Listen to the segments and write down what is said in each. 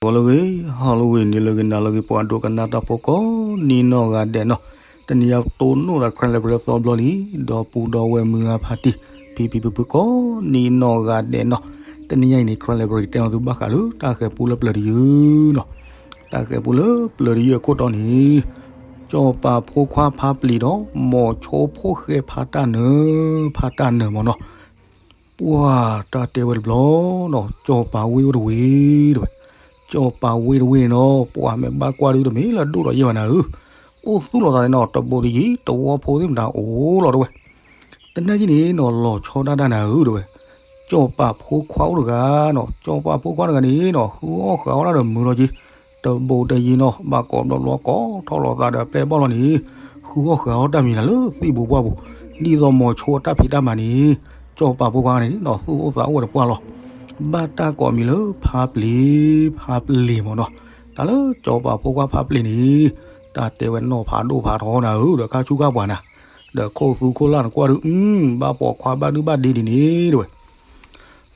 ဂီၤလၢအဂ့ၤ, ဟါလၢအဂ့ၤ, နံၤလၢအဂ့ၤ, နၤလၢအဂ့ၤ, ပှၤဒိကနၣ်တၢ်ဖိကိးနံၤနီၢ်ဂၤဒဲးနီၤ, တနံၤညါတိၢ်နီၣ်သး Channel လၢပရၢသီဘျီလံ, ဒီပုၢ်ဒီဝဲၢ်မုၢ်ဂၤဖါတံၢ်, ဖံဖံဖုဖုကိးနံၤနီၢ်ဂၤဒဲးနီၤ, တနံၤညါအံၤန့ၣ် Channel လၢပရၢကတဲအီၤသုဘၣ်ဃးလၢတၢ်ဃဲၤပူလၢပျၢၤတယုၢ်နီၤ, တၢ်ဃဲၤပူလၢပျၢၤတယုၢ်အခိၣ်တီန့ၣ်, ကၠီၣ်ပၤဖိခွါဖါပျံၤဒီး မိၤဆိဖိၣ်ဃဲဖါတၢ်နၢၤ, ဖါတၢ်နၢၤမ့ၢ်နီၤ ပှၤတၢ်တဲဝဲတဘျီနီၤ, ကၠီၣ်ပၤဝ့ၢ်အိၣ်တဝ့ၢ်တဲဝဲ, ကၠီၣ်ပၤဝ့ၢ်တဝ့ၢ်န့ၣ်နီၤ, ပှၤမ့ၢ်ဘၣ်ကွၢ်ဒုတမ့ၢ်လၢအဒိၣ်ဒီးယဲၢ်ဘၣ်နၤဧၢ, အိၣ်သူၣ်လီၤသးန့ၣ်နီၤ, တဘိးတယံၤ တဝီဖိသ့ၣ်မတၤအိၣ်လီၤတဲဝဲ, တနာ်က့န့ၣ်နီၤ လီၤဆီဒၣ်တၢ်နၤဧၢတဲဝဲ, ကၠီၣ်ပၤဖိခွါအိၣ်တဂၤနီၤ, ကၠီၣ်ပၤဖိခွါတဂၤန့ၣ်နီၤ ဃုအီၣ်ဃုအီၣ်တၢ်ဒီးမုာ်လီၤက့ၤ, တဘိးတယံၤနီၤ ဘၣ်ကိးဘျီဘျီကိးထီၣ်လီၤသးဒီးပဲာ်ဘီၣ်လီၤန့ၣ်, ဃုအီၣ်ဃုအီၣ်တၢ်မံၤနၤလၢသံၣ်ဘိပှၢ်ပူၤ, ဒ်သိးမိၤဆိအတၢ်ဖံးတၢ်မၤန့ၣ်, ကၠီၣ်ပၤဖိခွါန့ၣ်နီၤ သူၣ်အိၣ်သးအိၣ်ဝဲတပှၢ်လီၤ, ဘၣ်တၢ်ကိးမံၤလၢဖါပျံၤ, ဖါပျံၤမ့ၢ်နီၤ, တၢ်လၢကၠီၣ်ပၤဖိခွါဖါပျံၤန့ၣ်, တၢ်တဲဝဲနီၢ်ဖးဒိၣ်ဖးထီနၤဧၢ, ဒီးခါဆူၣ်ခါပှၤနၤ, ဒီးခိၣ်သူခိၣ်လၢ်နကွၢ်ဒု, ဘၣ်ပိာ်ခွါဘၣ်ဒုဘၣ်ဒ့ဒ်န့ၣ်တဲဝဲ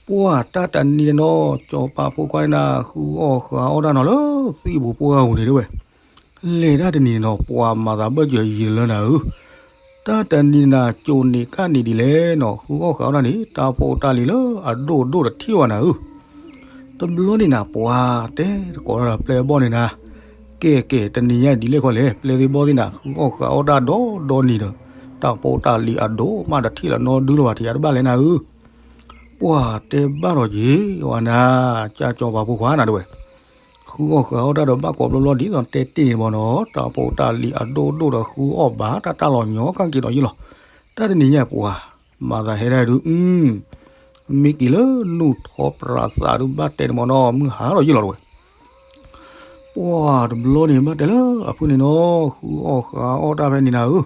ပှၤတၢ်တနံၤန့ၣ်နီၤ ကၠီၣ်ပၤဖိခွါန့ၣ်နၤ ဃုအီၣ်ဃုအီၣ်တၢ်နီၤလၢသံၣ်ဘိပှၢ်ပူၤန့ၣ်တဲဝဲ, လဲၤတၢ်တနံၤန့ၣ်နီၤ ပှၤမၤသးဘၢၣ်စၢၤယံာ်လၢနၤဧၢ, တၢ်တနံၤန့ၣ်နၤ ကိးန့ၢ်ကၣ်န့ၢ်ဒ်လဲၣ်နီၤ ဃုအီၣ်ဃုအီၣ်တၢ်န့ၣ် တၢ်ဖိတၢ်လံၤလၢအဒိၣ်ဒိၣ်တထံၣ်ဘၣ်နၤဧၢ, တဘျီန့ၣ်နၤ ပှၤတဲတကိးတၢ်ဒီးပျဲၢ်ဘီၣ်န့ၣ်နၤ, ကဲကဲ တနံၤညါဒ်လဲၣ်ခီလဲၣ် ပျဲၢ်သ့ၣ်ဘီၣ်သ့ၣ်နၤ ဃုအီၣ်ဃုအီၣ်တၢ်ဒီဒီနံၤဒီး, တၢ်ဖိတၢ်လံၤအဒိၣ်မးတထံၣ်လၢနီဒုလၢၤဘၣ်ထံးအတဘၣ်လဲၣ်နၤဧၢ, ပှၤတဲဘၣ်ဒီးက့ၤဝဲနၤ, ကၢ်ကၠီၣ်ပၤဖိခွါနၤတဲဝဲ, ဃုအီၣ်ဃုအီၣ်တၢ်ဒီးဘၣ်ကိးဘျီဘျီဒ်သိးတဲတ့ၢ်န့ၣ်မ့ၢ်နီၤ တၢ်ဖိတၢ်လံၤအဒိၣ်ဒိၣ်ဒီးဃုအီၣ်ဘၣ်တၢ်တၢ်လီၤညီကၣ်က့ၤဒီးယ့ၢ်လီၤ, တၢ်တနံၤညါပှၤ, မၤသးဟဲဒၣ်ဒု, မ့ၢ်က့ၤလၢနူၢ်ထီပြးသးဒုဘၣ်တဲန့ၣ်မ့ၢ်နီၤ မုၢ်ဟါဒီးယ့ၢ်လီၤတဲဝဲ ပှၤတဘျီန့ၣ် ဘၣ်တဲလၢအဖုၣ်န့ၣ်နီၤ ဃုအီၣ်ဃုအီၣ်တၢ်ဖဲန့ၣ်နၤဧၢ,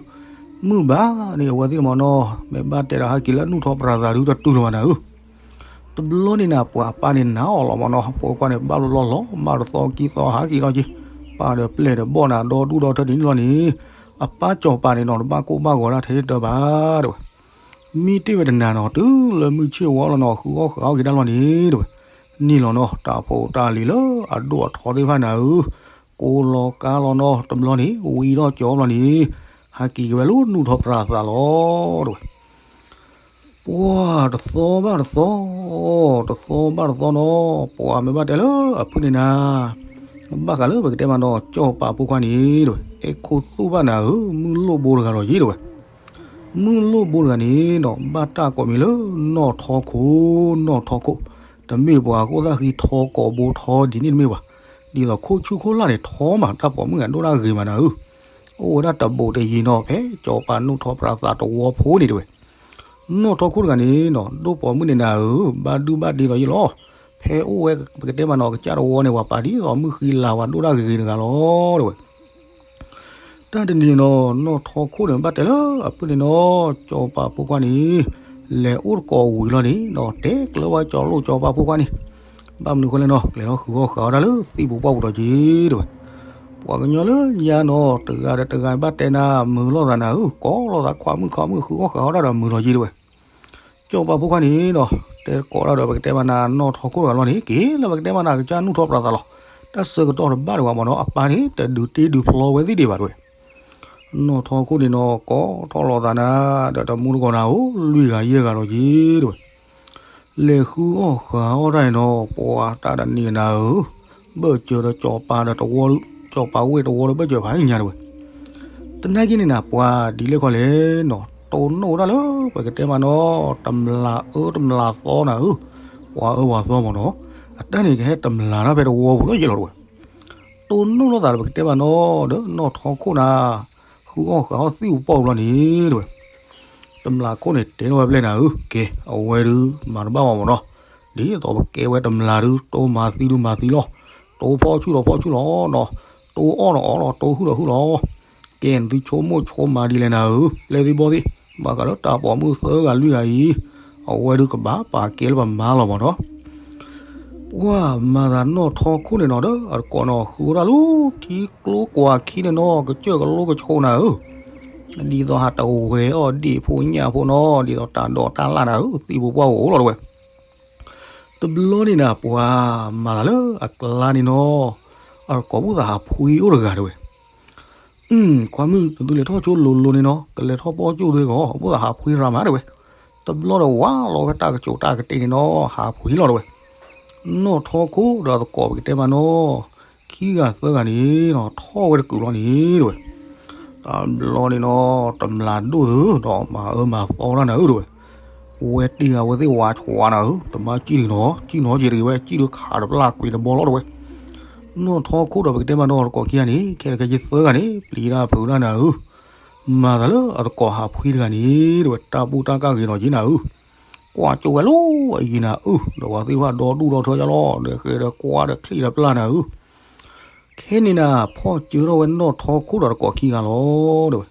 မုၢ်ဘၣ်န့ၣ် အဝဲသ့ၣ်မ့ၢ်နီၤ မ့ၢ်ဘၣ်တဲဒီးဟးက့ၤလၢနူၢ်ထီပြးသးဒုတတုၤလၢၤဘၣ်နၤဧၢ, တဘျီန့ၣ်နၤ ပှၤအပၢ်န့ၣ်နၤအီၤလီၤမ့ၢ်နီၤ ဖိခွါန့ၣ် ဘၣ်လီၤလီၤလီၤ မၢ်တသီကံသီဟးက့ၤလီၤက့ၤ, ပၢ်ဒီးပျဲၢ်ဒီးဘီၣ်နၤ ဒီဒူၣ်ဒီထၢဒ်န့ၣ်လီၤန့ၣ်, အပၢ်ကၠီၤပၤန့ၣ်နီၤ တဘၣ်ကိၢ်ဘၣ်ဂီၤတၢ်ထဲတၢ်ဘၣ်တဲဝဲ မ့ၢ်တ့ၢ်ဝဲတနၤနီၤ တုၤလၢမုၢ်ဆ့ၣ်ဝါလီၤနီၤ ဃုအီၣ်ဃုအီၣ်က့ၤတၢ်လီၤန့ၣ်တဲဝဲ, န့ၣ်လီၤနီၤ တၢ်ဖိတၢ်လံၤလၢအဒိၣ်အထီသ့ၣ်တဖၣ်နၤဧၢ, ကိးလီၤကါလီၤနီၤ တဘျီန့ၣ် ဝံၤထီၣ်ကၠီဘျီန့ၣ်, ဟးက့ၤက့ၤဝဲလၢနူၢ်ထီပြးသးလီၤတဲဝဲ ပှၤတသီဘၣ်တသီ, တသီဘၣ်တသီနီၤ ပှၤမ့ၢ်ဘၣ်တဲလၢအဖုၣ်န့ၣ်နၤ, ဘၣ်ဃးလၢပကတဲမးနီၤ ကၠီၤပၤဖိခွါန့ၣ်တဲဝဲ အဲၣ်ခိၣ်သူၣ်ဘၣ်နၤဧၢ မုၢ်လိၣ်ဘိတဂၤလီၤယ့ၢ်တဲဝဲ မုၢ်လိၣ်ဘိတဂၤန့ၣ်နီၤ ဘၣ်တၢ်ကိးမံၤလၢနီၢ်ထီခိၣ်, နီၢ်ထီခိၣ်, တမ့ၢ်ပှၤအဃိသတးဃံထီကိာ်ဘိထီဒ်န့ၣ်တမ့ၢ်ဘၣ်, ဒ်သိးခိၣ်ဆူၣ်ခိၣ်လၢ်န့ၣ်ထီမး တၢ်ပိာ်မုၣ်ဂၤဒိၣ်ဒၣ်ဂ့ၤမးနၤဧၢ, အိၣ်ဝဲဒၣ်တဘိးတယံၤနီၤ ဖဲကၠီၤပၤနူၢ်ထီပြးသးတဝီဖိန့ၣ်တဲဝဲ နီၢ်ထီခိၣ်တဂၤန့ၣ်နီၤ ဒိၣ်ပိာ်မုၣ်န့ၣ်နၤဧၢ, ဘၣ်ဒုဘၣ်ဒ့လီၤယ့ၢ်လီၤ, ဖဲအိၣ်ဝဲပကတဲမးနီၤ ကစၢ်တဝီန့ၣ် ပှၤပာ်ဒ်သိးမုၢ်ဃံလၤဝဲဒိၣ်ဒၣ်ဂ့ၤဂ့ၤတဂၤလီၤတဲဝဲ တၢ်တနံၤနီၤ နီၢ်ထီခိၣ်န့ၣ် ဘၣ်တဲလၢအဖုၣ်န့ၣ်နီၤ ကၠီၤပၤဖိခွါန့ၣ်, လဲၤအိၣ်တကိးဝံၤလီၤန့ၣ်နီၤ တဲကျၢၤဝဲကၠီၤလိၣ်ကၠီၤပၤဖိခွါန့ၣ်, ဘၣ်မနုၤဃိလဲၣ်နီၤ ကျဲၤထီၣ်ဃုအီၣ်ဃုအီၣ်တၢ်လၢသံၣ်ပူၤပှၢ်ပူၤဒီးက့ၤတဲဝဲ, ပှၤကညီလၢညါနီၤ တဂၤဒီးတဂၤဘၣ်တဲနၤ မုာ်လိာ်သးနၤဧၢ, ကိးလိာ်သးခွါမုၣ်ခီမုၣ် ဃုအီၣ်ဃုအီၣ်တၢ်ဒီးမုာ်လီၤက့ၤတဲဝဲ ကၠီၤပၤဖိခွါန့ၣ်နီၤ တဲကိးတၢ်ဒီးပကတဲမးနၤ နီၢ်ထီခိၣ်တဂၤလီၤန့ၣ် က့ၤလၢပကတဲမးနၤ ကစၢ်နူၢ်ထီပြးသးလီၤ, တၢ်ဆၢကတီၢ်တဘၣ်ဒံးဘၣ်မ့ၢ်နီၤ အပၢ်န့ၣ် တဒုးတ့ဒုးဖျီဝဲသ့ၣ်ဒံးဘၣ်တဲဝဲ, နီၢ်ထီခိၣ်န့ၣ်နီၤ ကိးထီၣ်လီၤသးနၤ ဒီးတမူတကိးနၤဧိၤ လွံၢ်ဂၤယဲၢ်ဂၤလီၤက့ၤတဲဝဲ လဲၤဃုအီၣ်ဃုအီၣ်တၢ်န့ၣ်နီၤ ပှၤတၢ်တနံၤနၤဧၢ, ဘၢၣ်စၢၤဒီးကၠီၤပၤဒီးတဝီ, ကၠီၤပၤဝ့ၢ်တဝီဒီးဘၢၣ်စၢၤဖးညါတဲဝဲ, တနာ်က့န့ၣ်နၤ ပှၤဒ်လဲၣ်ခီလဲၣ်နီၤ တိၢ်နီၣ်ဝဲဒၣ်လၢပကတဲမးနီၤ တမျးအၢတမျးသီနၤဧၢ, ပှၤအၢပှၤသီမ့ၢ်နီၤ, အတၢ်န့ၣ်ကဟဲတမျးတၢ်ဖဲတဝီပူၤလီၤယဲၢ်လီၤတဲဝဲ တိၢ်နီၣ်လိာ်သးဒီးပကတဲမးနီၤ ဒီးနီၢ်ထီခိၣ်နၤ, ဃုအီၣ်ဃုအီၣ်သံၣ်ပူၤပှၢ်ပူၤလီၤန့ၣ်တဲဝဲ, တမျးခိၣ်န့ၣ်တဲထီၣ်ဝဲပျဲၢ်နၤဧၢ, ကဲ အဝဲဒုးမၤတဘၣ်ဘၣ်မ့ၢ်နီၤ, ဒ်သိးပကဲဝဲတမျးဒုး တိၢ်မၤသံဒုးမၤသံလီၤ, တိၢ်ဖီၣ်ဆူၣ်ဒီးဖီၣ်ဆူၣ်လီၤနီၤ, တိၢ်အီၣ်ဒီးအီၣ်လီၤ တိၢ်ဟုၣ်ဒီးဟုၣ်လီၤ ကဲ နသုဆိကမိၣ်ဆိကမးဒ်လဲၣ်နၤဧၢ, ပျဲၢ်သ့ၣ်ဘီၣ်သ့ၣ်, ဘၣ်ဃးလၢတၢ်ပိာ်မုၣ်သၢဂၤလွံၢ်ဂၤအံၤ, အဝဲဒုးကဘၣ်ပာ်ကဲလၢပမါလီၤမ့ၢ်နီၤ. ပှၤမၤသးနီၢ်ထီခိၣ်န့ၣ်နီၤ ဒီးအတကိးနီၤ ဃုဝဲဒၣ်လၢထံကျိကွၢ်ခံန့ၣ်နီၤ ကစၢၢ်ကလိကဆိးနၤဧၢ, ဒ်သိးဟးတဝဲအီၣ်ဒ့ၣ်ဖိညၣ်ဖိနီၤ ဒ်သိးတၢ်ဒိးတၢ်လၣ်နၤဧၢ သံၣ်ဖိပှၢ်ဖိအိၣ်လီၤတဝဲ တဘျီန့ၣ်နၤ ပှၤမၤသးလၢအကျါန့ၣ်နီၤ, အတကိးဘၣ်သးဟးဖှံအိၣ်တဂၤတဲဝဲ, ခွါမုၣ် နသုလဲၤထီၣ်ဆိလိၤလိၤန့ၣ်နီၤ, ကလဲၤထီၣ်ပီၣ်ကၠိၣ်သ့ကီး ဘၣ်သးဟးဖှံရၤမးတဲဝဲ. တဘျီဒီးဝးလီၤဝဲတၢ်ကစီၣ်တၢ်ကတ့ၢ်န့ၣ်နီၤ, ဟးဖှံလီၤတဲဝဲ. နီၢ်ထီခိၣ်ဒီးအသကိးပကတဲမးနီၤ, ခံဂၤသၢဂၤန့ၣ်နီၤ ထီၣ်ဝဲတကုာ်လီၤန့ၣ်တဲဝဲ. တဘျီန့ၣ်နီၤ တမျးဒိၣ်သုဒီးမၤအၢမၤသီတၢ်နၤဧၢတဲဝဲ. ဝဲတ့ၢ်ဂၤဝဲသ့ၣ်ဝါဆွးနၤဧၢ, တမၤစံၣ်တဂ့ၤနီၤ, စံၣ်နီၤက့ၤတဂ့ၤဝဲ, စံၣ်ဒုးခးတပျၢ်ကွံာ်တဘီလီၤတဲဝဲ. နီၢ်ထီခိၣ်ဒီးပကတဲမးနီၤ တကိးခံဂၤန့ၣ် ခဲလၢာ်ခဲဆ့သၢဂၤန့ၣ် ပျံၤတၢ်ဖုးတၢ်နၤဧၢ. မၤသးလၢအသကိးဟးဖှံတဂၤန့ၣ်တဲဝဲ တၢ်ဘူၣ်တၢ်ကၢ်ဂ့ၤဒီးက့ၤနၤဧၢ. ကွၢ်ကၠိဝဲလီၤအယံၤနၤဧၢ, ဒီးပှၤသ့ၣ်တဖၣ်ဒီဒူၣ်ဒီထၢယါလီၤ, ဒီးဃဲဒီးကွၢ်ဒီးချံၣ်ဒီးပျၢ်နၤဧၢ. ခဲန့ၣ်နၤ ဖီၣ်စၢထီၣ်ဝဲနီၢ်ထီခိၣ်ဒီးတကိးခံဂၤလီၤတဲဝဲ.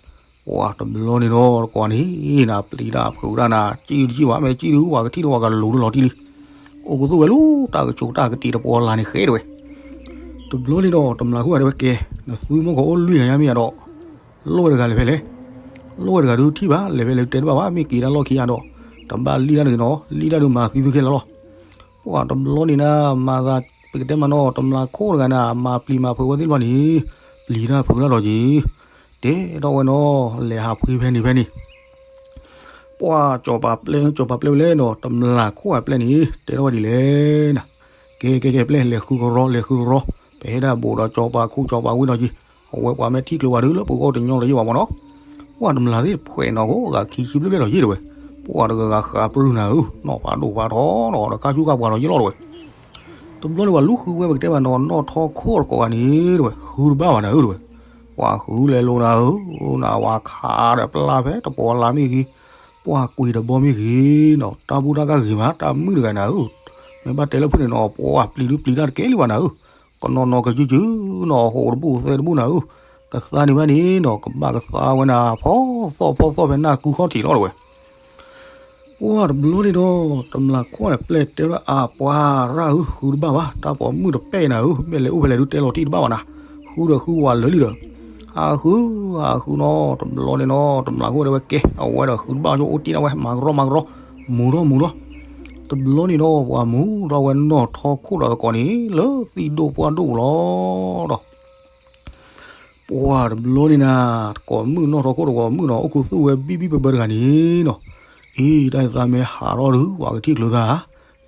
ပှၤတဘျီန့ၣ်ဒီးတကိးန့ၣ်နၤ ပျံၤတၢ်ဖုးတၢ်နၤ စံၣ်တစံၣ်ဘၣ် မ့ၢ်စံၣ်ဒုးဝဲကထံၣ်ဒီးဝဲကလူၤလီၤတံၢ်လံ. အိၣ်ကသူၣ်ဝဲလၢတၢ်ကစီၣ်တၢ်ကတ့ၢ်တပီၤလၢ်န့ၣ်ဃဲတဲဝဲ. တဘျီန့ၣ်ဒီးတမျးခိၣ်တဲဝဲကဲ, နသုမီၢ်ကီးအိၣ်လွံၢ်ဂၤညါမ့ၢ်ဧါဒီး လိၣ်ဝဲတဂၤလဲၤဖဲလဲၣ်. လိၣ်ဝဲတဂၤဒုးထံၣ်ဘၣ် လဲၤဖဲလဲၣ်ဒုးတဲတဘၣ်ဘၣ် မ့ၢ်က့ၤတၢ်လီၢ်ခံဂၤဒီး တဘၣ်လံၣ်တၢ်တဂ့ၤနီၤ လံၣ်တၢ်ဒုးမၤသံသုခဲလၢာ်လီၤ. ပှၤတဘျီန့ၣ်နၤ မၤသးပကတဲမးနီၤ တမျးခိၣ်တဂၤနၤ မၤပျံၤမၤဖုးဝဲသ့ၣ်တဖၣ်န့ၣ် ပျံၤတၢ်ဖုးတၢ်ဒီးက့ၤ တဲထီၣ်ဝဲနီၤ လဲၤဟးဖှံဖဲန့ၣ်ဖဲန့ၣ် ပှၤစီၤပၤပျဲၢ် စီၤပၤပျဲၢ်ဝဲလဲၣ်နီၤ တမျးခိၣ်အပျဲၢ်န့ၣ် တဲထီၣ်ဝဲဒ်လဲၣ်နၤ, ကဲကဲကဲပျဲၢ် လဲၤဃုကရီ လဲၤဃုကရီ, ပဟဲဒၣ်ဘူးဒီးစီၤပၤခိၣ်စီၤပၤဝ့ၢ်နီၤက့ၤ, အဝဲပှၤမ့ၢ်ထံၣ်ကျိၤဝဲဒုးလၢပဂီၢ်တညီလၢယဘၣ်မနီၤ, ပှၤတမျးသ့ၣ်ဖှဲးနီၤဃိ အဂၤခံဆံဘျဲၣ်ဘျဲၣ်ဒီးယ့ၢ်တဲဝဲ, ပှၤတဂၤဂၤဃးပြူၢ်နၤဧၢ, နီၢ်ဖးဒိၣ်ဖးထီနီၤ ဒီးကါဆူၣ်ကါပှၤဒီးယ့ၢ်လီၤတဲဝဲ တဘျီန့ၣ်ပှၤလူၤဃုဝဲပကတဲမးနီၤ နီၢ်ထီခိၣ်တကိးဂၤန့ၣ်တဲဝဲ ဃုတဘၣ်ဘၣ်နၤဧၢတဲဝဲ, ပှၤဃုလဲၤလိာ်နၤဧၢ, နဝၤခးဒီးပျၢ်ဖဲတပီၤလၢ်မ့ၢ်ဂ့ၤ, ပှၤကွံာ်တဘီမ့ၢ်ဂ့ၤနီၤ တၢ်ဘူၣ်တၢ်ကၢ်ဂ့ၤမး တၢ်မုၣ်တဂၤနၤဧၢ, မ့ၢ်ဘၣ်တဲလၢဖုၣ်န့ၣ်နီၤ ပှၤပျံၤဒုးပျံၤတၢ်တကဲလံဘၣ်နၤဧၢ, ကနီၤနီၤကယုၢ်ကယုၢ်နီၤ ဟိးတဘူၣ်သဲတဘူၣ်နၤဧၢ, ကသါန့ၣ်ဘၣ်န့ၣ်နီၤ ကဘၣ်ကသါဝဲနၤဖီသီၣ်ဖီသီၣ်ဖဲနၢ်ကုခီၣ်ထံးလီၤတဲဝဲ ပှၤတဘျီန့ၣ်ဒီး တမျးခိၣ်န့ၣ်ပျဲၢ်တဲဝဲ အါပှၤရၣ်ဧၢ ဃုတဘၣ်ဘၣ် တၢ်ပိာ်မုၣ်တပဲာ်နၤဧၢ, မ့ၢ်လဲၤအိၣ်ဖဲလဲၣ်ဒုးတဲလီၤတံၢ်တဘၣ်ဘၣ်နၤ, ဃုဒီးဃုဝဲလၢာ်လံဒီး, ဟးဃု ဟးဃုနီၤ တဘျီန့ၣ်နီၤ တမျးခိၣ်တဲဝဲကဲ အဝဲဒီးဃုတဘၣ်ဆိအိၣ်တ့ၢ်ဒၣ်ဝဲ မၤကရီမၤကရီ, မူၤထီၣ်မူၤထီၣ်, တဘျီန့ၣ်ဒီး ပှၤမူၤထီၣ်ဝဲနီၢ်ထီခိၣ်ဒီးတကိးန့ၣ် လၢသံၣ်ဒိၣ်ပှၢ်ဒိၣ်ပူၤလီၤဒီး ပှၤတဘျီန့ၣ်နၤ, တကိးမုၣ်နီၢ်ထီခိၣ်တကိးမုၣ်နီၤ အိၣ်ခူသူၣ်ဝဲဘံၣ်ဘံၣ်ဘၢဘၢတဂၤန့ၣ်နီၤ, အံၤ တၢ်အံၤသးမ့ၢ်ဟးထီၣ်ဒုး ပှၤကထံၣ်ကျၢၤသးဧါ,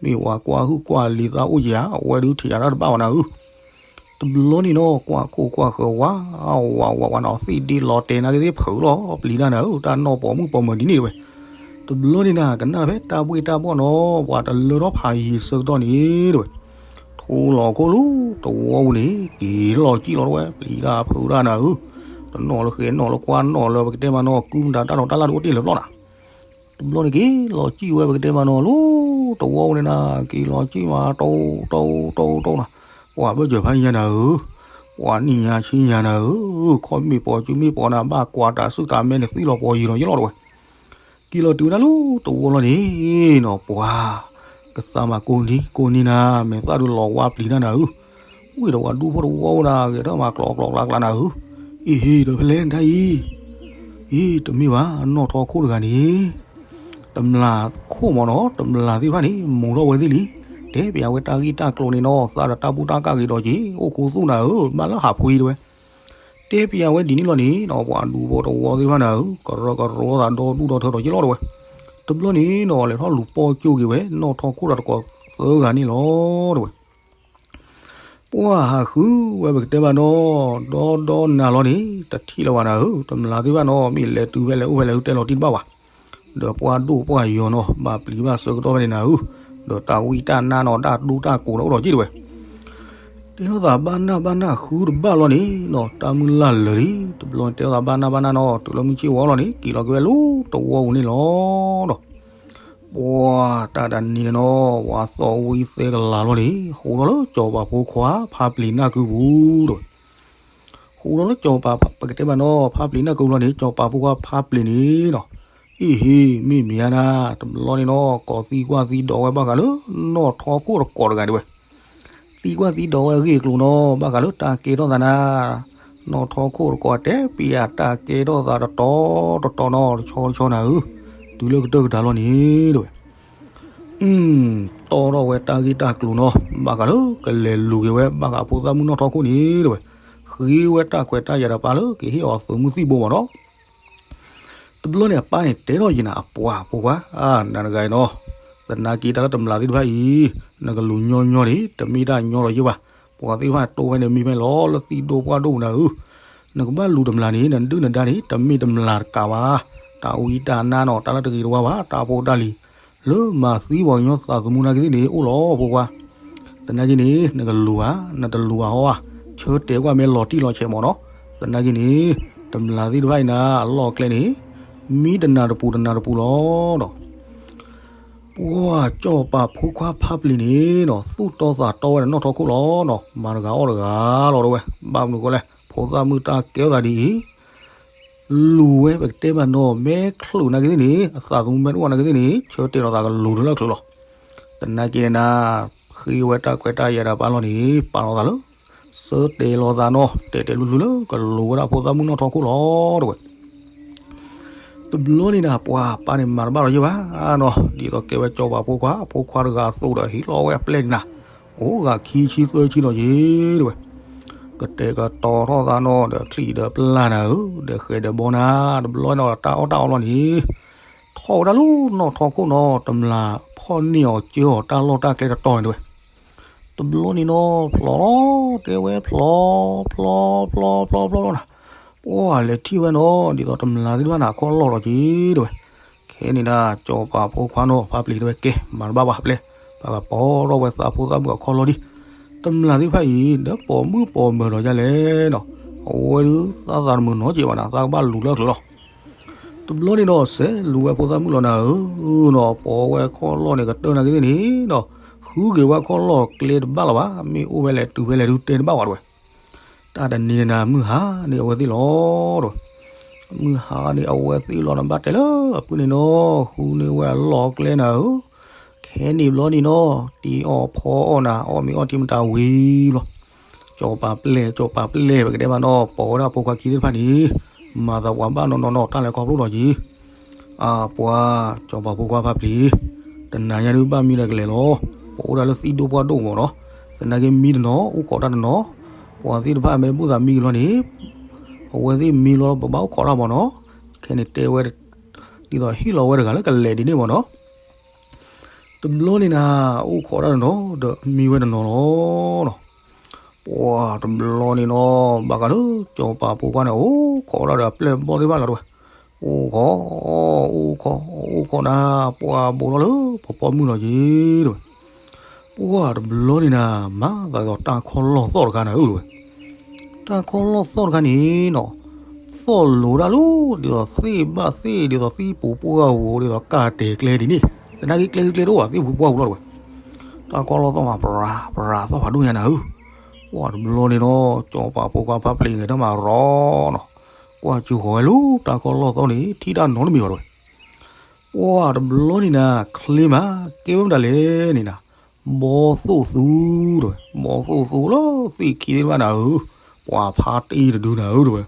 မ့ၢ်ပှၤကွၢ်ဟုၣ်ကွၢ်လံၤသးအိၣ်က့ၤဧါ, အဝဲဒုးထံၣ်ယၤတၢ်တဘၣ်ဘၣ်နၤဧၢ, တဘျီန့ၣ်နီၤ ကွၢ်ခိၣ်ကွၢ်ဃၢၤဝါ ဝါဝါဝါနီၤ သ့ၣ်ဒ့လီၤတဲာ်နာ်က့သ့ၣ်ဖုးလီၤ ပျံၤတၢ်နၤဧၢ, တၢ်နီၢ်ပိာ်မုၣ်ပိာ်မၢၤဒ်န့ၣ်တဲဝဲ, တဘျီန့ၣ်နၤ ကနၣ်ဖဲတၢ်ဘှ့ၣ်တၢ်ဘှီၣ်နီၤ ပှၤတလၢထီၣ်ဖးယံၤဆၢကတီၢ်န့ၣ်တဲဝဲ ထူလီၤခိၣ်လၢတဝီပူၤန့ၣ် က့ၤလီၤစံၣ်လီၤတဲဝဲ ပျံၤတၢ်ဖုးတၢ်နၤဧၢ, တနီၣ်လၢဃဲနီၣ်လၢကွၢ်နီၣ်လၢပကတဲမးနီၤ ကုမတၤတၢ်လီၤတၢ်လၢတအိၣ်တ့ၢ်လၢၤဘျီနၤ, တဘျီန့ၣ်က့ၤလီၤစံၣ်ဝဲပကတဲမးနီၤ လၢတဝီပူၤန့ၣ်နၤ က့ၤလီၤစံၣ်မး တိတိတိတိနၤ, ပှၤဘၢၣ်စၢၤဖးညါနၤဧၢ, ပှၤနံၣ်ညါဆံညါနၤဧၢ, ခီၣ်မ့ၢ်ပိာ်စုမ့ၢ်ပိာ်နၤ ဘၣ်ကွၢ်တၢ်စုတၢ်မဲန့ၣ် သံလီၤပှီၤယံၤလီၤယလီၤတဲဝဲ က့ၤလီၤတုၤဝဲဒၣ်လၢတဝီလီၤန့ၣ်နီၤ ပှၤကသးမၤကိးနံၤကိးနံၤနၤ မဲာ်သၣ်ဒုးလီၤဝါပျံၤတၢ်နၤဧၢ, ဝံၣ်ဒီးပှၤဒူဖိတဝီဝဲဒၣ် ဂဲၤထီၣ်မၤကျိးကျိးကျါကျါနၤဧၢ, အံၤဟံၣ်ဒီးဖဲလဲၣ်တၢ်အံၤ, အံၤတမ့ၢ်ဘၣ် နီၢ်ထီခိၣ်တဂၤန့ၣ် တမျးခိၣ်မးနီၤ တမျးသ့ၣ်တဖၣ်န့ၣ် မူၤထီၣ်ဝဲသ့ၣ်လံ, တဲပျးဝဲတၢ်ဂ့ၢ်တၢ်ကျိၤန့ၣ်နီၤ သးဒီးတၢ်ဘူၣ်တၢ်ကၢ်ဂ့ၤဒီးက့ၤ အိၣ်ခူသူၣ်နၤဧၢ ဘၣ်လၢဟးဖှံတဲဝဲ တဲပျးဝဲဒ်န့ၣ်လီၤန့ၣ်နီၤ ပှၤဒူဖိတဝီသ့ၣ်တဖၣ်နၤဧၢ ကရၢကရိသးဒီဒူၣ်ဒီထၢဒီးယလီၤတဲဝဲ, တဘျီန့ၣ်နီၤ လဲၤထီၣ်လူၤပိာ်ကၠိက့ၤဝဲ နီၢ်ထီခိၣ်ဒီးတကိးသၢဂၤန့ၣ်လီၤတဲဝဲ ပှၤဟးဃုဝဲပကတဲဘၣ်နီၤ ဒီဒီနၤလီၤန့ၣ် တထံၣ်လၢၤဘၣ်နၤဧၢ, တမျးသ့ၣ်တဖၣ်နီၤ မ့ၢ်လဲၤတုၤဖဲလဲၤအိၣ်ဖဲလဲၤဒုးတဲလီၤတံၢ်တဘၣ်ဘၣ်, ဒီးပှၤဒိၣ်ပှၤယီၤနီၤ ဘၣ်ပျံၤဘၣ်ဆၢကတီၢ်ဖဲန့ၣ်နၤဧၢ, ဒီးတၢ်ဝံတၢ်နါနီၤ တၢ်ဒူတၢ်ကိးဒီးအိၣ်ဒီးက့ၤတဲဝဲ တဲထီၣ်သးဘၣ်နၢ်ဘၣ်နၢ်ဃုတဘၣ်လီၤန့ၣ်နီၤ တၢ်မုၢ်လၢ်လၢာ်လံ, တဘျီန့ၣ်တဲထီၣ်သးဘၣ်နၢ်ဘၣ်နၢ်နီၤ တုၤလၢမုၢ်ဆ့ၣ်ဝီလီၤန့ၣ် က့ၤလီၤက့ၤဝဲလၢတဝီပူၤန့ၣ်လီၤဒီး ပှၤတၢ်တနံၤန့ၣ်နီၤ ပှၤသီၣ်ဝံသဲကလၤလီၤန့ၣ် ဃိးဒီးလၢစီၤပၤဖိခွါဖးပျံၤနၢ်ကုပူၤဒီး ဃိးဒီးလၢစီၤပၤပကတဲဘၣ်နီၤ ဖးပျံၤနၢ်ကုပူၤလီၤန့ၣ် စီၤပၤဖိခွါဖးပျံၤန့ၣ်နီၤ အံၤဟ့ၣ် မ့ၢ်မံၤဧါနၤ တဘျီန့ၣ်နီၤ ကိးသံကွၢ်သံဒိးဝဲဘၣ်ဃးလၢ နီၢ်ထီခိၣ်တကိးတဂၤဒၣ်ဝဲ သံကွၢ်သံဒိးဝဲအဂ့ၢ်အကျိၤနီၤ ဘၣ်ဃးလၢတၢ်ကဲထီၣ်သးနၤ နီၢ်ထီခိၣ်တကိးတဲပျးတၢ်ကဲထီၣ်သးတတီၤတတီၤနီၤ တဆီတဆီနၤဧၢ, တုၤလၢကတၢၢ်ကတၢၢ်လီၤန့ၣ်တဲဝဲ, အ တီထီၣ်ဝဲတၢ်ဂ့ၢ်တၢ်ကျိၤနီၤ ဘၣ်ဃးလၢကလဲၤလူၤက့ၤဝဲ ဘၣ်ဃးဖိသၣ်မုၣ်နီၢ်ထီခိၣ်န့ၣ် တဲဝဲ, ဃ့ဝဲတၢ်ခွဲးတၢ်ယာ်တၢ်ပာ်လၢကဟ့ၣ်အီၤသုးမုၢ်သံၣ်ဘိမ့ၢ်နီၤ. တဘျီန့ၣ်အပၢ်န့ၣ်တဲထီၣ်ယံၤနၤ အပှၤဖိခွါ, နၤတဂၤအံၤနီၤ, သနာ်က့တၢ်လၢတမျၢ်သ့ၣ်တဖၣ်အံၤ နကလူၤညီညီန့ၣ် တမ့ၢ်တၢ်ညီလီၤယ့ၢ်ဘၣ်. ပှၤသ့ၣ်တဖၣ်န့ၣ် တိၢ်ဝဲန့ၣ်မံဖဲလီၤလၢသံၣ်ဒိၣ်ပှၢ်ဒိၣ်နၤဧၢ, နကဘၣ်လူၤတမျၢ်န့ၣ် နဒုၣ်နဒါန့ၣ် တမ့ၢ်တမျၢ်တကးဘၣ်. တၢ်အူအံၣ်တၢ်နါနီၤ တၢ်လၢတဂ့ၤတဝါဘၣ် တၢ်ဖိတၢ်လံၤ လၢမၤသံပှၤကညီသးသမူနာ်က့သ့ၣ်န့ၣ် အိၣ်လီၤဖိခွါ. သနာ်က့န့ၣ် နကလူၤဧါ နတလူၤဧါဟီဧါ, ဆၢတဲာ်ကွၢ်မ့ၢ်လီၤတံၢ်လီၤဆဲးမ့ၢ်နီၤ. သနာ်က့န့ၣ် တမျၢ်သ့ၣ်တဖၣ်အံၤနၤ အလီၢ်အကျဲန့ၣ် မံတနၤတပူၤတနၤတပူၤလီၤနီၤ. ပှၢ်စီၤပၤဖိခွါဖးပျံၤန့ၣ်နီၤ သူၣ်တီသးတီဝဲဒီးနီၢ်ထီခိၣ်လီၤနီၤ, မၤတဂၤအီၣ်တဂၤလီၤတဲဝဲ. ဘၣ်မနုၤဃိလဲၣ် ဖိသၣ်မုၣ်တၢ်ကဲထီၣ်သးဒ်အံၤ လူၤဝဲပကတဲဘၣ်နီၤ မ့ၢ်ချုးနာ်က့သ့ၣ်န့ၣ် အသးသမူမ့ၢ်တအိၣ်နာ်က့သ့ၣ်န့ၣ် ဆၢတဲာ်လီၤသးကလူၤတလၢချုးလီၤ. သနာ်က့န့ၣ်နၤ ဃ့ဝဲတၢ်ခွဲးတၢ်ယာ်တၢ်ပာ်လီၤန့ၣ် ပာ်လီၤသးလၢ ဆၢတဲာ်လီၤသးနီၤ တဲာ်တဲာ်လူၤလူၤလၢကလူၤဝဲဒၣ်ဖိသၣ်မုၣ်နီၢ်ထီခိၣ်လီၤတဲဝဲ. တဘျီန့ၣ်နၤ ပှၤပၢ်န့ၣ်မၤတဘၣ်လီၤယ့ၢ်ဘၣ်နီၤ, ဒ်သိးကဲဝဲစီၤပၤဖိခွါ ဖိခွါတဂၤအသိးဒီး ဟ့ၣ်လီၤဝဲအပျဲၢ်န့ၣ်နၤ အိၣ်ဂၤခံဆံသၢဆံလီၤယ့ၢ်တဲဝဲ. ကတဲာ်ကတီၤထီၣ်သးနီၤ ဒီးချံၣ်ဒီးပျၢ်နၤဧၢ ဒီးဃဲၤဒီးဘီနၤ တဘျီန့ၣ်ဒီးတၢ်အီၣ်တၢ်အီလီၤန့ၣ် ထီၣ်ဝဲဒၣ်လၢနီၢ်ထီခိၣ်နီၤ တမျၢ်ဖီၣ်န့ၢ်အီၤကၢအီၤတၢ်လီၢ်တၢ်ကျဲတတီၤန့ၣ်တဲဝဲ. တဘျီန့ၣ်နီၤ ဖျိးလီၤ တဲဝဲဖျိး ဖျိး ဖျိး ဖျိး ဖျိး ဖျိးနၤ, ပှၢ်လဲၤထံၣ်ဝဲနီၤ ဒ်သိးတမျၢ်သ့ၣ်တဖၣ်န့ၣ် အခီၣ်လီၢ်လီၤက့ၤတဲဝဲ. ခဲန့ၣ်ဒၣ် စီၤပၤဖိခွါနီၤ ဖးပျံၤတဲဝဲ ကဲ မၤတဘၣ်ဘၣ်ပျဲၢ် ပကပီၤထီၣ်ဝဲသးဖိသၣ်မုၣ်အခီၣ်လီၢ်ဒံး, တမျၢ်သ့ၣ်တဖၣ်အံၤ ဒီးပိာ်မုၣ်ပိာ်မၢၤဒီးဒ်လဲၣ်နီၤ, အဝဲဒုးသးသးတမုာ်နီတစဲးဘၣ်နၤ သးကဘၣ်လူၤလၢချုးလီၤ. တဘျီန့ၣ်ဒီး စဲးလူၤဝဲဖိသၣ်မုၣ်လီၤနၤဧၢနီၤ, ပိာ်ဝဲခီၣ်လီၢ်န့ၣ်ကတၢၢ်နာ်က့သ့ၣ်န့ၣ်နီၤ, ဃုက့ၤဝဲခီၣ်လီၢ်ကျဲတဘၣ်လၢၤဘၣ်, မ့ၢ်အိၣ်ဖဲလဲၣ်တုၤဖဲလဲၣ်ဒုးတဲတဘၣ်ဝဲတဲဝဲ. တၢ်တနံၤန့ၣ်နၤ မုၢ်ဟါန့ၢ်အဝဲသ့ၣ်လီၤတဲဝဲ. မုၢ်ဟါန့ၢ်အဝဲသ့ၣ်လီၤနၤ ဘၣ်တဲလၢအပုၢ်န့ၣ်နီၤ, ဃုန့ၢ်ဝဲအလီၢ်ကျဲနၤဧၢ, ခဲန့ၣ်ဘျီန့ၣ်နီၤ, တံၤအီၣ်ဖီအီၣ်နၤ အီၣ်မ့ၤအီထံမတၤဝံၤဘျီ စီၤပၤပျဲၢ် စီၤပၤပျဲၢ် ပကတဲမးနီၤ, ပိာ်ဝဲဒၣ်ဖိခွါခံသ့ၣ်တဖၣ်န့ၣ်, မၤသးပှၤဘၣ်နီၢ်နီၢ်နီၤ တၢ်လဲၤခီဖျိလီၤက့ၤ. အပှၤ စီၤပၤဖိခွါဖးပျံၤ, တနၤညါဒုးဘၣ်မံဒီးကလဲၤလီၤ, ပအိၣ်ဒၣ်လၢသံၣ်ဒိၣ်ပှၢ်ဒိၣ်မ့ၢ်နီၤ, သနာ်က့မံတနီၤ အိၣ်ခိးတၢ်တနီၤ, ပှၤသ့ၣ်တဖၣ်မ့ၢ်ဘူၣ်သးမံက့ၤလီၤန့ၣ်, အဝဲသ့ၣ်မံလီၤ ပဘၣ်အိၣ်ခိးတၢ်မ့ၢ်နီၤ, ခဲန့ၣ်တဲဝဲ, ဒ်သိးဟ့ၣ်လီၤဝဲတဂၤလၢကလဲၤဒ်န့ၣ်မ့ၢ်နီၤ တဘျီန့ၣ်နၤ, အိၣ်ခိးတၢ်တနီၤ ဒီးမံဝဲတနီၤလီၤ. ပှၢ်တဘျီန့ၣ်နီၤ, ဘၣ်ဃးလၢစီၤပၤဖိခွါန့ၣ် အိၣ်ခိးတၢ်ဒီးအပျဲၢ်ဘီၣ်သ့ၣ်တဖၣ်လီၤတဲဝဲ, အိၣ်ခိး, အိၣ်ခိး, အိၣ်ခိးနၤ, ပှၢ်ဘိးလီၤလၢပပီၢ်မုၢ်လီၤက့ၤတဲဝဲ. ပှၢ်တဘျီန့ၣ်နၤ, မၤသးဒ်သိးတၢ်ခီၣ်လီၢ်သီၣ်တခါနၤဧၢတဲဝဲ. တၢ်ခီၣ်လီၢ်သီၣ်တခါန့ၣ်နီၤ, သီၣ်လိၤဒၣ်လၢ ဒ်သိးသ့ၣ်ဘၣ်သ့ၣ် ဒ်သိးသံၣ်ပူၤပှၢ်ပူၤ ဒ်သိးကၢ်တဲာ်ကျဲဒ်န့ၣ်, သနာ်က့ကျဲဒုးကျဲတအိၣ်ဘၣ် သ့ၣ်ပူၤပှၢ်ပူၤလီၤတဲဝဲ. တၢ်ခီၣ်လီၢ်သီၣ်မး ပြၤပြၤသီၣ်ဖးဒိၣ်ညါနၤဧၢ. ပှၢ်တဘျီန့ၣ်နီၤ, စီၤပၤဖိခွါဖးပျံၤဂဲၤထီၣ်မးရီနီၤ, ကွၢ်စူၤဃီၤဝဲလၢတၢ်ခီၣ်လီၢ်သီၣ်န့ၣ် ထံၣ်တၢ်နီတမံၤဘၣ်တဲဝဲ. ပှၢ်တဘျီန့ၣ်နၤ, ချ့မး, ကဲဝဲမတၤလဲၣ်န့ၣ်နၤ, ဘီသိၣ်သူတဲဝဲ, ဘီသိၣ်သူလၢသ့ၣ်ခံသ့ၣ်တဖၣ်နၤဧၢ, ပှၤဖးတ့ၢ်တဒုနၤဧၢတဲဝဲ.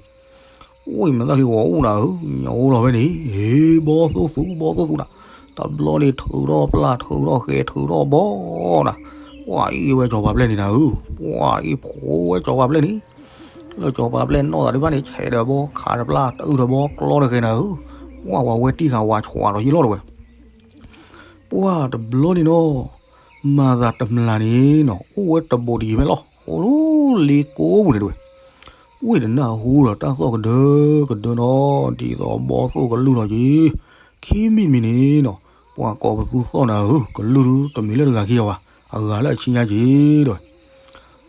အိၣ်မတၤလံဂီၤအိၣ်နၤဧၢ, ညီအိၣ်လီၤဖဲန့ၣ်, ဟ့ၣ် ဘီသိၣ်သူ ဘီသိၣ်သူနၤ, တဘျီန့ၣ်ထုးထီၣ်ပျၢ်ထုးထီၣ်ဃဲၤထုးထီၣ်ဘီနၤ, ပှၢ်အ့ၣ်ဝဲစီၤပၤပျဲၢ်န့ၣ်နၤဧၢ, ပှၢ်အ့ၣ်ဖိဝဲစီၤပၤပျဲၢ်န့ၣ်, လၢစီၤပၤပျဲၢ်နီၢ်သးဒုးဘၣ်န့ၣ် ဆဲးဒီးဘီခးဒီးပျၢ်တအုၣ်ဒီးဘီကျီတဂ့ၤနၤဧၢ, ပှၢ်ပှၤဝဲတံၢ်ဃာ်ဝးဆှးဒီးယံာ်လီၤတဲဝဲ. ပှၢ်တဘျီန့ၣ်နီၤ, မၤသးတမျၢ်န့ၣ်နီၤ အိၣ်ဝဲတဘူးတယံၤဖဲလီၤ, အိၣ်လၢလ့ကိပူၤန့ၣ်တဲဝဲ. ဝ့ၢ်တနၢ်ဟူဒီးတၢ်သီၣ်ကဒၢကဒၢနီၤ, ဒ်သိးဘီသိၣ်ကလုၢ်လီၤက့ၤ, ခံမံၤတမံၤန့ၣ်နီၤ, ပှၤကိးပသူသီၣ်နၤဧၢ, ကလုၢ်ဒုးတမ့ၢ်လၢတဂၤခံဂၤဘၣ်, အဂၤလၢအဆံညါက့ၤတဲဝဲ.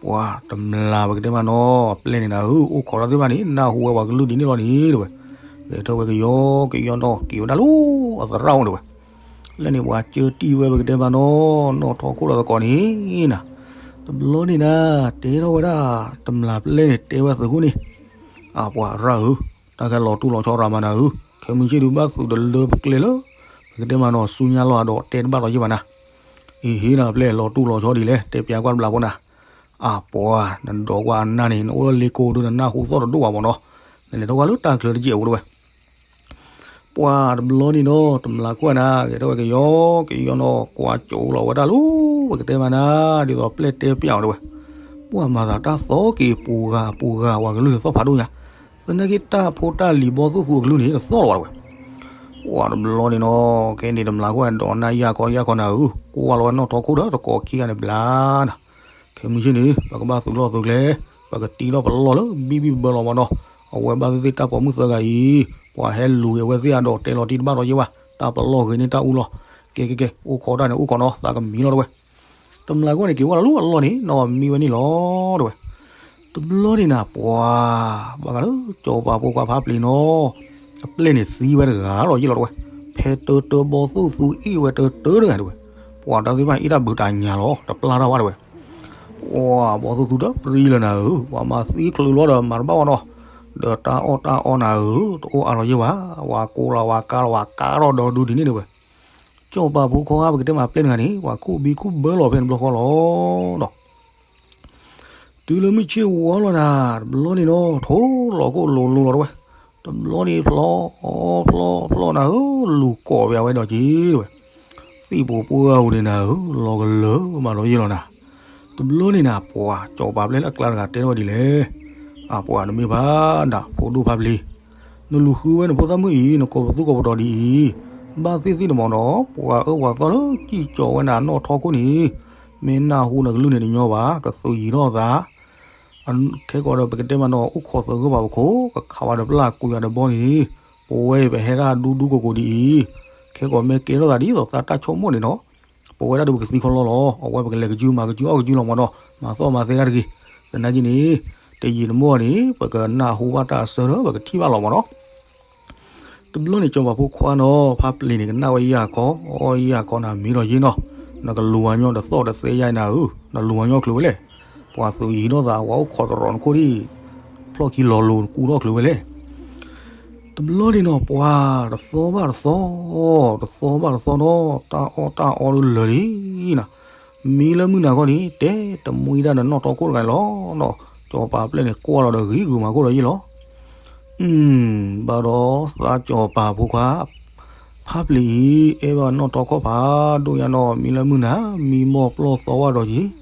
ပှၢ်တမျၢ်ပကတဲမးနီၤ, ပျဲၢ်န့ၣ်နၤဧၢ, အိၣ်ခိးတၢ်သ့ၣ်တဖၣ်န့ၣ် နၢ်ဟူဝဲပှၤကလုၢ်ဒ်န့ၣ်လီၤန့ၣ်တဲဝဲ. ဂဲၤထီၣ်ဝဲကယီကယီနီၤ က့ၤဝဲဒၣ်လၢအသရၣ်အိၣ်န့ၣ်တဲဝဲ. လၢန့ၣ် ပှၤကၢတံၢ်ဝဲပကတဲမးနီၤ, နီၢ်ထီခိၣ်ဒီးသကိးန့ၣ်နၤ, တဘျီန့ၣ်နၤ, တဲထီၣ်ဝဲဒၣ် တမျၢ်ပျဲၢ်န့ၣ် တဲဝဲသုးခိၣ်န့ၣ်, အပှၤရၣ်ဧၢ, တၢ်ခဲလီၤတူၢ်လီၤဆီရၤမၤနၤဧၢ, ခဲမုၢ်ဆ့ၣ်ဒုးဘၣ်သုးတလၢပကျဲလၢ ပကတဲမးနီၤ ဆူညါလီၤအဒီးတဲတဘၣ်လီၤယံာ်ဘၣ်နၤ. အံၤဟ့ၣ်နၤပျဲၢ်လီၤတူၢ်လီၤဆီဒ်လဲၣ် တဲပၠးကွၢ်တဘျီဖိနၤ. အပှၤ နဒိးကွၢ်အနၢ်န့ၣ် နအိၣ်လၢလ့ကိဒုး နနၢ်ဟူသီၣ်တဒိၣ်ဘၣ်မးနီၤ, နလဲၤထီၣ်ကွၢ်လၢတၢ်ချၢတစဲးဖိတဲဝဲ. ပှၤတဘျီန့ၣ်နီၤ တမျးကွၢ်နၤ ဂဲၤထီၣ်ဝဲကယီကယီနီၤ ကွၢ်ကၠိလီၤဝဲဒၣ်လၢ ပကတဲမးနၤ ဒ်သိးပျဲၢ်တဲပျးအီၤတဲဝဲ, ပှၤမၤသးတၢ်သီက့ၤပူၤဂၤပူၤဂၤ ပှၤကလုၢ်န့ၣ်သီၣ်ဖးဒိၣ်ညါ, သနာ်က့တၢ်ဖိတၢ်လံၤဘီသိၣ်သူအကလုၢ်န့ၣ် တသီၣ်လီၤဝဲတဲဝဲ. ပှၤတဘျီန့ၣ်နီၤ ခဲန့ၣ်တမျးကွၢ်ဒီးနၢ်ယၢ်ခီယၢ်ခီနၤဧၢ, ကွၢ်လီၤဝဲနီၣ်ထီခိၣ်ဒီးတကိးခံဂၤန့ၣ်ဘျါနၤ ခဲမုၢ်ဆ့ၣ်န့ၣ် ပကဘၣ်သုးလီၢ်သုးကျဲ, ပကတံထီၣ်ပလီၢ်လၢဘံၣ်ဘံၣ်ဘၢလီၤမးနီၤ, အဝဲဘၣ်သ့ၣ်သ့ၣ်တၢ်ပိာ်မုၣ်သၢဂၤအံၤ, ပှၤဟဲလူၤက့ၤအဝဲသ့ၣ်အဒိးတဲလီၤတံၢ်တဘၣ်ဒီးယဲၢ်ဘၣ်, တၢ်ပလီၢ်ဂ့ၤန့ၢ်တၢ်အူလီၤ, ကဲကဲကဲ အိၣ်ခိးတၢ်န့ၣ်အိၣ်ခိးနီၤ သးကမံလီၤတဲဝဲ. တမျးကွၢ်န့ၣ်က့ၤဝဲလီၤလၢအလီၢ်န့ၣ် နီၢ်မံဝဲန့ၣ်လီၤတဲဝဲ. တဘျီန့ၣ်နၤပှၤ, ဘၣ်ဃးလၢစီၤပၤဖိခွါဖးပျ့ၤနီၤ, အပျဲၢ်န့ၣ်သံဝဲတဂၤလီၤယဲၢ်လီၤတဲဝဲ, ဖဲတၢတၢဘီသိၣ်သူအ့ၣ်ဝဲတၢတၢတဂၤတဲဝဲ, ပှၤတၢ်သ့ၣ်တဖၣ်အ့ၣ်တၢ်ဘၢတၢ်ညါလီၤ တပျၢ်တၢ်ဘၣ်တဲဝဲ. ပှၤဘီသိၣ်သူဒီးပြံလၢနၤဧၢ, ပှၤမၤသံချုးလီၤဒီးမၤတဘၣ်ဝဲနီၤ, ဒီးတၢ်အီၣ်တၢ်အီနၤဧၢ, တအိၣ်အါလီၤယဲၢ်ဘၣ်, ဝၤကိးလီၤဝၤကါလီၤဝၤကါထီၣ်ဒီဒူဒ်န့ၣ်တဲဝဲ. စီၤပၤဖိခွါပကတဲမးပျဲၢ်တဂၤန့ၣ် ပှၤကူၣ်ဘံကူၣ်ဘၢလီၤဖဲန့ၣ်တဘျီဃီလီၤဒီး တုၤလၢမုၢ်ဆ့ၣ်ဝါလီၤနၤ, တဘျီန့ၣ်နီၤ ထိၣ်လီၤခိၣ်လိၤလိၤလီၤတဲဝဲ, တဘျီန့ၣ်ဖျီဖျီဖျီနၤဧၢ, လူၤကိးပဝဲဒီးက့ၤတဲဝဲ, သံၣ်ပူၤပှၢ်ဧိၤန့ၣ်နၤဧၢ, လီၤကလၢာ်မးလီၤယဲၢ်လီၤနၤ. တဘျီန့ၣ်နၤပှၤ, စီၤပၤပျဲၢ်လၢအကျါတဂၤတဲထီၣ်ဝဲဒ်လဲၣ်, အပှၤနမ့ၢ်ဘၣ်ဒၣ်ဖိဒိၣ်ဖးပျ့ၤ, နလူၤဃုဝဲနဖိသၣ်မုၣ်အံၤ နကိးပသူၣ်ကိးပဒီးဒ်အံၤ, ဘၣ်သ့ၣ်သ့ၣ်န့ၣ်မးနီၤ ပှၤအၢပှၤသီလၢစံၣ်ကၠီၤဝဲနၤနီၣ်ထီခိၣ်န့ၣ်, မ့ၢ်နၢ်ဟူနကလုၢ်န့ၣ်တညီဘၣ် ကသုးယံၤထီၣ်သး ခဲကိးဒီးပကတဲမးနီၤ အိၣ်ခိးသဂၢၢ်ပှၤပခိၣ် ကခးဝဲဒီးပျၢ်ကွံာ်ဝဲဒီးဘီန့ၣ်, ပဝဲအံၤပဟဲဒၣ်ဒူဒူကိးကိးဒ်အံၤ, ခဲကိးမ့ၢ်ကဲထီၣ်သးဒ်သိးသးတၢ်ဆိကမိၣ်န့ၣ်နီၤ, ပဝဲဒၣ်ဒီးပကသံခီလီလီၤ, အဝဲပကလဲၤကစုမၤကစုအီၣ်ကစုလီၤမးနီၤ, မၤသီၣ်မၤသဲတၢ်တဂ့ၤ, သနာ်က့န့ၣ်, တယံာ်တမီၢ်န့ၣ် ပကနၢ်ဟူဘၣ်တၢ်အစၢဒီးပကထံၣ်ဘၣ်လီၤမးနီၤ. တဘျီန့ၣ်စီၤပၤဖိခွါနီၤ ဖးပျ့ၤန့ၣ် ကနၣ်ဝဲယၢ်ခီ, အီယၢ်ခီနၤမ့ၢ်ဒီးယ့ၢ်နီၤ, နကလူၤဝၤညီတသီၣ်တသဲယါအံၤနၤဧၢ, နလူၤဝၤညီချုးဝဲလဲၣ်, ပှၤသုးယံၤထီၣ်သးအဝဲအိၣ်ခိးတရီးနခိၣ်ဒံး, ဖျီၣ်ခံလီၤလိၤနကူထီၣ်ချုးဝဲလဲၣ်. တဘျီန့ၣ်နီၤ ပှၤတသီဘၣ်တသီ, တသီဘၣ်တသီနီၤ တၢ်အီၣ်တၢ်အီလၢလၢာ်လံနၤ, မံလၢမုၢ်နၤခီန့ၣ် တဲတမှံတၢ်ဒီးနီၣ်ထီခိၣ်တဂၤန့ၣ်လီၤနီၤ, စီၤပၤပျဲၢ်န့ၣ်ကွၢ်လီၤဒီးဂံၢ်ဂုာ်မၤခိၣ်ဒီးယ့ၢ်လီၤ. ဘၣ်ဒီးသးစီၤပၤဖိခွါ ဖးပျ့ၤအံၤ အဲၣ်ဘၣ်နီၣ်ထီခီၣ်ဖးဒိၣ်ညါနီၤ, မံလၢမုၢ်နၤ မံမီၢ်ပျီၢ်သီဝဲဒီးက့ၤ,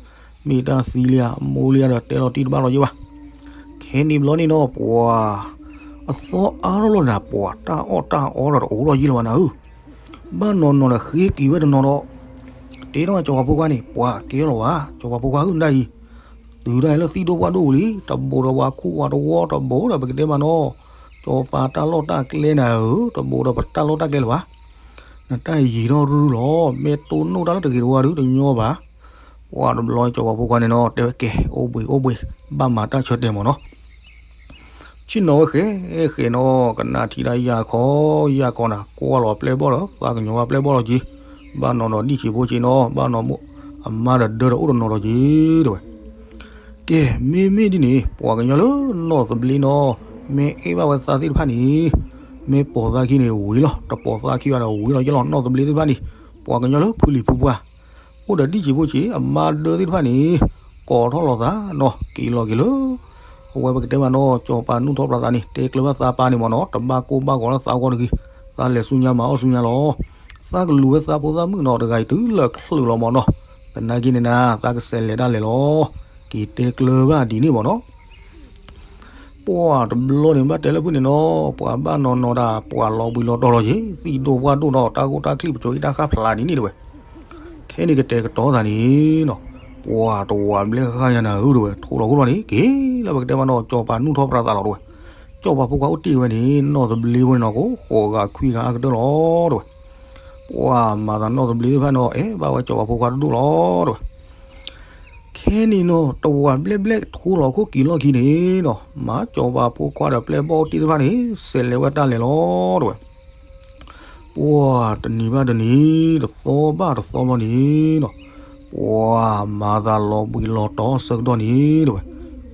မ့ၢ်တၢ်သံလံဧါ မိၢ်လံဧါဒီးတဲလီၤတံၢ်တဘၣ်လီၤယ့ၢ်ဘၣ်. ခဲန့ၣ်ဘျီန့ၣ်နီၤ ပှၤအသီအါထီၣ်လီၤနၤ ပှၤတၢ်အီၣ်တၢ်အီဒီးတအိၣ်လီၤယ့ၢ်လီၤဘၣ်နၤဧၢ, ဘၣ်နီၤနီၤဒီးဃ့က့ၤဝဲတနီၤဒီး တဲထီၣ်စီၤပၤဖိခွါန့ၣ် ပှၤကဲလီၤဘၣ်, စီၤပၤဖိခွါဧၢ ဒ်အံၤ, တုၤဒၣ်အံၤလၢသံၣ်ဒိၣ်ပှၢ်ဒိၣ်ဝံၤလံ, တဘူးဒီးပှၤခူၣ်ဝၤတဝီတဘူးဒီးပကတဲမးနီၤ, စီၤပၤတၢ်လီၢ်တၢ်ကျဲနၤဧၢ, တဘူးဒီးပတၢ်လီၢ်တၢ်ကျဲလၢၤဘၣ်. နတၢ်ယံၤထီၣ်ရုၢ်လီၤ, မ့ၢ်တိၢ်နီၣ်တၢ်လၢတဂ့ၤတဝါဒုတညီဘၣ်. ပှၤတဘျီစီၤပၤဖိခွါန့ၣ်နီၤ တဲဝဲကဲ အိၣ်ဘှံးအိၣ်ဘှံး, ဘၣ်မၤတၢ်ဆၢတဲာ်မးနီၤ ဆ့ၣ်နီၤဝဲဃဲဃဲနီၤ ကနၣ်ထံၣ်ဒၣ်ယၢ်ခီ, ယၢ်ခီနၤ ကွၢ်လီၤပျဲၢ်ဘီၣ်ဒီး သးကညီၤဝဲပျဲၢ်ဘီၣ်လီၤက့ၤ, ဘၣ်နီၤနီၤဒံၣ်ဆံးဖိဆံးနီၤ ဘၣ်နီၤမိၢ်အမါဒီးဒၢဒီးအိၣ်တနီၤလီၤက့ၤ တဲဝဲ. ကဲ မ့မ့ၢ်ဒ်န့ၣ် ပှၤကညီလၢနီၢ်သဘျ့နီၤ မ့ၢ်အဲၣ်ဘၣ်ဝဲသးသ့ၣ်တဖၣ်န့ၣ် မ့ၢ်ပိာ်သးခံန့ၣ်ဝံၤလီၤ, တပိာ်သးခံဘၣ်ဒီးဝံၤလီၤယ့ၢ်လီၤ နီၢ်သဘျ့သ့ၣ်တဖၣ်န့ၣ်, ပှၤကညီလၢဖုလံၤဖုပှၢ် အိၣ်ဒီးဒံၣ်ဆံးဖိဆံး အမါဒၢသ့ၣ်တဖၣ်န့ၣ် ကိးထီၣ်လီၤသးနီၤ က့ၤလီၤက့ၤလၢ အဝဲပကတဲမးနီၤ စီၤပၤနူၢ်ထီၣ်ပြးသးန့ၣ် တဲကျၢၤဘၣ်သးပၢ်န့ၣ်မးနီၤ တဘၣ်ကိၢ်ဘၣ်ဂီၤလၢသးအဂီၢ်တဂ့ၤ, သးလဲၤဆူညါမၤအီၣ်ဆူညါလီၤ. သးကလူၤဝဲသးဖိသၣ်မုၣ်နီၤ တဂၤအံၤတုၤလၢချုးလီၤမးနီၤ, သနာ်က့န့ၣ်နၤ သးကစဲးလဲၤဒၣ်လဲာ်လီၤ. က့ၤတဲကျၢၤဘၣ်ဒ်န့ၣ်မးနီၤ ပှၤတဘျီန့ၣ် ဘၣ်တဲလၢဖုၣ်န့ၣ်နီၤ ပှၤဘၣ်နီၤနီၤဒၣ် ပှၤလီၤဘှံးလီၤတီၤလီၤက့ၤ သံၣ်ဒိၣ်ပှၢ်ဒိၣ်နီၤ တၢ်ဂိၢ်တၢ်ချံၣ်ပစိၤအ့ၣ်တၢ်ဃၣ်ဖျါဒ်န့ၣ်တဲဝဲ. ခဲန့ၣ်ကတဲာ်ကတီၤသးန့ၣ်နီၤ ပှၤတဝၤဘျဲၣ်ဃၣ်ယါနၤဧၢတဲဝဲ ထိၣ်လီၤခိၣ်လီၤန့ၣ် က့ၤလၢပကတဲမးနီၤ စီၤပၤနူၢ်ထီၣ်ပြးသးလီၤတဲဝဲ. စီၤပၤဖိခွါအိၣ်တ့ၢ်ဝဲန့ၣ် နီၢ်သဘျ့ဖိန့ၣ်နီၤ ကိးဃိးဂၤခွံဂၤအါကတၢၢ်လီၤတဲဝဲ. ပှၤမၤသးနီၢ်သဘျ့သ့ၣ်တဖၣ်န့ၣ် အဲၣ်ဘၣ်ဝဲစီၤပၤဖိခွါတဒိၣ်လီၤတဲဝဲ. ခဲန့ၣ်နီၤ တဝၤဘျဲၣ်ဘျဲၣ်ထိၣ်လီၤခိၣ်က့ၤလီၢ်ခံန့ၣ်နီၤ မၤစီၤပၤဖိခွါဒီးပျဲၢ်ဘီၣ်အိၣ်တ့ၢ်သ့ၣ်တဖၣ်န့ၣ် စဲးလဲၤဝဲတၢ်လဲၤလီၤတဲဝဲ. ပှၤတနံၤဘၣ်တနံၤ တသီဘၣ်တသီဘျီန့ၣ်နီၤ ပှၤမၤသးလီၤဘှံးလီၤတီၤဆၢကတီၢ်န့ၣ်တဲဝဲ.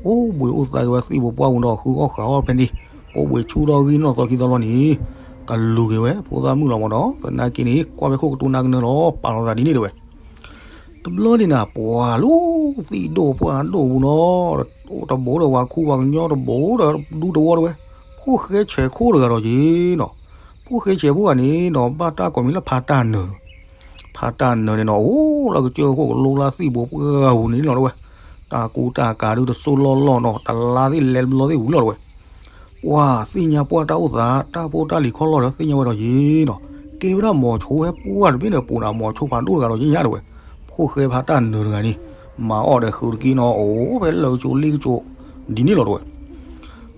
အိၣ်ဘှံးအိၣ်သါက့ၤဝဲသံၣ်ဘိးပှၢ်ပူၤဒီး ဃုအီၣ်ဃုအီၣ်ဖဲန့ၣ် ကိးဘှံးဆူၣ်ထီၣ်ဂံၢ်နီၢ်သီခံသီဘျီန့ၣ် ကလူၤက့ၤဝဲဖိသၣ်မုၣ်လီၤမးနီၤ သနာ်က့န့ၣ် ကွၢ်ဖဲခိၣ်ကတိၤနၢ်ကနၢလီၤ ပာ်လီၤသးဒ်န့ၣ်တဲဝဲ. တဘျီန့ၣ်နၤ ပှၤလၢသံၣ်ဒိၣ်ပှၢ်ဒိၣ်ပူၤနီၤ တဘူးဒီးပှၤခူပှၤကညီတဘူးဒီးဒူတဝီတဲဝဲ ခိၣ်ဃဲဆဲးခိၣ်တဂၤဒီးက့ၤနီၤ ဖိၣ်ဃဲဆဲးဖိဂၤန့ၣ်နီၤ ဘၣ်တၢ်ကိးမံၤလၢဖါတၢ်နၢၤလီၤ. ဖါတၢ်နၢၤန့ၣ်နီၤ အိၣ်လၢကစၢၢ်ခိၣ်ကလိလၢသံၣ်ဘိပှၢ်ပူၤန့ၣ်လီၤ တဲဝဲ. တၢ်ကူတၢ်ကၤဒုးတစိၢ်လီၢ်လီၢ်နီၤ တလါသ့ၣ်လဲၤတဘျီသ့ၣ်ဝံၤလီၤ တဲဝဲ. ပှၤသ့ၣ်ညါပှၢ်တၢ်အိၣ်သး တၢ်ဖိတၢ်လံၤခီၣ်လီၢ်ဒီးသ့ၣ်ညါဝဲဒီးယ့ၤနီၤ, ကဲဝဲဒၣ်မိၤဆိဟဲပှၢ်တဘ့ၣ်န့ၣ် ပူၤန့ၣ် မိၤဆိဖးဒိၣ်တဂၤဒီးယ့ၣ်ညါ တဲဝဲ. ဖိၣ်ဃဲဖါတၢ်နၢၤတဂၤန့ၣ် မၤအီၣ်ဒီးဃုာ်တက့ၢ်နီၤ အိၣ်ဖဲလၢကၠိလ့ကၠိ ဒ်န့ၣ်လီၤ တဲဝဲ.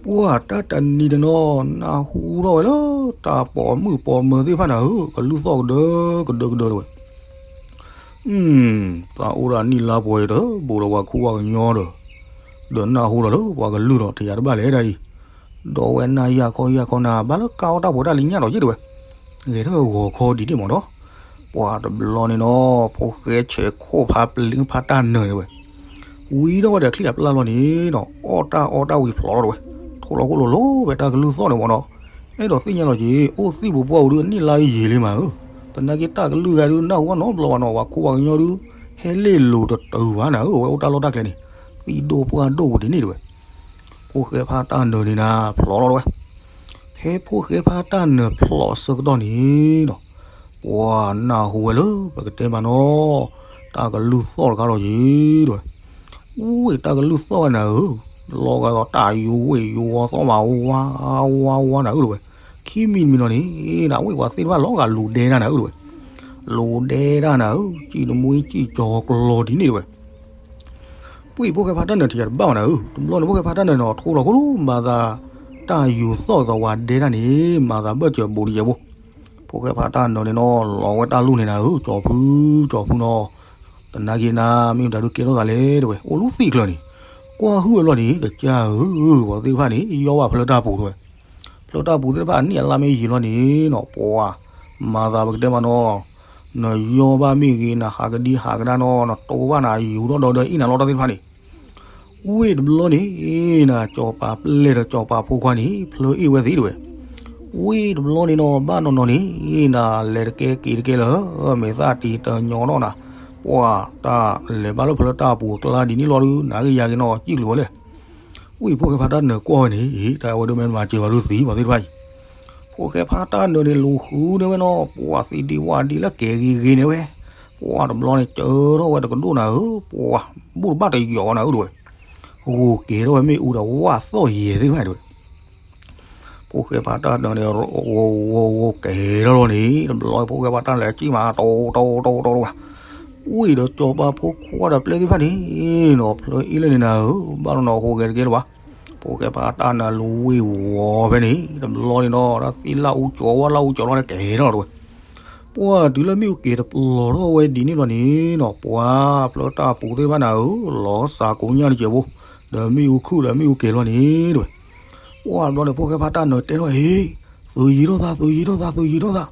ပှၢ်တၢ်တနံၤတနီၤ နၢ်ဟူထီၣ်ဝဲလၢ တၢ်ပိာ်မုၣ်ပိာ်မၢၤသ့ၣ်တဖၣ်န့ၣ်ဧၢ ကလုၢ်သီၣ်ကဒၢကဒၢကဒၢ တဲဝဲ. သးအိၣ်ဒၣ်နံၣ်လါပှဲၤဒီး ဘူးဒီးပှၤခူပှၤကညီဒီး ဒီးနၢ်ဟူဒီးလၢပှၤကလုၢ်ဒီး တယၤတဘၣ်လဲၣ်ဒ်အံၤ, ဒီးဝဲနၢ်ယၢ်ခီယၢ်ခီနၤ ဘၣ်လၢကါအီၣ်တၢ်ဖိတၢ်လံၤညၣ်ဒီးယ့ၣ် တဲဝဲ. ဂဲၤထီၣ်ဂီၤခီဒ်န့ၣ်မးနီၤ. ပှၢ်တဘျီန့ၣ်နီၤ ဖိၣ်ဃဲဆဲးခိၣ်ဖါပျ့ၤဖါတၢ်နၢၤ တဲဝဲ ဝံထီၣ်ဝဲဒီးချံၣ်အပျၢ်လီၤန့ၣ်နီၤ အီၣ်တၢ်အီတၢ်ဝံၤဖျိးလီၤ တဲဝဲ. ထိၣ်လီၤခိၣ်လိၤလိၤဖဲတၢ်ကလုၢ်သီၣ်န့ၣ်မးနီၤ. အဲၣ်ဒိးသ့ၣ်ညါလီၤက့ၤ အိၣ်သံၣ်ပူၤပှၢ်ပူၤဒုး နံၣ်လါယံာ်လံမးဧၢ, သနာ်က့တၢ်ကလုၢ်ဂၤဒုး နၢ်ဟူဘၣ်နီတဘျီဘၣ်နီၤ ပှၤခူပှၤကညီဒုး ဟဲလ့ၣ်လိၤတတုၤဘၣ်နၤဧၢ, အဝဲအိၣ်တၢ်လီၢ်တၢ်ကျဲန့ၣ် သံၣ်ဒိၣ်ပှၢ်ဒိၣ်ပူၤဒ်န့ၣ် တဲဝဲ. ဖိၣ်ဃဲဖါတၢ်နၢၤန့ၣ်နၤ ဖျိးလီၤ တဲဝဲ. ဖဲဖိၣ်ဃဲဖါတၢ်နၢၤဖျိးအဆၢကတီၢ်န့ၣ်နီၤ ပှၢ်နၢ်ဟူဝဲလၢ ပကတဲမးနီၤ တၢ်ကလုၢ်သီၣ်တခါလီၤက့ၤ တဲဝဲ. အူဝ့ၢ်တၢ်ကလုၢ်သီၣ်ဝဲနၤဧၢ, လီၤဂာ်ဒီးတၢ်ယူၤဝ့ၢ်ယူၤဝီၤသီၣ်မး ဝါဝါဝါနၤဧၢ တဲဝဲ. ခံမံၤတမံၤနီၤန့ၣ် နဝ့ၢ်ပှၤသ့ၣ်တဖၣ်လီၤဂာ်လူၤဒဲတၢ်နၤဧၢ တဲဝဲ. လူၤဒဲတၢ်နၤဧၢ, စံၣ်တမှံစံၣ်ကၠီၤကျီၤဒ်န့ၣ် တဲဝဲ. ပှၢ်ဖိၣ်ဃဲဖါတၢ်နၢၤထံၣ်တဘၣ်ဘၣ်နၤဧၢ, တဘျီန့ၣ် ဖိၣ်ဃဲဖါတၢ်နၢၤန့ၣ် ထိၣ်လီၤခိၣ်လိၤ မၤသး တၢ်ယူၤသီၣ်သဝးဒဲတၢ်န့ၣ် မၤသးဘၢၣ်စၢၤဘူးတယဲၢ်ဘိ. ဖိၣ်ဃဲဖါတၢ်နၢၤန့ၣ်နီၤ လီၤဝဲတၢ်လူၢ်န့ၣ်နၤဧၢ, ကၠီၤဖုကၠီၤဖုနီၤ, သနာ်က့နၤ မ့ၢ်မတၤဒုးကဲထီၣ်သးလဲၣ် တဲဝဲ, အိၣ်လူၤသံၣ်ချၢန့ၣ်, ကွၢ်ဟုၣ်ဝဲလီၤန့ၣ် ကစၢ်ဧၢ, ပှၤသ့ၣ်တဖၣ်န့ၣ် ယီၢ်ဘၣ်ဖျၢတၢ်ပူၤ တဲဝဲ. ဖျၢတၢ်ပူၤသ့ၣ်တဖၣ် အနံၣ်အလါမ့ၢ်ယံာ်လီၤန့ၣ်နီၤ ပှၢ် မၤသးပကတဲမးနီၤ, နယီၢ်ဘၣ်မ့ၢ်ဂ့ၤ နဟးကဒံဟးကဒါနီၤ နတိဘၣ်နၤယူၤထီၣ်ဒီးဒီးအ့ၣ်နၤလီၤတၢ်သ့ၣ်တဖၣ်န့ၣ်. ဝ့ၢ်တဘျီန့ၣ် နၤ ကၠီၤပၤပျဲၢ်ဒီးကၠီၤပၤဖိခွါန့ၣ် ဖျၢအ့ၣ်ဝဲသ့ တဲဝဲ. ဝ့ၢ်တဘျီန့ၣ်နီၤ ဘၣ်နီၢ်နီၢ်န့ၣ် နၤ လဲၤတကဲက့ၤတကဲလၢ မဲာ်သၣ်တံၤတညီနီၤနၤ, ပှၢ်တၢ်လဲၤဘၣ်လၢဖျၢတၢ်ပူၤအကျါဒ်န့ၣ်လီၤဒုး နၤဂ့ၤယၤဂ့ၤနီၤ စံၣ်ကလုာ်ဝဲလဲၣ်. ဝံၤဖိၣ်ဃဲဖါတၢ်နၢၤကွၢ်ဝဲန့ၣ် တၢ်ဝဲဒၣ်မ့ၢ်မၤစၢၤဝဲဒုးသံ ပှၤသ့ၣ်တဖၣ်အံၤ, ဖိၣ်ဃဲဖါတၢ်နၢၤန့ၣ် လူၤဃုန့ၢ်ဝဲနီၤ ပှၢ်သံဒံဝၣ်ဒံလၢကဲၤဂ့ၤဂ့ၤန့ၣ်ဝဲ, ပှၢ်တဘျီန့ၣ် ကၢထီၣ်ဝဲတကဒိၣ်နၤဧၢ, ပှၢ်ဘူၣ်တဘၣ်တယီၤနၤဧၢ တဲဝဲ, ဂိၤကဲၤထီၣ်ဝဲမ့ၣ်အူဒီးဝၣ်သီၣ်ယဲၤသ့ၣ်တဖၣ် တဲဝဲ. ဖိၣ်ဃဲဖါတၢ်နၢၤန့ၣ် ဂိၤဂိၤဂိၤကဲၤထီၣ်လီၤန့ၣ် တဘျီဖိၣ်ဃဲဖါတၢ်နၢၤစံၣ်မး တိတိတိတိတိဝဲ, ဝံၤဒီးကၠီၤပၤဖိခွါဒီးပျဲၢ်သ့ၣ်တဖၣ်န့ၣ်နီၤ ဖျၢအ့ၣ်လၢန့ၣ်နၤဧၢ, ဘၣ်နီၢ်နီၢ်ဟူးဂဲၤတကဲလၢၤဘၣ်. ဖိၣ်ဃဲဖါတၢ်နၢၤလူၤဝ့ၢ်ဝီၤဖဲန့ၣ် တဘျီန့ၣ်နီၤ တၢ်သ့ၣ်လၢအူကၠီဝါလၢအူကၠီလီၤန့ၣ် ကဲၤထီၣ်လီၤ တဲဝဲ. ပှၢ်တုၤလၢမ့ၣ်အူကဲၤတပျီၤထီၣ်ဝဲဒ်န့ၣ်လီၤန့ၣ်နီၤ ပှၢ်ဖျၢတၢ်ပူၤသ့ၣ်တဖၣ်နၤဧၢ, လီၤစှၤကိညၣ်တစဲးဖိ, ဒီးမ့ၣ်အူခုၣ်ဒီးမ့ၣ်အူကဲၤလီၤန့ၣ် တဲဝဲ. ပှၢ်တဘျီန့ၣ် ဖိၣ်ဃဲဖါတၢ်နၢၤတဲထီၣ် ဟ့ၣ်, သုးယံၤထီၣ်သး သုးယံၤထီၣ်သး သုးယံၤထီၣ်သး.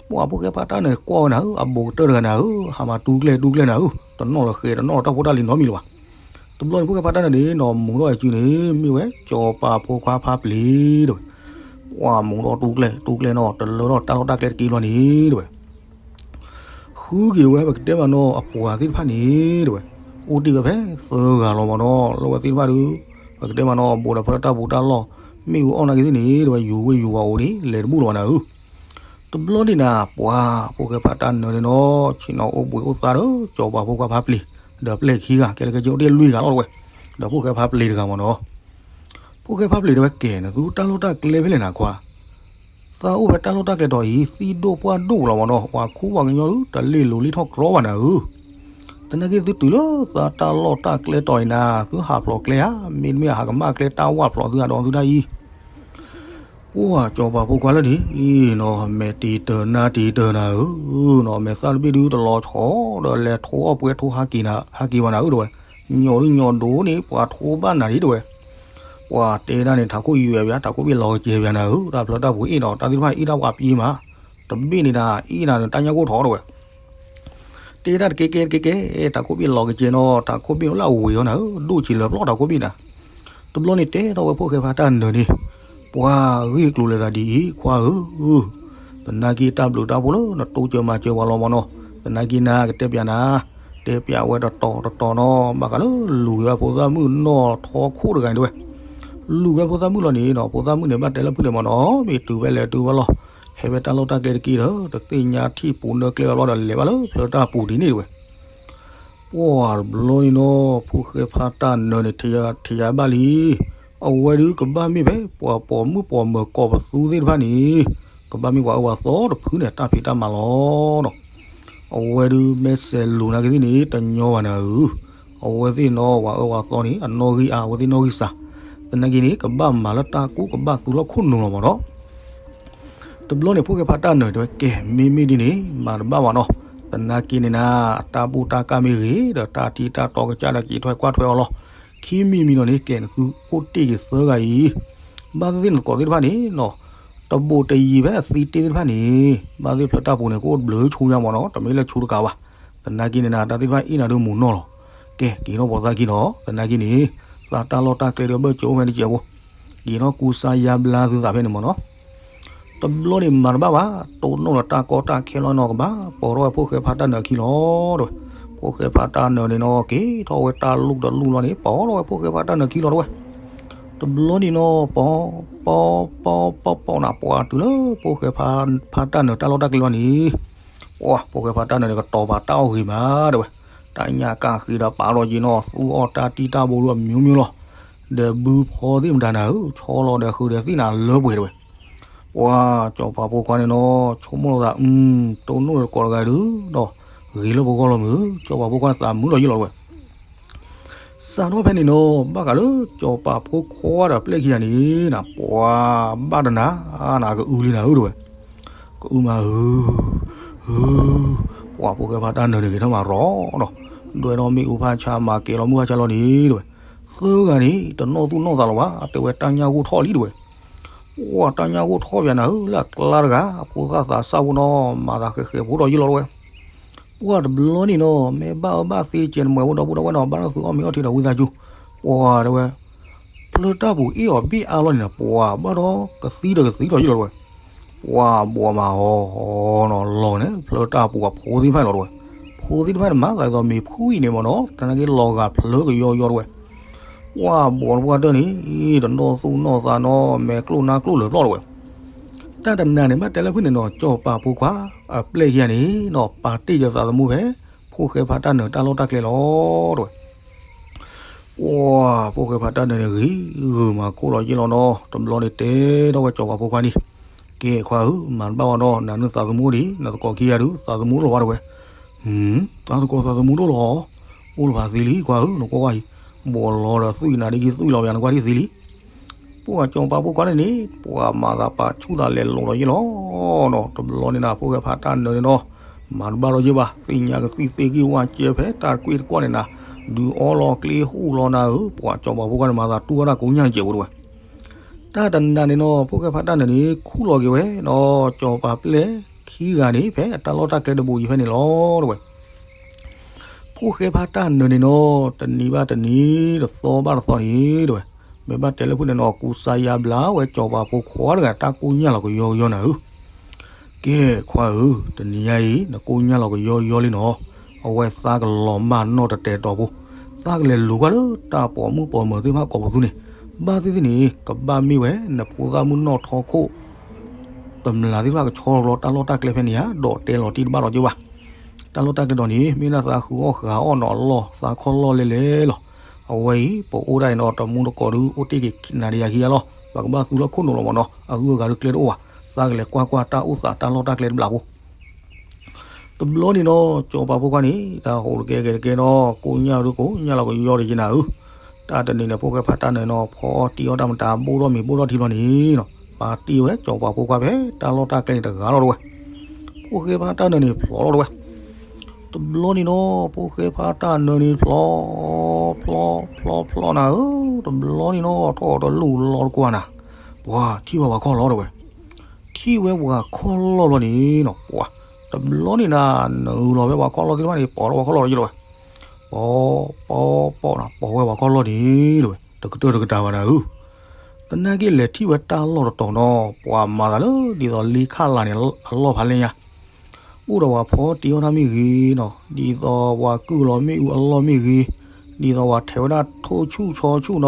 ပှၢ်ဖိၣ်ဃဲဖါတၢ်နၢၤကွၢ်ဝဲနၤဧၢ, အဘူးကတၢၢ်တဂၤနၤဧၢ, ဟးမၤတူကျဲတူကျဲနၤဧၢ, တနီၣ်လၢဃဲၤ တနီၣ်လၢတၢ်ဖိတၢ်လံၤနီတမံၤလၢၤဘၣ်. တဘျီန့ၣ် ဖိၣ်ဃဲဖါတၢ်နၢၤန့ၣ်နီၤ မူၤထီၣ်အစုန့ၣ် မ့ၢ်ဝဲကၠီၤပၤဖိခွါဖါပျ့ၤ တဲဝဲ. ပှၢ်မူၤထီၣ်တူကျဲ တူကျဲနီၤ တလၢထီၣ်တၢ်လီၢ်တၢ်ကျဲတက့ၢ်လီၤန့ၣ် တဲဝဲ. ဃုက့ၤဝဲပကတဲမးနီၤ အပှၤသ့ၣ်တဖၣ်န့ၣ် တဲဝဲ, အိၣ်တ့ၢ်ဝဲဖဲသၢဂၤလီၤမးနီၤ လၢဝဲသ့ၣ်တဖၣ်ဒီး ပကတဲမးနီၤ ဘူးဒီးဖျၢတၢ်ပူၤတၢ်လီၢ် မ့ၣ်အူအီၣ်နာ်က့သ့ၣ်န့ၣ် တဲဝဲ ယူၤဝ့ၢ်ယူၤဝီၤအိၣ်န့ၣ် လဲၤတဘူၣ်လၢၤဘၣ်နၤဧၢ. တဘျီန့ၣ်နၤ ပှၢ်ဖိၣ်ဃဲဖါတၢ်နၢၤန့ၣ်နီၤ ဆ့ၣ်နီၤအိၣ်ဘှံးအိၣ်သါဒီး ကၠီၤပၤဖိခွါဖါပျ့ၤ ဒီးပျဲၢ်ခံဂၤ ကဲလၢကဲကၠိအိၣ်တ့ၢ်လွံၢ်ဂၤလီၤ တဲဝဲ, ဒီးဖိၣ်ဃဲဖါပျ့ၤတဂၤမးနီၤ. ဖိၣ်ဃဲဖါပျ့ၤတဲဝဲ ကဲ နသုတၢ်လီၢ်တၢ်ကျဲဖဲလဲၣ်နၤခွါ သးအိၣ်ဖဲတၢ်လီၢ်တၢ်ကျဲတီၤအံၤ သံၣ်ဒိၣ်ပှၢ်ဒိၣ်လီၤမးနီၤ ပှၤခူပှၤကညီဒုး တလ့ၣ်လိၤလ့ၣ်ထီၣ်ကြီဘၣ်နၤဧၢ. သနာ်က့သုတုၤလၢသးတၢ်လီၢ်တၢ်ကျဲတီၤအံၤနၤ သုဟးဖျိးကျဲဧါ မ့တမ့ၢ်ဟးကမၣ်ကျဲတၢ်ဝၣ်ဖျိးသုအဒီးသုတၢ်အံၤ ပှၢ်ကၠီၤပၤဖိခွါလၢန့ၣ်နီၤ မဲာ်တံၤတၢၤနါတံၤတၢၤနၤဧၢနီၤ မဲာ်သၣ်တဘ့ၣ်ဒုးတလီၤဆီဒီးလဲၤထိအီၣ်ပှဲၤထိဟးက့ၤနၤ ဟးက့ၤဘၣ်နၤဧၢ တဲဝဲ, ညီၣ်ဒုးညီၣ်ဒိၣ်န့ၣ် ပှၤထိဘၣ်နၤဒံး တဲဝဲ, ပှၢ်တဲဒၣ်န့ၣ် ထးခိၣ်ယွဲၢ်ဘၣ် ထးခိၣ်ဘ့ၣ်လီၤကစဲၤဘၣ်နၤဧၢ တၢ်ဖျၢတၢ်ပူၤအ့ၣ်ဒီး တၢ်သ့ၣ်တဖၣ်အ့ၣ်ဒၣ်ပှၤပံမး, တဘ့ၣ်န့ၣ်ဒၣ် အ့ၣ်နၤန့ၣ် တၢ်ညၣ်ကိၢ်ထီၣ် တဲဝဲ တဲဒၣ်တကဲကဲတကဲကဲ ထးခိၣ်ဘ့ၣ်လီၤကစဲၤနီၤ ထးခိၣ်ဘ့ၣ်အိၣ်လၢအဝ့ၤအီၤနၤဧၢ ဒိၣ်ဆံးလၢာ်ပျီထးခိၣ်ဘ့ၣ်နၤ, တဘျီန့ၣ်တဲထီၣ်ဝဲဖိၣ်ဃဲဖါတၢ်နၢၤန့ၣ်, ပှၤဂ့ၢ်ကျိၤလဲၤသးဒ်အံၤ ခွါဧၢ, သနာ်က့တၢ်ဘျုးတၢ်ဖှိၣ်လၢနတိစၢၤမၤစၢၤပှၤလီၤမးနီၤ, သနာ်က့နၤကတဲပျးနၤ, တဲပျးဝဲတတီၤတတီၤနီၤ ဘၣ်ဃးလၢလူၤက့ၤဝဲဖိသၣ်မုၣ်နီၢ်ထီခိၣ်တဂၤန့ၣ်တဲဝဲ, လူၤက့ၤဝဲဖိသၣ်မုၣ်လီၤန့ၣ်နီၤ ဖိသၣ်မုၣ်န့ၣ် ဘၣ်တဲလၢဖုၣ်လဲၣ်မးနီၤ မ့ၢ်တုၤဝဲလဲၤတုၤဝဲလီၤ, ဟဲဝဲတၢ်လီၢ်တၢ်ကျဲတက့ၢ်ဒီး တသ့ၣ်ညါထံၣ်ပူၤနၢကျဲအဘျီဒီး လဲၤဘၣ်လၢဖျၢတၢ်ပူၤဒ်န့ၣ်တဝဲ. ပှၢ်တဘျီန့ၣ်နီၤ ဖိၣ်ဃဲဖါတၢ်နၢၤန့ၣ် ထံယၤဘၣ်လံ. အဝဲဒုးကဘၣ်မ့ၢ်ဖဲ ပှၤပိာ်မုၣ်ပိာ်မၢၤကိးပသူသ့ၣ်တဖၣ်န့ၣ်, ကဘၣ်မ့ၢ်ပှၤအၢပှၤသီတဖုန့ၣ် တၢ်ဖံးတၢ်မၤလီၤဒီး အဝဲဒုးမဲာ်ဆဲးလိၤနာ်က့သ့ၣ်န့ၣ် တညီဘၣ်နၤဧၢ. အဝဲသ့ၣ်နီၤ ပှၤအၢပှၤသီန့ၣ် အနီၣ်ဂံၢ်အါ အဝဲသ့ၣ်နီၣ်ဂံၢ်စှၤ, သနာ်က့န့ၣ် ကဘၣ်မၤလၢတၢ်ကူၣ် ကဘၣ်သူလီၤခိၣ်နူာ်လီၤမးနီၤ. တဘျီန့ၣ် ဖိၣ်ဃဲဖါတၢ်နၢၤတဲဝဲ ကဲ မ့မ့ၢ်ဒ်န့ၣ် မၤတဘၣ်ဘၣ်နီၤ. သနာ်က့န့ၣ်နၤ တၢ်ဘူၣ်တၢ်ကၢ်မ့ၢ်ဂ့ၤ ဒီးတၢ်တံၢ်တၢ်တီကစၢ်ဒီး က့ၤထွဲကွၢ်ထွဲအီၤလီၤ. ခံမံၤမံၤနီၤန့ၣ် ကဲ နသုအိၣ်တ့ၢ်က့ၤသၢဂၤအံၤ, ဘၣ်သ့ၣ်သ့ၣ်နသကိးသ့ၣ်တဖၣ်န့ၣ်နီၤ တဘူးတယံၤဖဲအသံတ့ၢ်သ့ၣ်တဖၣ်န့ၣ်, ဘၣ်သ့ၣ်ဖျၢတၢ်ပူၤန့ၣ် ကအိၣ်တဘျုးဆူညါမးနီၤ, တမ့ၢ်လၢဆူတကးဘၣ်. သနာ်က့န့ၣ်နၤ တၢ်သ့ၣ်တဖၣ်အ့ၣ်နၤဒုးမူးနီၢ်လီၤ. ကဲ က့ၤထီၣ်ပိာ်သးခံနီၤ, သနာ်က့န့ၣ် သးတၢ်လီၢ်တၢ်ကျဲဒီး ဘၢၣ်စၢၤအိၣ်ဖဲန့ၣ်စဲးဖိ, က့ၤထီၣ်ကူစါယါဘျါသုသးဖဲန့ၣ်မးနီၤ. တဘျီန့ၣ်မၤတဘၣ်ဘၣ်, တိၢ်နီၣ်ဒီးတၢ်ကီတၢ်ခဲလီၤနီၤ ကဘၣ်ပိာ်ထီၣ်ဝဲဖိၣ်ဃဲဖါတၢ်နၢၤအခံလီၤတဲဝဲ. ဖိၣ်ဃဲဖါတၢ်နၢၤန့ၣ်နီၤ က့ၤထီၣ်ဝဲတၢ်လူၢ်တလူၢ်လီၤန့ၣ် ပိာ်ထီၣ်ဝဲဖိၣ်ဃဲဖါတၢ်နၢၤခံလီၤတဲဝဲ. တဘျီန့ၣ်နီၤ ပိာ် ပိာ် ပိာ် ပိာ် ပိာ်နၤ ပှၤတုၤလၢဖိၣ်ဃဲဖါတၢ်နၢၤတၢ်လီၢ်တၢ်ကျဲလီၤန့ၣ်, ပှၤ ဖိၣ်ဃဲဖါတၢ်နၢၤန့ၣ် ကတီၤပာ်တၢ်အီၣ်ဂ့ၤမးတဲဝဲ. တၢ်ညၣ်ကၢ်ဃ့ဒီးပာ်ထီၣ်က့ၤနီၤ သူအီၣ်တၢ်တံၢ်တၢ်ဘိဒုးအမျိုးမျိုးလီၤ. ဒီးဘုဖီသ့ၣ်မတၤနၤဧၢ, ဆီလီၤဒီးဃုာ်ဒီးသ့ၣ်နၤလၢပှဲၤတဲဝဲ. ပှၤ စီၤပၤဖိခွါန့ၣ်နီၤ ဆိကမိၣ်လိာ်သး တိၢ်နီၣ်ဒီးတကိးတဂၤဒုးဒီး ဂ့ၤလၢပဂီၢ်လီၤမုၢ်, စီၤပၤဖိခွါန့ၣ်သးမုာ်လီၤယံာ်လီၤတဲဝဲ. စးထီၣ်ဖဲန့ၣ်နီၤ ဘၣ်ဃးလၢစီၤပၤဖိခွါဒီးအပျဲၢ်ခံဂၤန့ၣ်နၤ ပှၤဘၣ်တနၤနၤ ကအုလံနၤဧၢတဲဝဲ. ကအုမးဧၢ, ဧၢ, ပှၤဖိၣ်ဃဲဖါတၢ်နၢၤန့ၣ်ဂဲၤထီၣ်မးရီၤဒီး ဒွဲၣ်ထီၣ်မ့ၣ်အူဖးဆါ မၤကဲၤလီၤမုၢ်ဖးဆါလီၤန့ၣ်တဲဝဲ. သၢဂၤန့ၣ် တနီၣ်သူၣ်နီၣ်သးလီၤဘၣ် တဲဝဲ တၢ်ညၣ်ဂိၢ်ထီၣ်လံတဲဝဲ. ပှၤတၢ်ညၣ်ဂိၢ်ထီၣ်ပၠးနၤဧၢ လၢအကျါတဂၤ ဖိသၣ်သးစၢ်ဖိနီၤ မၤသးဃဲးဃဲးဖိဒီးယံာ်လီၤတဲဝဲ. ပှၤတဘျီန့ၣ်နီၤ မ့ၢ်ဘၣ်အၢဘၣ်သီတကဲးနမဲာ်ဖိဒီပုၢ်ဒီဝဲၢ်နီၤ ဘၣ်လၢသုအီၣ်မ့ၤအီထံဒီးဝံသးစူၤ, ပှၤတဲဝဲ ဖျၢတၢ်ပူၤအ့ၣ်အီၤဘ့ၣ်အါလီၤန့ၣ် ပှၤဘၣ်ဒီးကသံဒီးကသံဒီးယံာ်လီၤတဲဝဲ. ပှၤဘှီမးအီၤနီၤ လီၤန့ၣ် ဖျၢတၢ်ပူၤအဖိသ့ၣ်တဖၣ်န့ၣ်လီၤတဲဝဲ. ဖိသ့ၣ်တဖၣ်န့ၣ် မၤသးဒ်သိးမ့ၤဖှံအံၤန့ၣ်မးနီၤ သနာ်က့လီၤဂာ်ဖျၢကယီယီတဲဝဲ. ပှၤဘှီတပှၢ်တၢၢ်န့ၣ် တနီၣ်သူၣ်နီၣ်သးနီၤ မဲာ်ကျိၣ်နါကျိၣ်လၢာ်ပျီၢ်တဲဝဲ. တၢ်တနၤန့ၣ် ဘၣ်တဲလၢဖုၣ်န့ၣ်နီၤ စီၤပၤဖိခွါ အပျဲၢ်ခံဂၤန့ၣ်နီၤ ပာ်တ့ၢ်ယသးသမူဖဲ ဖိၣ်ဃဲဖါတၢ်နၢၤတၢ်လီၢ်တၢ်ကျဲလီၤတဲဝဲ. ပှၤ ဖိၣ်ဃဲဖါတၢ်နၢၤန့ၣ် ဂ့ၤဂုာ်မၤကိၢ်လီၤယံာ်လီၤနီၤ တဘျီန့ၣ်တဲထီၣ်ဝဲစီၤပၤဖိခွါန့ၣ်, ကဲခွါဧၢ မၤတဘၣ်ဘၣ်ဒီး နၤနုၢ်သးသမူအိၣ်ဒံး နသကိးခံဂၤဒုး သးသမူတအိၣ်လၢၤဘၣ်တဲဝဲ. တၢ်သကိးသးသမူတအိၣ်လၢၤ, အိၣ်လၢၤဘၣ်သ့လံ ခွါဧၢ နကွၢ်ကွၢ်အံၤ, ဘှီလီၤဒီးသွံၣ်နၤဒ်က့ၤသွံၣ်လီၤပၠး နကွၢ်ဒ်သ့လံ. ပှၤစီၤပၤဖိခွါန့ၣ်န့ၣ် ပှၤမၤသးပာ်ဆူၣ်သးလဲၤလိၤလီၤယံာ်လီၤနီၤ တဘျီန့ၣ်နၤ ဖိၣ်ဃဲဖါတၢ်နၢၤန့ၣ်နီၤ မၤတဘၣ်ဒီးယဲၢ်ဘၣ် သ့ၣ်ညါကသံၣ်သ့ၣ်ဂံၢ်ဝါကဲဖဲတၢ်ကွ့ၢ်တကွီၢ်န့ၣ်နၤ ဒုးအီလီၤကျ့ဟူၣ်လီၤနၤဧၢ ပှၤစီၤပၤဖိခွါန့ၣ် မၤသးတူၢ်ဝဲဒၣ်ကိးညၣ်စဲးဖိတဲဝဲ. တၢ်တနၤန့ၣ်နီၤ ဖိၣ်ဃဲဖါတၢ်နၢၤန့ၣ် ခူၣ်လီၤက့ၤဝဲဒီး စီၤပၤပျဲၢ်ခံဂၤန့ၣ် ဖဲအတၢ်လီၢ်တၢ်ကျဲတဘိးအံၤဖဲန့ၣ်လီၤတဲဝဲ. ဖိၣ်ဃဲဖါတၢ်နၢၤန့ၣ်နီၤ တနံၤဘၣ်တနံၤ တသီဘၣ်တသီန့ၣ်တဲဝဲ, မ့ၢ်ဘၣ်တဲလၢဖုၣ်န့ၣ်နီၤ ကူစါယါဘျါဝဲစီၤပၤဖိခွါတဂၤ တၢ်ကိၢ်ညၣ်လီၤကယီကယီနၤဧၢ. ကဲခွါဧၢ, တနံၤညါအံၤ နကိၢ်ညၣ်လီၤကယီကယီလံနီၤ, အဝဲသးကလီၤမၢ်နီၢ်တတဲာ်တီၤဖိ, သးကလဲၤလူၤကွၢ်လၢတၢ်ပိာ်မုၣ်ပိာ်မၢၤသ့ၣ်တဖၣ်ကိးပသူန့ၣ်, ဘၣ်သ့ၣ်သ့ၣ်န့ၣ် ကဘၣ်မ့ၢ်ဝဲနဖိသၣ်မုၣ်နီၢ်ထီခိၣ် တမျၢ်သ့ၣ်တဖၣ်ကဆီလီၤတၢ်လီၢ်တၢ်ကျဲဖဲန့ၣ်ဧါ, ဒီးတဲလီၤတံၢ်တဘၣ်ဒီးက့ၤဘၣ်. တၢ်လီၢ်တၢ်ကျဲဒီးန့ၣ် မ့ၢ်ဒၣ်သးဃုအီၣ်ဃုအီၣ်နီၤအလီၢ် သးခီၣ်လီၢ်လဲလဲလီၤ. အဝဲအံၤ ပအိၣ်ဒၣ်အံၤနီၤ တမူတကိးဒုး အိၣ်တ့ၢ်က့ၤနၤဒီးယၤခံဂၤလီၤ. ပကဘၣ်သူလီၤခိၣ်နူာ်လီၤမးနီၤ, အဂုၤအဂၤဒုးကျဲတအိၣ်ဘၣ်. သးကလဲၤကွၢ်ကွၢ်တၢ်အိၣ်သးတၢ်လီၢ်တၢ်ကျဲတဘျီဖိ တဘျီန့ၣ်နီၤ စီၤပၤဖိခွါန့ၣ် တၢ်ဟူးတကဲကဲတကဲနီၤ ကိၢ်ညၣ်ဒုးကိၢ်ညၣ်လီၤကယီတက့ၤနၤဧၢ. တၢ်တနံၤန့ၣ် ဖိၣ်ဃဲဖါတၢ်နၢၤနီၤ ဖီအီၣ်တံၢ်အီၣ်တၢ်မတၤ ဘိၣ်ထီၣ်မ့ၤဘိၣ်ထီၣ်ထံဘျီန့ၣ်နီၤ ပာ်တ့ၢ်ဝဲစီၤပၤဖိခွါဖဲတၢ်လီၢ်တၢ်ကျဲန့ၣ်တဂၤလီၤတဲဝဲ. ဖိၣ်ဃဲဖါတၢ်နၢၤန့ၣ်ဖျိးလီၤတဲဝဲ. တဘျီန့ၣ်နီၤ ဖိၣ်ဃဲဖါတၢ်နၢၤန့ၣ်ဖျိး ဖျိး ဖျိး ဖျိးနၤဧၢ, တဘျီန့ၣ်နီၤ ထီၣ်တလူၢ်လီၤတကွၢ်နၤ, ပှၤထံၣ်ဝဲပှၤခီၣ်လီၤတဲဝဲ. ထံၣ်ဝဲပှၤခီၣ်လီၢ်ဘျီန့ၣ်နီၤ ပှၤ တဘျီန့ၣ်နၤ နုာ်လီၤဖဲပှၤခီၣ်လီၢ်သ့ၣ်တဖၣ်န့ၣ် ပိာ်လီၤပှၤခီၣ်လီၢ်ဒီးယလီၤဝဲ. ပိာ် ပိာ် ပိာ်နၤ ပိာ်ဝဲပှၤခီၣ်လီၢ်န့ၣ်တဲဝဲ တကတၢၢ်တကတၢၢ်ဘၣ်နၤဧၢ. သနာ်က့လဲၤထံၣ်ဝဲတၢ်လီၢ်တတီၤနီၤ ပှၤမၤသးလၢဒ်သိးလ့ခၣ်လၤန့ၣ်အလီၢ်ဖးလဲၢ်ညါ အိၣ်ဒီးပှၤဖီတံၢ်အီၣ်တၢ်မ့ၢ်ဂ့ၤနီၤ, ဒ်သိးပှၤကုၢ်လီၤမ့ၣ်အူအလီၢ်မ့ၢ်ဂ့ၤ, ဒ်သိးပှၤထဲးဝဲဒၣ်ထိၣ်ဆူၣ်ဆီဆူၣ်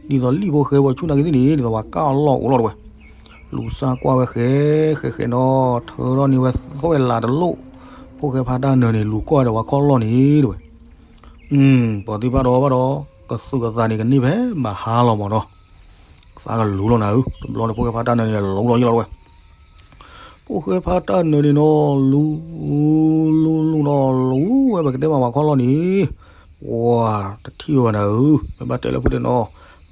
နီၤ, ဒ်သိးလံၣ်ဖိဃဲဖိဆူၣ်နာ်က့သ့ၣ်န့ၣ် ဒ်သိးပှၤကၢ်အလီၢ်အိၣ်လီၤတဲဝဲ. လူၤစၢ်ကွၢ်ဝဲဃဲ ဃဲဃဲနီၤ ထၢထီၣ်န့ၢ်ဝဲသွဲၣ်လးတလိၣ်, ဖိၣ်ဃဲဖါတၢ်နၢၤန့ၣ် လူၤကွၢ်ဒီးပှၤခီၣ်လီၢ်န့ၣ်တဲဝဲ, ပှၤသ့ၣ်တဖၣ်ဒီးဘၣ်ဒီး ကသုးကသးန့ၣ်ကန့ၢ်ဖဲဘၣ်ဟါလီၤမးနီၤ, သးကလူၤလီၤနၤဧၢ, တဘျီန့ၣ် ဖိၣ်ဃဲဖါတၢ်နၢၤန့ၣ် လူၤလီၤယံလီၤတဲဝဲ ဖိၣ်ဃဲဖါတၢ်နၢၤန့ၣ်နီၤ လူၤ လူၤလူၤနီၤ လူၤဝဲပကတဲမးပှၤခီၣ်လီၢ်န့ၣ်, ပှၤတထံၣ်ဝဲဘၣ်နၤဧၢ, မ့ၢ်ဘၣ်တဲလၢဖိတနီၤ,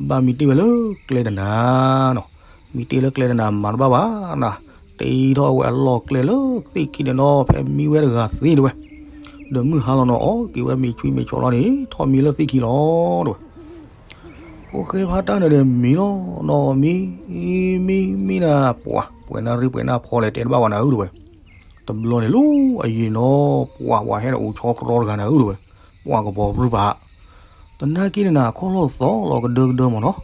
ဘၣ်မံတ့ၢ်ဝဲလၢကျဲတနၤနီၤ, မံတ့ၢ်လၢကျဲတနၤမၤတဘၣ်ဘၣ်နၤ, တ့ထီၣ်ဝဲအလီၢ်ကျဲလၢသ့ၣ်ခံန့ၣ်နီၤ ဖဲမံဝဲတဂၤသ့တဲဝဲ, ဒီးမုၢ်ဟါလီၤနီၤ အီၣ်က့ၤဝဲမ့ၤဆွံမ့ၤဆီလီၤန့ၣ် ထီၣ်မံလၢသ့ၣ်ခံလီၤတဲဝဲ ဖိၣ်ဃဲဖါတၢ်နၢၤန့ၣ်မံလီၤနီၤ မံ မံ မံနၤ ပှၤ ပှဲၤနၣ်ရံၣ်ပှဲၤနၣ်ဖီလဲၣ်တဲတဘၣ်ဝဲနၤဧၢတဲဝဲ, တဘျီန့ၣ်လီၤအယံၤနီၤ ပှၤ ပှၤဟဲဒီးအိၣ်ဆီကြီတဂၤနၤဧၢတဲဝဲ, ပှၤကပီၤပြူၢ်ပာ် တနာ်က့န့ၣ်နၤ ခီၣ်လီၢ်သီၣ်လီၤကဒၢကဒၢမးနီၤ,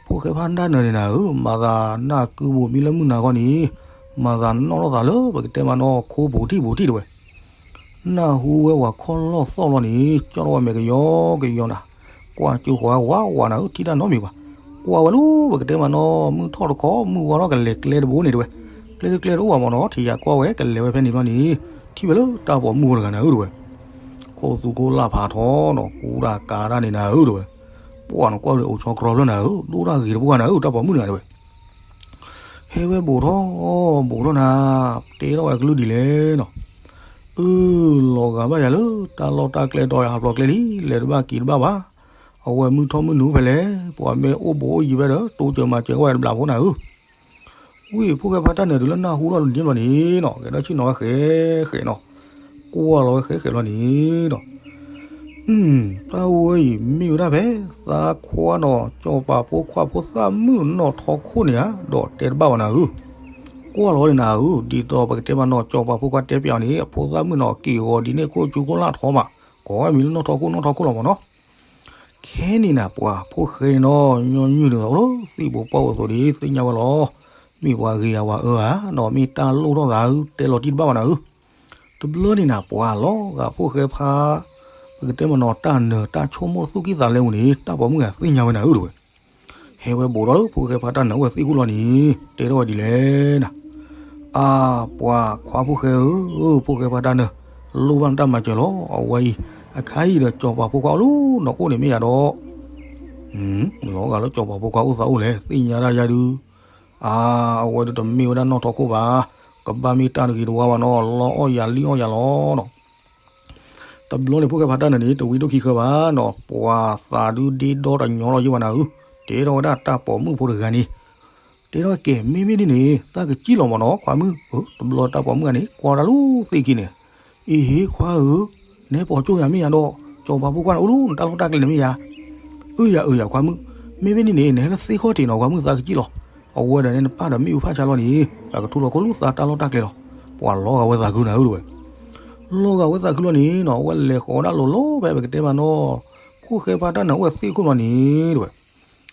ဖိၣ်ဃဲဖါတၢ်နၢၤန့ၣ်နၤဧၢ မၤသးနၢ်ကုဘူးမံလၢမုၢ်နၤခီန့ၣ်, မၤသးနီၣ်ထီၣ်သးလၢပကတဲမးနီၤ ခိပူၤထံၣ်ပူၤထံၣ်တဲဝဲ နၢ်ဟူဝဲပှၤခီၣ်လီၢ်သီၣ်လီၤန့ၣ် ကၠီထီၣ်ဝဲမဲာ်ကယီကယီနၤ, ကွၢ်ကၠိဃီၤဝါဝါနၤဧၢ ထံၣ်တၢ်နီတမံၤဘၣ်, ကွၢ်ဝဲလၢပကတဲမးနီၤ မုၢ်ထီၣ်တခီ မုၢ်ဝါထီၣ်ကလဲၤကျဲတဘိန့ၣ်တဲဝဲ, ကျဲတကျဲတအိၣ်ဘၣ်မးနီၤ ထံၣ်ယၤကွၢ်ဝဲကလဲၤဝဲဖဲန့ၣ်လီၤန့ၣ်, ထံၣ်ဝဲလၢတၢ်ပိာ်မုၣ်ဖိတဂၤနၤဧၢတဲဝဲ, ခိၣ်သူခိၣ်လၢ်ဖးထီနီၤ ကူတၢ်ကၤတၢ်န့ၣ်နၤဧၢတဲဝဲ, ပှၤနကွၢ်ဒီးအိၣ်ဆီကြီဖျၢၣ်နၤဧၢ ဒိၣ်တၢ်ဂ့ၤတပှၢ်နၤဧၢ တၢ်ပိာ်မုၣ်တဂၤတဲဝဲ ဟဲဝဲဘူးထီၣ် ဘူးထီၣ်နၤ, တဲထီၣ်ဝဲကလုၢ်ဒ်လဲၣ်နီၤ, အၢ လီၤဂာ်ဘၣ်ယၤလၢတၢ်လီၢ်တၢ်ကျဲဒီးယဟးဖျိးကျဲလံ လဲၤတဘၣ်က့ၤတဘၣ်ဘၣ်, အဝဲမုၢ်ထီၣ်မုၢ်နုာ်ဖဲလဲၣ် ပှၤမ့ၢ်အိၣ်ဘူးအိၣ်ယံၤဖဲဒီး တိစၢၤမၤစၢၤဝဲတဘျီဖိနၤဧၢ, ဝံၤဖိၣ်ဃဲဖါတၢ်နၢၤတုၤလၢနၢ်ဟူထီၣ်တန့ၣ်ဘျီန့ၣ်နီၤ ကဲထီၣ်ဆ့ၣ်နီၤဝဲဃဲဃဲနီၤ, ကွၢ်လီၤဝဲဃဲဃဲလီၤန့ၣ်ဒီး တၢ်ဝဲအံၤ မ့ၢ်ဝဲဒၣ်ဖဲ သးခွါနီၤ စီၤပၤဖိခွါဖိသၣ်မုၣ်နီၣ်ထီခိၣ်န့ၣ်ဧါ ဒီးတဲတဘၣ်ဘၣ်နၤဧၢ, ကွၢ်လီၤဝဲန့ၣ်နၤဧၢ, ဒ်သိးပကတဲမးနီၤ စီၤပၤဖိခွါတဲပၠးအီၤန့ၣ် အဖိသၣ်မုၣ်နီၤ က့ၢ်ဂီၤဒ်န့ၣ် ခိၣ်ကၠူခိၣ်လၢ်ထီမး, ကိးဝဲမံၤလၢနီၣ်ထီခိၣ်နီၣ်ထီခိၣ်လီၤမးနီၤ, ခဲန့ၣ်နၤ ပှၤဖိၣ်ဃဲန့ၣ်နီၤ ညီနုၢ်ဒ်သိးလၢသ့ၣ်ဘိပှၢ်အိၣ်အသိးဒီး သ့ၣ်ညါဝဲလီၤ, မ့ၢ်ပှၤဂ့ၤဧါဝၤအၢဧါနီၤ မ့ၢ်တၢ်လိၣ်ထီၣ်သးဧၢ တဲလီၤတံၢ်တဘၣ်ဘၣ်နၤဧၢ, တဘျီန့ၣ်နၤ ပှၤလီၤဂာ်ဖိၣ်ဃဲဖါ ပကတဲမးနီၤ တၢ်နၢၤတၢ်ဆိကမိၣ်သူၣ်ကံၢ်သးလဲပူၤန့ၣ် တၢ်ပိာ်မုၣ်ဂၤသ့ၣ်ညါဝဲနၤဧၢတဲဝဲ, ဟဲဝဲဘူးထီၣ်လၢဖိၣ်ဃဲဖါတၢ်နၢၤအိၣ်ဝဲသ့ၣ်ခိၣ်လီၤန့ၣ် တဲထီၣ်ဝဲဒ်လဲၣ်နၤ, အါ ပှၤခွါဖိၣ်ဃဲဧၢ, ဖိၣ်ဃဲဖါတၢ်နၢၤ လိၣ်ဘၣ်နတၢ်မၤစၢၤလီၤ, အဝဲအံၤ အခါအံၤဒီးစီၤပၤဖိခွါအိၣ်လၢနအိၣ်န့ၣ်မ့ၢ်ယၤဒီး လီၤဂာ်လၢစီၤပၤဖိခွါအိၣ်သးအိၣ်လဲၣ် သ့ၣ်ညါဒၣ်ယၤဒုး, အါ အဝဲဒၣ်တမ့ၢ်ဝဲဒၣ်နီၣ်ထီခိၣ်ဘၣ်, ကဘၣ်မ့ၢ်တၢ်တဂ့ၤတဝါဘၣ်နီၤ လီအီၣ်ယၤလံအီၣ်ယၤလီၤနီၤ, တဘျီန့ၣ် ဖိၣ်ဃဲဖါတၢ်နၢၤန့ၣ် တဝံဒိၣ်ခံဃၢဘၣ်နီၤ ပှၤသးဒုးဒ့ဒီတညီလီၤယံၤဘၣ်နၤဧၢ, တဲထီၣ်ဝဲဒၣ်တၢ်ပိာ်မုၣ်ဖိတဂၤန့ၣ်, တဲထီၣ်ကဲ မ့မ့ၢ်ဒ်န့ၣ် သးကစံၣ်လီၤမးနီၤ ခွါမုၣ်ဧၢ, တဘျီတၢ်ပိာ်မုၣ်ဂၤန့ၣ် ကွၢ်တၢ်လၢသ့ၣ်ခံန့ၣ်, အ့ဟ့ခွါဧၢ, နဟဲပိာ်ကၠိယၤမ့ၢ်ယၤဒီး စီၤပၤဖိခွါန့ၣ်အိၣ်လၢနတၢ်လီၢ်တၢ်ကျဲန့ၣ်မ့ၢ်ယၤ, အၢယၤအၢယၤခွါမုၣ်, မ့မ့ၢ်ဒ်န့ၣ် နဟဲလၢသ့ၣ်ခီၣ်ထံးနီၤ ခွါမုၣ်သးကစံၣ်လီၤ, အဝဲဒၣ်န့ၣ်နပၢ်ဒီးမ့ၣ်အူဖးဆါလီၤန့ၣ် ပကထူလီၤခိၣ်လၢသးတၢ်လီၢ်တၢ်ကျဲလီၤ, ပှၤလီၤဂာ်ဝဲသးခုနၤဧၢတဲဝဲ လီၤဂာ်ဝဲသးခုလီၤန့ၣ်နီၤ အဝဲလဲၤဃီၤဒၣ်လိၤလိၤဖဲပကတဲမးနီၤ, ဖိၣ်ဃဲဖါတၢ်နၢၤအိၣ်ဝဲသ့ၣ်ခိၣ်လီၤန့ၣ်တဲဝဲ,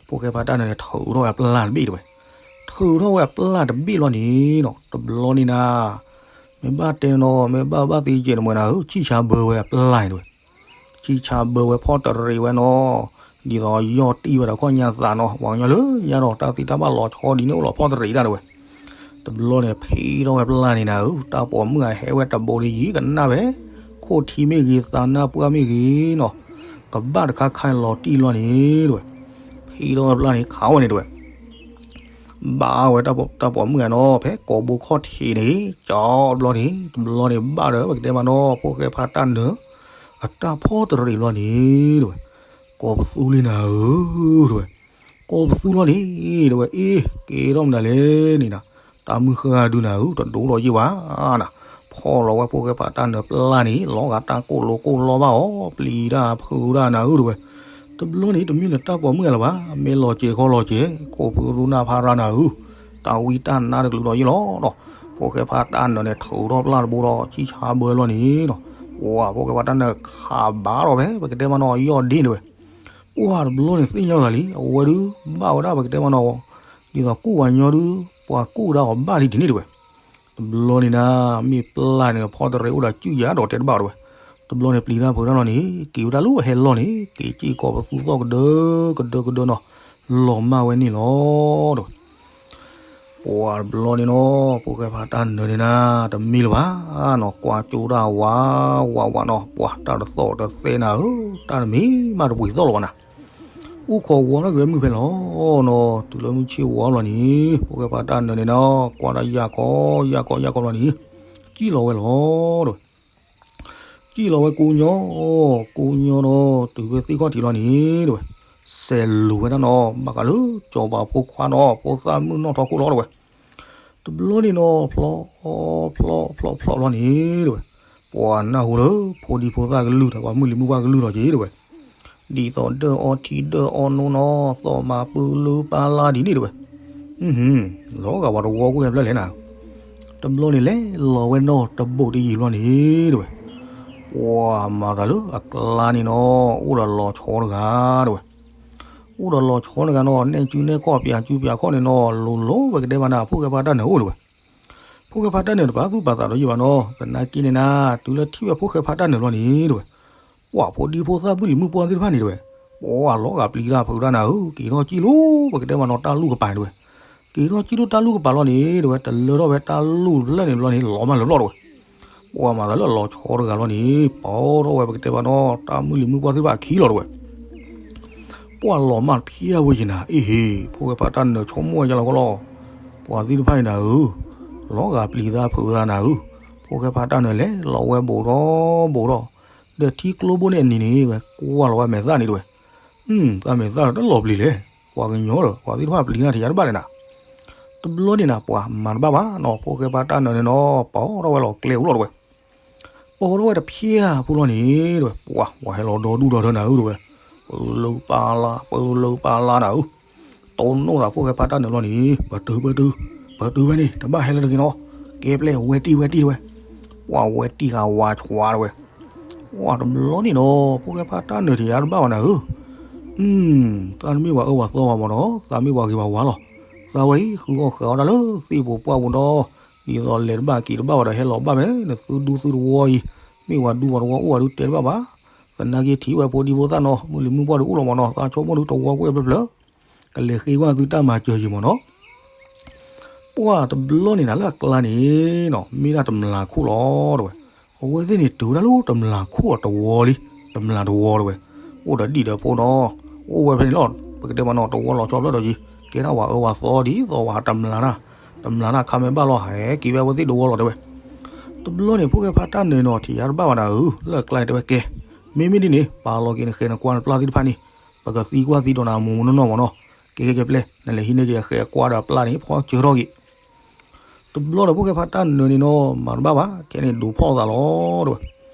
ဖိၣ်ဃဲဖါတၢ်နၢၤန့ၣ် ထုးထီၣ်ဝဲအပျၢ်တဘ့ၣ်တဲဝဲ, ထုးထီၣ်ဝဲအပျၢ်တဘ့ၣ်လီၤန့ၣ်နီၤ တဘျီန့ၣ်နၤ, မ့ၢ်ဘၣ်တဲနီၤ မ့ၢ်ဘၣ်ဘၣ်သ့ယဲၢ်တမံၤနၤဧၢ ဆံၣ်ဆါဘၢဝဲအပျၢ်န့ၣ်တဲဝဲ ဆံၣ်ဆါဘၢဝဲဖီၣ်တရံးဝဲနီၤ, ဒ်သိးယီၢ်တံၢ်ဝဲဒီးခီၣ်ညါသးနီၤ ပှၤကညီလၢညါဒီးတၢ်သံတၢ်ဘၣ်လီၤဆီဒ်န့ၣ်အိၣ်လီၤဖီၣ်တရံးတၢ်တဲဝဲ, တဘျီန့ၣ် ဖံးထီၣ်ဝဲပျၢ်န့ၣ်နၤဧၢ တၢ်ပိာ်မုၣ်အဟဲဝဲတဘိဒီးယံၤကနၣ်ဝဲ, ခိၣ်ထံမ့ၢ်ဂ့ၤ သးနၢ်ပှၢ်မ့ၢ်ဂ့ၤနီၤ, ကဘၣ်တခါခါလီၤတံၢ်လီၤန့ၣ်တဲဝဲ, ဖံးထီၣ်ဝဲပျၢ်န့ၣ်ခးဝဲန့ၣ်တဲဝဲ ဘၣ်ဝဲတၢ်ပိာ်မုၣ်ဂၤနီၤ ဖဲကိာ်ဘိခီၣ်ထံးန့ၣ် ကၠီဘျီန့ၣ် တဘျီန့ၣ်ဘၣ်ဒီး ပကတဲမးနီၤ ဖိၣ်ဃဲဖါတၢ်နၢၤ အတၢ်ဖီၣ်တရံးလီၤန့ၣ်တဲဝဲ, ကိးပသူလံနၤဧၢတဲဝဲ, ကိးပသူလီၤန့ၣ်တဲဝဲ အ့ ကဲထီၣ်မနုၤလဲၣ်န့ၣ်နၤ, တၢ်မုၢ်ဃၢ်ဒုနၤဧၢ တဒိၣ်လီၤယံၤဘၣ်နၤ, ဖီၣ်လီၤဝဲဖိၣ်ဃဲဖါတၢ်နၢၤပျၢ်န့ၣ် လီၤဂာ်တၢ်ကိၢ်လိကိၢ်လီဘၣ်အီၤ ပျံၤတၢ်ဖုးတၢ်နၤဧၢတဲဝဲ တဘျီန့ၣ် တမ့ၢ်လၢတၢ်ပိာ်မုၣ်အလၢၤဘၣ်, မ့ၢ်လီၤစဲၤခီလီၤစဲၤ ခိၣ်ဖုသူနၢ်ဖးရၣ်နၤဧၢ, တၢ်ဝံတၢ်နါတကလုာ်ဒီးယံၤလီၤဒီး, ဖိၣ်ဃဲဖါတၢ်နၢၤန့ၣ် ထုးထီၣ်ပျၢ်တဘိဒီး ဆံၣ်ဆါဘၢလီၤန့ၣ်ဒီး, ပှၤဖိၣ်ဃဲဖါတၢ်နၢၤခးဘၣ်ဒီးဖဲ ပကတဲမးနီၤ ယီၢ်ဒ့တဲဝဲ, ပှၤတဘျီန့ၣ်သ့ၣ်ညါလီၤသးလံ, အဝဲဒုး ဘၣ်ဝဲဒၣ်ပကတဲမးနီၤ, ဒ်သိးကူၣ်ဝဲညီဒုး, ပှၤကူၣ်ဒၣ်အီၤဘၣ်လံဒ်န့ၣ်တဲဝဲ တဘျီန့ၣ်နၤ, မ့ၢ်ပျၢ်န့ၣ် ဖီၣ်တရံးအိၣ်ဒီးစုၣ်ယၤဒီးတဲတဘၣ်တဲဝဲ, တဘျီန့ၣ်ပျံၤတၢ်ဖုးတၢ်လီၤန့ၣ် က့ၤဝဲဒၣ်လၢအဟဲလီၢ်န့ၣ် က့ၤစ့ၢ်ကီးပသူသီၣ်ကဒၢကဒၢကဒၢနီၤ, လီၤမၢ်ဝဲန့ၣ်လီၤတဲဝဲ. ပှၤတဘျီန့ၣ်နီၤ ဖိၣ်ဃဲဖါတၢ်နၢၤန့ၣ်နၤ တမ့ၢ်လၢၤဘၣ်နီၤ ကွၢ်ကၠိတၢ်ဝးဝးဝးနီၤ ပှၤတၢ်တသီၣ်တသဲနၤဧၢ တၢ်တမ့ၢ်မးတပှ့ၤသီၣ်လီၤဘၣ်နၤ အိၣ်ခိးဝီထီၣ်က့ၤဝဲမုၢ်ဖဲလီၤနီၤ တုၤလၢမုၢ်ဆ့ၣ်ဝီလီၤန့ၣ် ဖိၣ်ဃဲဖါတၢ်နၢၤန့ၣ်နီၤ ကွၢ်တၢ်ယၢ်ခီ ယၢ်ခီ ယၢ်ခီဘျီန့ၣ် ကံၣ်လီၤဝဲလီၤတဲဝဲ ကံၣ်လီၤဝဲကိးညီ, ကိးညီဒီး တုၤဖဲသ့ၣ်ခီၣ်ထံးလီၤန့ၣ်တဲဝဲ, စဲးလူၤဝဲဒၣ်နီၤ ဘၣ်ဃးလၢ စီၤပၤဖိခွါနီၤ ဖိသၣ်မုၣ်နီၣ်ထီခိၣ်လီၤတဲဝဲ. တဘျီန့ၣ်နီၤ ဖျီ ဖျီ ဖျီ ဖျီလီၤန့ၣ်တဲဝဲ, ပှၤနၢ်ဟူလၢ ဖိဒံဖိသၣ်ကလုၢ်ဒီး ပှၤမုၢ်လံၤမုၢ်ပှၢ်ကလုၢ်လီၤက့ၤတဲဝဲ, ဒ်သိးဒၢၣ်အီထံဒၢၣ်အီနိနီၤ သီၣ်မၤပၢလၢပၢလၢဒ်န့ၣ်တဲဝဲ. လီၤဂာ်ပှၤတဝီကွံာ်ဖဲလဲၣ်နၤ တဘျီန့ၣ်လဲၤလီၤဝဲနီၤ တဘိးတယံၤဘျီန့ၣ်တဲဝဲ, ပှၤမၤသးလၢအကျါန့ၣ်နီၤ အိၣ်ဒီးလီၤဆီတဂၤတဲဝဲ. အိၣ်ဒီးလီၤဆီတဂၤနီၤ နဲၣ်စုနဲၣ်ခီၣ်ပၠးစုပၠးခီၣ်န့ၣ်နီၤ လိၤလိၤဝဲကတဲဘၣ်နၤ ဖိၣ်ဃဲဖါတၢ်နၢၤအိၣ်တဲဝဲ. ဖိၣ်ဃဲဖါတၢ်နၢၤတပာ်သူၣ်ပာ်သးဒီးယံာ်ဘၣ်နီၤ သနာ်က့န့ၣ်နၤ တုၤလၢထံၣ်ဝဲဖိၣ်ဃဲဖါတၢ်နၢၤဘျီန့ၣ်တဲဝဲ ပှၤဖိဒံဖိသၣ်မုၢ်လံၤမုၢ်ပှၢ်သ့ၣ်တဖၣ်န့ၣ်တဲဝဲ, ပှၤလီၤဂာ်ပျံၤတၢ်ဖုးတၢ်နၤဧၢ က့ၤထီၣ်ကံၣ်လိာ်ပကတဲဘၣ်နီၤ တၢ်လူၢ်ကပၤတဲဝဲ, က့ၤထီၣ်ကံၣ်လိာ်တၢ်လူၢ်ကပၤလီၤန့ၣ်တဲဝဲ တလၢထီၣ်ဖဲတၢ်လူၢ်ဖျၢၣ်န့ၣ်ဘျီန့ၣ် လီၤမၢ်လၢၤဘျီတဲဝဲ. ပှၤမၤသးလၢအလီၤဆီတဂၤလီၤန့ၣ် ပီထီၣ်ဝဲပကတဲဘၣ်နီၤ တၢ်မုၢ်လံၤမုၢ်ပှၢ်သ့ၣ်တဖၣ်အခံလီၤတဲဝဲ. ပှၤလီၤမၢ်တဖျၢၣ်ဝဲယံၤနၤ အ့ဟ့ ဖိၣ်ဃဲဖါတၢ်နၢၤဆိကမိၣ်ဝဲယါလီၤဃီလီၤ. ပှၤသ့ၣ်တဖၣ်အံၤနၤဧၢ, လီၤဂာ်ပျံၤသးဖုးသးနၤဧၢ, ဖိၣ်ဃဲဖါတၢ်နၢၤလဲၤလီၤဝဲဘူးထီၣ်ဘူးထီၣ်, ဒီးထံကျိဘိန့ၣ်အနံၤန့ၣ်ဝဲ ကွၢ်လီၤဝဲမဲာ်သၣ်န့ၣ်တဲဝဲ. သးမဲာ်သၣ်တလီၤပျံၤလဲၣ်, ပှၤကညီဒီး ပှၤသ့ၣ်တဖၣ်ပျံၤနၤထံၣ်ယါတဘၣ်လဲၣ်နၤ. တဘျီန့ၣ်နၤ ပှၤမၤတဘၣ်ဘၣ်နီၤ ဖိၣ်ဃဲဖါတၢ်နၢၤန့ၣ်နီၤ ပီထီၣ်ဝဲလီၤကျဲအိၣ်လီၤတဲဝဲ. ပီထီၣ်ဝဲတဖျၢၣ်ဖိလီၤန့ၣ်တဲဝဲ ပှၤ ပှၤဟဲလီၤဒီဒူၣ်ဒီထၢနၤဧၢတဲဝဲ, ပၢလၢပၢလါ ပၢလၢပၢလါနၤဧၢ, တိၢ်နီၣ်သးဖိၣ်ဃဲဖါတၢ်နၢၤလီၤန့ၣ် ပတုၤ ပတုၤ ပတုၤဝဲန့ၣ် တဘၣ်ဟဲလၢတဂ့ၤနီၤ, ကဲပျဲဝဲတံၢ်ဝဲတံၢ်တဲဝဲ, ပှၤဝဲတံၢ်ဃာ်ဝါဆွါတဲဝဲ. ပှၤတဘျီန့ၣ်နီၤ ဖိၣ်ဃဲဖါတၢ်နၢၤထံၣ်ယါတဘၣ်ဘၣ်နၤဧၢ, သးတမ့ၢ်ပှၤအၢပှၤသီဘၣ်မ့ၢ်နီၤ သးမ့ၢ်ပှၤဂ့ၤပှၤဝါလီၤ. သးဝဲအံၤ ဃုအီၣ်ဃုအီတၢ်လၢသ့ၣ်ပူၤပှၢ်ပူၤဒီး ဒ်သိးလဲၤတဘၣ်က့ၤတဘၣ်ဝဲဒီးဟဲလီၤဘၣ်ဖဲ နသုဒူသုတဝီအံၤ, မ့ၢ်ပှၤဒူပှၤတဝီအိၣ်ဝဲဒုးတဲတဘၣ်ဘၣ်. သနာ်က့ထံၣ်ဝဲဖိဒံဖိသၣ်နီၤ မုၢ်လံၤမုၢ်ပှၢ်ဒုးအိၣ်လီၤမ့ၢ်နီၤ သးဆိကမိၣ်ဒုးတဝီကွံာ်ဖျၢၣ်ဖျၢၣ်, ကလဲၤဃ့ဝဲသုတၢ်မၤစၢၤယံၤမ့ၢ်နီၤ. ပှၤတဘျီန့ၣ်နၤလၢအကျါန့ၣ်နီၤ မ့ၢ်ဒၣ်တမျာ်ခိၣ်လီၤတဲဝဲ. အဝဲသ့ၣ်န့ၣ်တုၤဝဲဒၣ်လၢတမျာ်ခိၣ်အတဝီလံ, တမျာ်တဝီတဲဝဲ. အိၣ်ဒီးဒံၣ်ဒီးဖိနီၤ, အိၣ်ဝဲဖဲန့ၣ်လီၤ, ပကတဲမ့ၢ်နီၤ တဝီလီၤဆီဖျၢၣ်ဒီးယံၤ, ကဲဒၣ်ပှၤအၢပှၤသီဒ်သိးပှၤတမျာ်တၢ်, တမျာ်တၢ်ခါမ့ၢ်ဘၣ်လီၤ ဟဲက့ၤဝဲအဝဲသ့ၣ်တဝီလီၤတဲဝဲ. တဘျီန့ၣ်ဖိၣ်ဃဲဖါတၢ်နၢၤနီၤ ထံၣ်ယါတဘၣ်ဘၣ်နၤဧၢ, လၢအကျါန့ၣ်တဲဝဲကဲ, မ့မ့ၢ်ဒ်န့ၣ် ပာ်လီၤက့ၤနဃဲနကွၢ်နပျၢ်သ့ၣ်တဖၣ်န့ၣ်, ပကသံကွၢ်သံဒိးနၤမိၢ်မိၢ်နီၢ်နီၢ်မ့ၢ်နီၤ. ကဲကဲကဲပျဲ, နလဲၤဟံးန့ၢ်က့ၤအဃဲအကွၢ်ဒီးအပျၢ်န့ၣ် ဖီကၢထီၣ်က့ၤ တဘျီဒီးဖိၣ်ဃဲဖါတၢ်နၢၤန့ၣ်နီၤ မၤတဘၣ်ဘၣ်, ခဲန့ၣ်ဒိးဖီၣ်သးလီၤတဲဝဲ.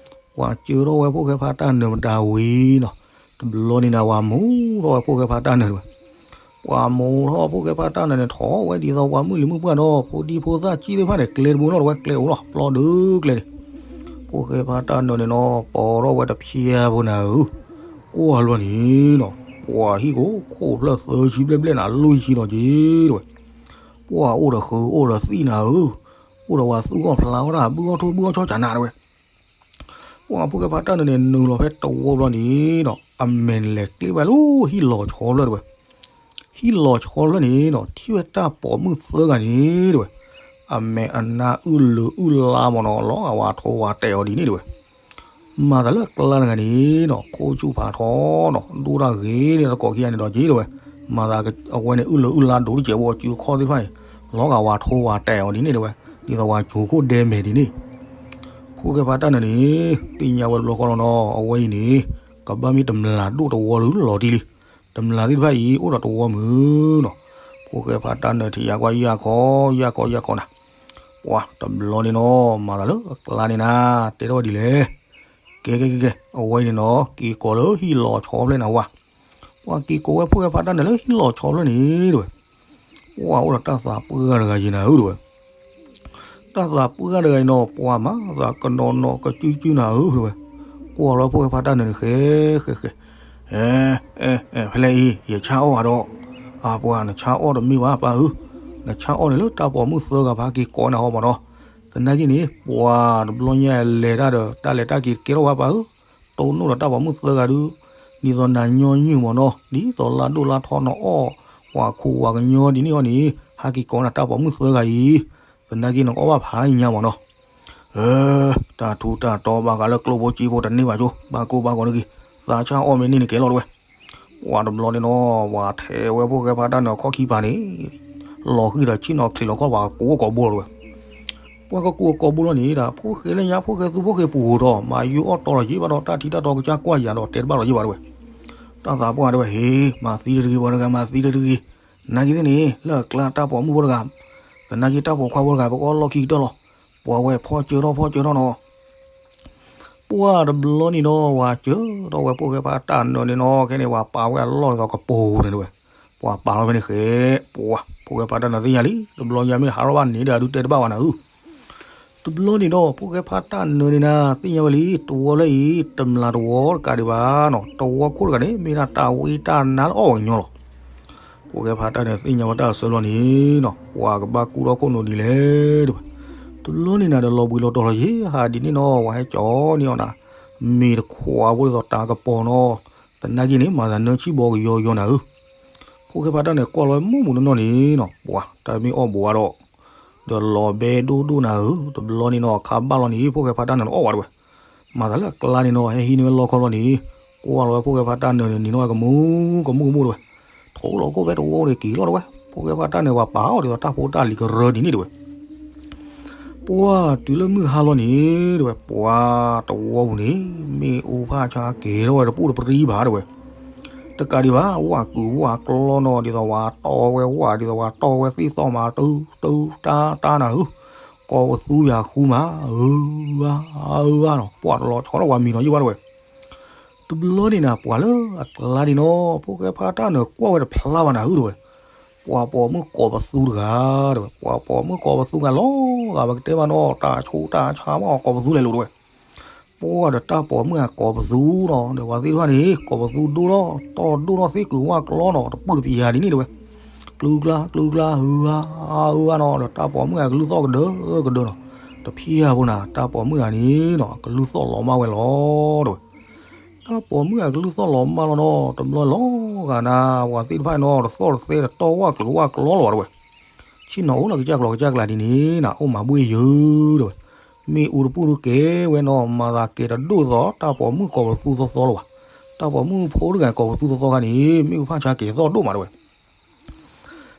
ပှၤကၢထီၣ်ဝဲဖိၣ်ဃဲဖါတၢ်နၢၤမတၤဝံၤနီၤ, တဘျီန့ၣ်နၤ ပှၤမူထီၣ်ဝဲဖိၣ်ဃဲဖါတၢ်နၢၤတဲဝဲ. ပှၤမူထီၣ်ဖိၣ်ဃဲဖါတၢ်နၢၤန့ၣ် ထီၣ်ဝဲဒ်သိးပှၤမုၢ်လံၤမုၢ်ပှၢ်ဒီး ဖိဒံဖိသၣ်ကံၣ်သ့ၣ်တဖၣ်န့ၣ် ကျဲတဘိနီၤတဲဝဲ ကျဲအိၣ်လီၤ ပျီဒုကျဲန့ၣ် ဖိၣ်ဃဲဖါတၢ်နၢၤန့ၣ်နီၤ ပီထီၣ်ဝဲတဖျၢၣ်ဖိနၤဧၢ, ကွၢ်လွံၢ်န့ၣ်နီၤ ပှၤဟံၣ်ကိးခိၣ်ဖျၢၣ်သၢဆံဘျဲၣ်ဘျဲၣ်နၤ လွံၢ်ဆံလီၤက့ၤတဲဝဲ. ပှၤအိၣ်ဒီးဃုအိၣ်ဒီးသံၣ်နၤဧၢ, အိၣ်ဒီးပှၤသူၣ်ဂီၢ်ဖျါဂီၢ်တၢ် ဘုၣ်ဂီၢ်ထိၣ်ဘုၣ်ဂီၢ်ဆီကၢ်နၤတဲဝဲ. ပှၤဖိၣ်ဃဲဖါတၢ်နၢၤန့ၣ် နုာ်လီၤဖဲတဝီဘျီန့ၣ်နီၤ အမဲာ်လဲၤကျ့ဝဲလၢဟံၣ်လီၤဆီဖျၢၣ်တဲဝဲ. ဟံၣ်လီၤဆီဖျၢၣ်န့ၣ်နီၤ ထံၣ်ဝဲတၢ်ပိာ်မုၣ်သၢဂၤန့ၣ်တဲဝဲ, အမဲာ်အနါအုၣ်လုာ်အုၣ်လါမ့ၢ်နီၤ လီၤဂာ်ဝဲထိဝဲတဲာ်အီၤဒ်န့ၣ်တဲဝဲ. မၤသးလၢအကျါတဂၤန့ၣ်နီၤ ခိၣ်ဆူၣ်ဖးထီနီၤ ဒိၣ်တၢ်ဂ့ၤန့ၣ်တကိးခံဂၤန့ၣ်ဒီးက့ၤတဲဝဲ. မၤသးအဝဲန့ၣ်အုၣ်လုာ်အုၣ်လါဒိၣ်တစဲးဖိ အစုအခီၣ်သ့ၣ်တဖၣ်န့ၣ် လီၤဂာ်ဝဲထိဝဲတဲာ်အီၤဒ်န့ၣ်တဲဝဲ, ဒ်သိးဝဲကိၤခိၣ်ဒဲမဲာ်ဒ်န့ၣ်. ဖိၣ်ဃဲဖါတၢ်နၢၤန့ၣ် သ့ၣ်ညါဝဲတဘျီဃီလီၤနီၤ အဝဲအံၤန့ၣ် ကဘၣ်မ့ၢ်တမျာ်ဒိၣ်တဝီလၢလီၤတံၢ်လံ. တမျာ်သ့ၣ်တဖၣ်အံၤ အိၣ်ဒီးတဝီမုၢ်နီၤ. ဖိၣ်ဃဲဖါတၢ်နၢၤထံၣ်ယါကွၢ်ယၢ်ခီ ယၢ်ခီ ယၢ်ခီနၤ. ပှၤတဘျီန့ၣ်နီၤ မၤသးလၢအကျါန့ၣ်နၤ တဲထီၣ်ဝဲဒ်လဲၣ်. ကဲကဲကဲကဲ အဝဲအံၤန့ၣ်နီၤ က့ၤကိးလၢဟံၣ်လီၤဆီဖျၢၣ်န့ၣ်ဝဲ. ပှၤက့ၤကိးဝဲဖိၣ်ဃဲဖါတၢ်နၢၤလၢဟံၣ်လီၤဆီဖျၢၣ်န့ၣ်တဲဝဲ. ပှၤအိၣ်ဒီးတၢ်သးပှၢ်တဂၤယံၤနၤဧၢတဲဝဲ. တၢ်သးပှၢ်တဂၤအံၤနီၤ ပှၤမၤသးကနီၤနီၤကစုကစုနၤဧၢတဲဝဲ. ကွၢ်လီၤဖိၣ်ဃဲဖါတၢ်နၢၤန့ၣ် ဃဲ ဃဲ ဃဲ, အဲ အဲ ဖဲလဲၣ်အံၤ ယဆါအီၣ်ဧါဒီး, အပှၤနဆါအီၣ်တမ့ၢ်ဘၣ်ပၢ်ဧၢ, နဆါအီၣ်န့ၣ်လၢတၢ်ပိာ်မုၣ်သၢဂၤဖါက့ၤကိးနၤဟီမ့ၢ်နီၤ. သနာ်က့န့ၣ် ပှၤတဘျီညါလဲၤတၢ်ဒီး တၢ်လဲၤတၢ်က့ၤကဲထီၣ်ဝဲပၢ်ဧၢ, တိၢ်နီၣ်ဒီးတၢ်ပိာ်မုၣ်သၢဂၤဒုး, ဒ်သိးနၤညီနုၢ်မ့ၢ်နီၤ, ဒ်သိးလါဒိၣ်လါထီနအီၣ်, ပှၤခိးဝၤကညီဒ်န့ၣ်အီၤန့ၣ်, ဟးက့ၤကိးနၤတၢ်ပိာ်မုၣ်သၢဂၤအံၤ, သနာ်က့နကအီၣ်ဘၣ်ဖးညါမၢ်နီၤ. အၢ, တၢ်ထူးတၢ်တီဘၣ်ဃးလၢကျိဖိစ့ဖိတန့ၢ်ဘၣ်ကၠိ, ဘၣ်ကိၢ်ဘၣ်ဂီၤတဂ့ၤ, သးဆၣ်အီၣ်မ့ၢ်န့ၢ်န့ၣ်ကဲလီၤတဝဲ. ပှၤတဘျီန့ၣ်နီၤ ပှၤထဲးဝဲဖိၣ်ဃဲဖးတၢ်နၢၤခီၣ်ခံဖးန့ၣ်, လီၤဃံၤဒီးဆ့ၣ်နီၤချံးလီၤခီၣ်ပှၤကိးကိးဘိလီၤတဝဲ. ပှၤကကိးကိးဘိလီၤန့ၣ်ဒီး ဖိၣ်ဃဲလၢညါ ဖိၣ်ဃဲသူဖိၣ်ဃဲပူၤဧိၤဒီး မၤယိအီၣ်တီလီၤယ့ၢ်ဘၣ်ဒီး တၢ်ထံတၢ်တီကစၢ်ကွၢ်ယၤဒီးတဲတဘၣ်လီၤယ့ၢ်ဘၣ်တဝဲ. တၢ်သးပှၢ်တဝဲ ဟ့, မၤသံတဂ့ၤ ပှၤတဂၤမၤသံတဂ့ၤ, နာ်က့သ့ၣ်န့ၣ် လၢအကျါတၢ်ပိာ်မုၣ်ဖိတဂၤ, သနာ်က့တၢ်ပိာ်ခွါဖိတဂၤ ပကအီၣ်လီၢ်ခံကတၢၢ်လီၤ. ပှၤဝဲဖီၣ်စၢထီၣ်ဖီၣ်စၢထီၣ်နီၤ. ပှၤတဘျီန့ၣ်ဒီး ပှၤစၢထီၣ်ဝဲဖိၣ်ဃဲဖးတၢ်နၢၤန့ၣ်နီၤ ခဲန့ၣ် ပှၤပာ်ဝဲအလီၢ်ဒ်သိးကပိာ်န့ၣ်တဝဲ. ပှၤပာ်လီၤဖဲန့ၣ်ဃဲ, ပှၤ ဖိၣ်ဃဲဖးတၢ်နၢၤသ့ၣ်ညါလံ, တဘျီညါမ့ၢ်ဟးထီၣ်ဘၣ်န့ၣ်ဒီး အဒုးတဲတဘၣ်ဝဲနၤဧၢ. တဘျီန့ၣ်ဒီး ဖိၣ်ဃဲဖးတၢ်နၢၤန့ၣ်နၤ သ့ၣ်ညါဝဲလံ, တဝီလၢအံၤ တမျးတဝီတကးဒံးဘၣ်နီၤ, တဝီခိၣ်တဂၤန့ၣ် မ့ၢ်ဒၣ်တၢ်ဝံတၢ်နါလၢအီၣ်ပှၤကညီလီၤ. ဖိၣ်ဃဲဖးတၢ်နၢၤသ့ၣ်ညါဝဲတၢ်အဆၢလီၤန့ၣ်နီၤ ပှၤကဘၣ်ကူၣ်ထီၣ်ခိၣ်နူာ်ဒ်လဲၣ်တဝဲ. တဘျီန့ၣ်နၤဒီးလီၤဘှံးလီၤတီၤလီၤယ့ၢ်ဟးဒ်န့ၣ်နီၤ ပှၤဟဲကၠီန့ၢ်အီၤနၤ, မ့ၤတခွးဖိဒ်သိးတၢ်ကပီၤနီၤ, သနာ်က့န့ၣ် မၤသးနၢဆံၣ်ဘီကယီယီနၤဧၢ. ဖိၣ်ဃဲဖးတၢ်နၢၤကွၢ်လီၤဝဲမုၢ်မုၢ်နီၢ်နီၢ်န့ၣ်နီၤ ပှၤတၢ်မ့ၢ်အီၣ်ဘိးဝဲဒီး ဒီးလီၤဘဲဒိၣ်ဒိၣ်နၤဧၢ, တဘျီန့ၣ်နီၤ ခါဘၣ်လီၤန့ၣ် ဖိၣ်ဃဲဖးတၢ်နၢၤန့ၣ်အီၣ်ဝဲတဝဲ. မၤသးလၢအကျါန့ၣ်နီၤ ဟဲဟံးန့ၢ်ဝဲလီခီလီၤန့ၣ်, ကွၢ်လီၤဝဲဖိၣ်ဃဲဖးတၢ်နၢၤန့ၣ် နံၤနီၣ်ဝဲကမူၣ်ကမူၣ်ကမူၣ်တဝဲ. ထိးလီၤခိၣ်ဖဲတဝီန့ၣ်က့ၤလီၤတဝဲ, ဖိၣ်ဃဲဖးတၢ်နၢၤပှၤပာ်အီၤဒ်သိးတၢ်ဖိတၢ်လံၤကရၢဒ်န့ၣ်တဝဲ. ပှၤတုၤလၢမုၢ်ဟါလီၤန့ၣ်တဝဲ ပှၤတဝီပူၤန့ၣ် မ့ၣ်အူဖးဆါက့ၤထီၣ်ဝဲတပူၤတပြံဘၣ်တဝဲ. တကးဒံးဘၣ် ဝၣ်ကုာ်ဝၣ်ကျီနီၤ ဒ်သိးဝဲတီဝဲဝၣ် ဒ်သိးဝဲတီဝဲသ့ၣ်သီၣ်မး တုတုတၢ်တၢ်နၤဧၢ, ကိးပသူယၤဃုမး အၢအါအၢအါနီၤ ပှၤတလီၤဆီထီၣ်ပှၤမံၤနီၤယံၢ်ဘၣ်တဝဲ. တဘျီန့ၣ်နၤ ပှၤလၢအကျါန့ၣ်နီၤ ဖိၣ်ဃဲဖးတၢ်နၢၤကွၢ်ဝဲတဖျါဘၣ်နၤဧၢတဝဲ, ပှၤပိာ်မုၣ်ကိးပသူတဂၤတဝဲ, ပှၤပိာ်မုၣ်ကိးပသူဂၤလီၤဂာ် ပကတဲမးနီၤ တၢ်ဆိၣ်တၢ်ဆါမး ကိးပသူလဲၤလိာ်တဝဲ. ပှၤဒီးတၢ်ပိာ်မုၣ်အကိးပသူနီၤ ဒီးပှၤသ့ၣ်တဖၣ်န့ၣ် ကိးပသူဒိၣ်ထီၣ်တီၢ်ဒိၣ်ထီၣ်သ့ၣ်ကုာ်ဝၣ်ကျီနီၤ တပူၤတပယၤဒ်န့ၣ်တဝဲ. ကျူကျါ ကျူကျါ ဟုအါ ဟုအါနီၤ ဒီးတၢ်ပိာ်မုၣ်အကလုၢ်သီၣ်ကဒၢကဒၢနီၤ, တဖျါဖိနၤ တၢ်ပိာ်မုၣ်နၤန့ၣ်နီၤ အကလုၢ်သီၣ်လီၤမၢ်ဝဲလီၤတဝဲ. တၢ်ပိာ်မုၣ်အကလုၢ်သီၣ်လီၤမၢ်လီၤနီၤ တဘျီလီၤဂာ်နၤ ပှၤသ့ၣ်တဖၣ်နီၤ တသီၣ်တသဲတတီၢ်ဝၣ်ကျုာ်ဝၣ်ကျီလီၤဝဲတဝဲ. ဆ့ၣ်နီၤအိၣ်လၢကစၢ်ကျီကစၢ်ကျါဒ်န့ၣ်နၤ အိၣ်မၤဘှ့ၣ်ယုၤတဝဲ. မ့ၣ်အူတပူၤဒုကဲဝဲနီၤ မၤသးကဲတဒိၣ်သိး တၢ်ပိာ်မုၣ်ကိးပသူသီသီလၢၤဘၣ်. တၢ်ပိာ်မုၣ်ဖိတဂၤကိးပသူသီသီခါန့ၣ် မ့ၣ်အူဖးဆါကဲၤသီၣ်ဒိၣ်မးတဝဲ.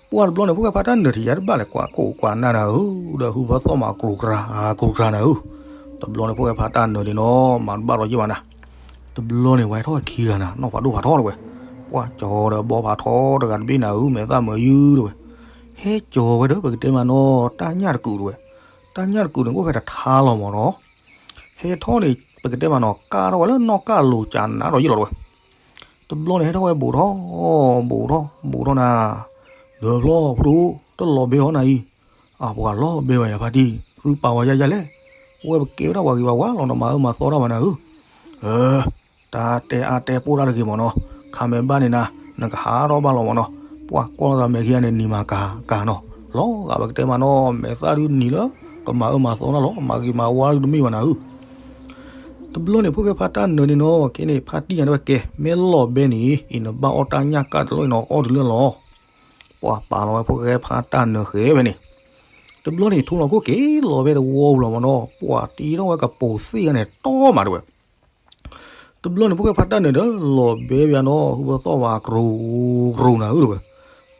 ပှၤတဘျီန့ၣ် ဖိၣ်ဃဲဖးတၢ်နၢၤထံၣ်ယါတဘၣ်လဲၣ် ကွၢ်ခိၣ်ကွၢ်နၢ်နၤဧၢ, ဒီးဟုဖၢသီၣ်မး ကြူကြၤ ကြူကြၤနၤဧၢ. တဘျီန့ၣ် ဖိၣ်ဃဲဖးတၢ်နၢၤန့ၣ်နီၤ မၤတဘၣ်လီၤယံၢ်ဘၣ်နၤ. တဘျီန့ၣ် ဝဲဟဲထီၣ်ဝဲခံဂၤနၤ နီၢ်ဖးဒိၣ်ဖးထီတဝဲ. ပှၤကၠီဒီးဘီဖးထီတဂၤတဘ့ၣ်နၤဧၢ မဲာ်သၣ်မုာ်ယုၢ်တဝဲ. ဟဲကၠီဝဲဒီး ပကတဲမးနီၤ တၢ်ညၣ်တကုာ်တဝဲ. တၢ်ညၣ်တကုာ်န့ၣ် အိၣ်ဖဲတထါလီၤမးနီၤ. ဟဲထီၣ်န့ၣ် ပကတဲမးနီၤ ကၢ်ထီၣ်ဝဲလၢနီၢ်ကၢ်လိၤကနးဒီးယံာ်လီၤတဝဲ. တဘျီန့ၣ် ဟဲထီၣ်ဝဲဘူးထီၣ် ဘူးထီၣ် ဘူးထီၣ်နၤ, ဒီးဖျီဖျိ တလီၤဘဲအီၤနၤအံၤ, အပှၤလီၤဘဲဝဲယၤဖါတံၢ် သုပာ်ဝဲယါယါလဲၣ်, အိၣ်ဝဲပကဲဝဲဒၣ်ပှၤဂ့ၤပှၤဝါလီၤ နမၤအၢမၤသီတၢ်ဘၣ်နၤဧၢ. အၢ တၢ်တဲအါတဲပိၢ်တၢ်တဂ့ၤမးနီၤ, ခါမဲာ်ဘၣ်န့ၣ်နၤ နကဟးထီၣ်ဘၣ်လီၤမးနီၤ, ပှၤကွၢ်လိာ်သးမဲာ်ခံဂၤန့ၣ် နံၤမၤကၤကၤနီၤ, လီၤဂာ်ပကတဲမးနီၤ မဲာ်သၣ်ဒုးနံၤလၢ ကမၤအၢမၤသီတၢ်လီၤ မၤဂ့ၤမၤဝါဒုးတမ့ၢ်ဘၣ်နၤဧၢ. တဘျီန့ၣ် ဖိၣ်ဃဲဖးတၢ်နၢၤန့ၣ်နီၤ ခဲန့ၣ် ဖါတံၢ်ညါတဝဲကဲ မ့ၢ်လီၤဘဲန့ၣ် အံၤနဘၣ်အီၣ်တၢ်ညၣ်ကၢ်တလီၢ်အံၤနီၤ အီၣ်တုၤလၢလီၤ. ပှၤပာ်လီၤဝဲဖိၣ်ဃဲဖးတၢ်နၢၤဃဲဖဲန့ၣ်. တဘျီန့ၣ် ထိလီၤခိၣ်က့ၤလီၤဝဲတဝီပူၤလီၤမးနီၤ ပှၤတ့ထီၣ်ဝဲကပိာ်သ့ၣ်ဂၤန့ၣ် တီမးတဝဲ. တဘျီန့ၣ် ဖိၣ်ဃဲဖးတၢ်နၢၤဒီး လီၤဘဲပယါနီၤ ဟုဖၢသီၣ်ဝး ကြူကြူနၤဧၢတဝဲ.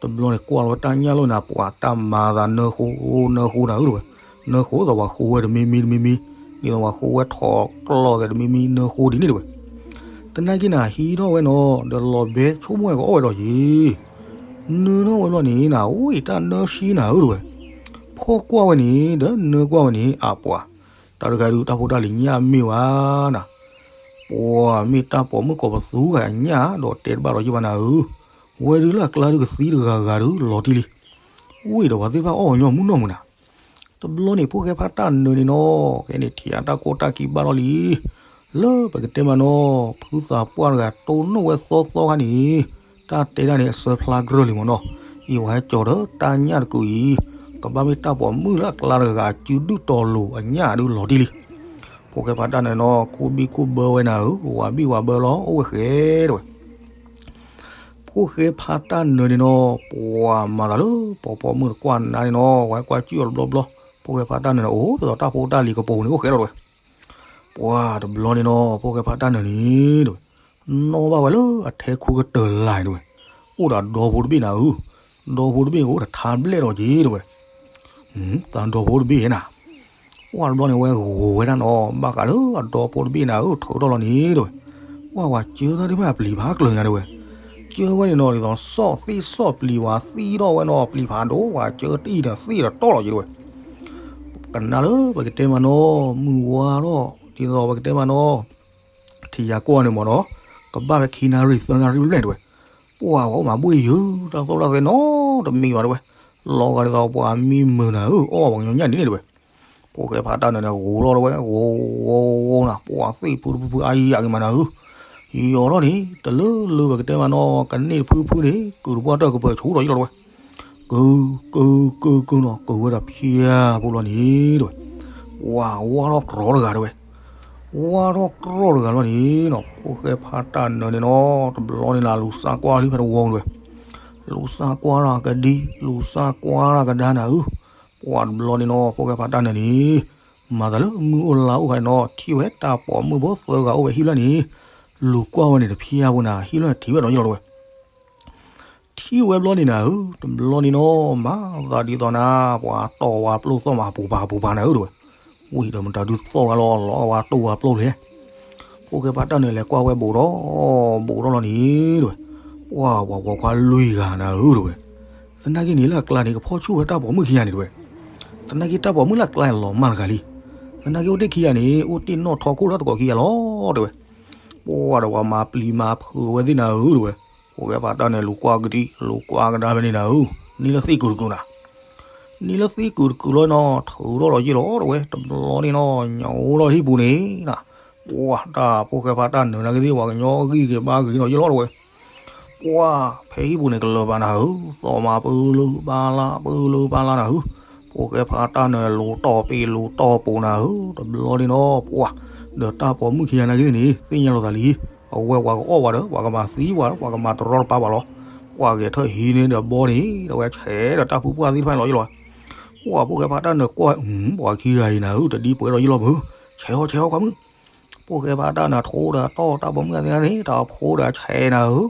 တဘျီန့ၣ် ကွၢ်လီၤဝဲတၢ်ညၣ်လီၤနၤ ပှၤတၢ်မၤသးနၢဃိ နၢဃိနၤဧၢတဝဲ. နၢဃိသိးပှၤဃိဝဲတမံၤမံၤတမံၤမံၤ, ဒ်သိးပှၤဃိဝဲထိးကျီၢ်သဲးတမံၤမံၤ နၢဃိဒ်န့ၣ်တဝဲ. သနာ်က့နၤ ဟံးထီၣ်ဝဲနီၤ ဒီးလီၤဘဲဆိကမိၣ်ဝဲကအီၣ်ဝဲဒီးယံၤ နၢထီၣ်ဝဲဘျီန့ၣ်နၤ အိၣ်အံၤတၢ်နၢဆှံနၤဧၢတဝဲ. ဖီၣ်ကွၢ်ဝဲန့ၣ် ဒီးနၢကွၢ်ဝဲန့ၣ် အပှၤ တၢ်တဂၤဒုး တၢ်ဖိတၢ်လံၤညၣ်မ့ၢ်ဝဲနၤ, ပှၤမ့ၢ်တၢ်ပိာ်မုၣ်ကိးပသူဂၤညၣ် ဒီးတဲတဘၣ်ဒီးယံၢ်ဘၣ်နၤဧၢ, ဝဲဒုးလၢအကျါဒုးကသံတဂၤဂၤဒုးလီၤတံၢ်လံ. အိၣ်အံၤဒီးပှၤသ့ၣ်တဖၣ်အီၣ်ညီမုၢ်နီၢ်မုၢ်နၤ. တဘျီန့ၣ် ဖိၣ်ဃဲဖးတၢ်နၢၤန့ၣ်နီၤ ခဲန့ၣ်ထံၣ်အတၢ်ကိၢ်တၢ်ခံဘၣ်လီၤလံ. လၢပကတဲမးနီၤ ဖုသးပှၢ်တဂၤတိၢ်နီၣ်ဝဲသီသီခါန့ၣ် တၢ်တဲဒၣ်န့ၣ် အစၢဖျါကြၢၢ်လံမးနီၤ, အံၤဝဲဟဲကၠီၤဒီးတၢ်ညၣ်တကုာ်အံၤ ကဘၣ်မ့ၢ်တၢ်ပိာ်မုၣ်လၢအကျါတဂၤ စုဒုၣ်တီၤလိၤအညၣ်ဒုးလီၤတံၢ်လံ. ဖိၣ်ဃဲဖးတၢ်နၢၤနီၤ ခိၣ်ဘံၣ်ခိၣ်ဘၢဝဲနၤဧၢ, ဝၤဘံၣ်ဝၤဘၢလီၤ အိၣ်ဝဲဃဲတဝဲ. ဖိ ဖိၣ်ဃဲဖါတၢ်နၢၤန့ၣ်နီၤ ပှၤမၤသးလၢ ပိာ်ပိာ်မုၣ်တကွၢ်နါန့ၣ်နီၤ ဝဲကွၢ်စံၣ်အီၤတဘျီဘျီ, ဖိၣ်ဃဲဖါတၢ်နၢၤန့ၣ် အိၣ်ဒ်သိးတၢ်ဖိတၢ်လံၤကပိၤန့ၣ် အိၣ်ဃဲလီၤတဝဲ. ပှၤတဘျီန့ၣ်နီၤ ဖိၣ်ဃဲဖါတၢ်နၢၤန့ၣ်တဝဲ, နီၣ်ဘၣ်ဝဲလၢအထဲခူကတၢၢ်လၢ်န့ၣ်တဝဲ, အိၣ်ဒီးဒီဖိတဘ့ၣ်နၤဧၢ, ဒီဖိတဘ့ၣ်န့ၣ် အိၣ်ဒီးထါဘျဲၣ်ဒီးက့ၤတဝဲ. သးဒီဖိတဘ့ၣ်နၤ ပှၤတဘျီန့ၣ် ဝဲဂိၤဝဲဒၣ်နီၤ ဘၣ်ဃးလၢအဒီဖိတဘ့ၣ်နၤဧၢ ထုးထီၣ်လီၤန့ၣ်တဝဲ, ပှၤဝဲစၢသၣ်ဒံးဘၣ်အပျံၤဖးကျၢၤညါတဝဲ, စၢဝဲန့ၣ်နီၤ ဒ်သိးစီၣ်သ့ၣ်စီၣ်ပျံၤဝဲသံထီၣ်ဝဲနီၤ ပျံၤဖးဒိၣ်ဝဲ စၢတအံၤဒီးသ့ၣ်ဒီးတီၢ်လီၤက့ၤတဝဲ. ကနၣ်လၢပကတဲမးနီၤ မုၢ်ဝါထီၣ် ဒ်သိးပကတဲမးနီၤ ထံၣ်ယၤကွၢ်န့ၣ်မးနီၤ ကဘၣ်ဖဲခံနၣ်ရံၣ်သၢနၣ်ရံၣ်ဘျဲၣ်တဝဲ, ပှၤဝဲအိၣ်မးဘှ့ၣ်ယုၤ တၢ်သိၣ်တၢ်သဲနီတမံၤဘၣ်တဝဲ, လီၤဂာ်ဒ်သိးပှၤမံမုာ်နၤဧၢ အီၣ်ပှၤကညီညၣ်န့ၣ်တဝဲ. ဖိၣ်ဃဲဖါတၢ်နၢၤန့ၣ် ဂိၤထီၣ်တဝဲ ဂိၤဂိၤဂိၤနၤ ပှၤသ့ၣ်ဖုတဖုဖုအါယၤက့ၤမးနၤဧၢ, ယီၤထီၣ်န့ၣ် တလၢလၢပကတဲမးနီၤ ကန့ၢ်တဖုဖုန့ၣ် ကုၢ်တပှၢ်တၢၢ်ကပၢၤဆူၣ်ထီၣ်ယလီၤတဝဲ ကုၢ်ကုၢ်ကုၢ်ကုၢ်နီၤ ကုၢ်ဝဲဒီးဖၠါဖိလီၤန့ၣ်တဝဲ, ပှၤဝါထီၣ်ကြီတဂၤတဝဲ, ဝါထီၣ်ကြီတဂၤလီၤန့ၣ်နီၤ ဖိၣ်ဃဲဖါတၢ်နၢၤန့ၣ်နီၤ တဘျီန့ၣ်လၢလူၤစၢ်ကွၢ်လံဖဲတဝီတဝဲ, လူၤစၢ်ကွၢ်တၢ်ကဒံ လူၤစၢ်ကွၢ်တၢ်ကဒါနၤဧၢ, ပှၤတဘျီန့ၣ်နီၤ ဖိၣ်ဃဲဖါတၢ်နၢၤန့ၣ် မၤသးလၢမုၢ်အိၣ်လါအိၣ်ခါန့ၣ်နီၤ ထံၣ်ဝဲတၢ်ပိာ်မုၣ်ဖိသၢဂၤအိၣ်ဝဲဟံၣ်ဖျၢၣ်န့ၣ်, လူၤကွၢ်ဝဲန့ၣ်တဖၠါဖိနၤ ဟံၣ်ဖျၢၣ်ထံၣ်ဝဲဒီးယလီၤတဝဲ ထံၣ်ဝဲဘျီန့ၣ်နၤဧၢ, တဘျီန့ၣ်နီၤ မၤသးဒ်သိးနၤ ပှၤတီၢ်ဝဲပျိၢ်သီၣ်မး ပူၤပၤပူၤပၤနၤဧၢတဝဲ, ဝံၤဒီးမတၤဒုးသီၣ်ဂၤလီၤ လီၤဝဲတိၢ်ဝဲပျိၢ်လဲၣ်. ဖိၣ်ဃဲဖါတၢ်နၢၤလဲၤကွၢ်ဝဲဘူးဒီး ဘူးဒီးလီၤန့ၣ်တဝဲ, ပှၤပှၤပိာ်ခွါလွံၢ်ဂၤနၤဧၢတဝဲ, သနာ်က့န့ၣ်လၢအကျါန့ၣ် ကဖီၣ်ဆူၣ်ဝဲတၢ်ပိာ်မုၣ်ခံဂၤန့ၣ်တဝဲ, သနာ်က့တၢ်ပိာ်မုၣ်လၢအကျါန့ၣ်လီၤမၢ်တဂၤလံ, သနာ်က့အိၣ်တ့ၢ်ခံဂၤန့ၣ် အိၣ်တ့ၢ်နီၣ်ထီခိၣ်လၢတကိးခံဂၤလီၤတဝဲ ပှၤဒီးပှၤမၤပျံၤမၤဖုးဝဲသ့ၣ်နၤဧၢတဝဲ, ဖိၣ်ဃဲဖါတၢ်နၢၤလူၤကွၢ်ကဒံ လူၤကွၢ်ကဒါဖဲန့ၣ်နၤဧၢ, န့ၢ်လၢသ့ၣ်ကုာ်တကုာ်နၤ, န့ၢ်လၢသ့ၣ်ကုာ်တကုာ်လီၤနီၤ ထုးထီၣ်လီၤယ့ၢ်လီၤတဝဲ တဘျီန့ၣ်နီၤ ညိးလီၤဟံၣ်ပူၤန့ၣ်နၤ, ပှၤတၢ်ဖိၣ်ဃဲဖါတၢ်နၢၤနာ်က့သ့ၣ် ပှၤကညီဂံၢ်က့ၤဘါက့ၤနီၤယ့ၢ်လီၤတဝဲ ပှၤဖဲဟံၣ်ပူၤန့ၣ် ကလၢၤဘၣ်နၤဧၢ, သီၣ်မးပၢလၢပၢလၢ ပၢလၢပၢလၢနၤဧၢ, ဖိၣ်ဃဲဖါတၢ်နၢၤလူၤတီၢ်ပ့ၤလူၤတီၢ်ပိၤနၤဧၢ, တဘျီန့ၣ်နီၤ ပှၤ ဒီးတၢ်ပိာ်မုၣ်ခံဂၤနာ်က့သ့ၣ်န့ၣ် သ့ၣ်ညါလိာ်သးလံ, အဝဲပှၤကအီၣ်ပှၤဒီး ပှၤကမၤသံပှၤဒီး ပှၤကမၤတရီတပါပှၤလီၤ, ပှၤဂဲၤထၢၣ်ဟံးန့ၢ်ဒီးဘီန့ၣ် ဒီးဝဲဆဲးဒီးတၢ်ဖုပှၢ်သ့ၣ်တဖၣ်န့ၣ်လီၤယ့ၢ်လီၤ, ပှၤဖိၣ်ဃဲဖါတၢ်နၢၤကွၢ် ပှၤခံဂၤအံၤနၤဧၢ တဒ်ပှဲၤဒီးယ့ၢ်လီၤမုၢ်, ဆဲးအီၤဆဲးအီၤကွၢ်မုၢ် ဖိၣ်ဃဲဖါတၢ်နၢၤထိဒီးတီၢ်တၢ်ပိာ်မုၣ်သ့ၣ်န့ၣ် တၢ်ဖိဒီးဆဲးနၤဧ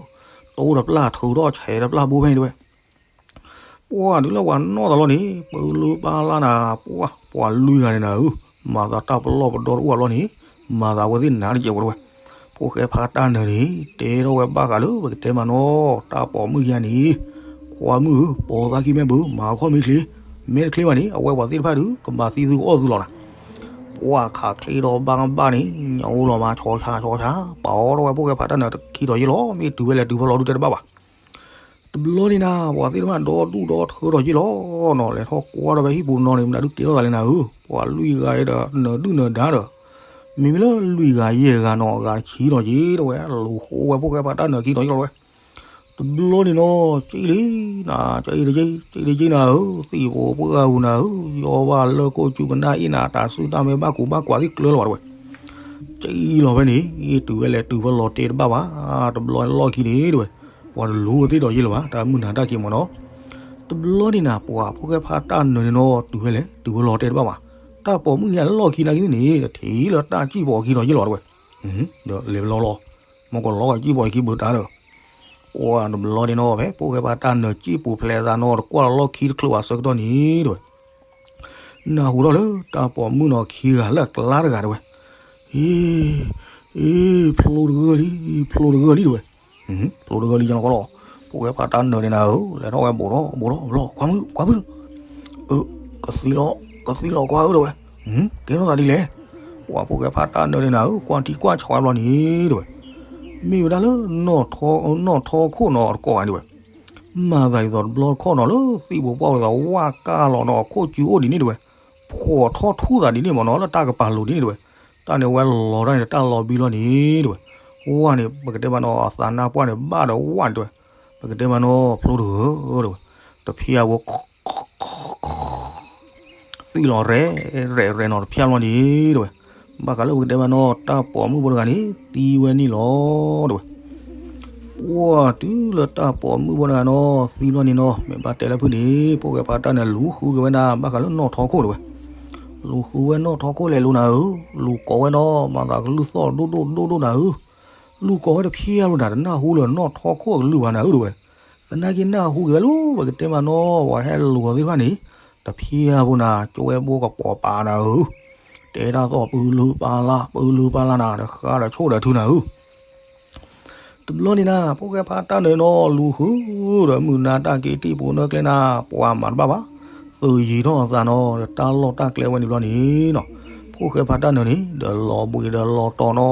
ၢ, တိတပျၢ်ထုးထီၣ်ဆဲးတပျၢ်ဘိဖဲန့ၣ်တဝဲ, ပှၤဒုးလၢပှၤနီၢ်သးလီၤန့ၣ် ပၢလၢပၢလၢနၤ, ပှၤ ပှၤလွံၢ်ဂၤန့ၣ်နၤဧၢ, မၤသးတၢ်ပလီၢ်ပဒီတအိၣ်အလီၢ်န့ၣ်, မၤသးဝဲသ့ၣ်နၤတကဲးဖိတဝဲ, ဖိၣ်ဃဲဖါတၢ်နၢၤန့ၣ် တဲထီၣ်ဝဲဘၣ်ဃးလၢပကတဲမးနီၤ တၢ်ပိာ်မုၣ်ခံဂၤန့ၣ်, ကွၢ်မုၢ်ဧၢ ပိာ်သးခံမ့ၢ်ဘၣ် မၤခီၣ်မ့ၢ်ချ့, မ့ၢ်တချ့ဘၣ်န့ၣ် အဝဲပှၤသ့ၣ်တဖၣ်ဒုး ကမၤသံသုအီၣ်သုလီၤနၤ, ပှၤခးချ့ဒီးဘၣ်ကဘၣ်န့ၣ် ညၣ်အိၣ်လီၤမး ဆီဆါဆီဆါ ပာ်အီၤထီၣ်ဝဲဖိၣ်ဃဲဖါတၢ်နၢၤခံဒီးယ့ၢ်လီၤ, မ့ၢ်တုၤဝဲလဲၤတုၤဖဲလီၤဒုတဲတဘၣ်ဘၣ် တဘျီန့ၣ်နၤ ပှၤသ့ၣ်တဖၣ်ဒီဒူၣ်ဒီထၢဒီးယ့ၢ်လီၤနီၤ, လဲၤထီၣ်ကွၢ်ဒီးဖဲဟံၣ်ပူၤနီၤန့ၣ် မတၤဒုးကဲထီၣ်သးလဲၣ်နၤဧၢ, ပှၤလွံၢ်ဂၤဒီးနၢၤဒုၣ်နၢၤဒါဒီး, မ့မ့ၢ်လၢလွံၢ်ဂၤယဲၢ်ဂၤနီၤ အဂၤတဆံနီၤက့ၤတဝဲ လူၤဃိဝဲဖိၣ်ဃဲဖါတၢ်နၢၤခံဒီးယ့ၢ်လီၤတဝဲ, တဘျီန့ၣ်နီၤ ကၠံၣ်လံနၤ ကၠံၣ်တကၠံၣ် ကၠံၣ်တကၠံၣ်နၤဧၢ, သံၣ်ဖိပှၢ်ပူၤနၤဧၢ, ယီၢ်ဘၣ်လၢခိၣ်ကၠူကနၣ်အ့ၣ်နၤ တၢ်စုတၢ်မဲဘၣ်ကူဘၣ်ကွၢ်သ့ၣ်ကျၢလီၤဘၣ်တဝဲ, ကၠံၣ်လီၤဖဲန့ၣ် တုၤဝဲလဲၤတုၤဖဲလီၤတဲတဘၣ်ဘၣ်, တဘျီလီၢ်ခံန့ၣ်တဝဲ, ပှၤတလူၤဝဲသ့ၣ်ဒီးယ့ၢ်လီၤဘၣ် တၢ်မုၢ်နၤတၢ်က့ၤမးနီၤ, တဘျီန့ၣ်နၤ ပှၤဖိၣ်ဃဲဖါတၢ်နၢၤန့ၣ်နီၤ တုၤဝဲလဲၤတုၤဖဲလီၤတဲတဘၣ်ဘၣ်, တၢ်ပိာ်မုၣ်ခံဂၤလီၢ်ခံနာ်က့န့ၣ် တထံၣ်လၢတၢ်စံၣ်ပိာ်ခံဒီးယ့ၢ်လီၤတဝဲ, ဒီးလဲၤဖဲလီၤလီၤ, မ့ၢ်ကလီၤကစံၣ်ပိာ်ခံဘၢတၢ်ဒီး ပှၤတဘျီန့ၣ်နီၤ ဖဲဖိၣ်ဃဲဖါတၢ်နၢၤစံၣ်ပူၤဖျဲးသးနီၤ တကွၢ်လီၤလီၢ်ခံတချုးဘၣ်ဆၢကတီၢ်န့ၣ်တဝဲ, နၢ်ဟူထီၣ်လၢတၢ်ပိာ်မုၣ်နီၤခံဂၤလၢအကျါတဂၤတဝဲ, အ့ အ့ ဖျိတဂၢၢ်လံ ဖျိတဂၢၢ်လံတဝဲ, ဖျိတဂၢၢ်လံယလီၤဃီလီၤ, ဖိၣ်ဃဲဖါတၢ်နၢၤန့ၣ်နၤဧၢ လဲၤထီၣ်ဝဲဘူးထီၣ်ဘူးထီၣ် ကွၢ်မုၢ် ကွၢ်မုၢ် ကသံလီၤ ကသံလီၤကွၢ်ဧၢတဝဲ, ကဲထီၣ်သးဒ်လဲၣ်, ပှၤဖိၣ်ဃဲဖါတၢ်နၢၤန့ၣ်နၤဧၢ ကွၢ်ထံကွၢ်ဆးဝဲဘျီန့ၣ်တဝဲ, မ့ၢ်ဝဲဒၣ်လၢ နီၣ်ထီခိၣ်နီၤတကိးဂၤန့ၣ်ဝဲ, မၤသးဒ်သိးတဘျီတခီၣ်နီၤ လၢသံၣ်ဖိပှၢ်ဖိသးဝၣ်ကၢ်လီၤနီၤ ခိၣ်ကၠူအိၣ်ဒ်န့ၣ်တဝဲ, ဖှီၣ်ထီၣ်ထူသးဒ်န့ၣ်မ့ၢ်နီၤ လၢတၢ်ကပၤလိၤဒ်န့ၣ်တဝဲ, တၢ်န့ၣ်ဝဲလီၤတၢ်န့ၣ် တၢ်လီၤဘံလီၤန့ၣ်တဝဲ, ဝၣ်န့ၣ် ပကတဲမးနီၤ အသးနါပှၢ်န့ၣ် ဘၣ်ဒီးဝၣ်န့ၣ်တဝဲ, ပကတဲမးနီၤ ဖျိတဂၢၢ်တဝဲ, တဖျၢၣ်ဖိ သံၣ်လီၤရဲၣ်ရဲၣ်ရဲၣ်နီၤ တဖျၢၣ်လီၤန့ၣ်တဝဲ, ဘၣ်ဃးလၢပကတဲမးနီၤ တၢ်ပိာ်မုၣ်ဖိတဂၤန့ၣ် သံဝဲန့ၣ်လီၤတဝဲ. ပှၢ်တုၤလၢတၢ်ပိာ်မုၣ်ဖိတဂၤနီၤ သံဘျီန့ၣ်နီၤ မ့ၢ်ဘၣ်တဲလၢဖုန့ၣ် ဖိၣ်ဃဲဖးတၢ်နၢၤလူၤဃုက့ၤဝဲဒၣ် ဘၣ်ဃးလၢနီၣ်ထီခိၣ်တဝဲ. လူၤဃုဝဲနီၣ်ထီခိၣ်လဲၤလိၤနၤဧၢ, လူၤကိးဝဲဒီး မၤသးကလုၢ်သီၣ်ဒိၣ်ဒိၣ်ဒိၣ်ဒိၣ်နၤဧၢ, လူၤကိးဝဲတဖျၢၣ်ဘၣ်နၤ တနၢ်ဟူလၢနီၣ်ထီခိၣ်အကလုၢ်ဘၣ်နၤဧၢတဝဲ. သနာ်က့နၢ်ဟူက့ၤဝဲလၢ ပကတဲမးနီၤ ပှၤဟဲလူၤအီၤသ့ၣ်တဖၣ်န့ၣ် တဖျၢၣ်ဖိနၤ ကၠိဝဲဘိကပီၤပာ်နၤဧၢ, တဲတၢ်သီၣ်ပူၤလုပာ်လၢ် ပူၤလုပာ်လၢ်နၤ တဃါဒီးဆိၣ်ဒီးထုနၤဧၢ. တဘျီန့ၣ်နၤ ဖိၣ်ဃဲဖးတၢ်နၢၤနီၤ လူၤဃုဒီးမုၢ်နၤတၢ်က့ၤတံၢ်ပူၤနၢကျဲနၤ ပှၤမၤတဘၣ်ဘၣ်, သုးယံၤထီၣ်အသးနီၤ ဒီးတၢ်လီၢ်တၢ်ကျဲဝဲန့ၣ်ဘျီန့ၣ်နီၤ ဖိၣ်ဃဲဖးတၢ်နၢၤန့ၣ် ဒီးလီၤဘှံးဒီးလီၤတီၤနီၤ ဒီးတအီၣ်ဘၣ်တအီတၢ်ဘ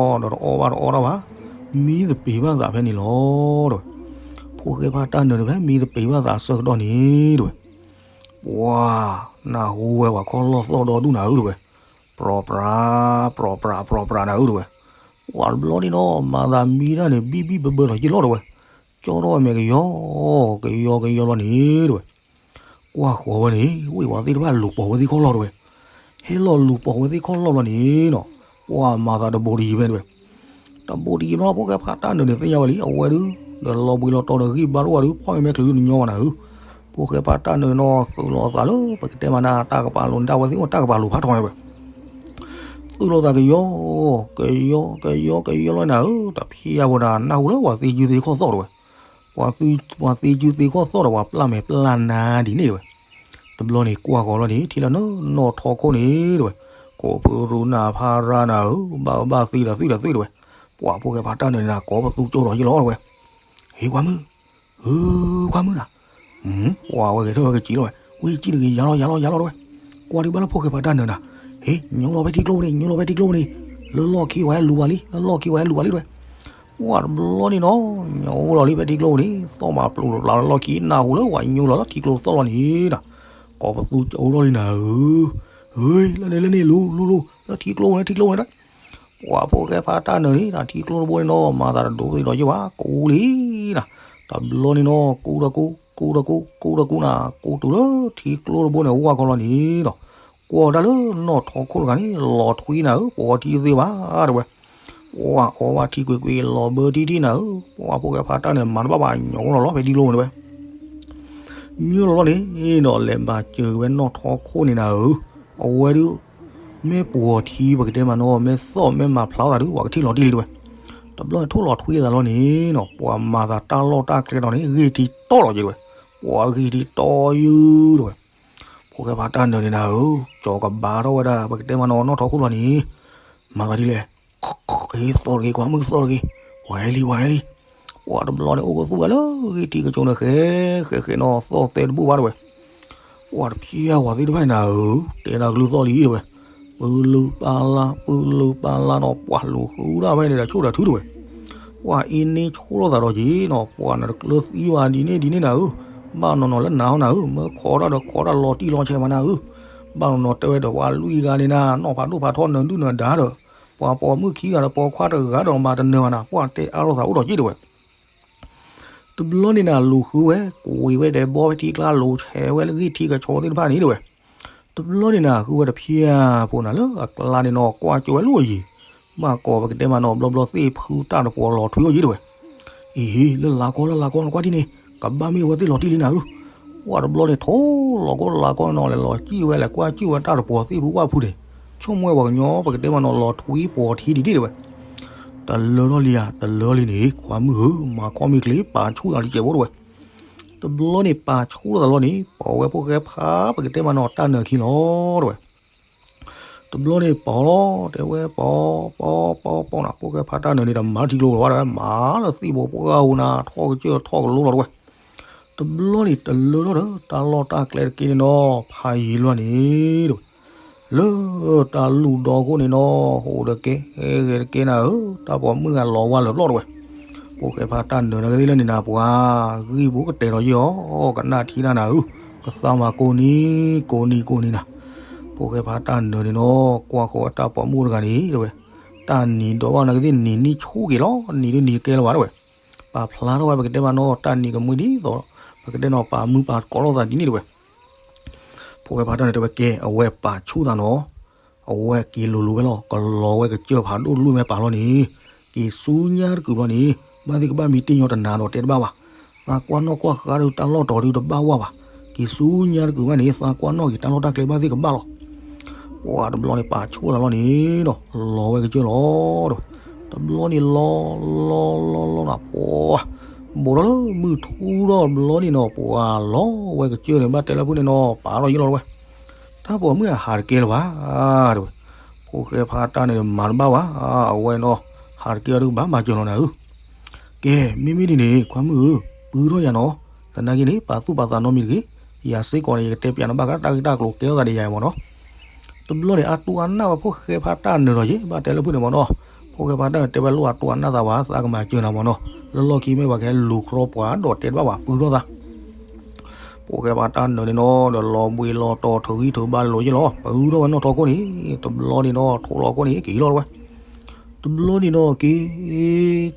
ၣ်, မံသပ့ၤဘၣ်သးဖဲန့ၣ်လီၤတဝဲ. ဖိၣ်ဃဲဖးတၢ်နၢၤန့ၣ် ဖဲမံသပ့ၤဘၣ်သးအဆၢကတီၢ်န့ၣ်တဝဲ ပှၤနၢ်ဟူဝဲပှၤခီၣ်လီၢ်သီၣ်ဒီဒူၣ်နၤဧၢတဝဲ, ပြီပြး ပြီပြး ပြီပြးနၤဧၢတဝဲ. ပှၤတဘျီန့ၣ်နီၤ မၤသးမံတၢ်န့ၣ် ဘံၣ်ဘံၣ်ဘၢဘၢထီၣ်ယံာ်လီၤတဝဲ, ကၠီထီၣ်ဝဲမဲာ်ကယီ ကယီကယီလီၤန့ၣ်တဝဲ. ကွၢ်ဃီၤဝဲန့ၣ် ဝ့ၢ်ဝဲသ့ၣ်တဖၣ်လူၤပိာ်ဝဲသ့ၣ်ခီၣ်လီၢ်တဝဲ, ဟဲလီၤလူၤပိာ်ဝဲသ့ၣ်ခီၣ်လီၢ်လီၤန့ၣ်နီၤ ပှၤမၤသးတဘိးတယံၤဖဲတဝဲ တဘိးတယံၤဘျီ ဖိၣ်ဃဲဖးတၢ်နၢၤန့ၣ် သ့ၣ်ညါဝဲလံ အဝဲဒုး ဒီးလီၤဘှံးလီၤတီၤဒီးဂံၢ်ဘါတအိၣ်ဘၣ်ဒုး ဖီၣ်မ့ၤမဲာ်ချုးဒုးတညီဘၣ်နၤဧၢ. ဖိၣ်ဃဲဖးတၢ်နၢၤနီၤ သုးလိာ်သးလၢ ပကတဲမးနၤ တၢ်ကပၤလိၤန့ၣ် ဒၣ်ဝဲသ့ၣ်အိၣ်တၢ်ကပၤလိၤဖးထီန့ၣ်ဝဲ သုးလိာ်သးကယီ ကယီ ကယီ ကယီလီၤနၤဧၢ, တဖျၢၣ်ဖိနၤ နၢ်ဟူလၢပှၤသံစုသံခီၣ်သီၣ်တဝဲ, ပှၤသံစုသံခီၣ်သီၣ်ဒီး ပှၤပျၢ်မဲာ်ပျၢ်နါဒ်န့ၣ်တဝဲ. တဘျီန့ၣ် ကွၢ်ဃီၤလီၤန့ၣ် ထံၣ်လၢနီၣ်ထီခိၣ်န့ၣ်တဝဲ, ကိးဖုရူနၤဖါရါနၤဧၢ, ဘၣ်အၢဘၣ်သံဒီးသွံၣ်ဒီးသွံၣ်တဝဲ, ပှၤဖိၣ်ဃဲဖးတၢ်နၢၤန့ၣ်နၤ ကိးပသူကၠိလီၤယ့ၣ်လီၤတဝဲ, ဟ့ၣ်ခွါမုၣ် ဧၢ ခွါမုၣ်နၤ, ပှၤဝဲဂဲၤထၢၣ်ဝဲကစံးလီၤဝဲ, ဝံၤစံၣ်တဂ့ၤ ယၤလီၤ ယၤလီၤ ယၤလီၤတဝဲ, ကွၢ်ဒံးဘၣ်လၢဖိၣ်ဃဲဖးတၢ်နၢၤနၤ, ဟ့ၣ် ညိလီၤဖဲထံကျိပူၤန့ၣ် ညိလီၤဖဲထံကျိပူၤန့ၣ်, လၢလီၢ်ခံဝဲလူၤဝဲလံ လၢလီၢ်ခံဝဲလူၤဝဲလံတဝဲ, ပှၤတဘျီန့ၣ်နီၤ, ညိလီၤလံဖဲထံကျိပူၤန့ၣ် သီၣ်မးပျိးပျါလၢလီၢ်ခံ နၢ်ဟူလၢပှၤညိလီၤလၢထံကျိသီၣ်လီၤန့ၣ်နၤ, ကိးပသူကၠိလီၤလံနၤဧၢ, ဟ့ၣ် လၢန့ၣ်လၢန့ၣ်လူၤလူၤလူၤ လၢထံကျိပူၤန့ၣ် ထံကျိပူၤန့ၣ် ပှၤဖိၣ်ဃဲဖးတၢ်နၢၤန့ၣ် ထံကျိတဘိန့ၣ်နီၤ မၤသးတဒိးသ့ၣ်ဒီးယ့ၢ်ဘၣ် ကူလံနၤ, တဘျီန့ၣ်နီၤ ကူဒီးကူ ကူဒီးကူ ကူဒီးကူနၤ ကူတုၤလၢထံကျိတဘိန့ၣ် ဝၢ်ခီလီၤန့ၣ်ဒီး ကွၢ်ဝဲဒၣ်လၢနီၣ်ထီခိၣ်တဂၤန့ၣ် လီၤထွံနၤဧၢ ပအီထံတသ့ဘၣ်တဝဲ, ပှၤအီဘၣ်ထံကွ့ၤကွ့ၤ လီၤဘၢထံထံနၤဧၢ, ပှၤဖိၣ်ဃဲဖးတၢ်နၢၤ မၤတဘၣ်ဘၣ် ညိလီၤလီၤဖဲထံကျိန့ၣ်တဝဲ ညိလီၤလီၤန့ၣ်ဒီး လဲၤဘၣ်စၢၤက့ၤဝဲနီၣ်ထီခိၣ်န့ၣ်နၤဧၢ, အဝဲဒုး မ့ၢ်ပှီၤထံ ပကတဲမးနီၤ မ့ၢ်သီၣ်မ့ၢ်မၤဖျါသးဒုး ပှၤကထံၣ်လီၤတံၢ်လံတဝဲ, တဘျီန့ၣ်ထိၣ်လီၤထွံသးလီၤန့ၣ်နီၤ ပှၤမၤသးတၢ်လီၢ်တၢ်ကျဲဒီးန့ၣ် ဂ့ၢ်ထံတီၢ်လီၤက့ၤတဝဲ, ပှၤဂ့ၢ်ထံတီၢ်ယုၢ်တဝဲ, ဖိၣ်ဃဲဖးတၢ်နၢၤန့ၣ်နၤဧၢ, ကၠီကဘါထီၣ်ဝဲဒၣ် ပကတဲမးနီၤ နီၣ်ထီခိၣ်လီၤန့ၣ် မၤသးဒ်လဲၣ် ဟ့ၣ်သီၣ်တဂ့ၤ ကွၢ်မုၢ်သီၣ်တဂ့ၤ, ဝဲလံ ဝဲလံ, ပှၤတဘျီန့ၣ် အိၣ်ကသူၣ်ဝဲလၢဂ့ၢ်ထံကၠိန့ၣ် ဃဲ ဃဲ ဃဲနီၤ သီၣ်သဲတဘူၣ်ဘၣ်တဝဲ, ပှၤတဖျၢၣ်ဝဲသ့ၣ်တဖၣ်န့ၣ်နၤဧၢ, တဲဒၣ်ကလုၢ်သီၣ်လံတဝဲ, ပူၤလုၢ်ပာ်လၢ် ပူၤလုၢ်ပာ်လၢ်နီၤ ပှၤလူၤဃုဒၣ်ဖဲန့ၣ်ဒီးဆိၣ်ဒီးထုတဝဲ, ပှၤအ့န့ဆှိၣ်လိာ်သးဒီးက့ၤနီၤ ပှၤနတကျၢၤသံဘၣ်ဒ်န့ၣ်ဒ်န့ၣ်နၤဧၢ, ဘၣ်နီၤနီၤလၢနၤဟီနၤဧၢ, မ့ၢ်ခိးတၢ်ဒီးခိးတၢ်လီၤတံၢ်လီၤဆဲးမးနၤဧၢ, ဘၣ်နီၤနီၤတဲဝဲဒီးပှၤလွံၢ်ဂၤန့ၣ်နၤ နီၢ်ဖးဒိၣ်ဖးထီနၢၤဒုၣ်နၢၤဒါဒီး ပှၤပိာ်မုၣ်ခံဂၤဒီးပိာ်ခွါတဂၤဒီးမၤတနၢၤဘၣ်နၤ ပှၤတဲအါလိာ်သးအိၣ်ဒီးက့ၤတဝဲ တဘျီန့ၣ်နၤလူၤဃုဝဲ ကွံာ်ဝဲဒီးဘီဖဲထံကျါ လူၤဆဲးဝဲလၢဂ့ၢ်ထံကဆီသ့ၣ်တဖၣ်န့ၣ်တဝဲ, တဘျီန့ၣ်နၤဃုဝဲတဖျၢၣ်ဖိနၤလၢအကျါန့ၣ်နီၤ ကွၢ်ကၠိဝဲလၢအယံၤ, ဘၣ်ကိးပကတဲမးနီၤ ဘျီဘျီသ့ၣ်ဖုတၢ်တပှီၤလီၤထွံအိၣ်ယံၤတဝဲ, အံၤ လၢလာ်ကီလၢလာ်ကီနကွၢ်ဒ်န့ၣ် ကဘၣ်မ့ၢ်ဝဲသ့ၣ်လီၤတံၢ်လံနၤဧၢ, ပှၤတဘျီန့ၣ် ထိၣ်လီၤကီလၢလာ်ကီနီၤ လဲၤလီၤစံၣ်ဝဲလဲၤကွၢ်စံၣ်ဝဲတၢ်တပှီၤသ့ၣ်ဖုဘၣ်ဖုန့ၣ်, ဆိကမိၣ်ဝဲပှၤကညီ ပကတဲမးနီၤ လီၤထွံပှီၤထံဒ်ဒ်တဝဲ တလၢထီၣ်လံဧါ တလၢလံန့ၣ် ခွါမုၣ်ဧၢ မၤခီမ့ၢ်ကျ့ၤ ပာ်ဆူၣ်သးလံကဲးဖိတဝဲ, တဘျီန့ၣ် ပာ်ဆူၣ်သးလီၤန့ၣ် ပိာ်ဝဲဖိၣ်ဃဲဖး ပကတဲမးနီၤ တၢ်နၢၤခံလီၤတဝဲ, တဘျီန့ၣ်ပိာ်လီၤ တဲဝဲပိာ် ပိာ် ပိာ် ပိာ်နၤ ဖိၣ်ဃဲဖးတၢ်နၢၤန့ၣ် တမၤထံကျိဝဲဒၣ် မၤလၢသံၣ်ဘိဖိဂၤဧိၤနၤ ထီၣ်ကစၢၢ်ထီၣ်ကလိလီၤတဝဲ, တဘျီန့ၣ် တလၢထီၣ်ဒီး တၢ်လီၢ်တၢ်ကျဲတက့ၢ်န့ၣ်နီၤ ဖးယံၤလီၤန့ၣ်တဝဲ လၢတၢ်လူၢ်ဒီခိၣ်န့ၣ်နီၤ ဟိးတကဲ ဟဲဂဲၤတကဲနၤဧၢ, တၢ်ပိာ်မုၣ်တဂၤလီၤဝါလၢာ်ပျီၢ်တဝဲ, ဖိၣ်ဃဲဖးတၢ်နၢၤနၤဂ့ၤလၢန့ၣ်နၤ ပှၤဂံၢ်ဘိကတဲာ်ဒီးယ့ၢ်အီၤ ကနၣ်ထံနၤနၤဧၢ, ကသါမၤကိးနံၤ ကိးနံၤ ကိးနံၤနၤ, ဖိၣ်ဃဲဖးတၢ်နၢၤန့ၣ်နီၤ ကွၢ်ဃီၤဝဲတၢ်ပိာ်မုၣ်တဂၤန့ၣ်တဝဲ, တၢ်နံၤဒီးဘၣ်နကသ့ၣ်နံၤနံၣ်ဆူၣ်က့ၤလီၤ နံၤဒုးနံၤတကဲလၢၤဘၣ်တဝဲ, ပာ်ဖျါထီၣ်ဝဲပကတဲမးနီၤ တၢ်နံၤကမှံဒ်သိး ပကတဲနီၤ ပာ်မုၢ်ပာ်ကိးလိာ်သးဒ်န့ၣ်တဝဲ ဖိၣ်ဃဲဖးတၢ်န့ၣ်တဲဝဲကဲ အဝဲပာ်ဆူၣ်သးနီၤ, အဝဲက့ၤလိၤလိၤဝဲလီၤ ကလီၤဝဲကစၢၢ်ဖးဒိၣ်တလူၢ်မ့ၢ်ပာ်လီၤန့ၣ်, က့ၤဆူညါတကုာ်ဘျီန့ၣ် ဘၣ်သ့ၣ်ကဘၣ်မံတ့ၢ်ညီတနၤဒီးတဲတဘၣ်ဘၣ်. သးကွၢ်နီၣ်ကွၢ်ဃါဒုးတၢ်လီၢ်တီၤဒုးတဘၣ်ဝၢ်ဘၣ်. က့ၤဆူညါတကုာ်ဘၣ်န့ၣ် သးကွၢ်နီၣ်က့ၤတၢ်လီၢ်တၢ်ကျဲဘၣ်သ့ၣ်ကဘၣ်လီၤ. ပှၤတဘျီန့ၣ် ပာ်ဆူၣ်သးလီၤန့ၣ်ဒီး လီၤဝဲကစၢၢ်လီၤ. တဘျီန့ၣ်လီၤ လီၤ လီၤ လီၤနၤ ပှၤ ဘူးထီၣ်လၢမုၢ်ထူဒီးတဘျီန့ၣ်နီၤ ပှၤလီၤဝဲကစၢၢ်န့ၣ် ဘၣ်တဲလၢဖုၣ်န့ၣ်နီၤ ပာ်ထီၣ်ယ့ၢ်လီၤတဝဲ. တၢ်ပိာ်မုၣ်အဟးတကဲလၢၤဘၣ် တဲဝဲ. ဖိၣ်ဃဲဖါတၢ်နၢၤန့ၣ်မၤတဘၣ်ဘၣ် အဝဲနီၤ ဟးတကဲအီၤဒုးဘၣ်မၤစၢၤလီၤနၤဧၢ. ကဲ မ့မ့ၢ်ဒ်န့ၣ် ခွါမုၣ်ဧၢ ပုၢ်ထီၣ်ယၤနီၤ. သနာ်က့န့ၣ် ပာ်သူၣ်ပာ်သးနီတမံၤတဂ့ၤ. ယၤစ့ၢ်ကီးန့ၣ် ယကတဲပၠးနဘၣ်ဃးတၢ်ဂ့ၢ်တၢ်ကျိၤကဲထီၣ်သးဒီးယၤမ့ၢ်နီၤ. တဘျီန့ၣ် အတိၢ်အနၢ်ဝဲဖိၣ်ဃဲဖါတၢ်နၢၤဒီးယ့ၣ် ဘၣ်တဲလၢဖုၣ်န့ၣ်မ့ၢ်နီၤ. ဖိၣ်ဃဲဖါတၢ်နၢၤတဲဝဲလိၣ်အတိၢ်အနၢ်သးဘၣ် သးကမၤစၢၤနၤမ့ၢ်နီၤ. လၢလီၢ်ခံမ့ၢ်ပှၤကဟဲလူၤကြီပှၤဒီးတဲတဘၣ်ဘၣ် ပုၢ်ထီၣ်သး ဖိၣ်ဃဲဖါတၢ်နၢၤန့ၣ်နီၤ ဒီးလီၤဘှံးလီၤတီၤထုးဂံၢ်ထုးဘါလၢလိၤယ့ၣ်လီၤ ပုၢ်ထီၣ်ဝဲနီၣ်ထီခိၣ်န့ၣ် တဘျီန့ၣ်နီၤ ထိးလီၤခိၣ်န့ၣ် က့ၤလီၤတဝဲ. တဘျီန့ၣ်နီၤ က့ၤ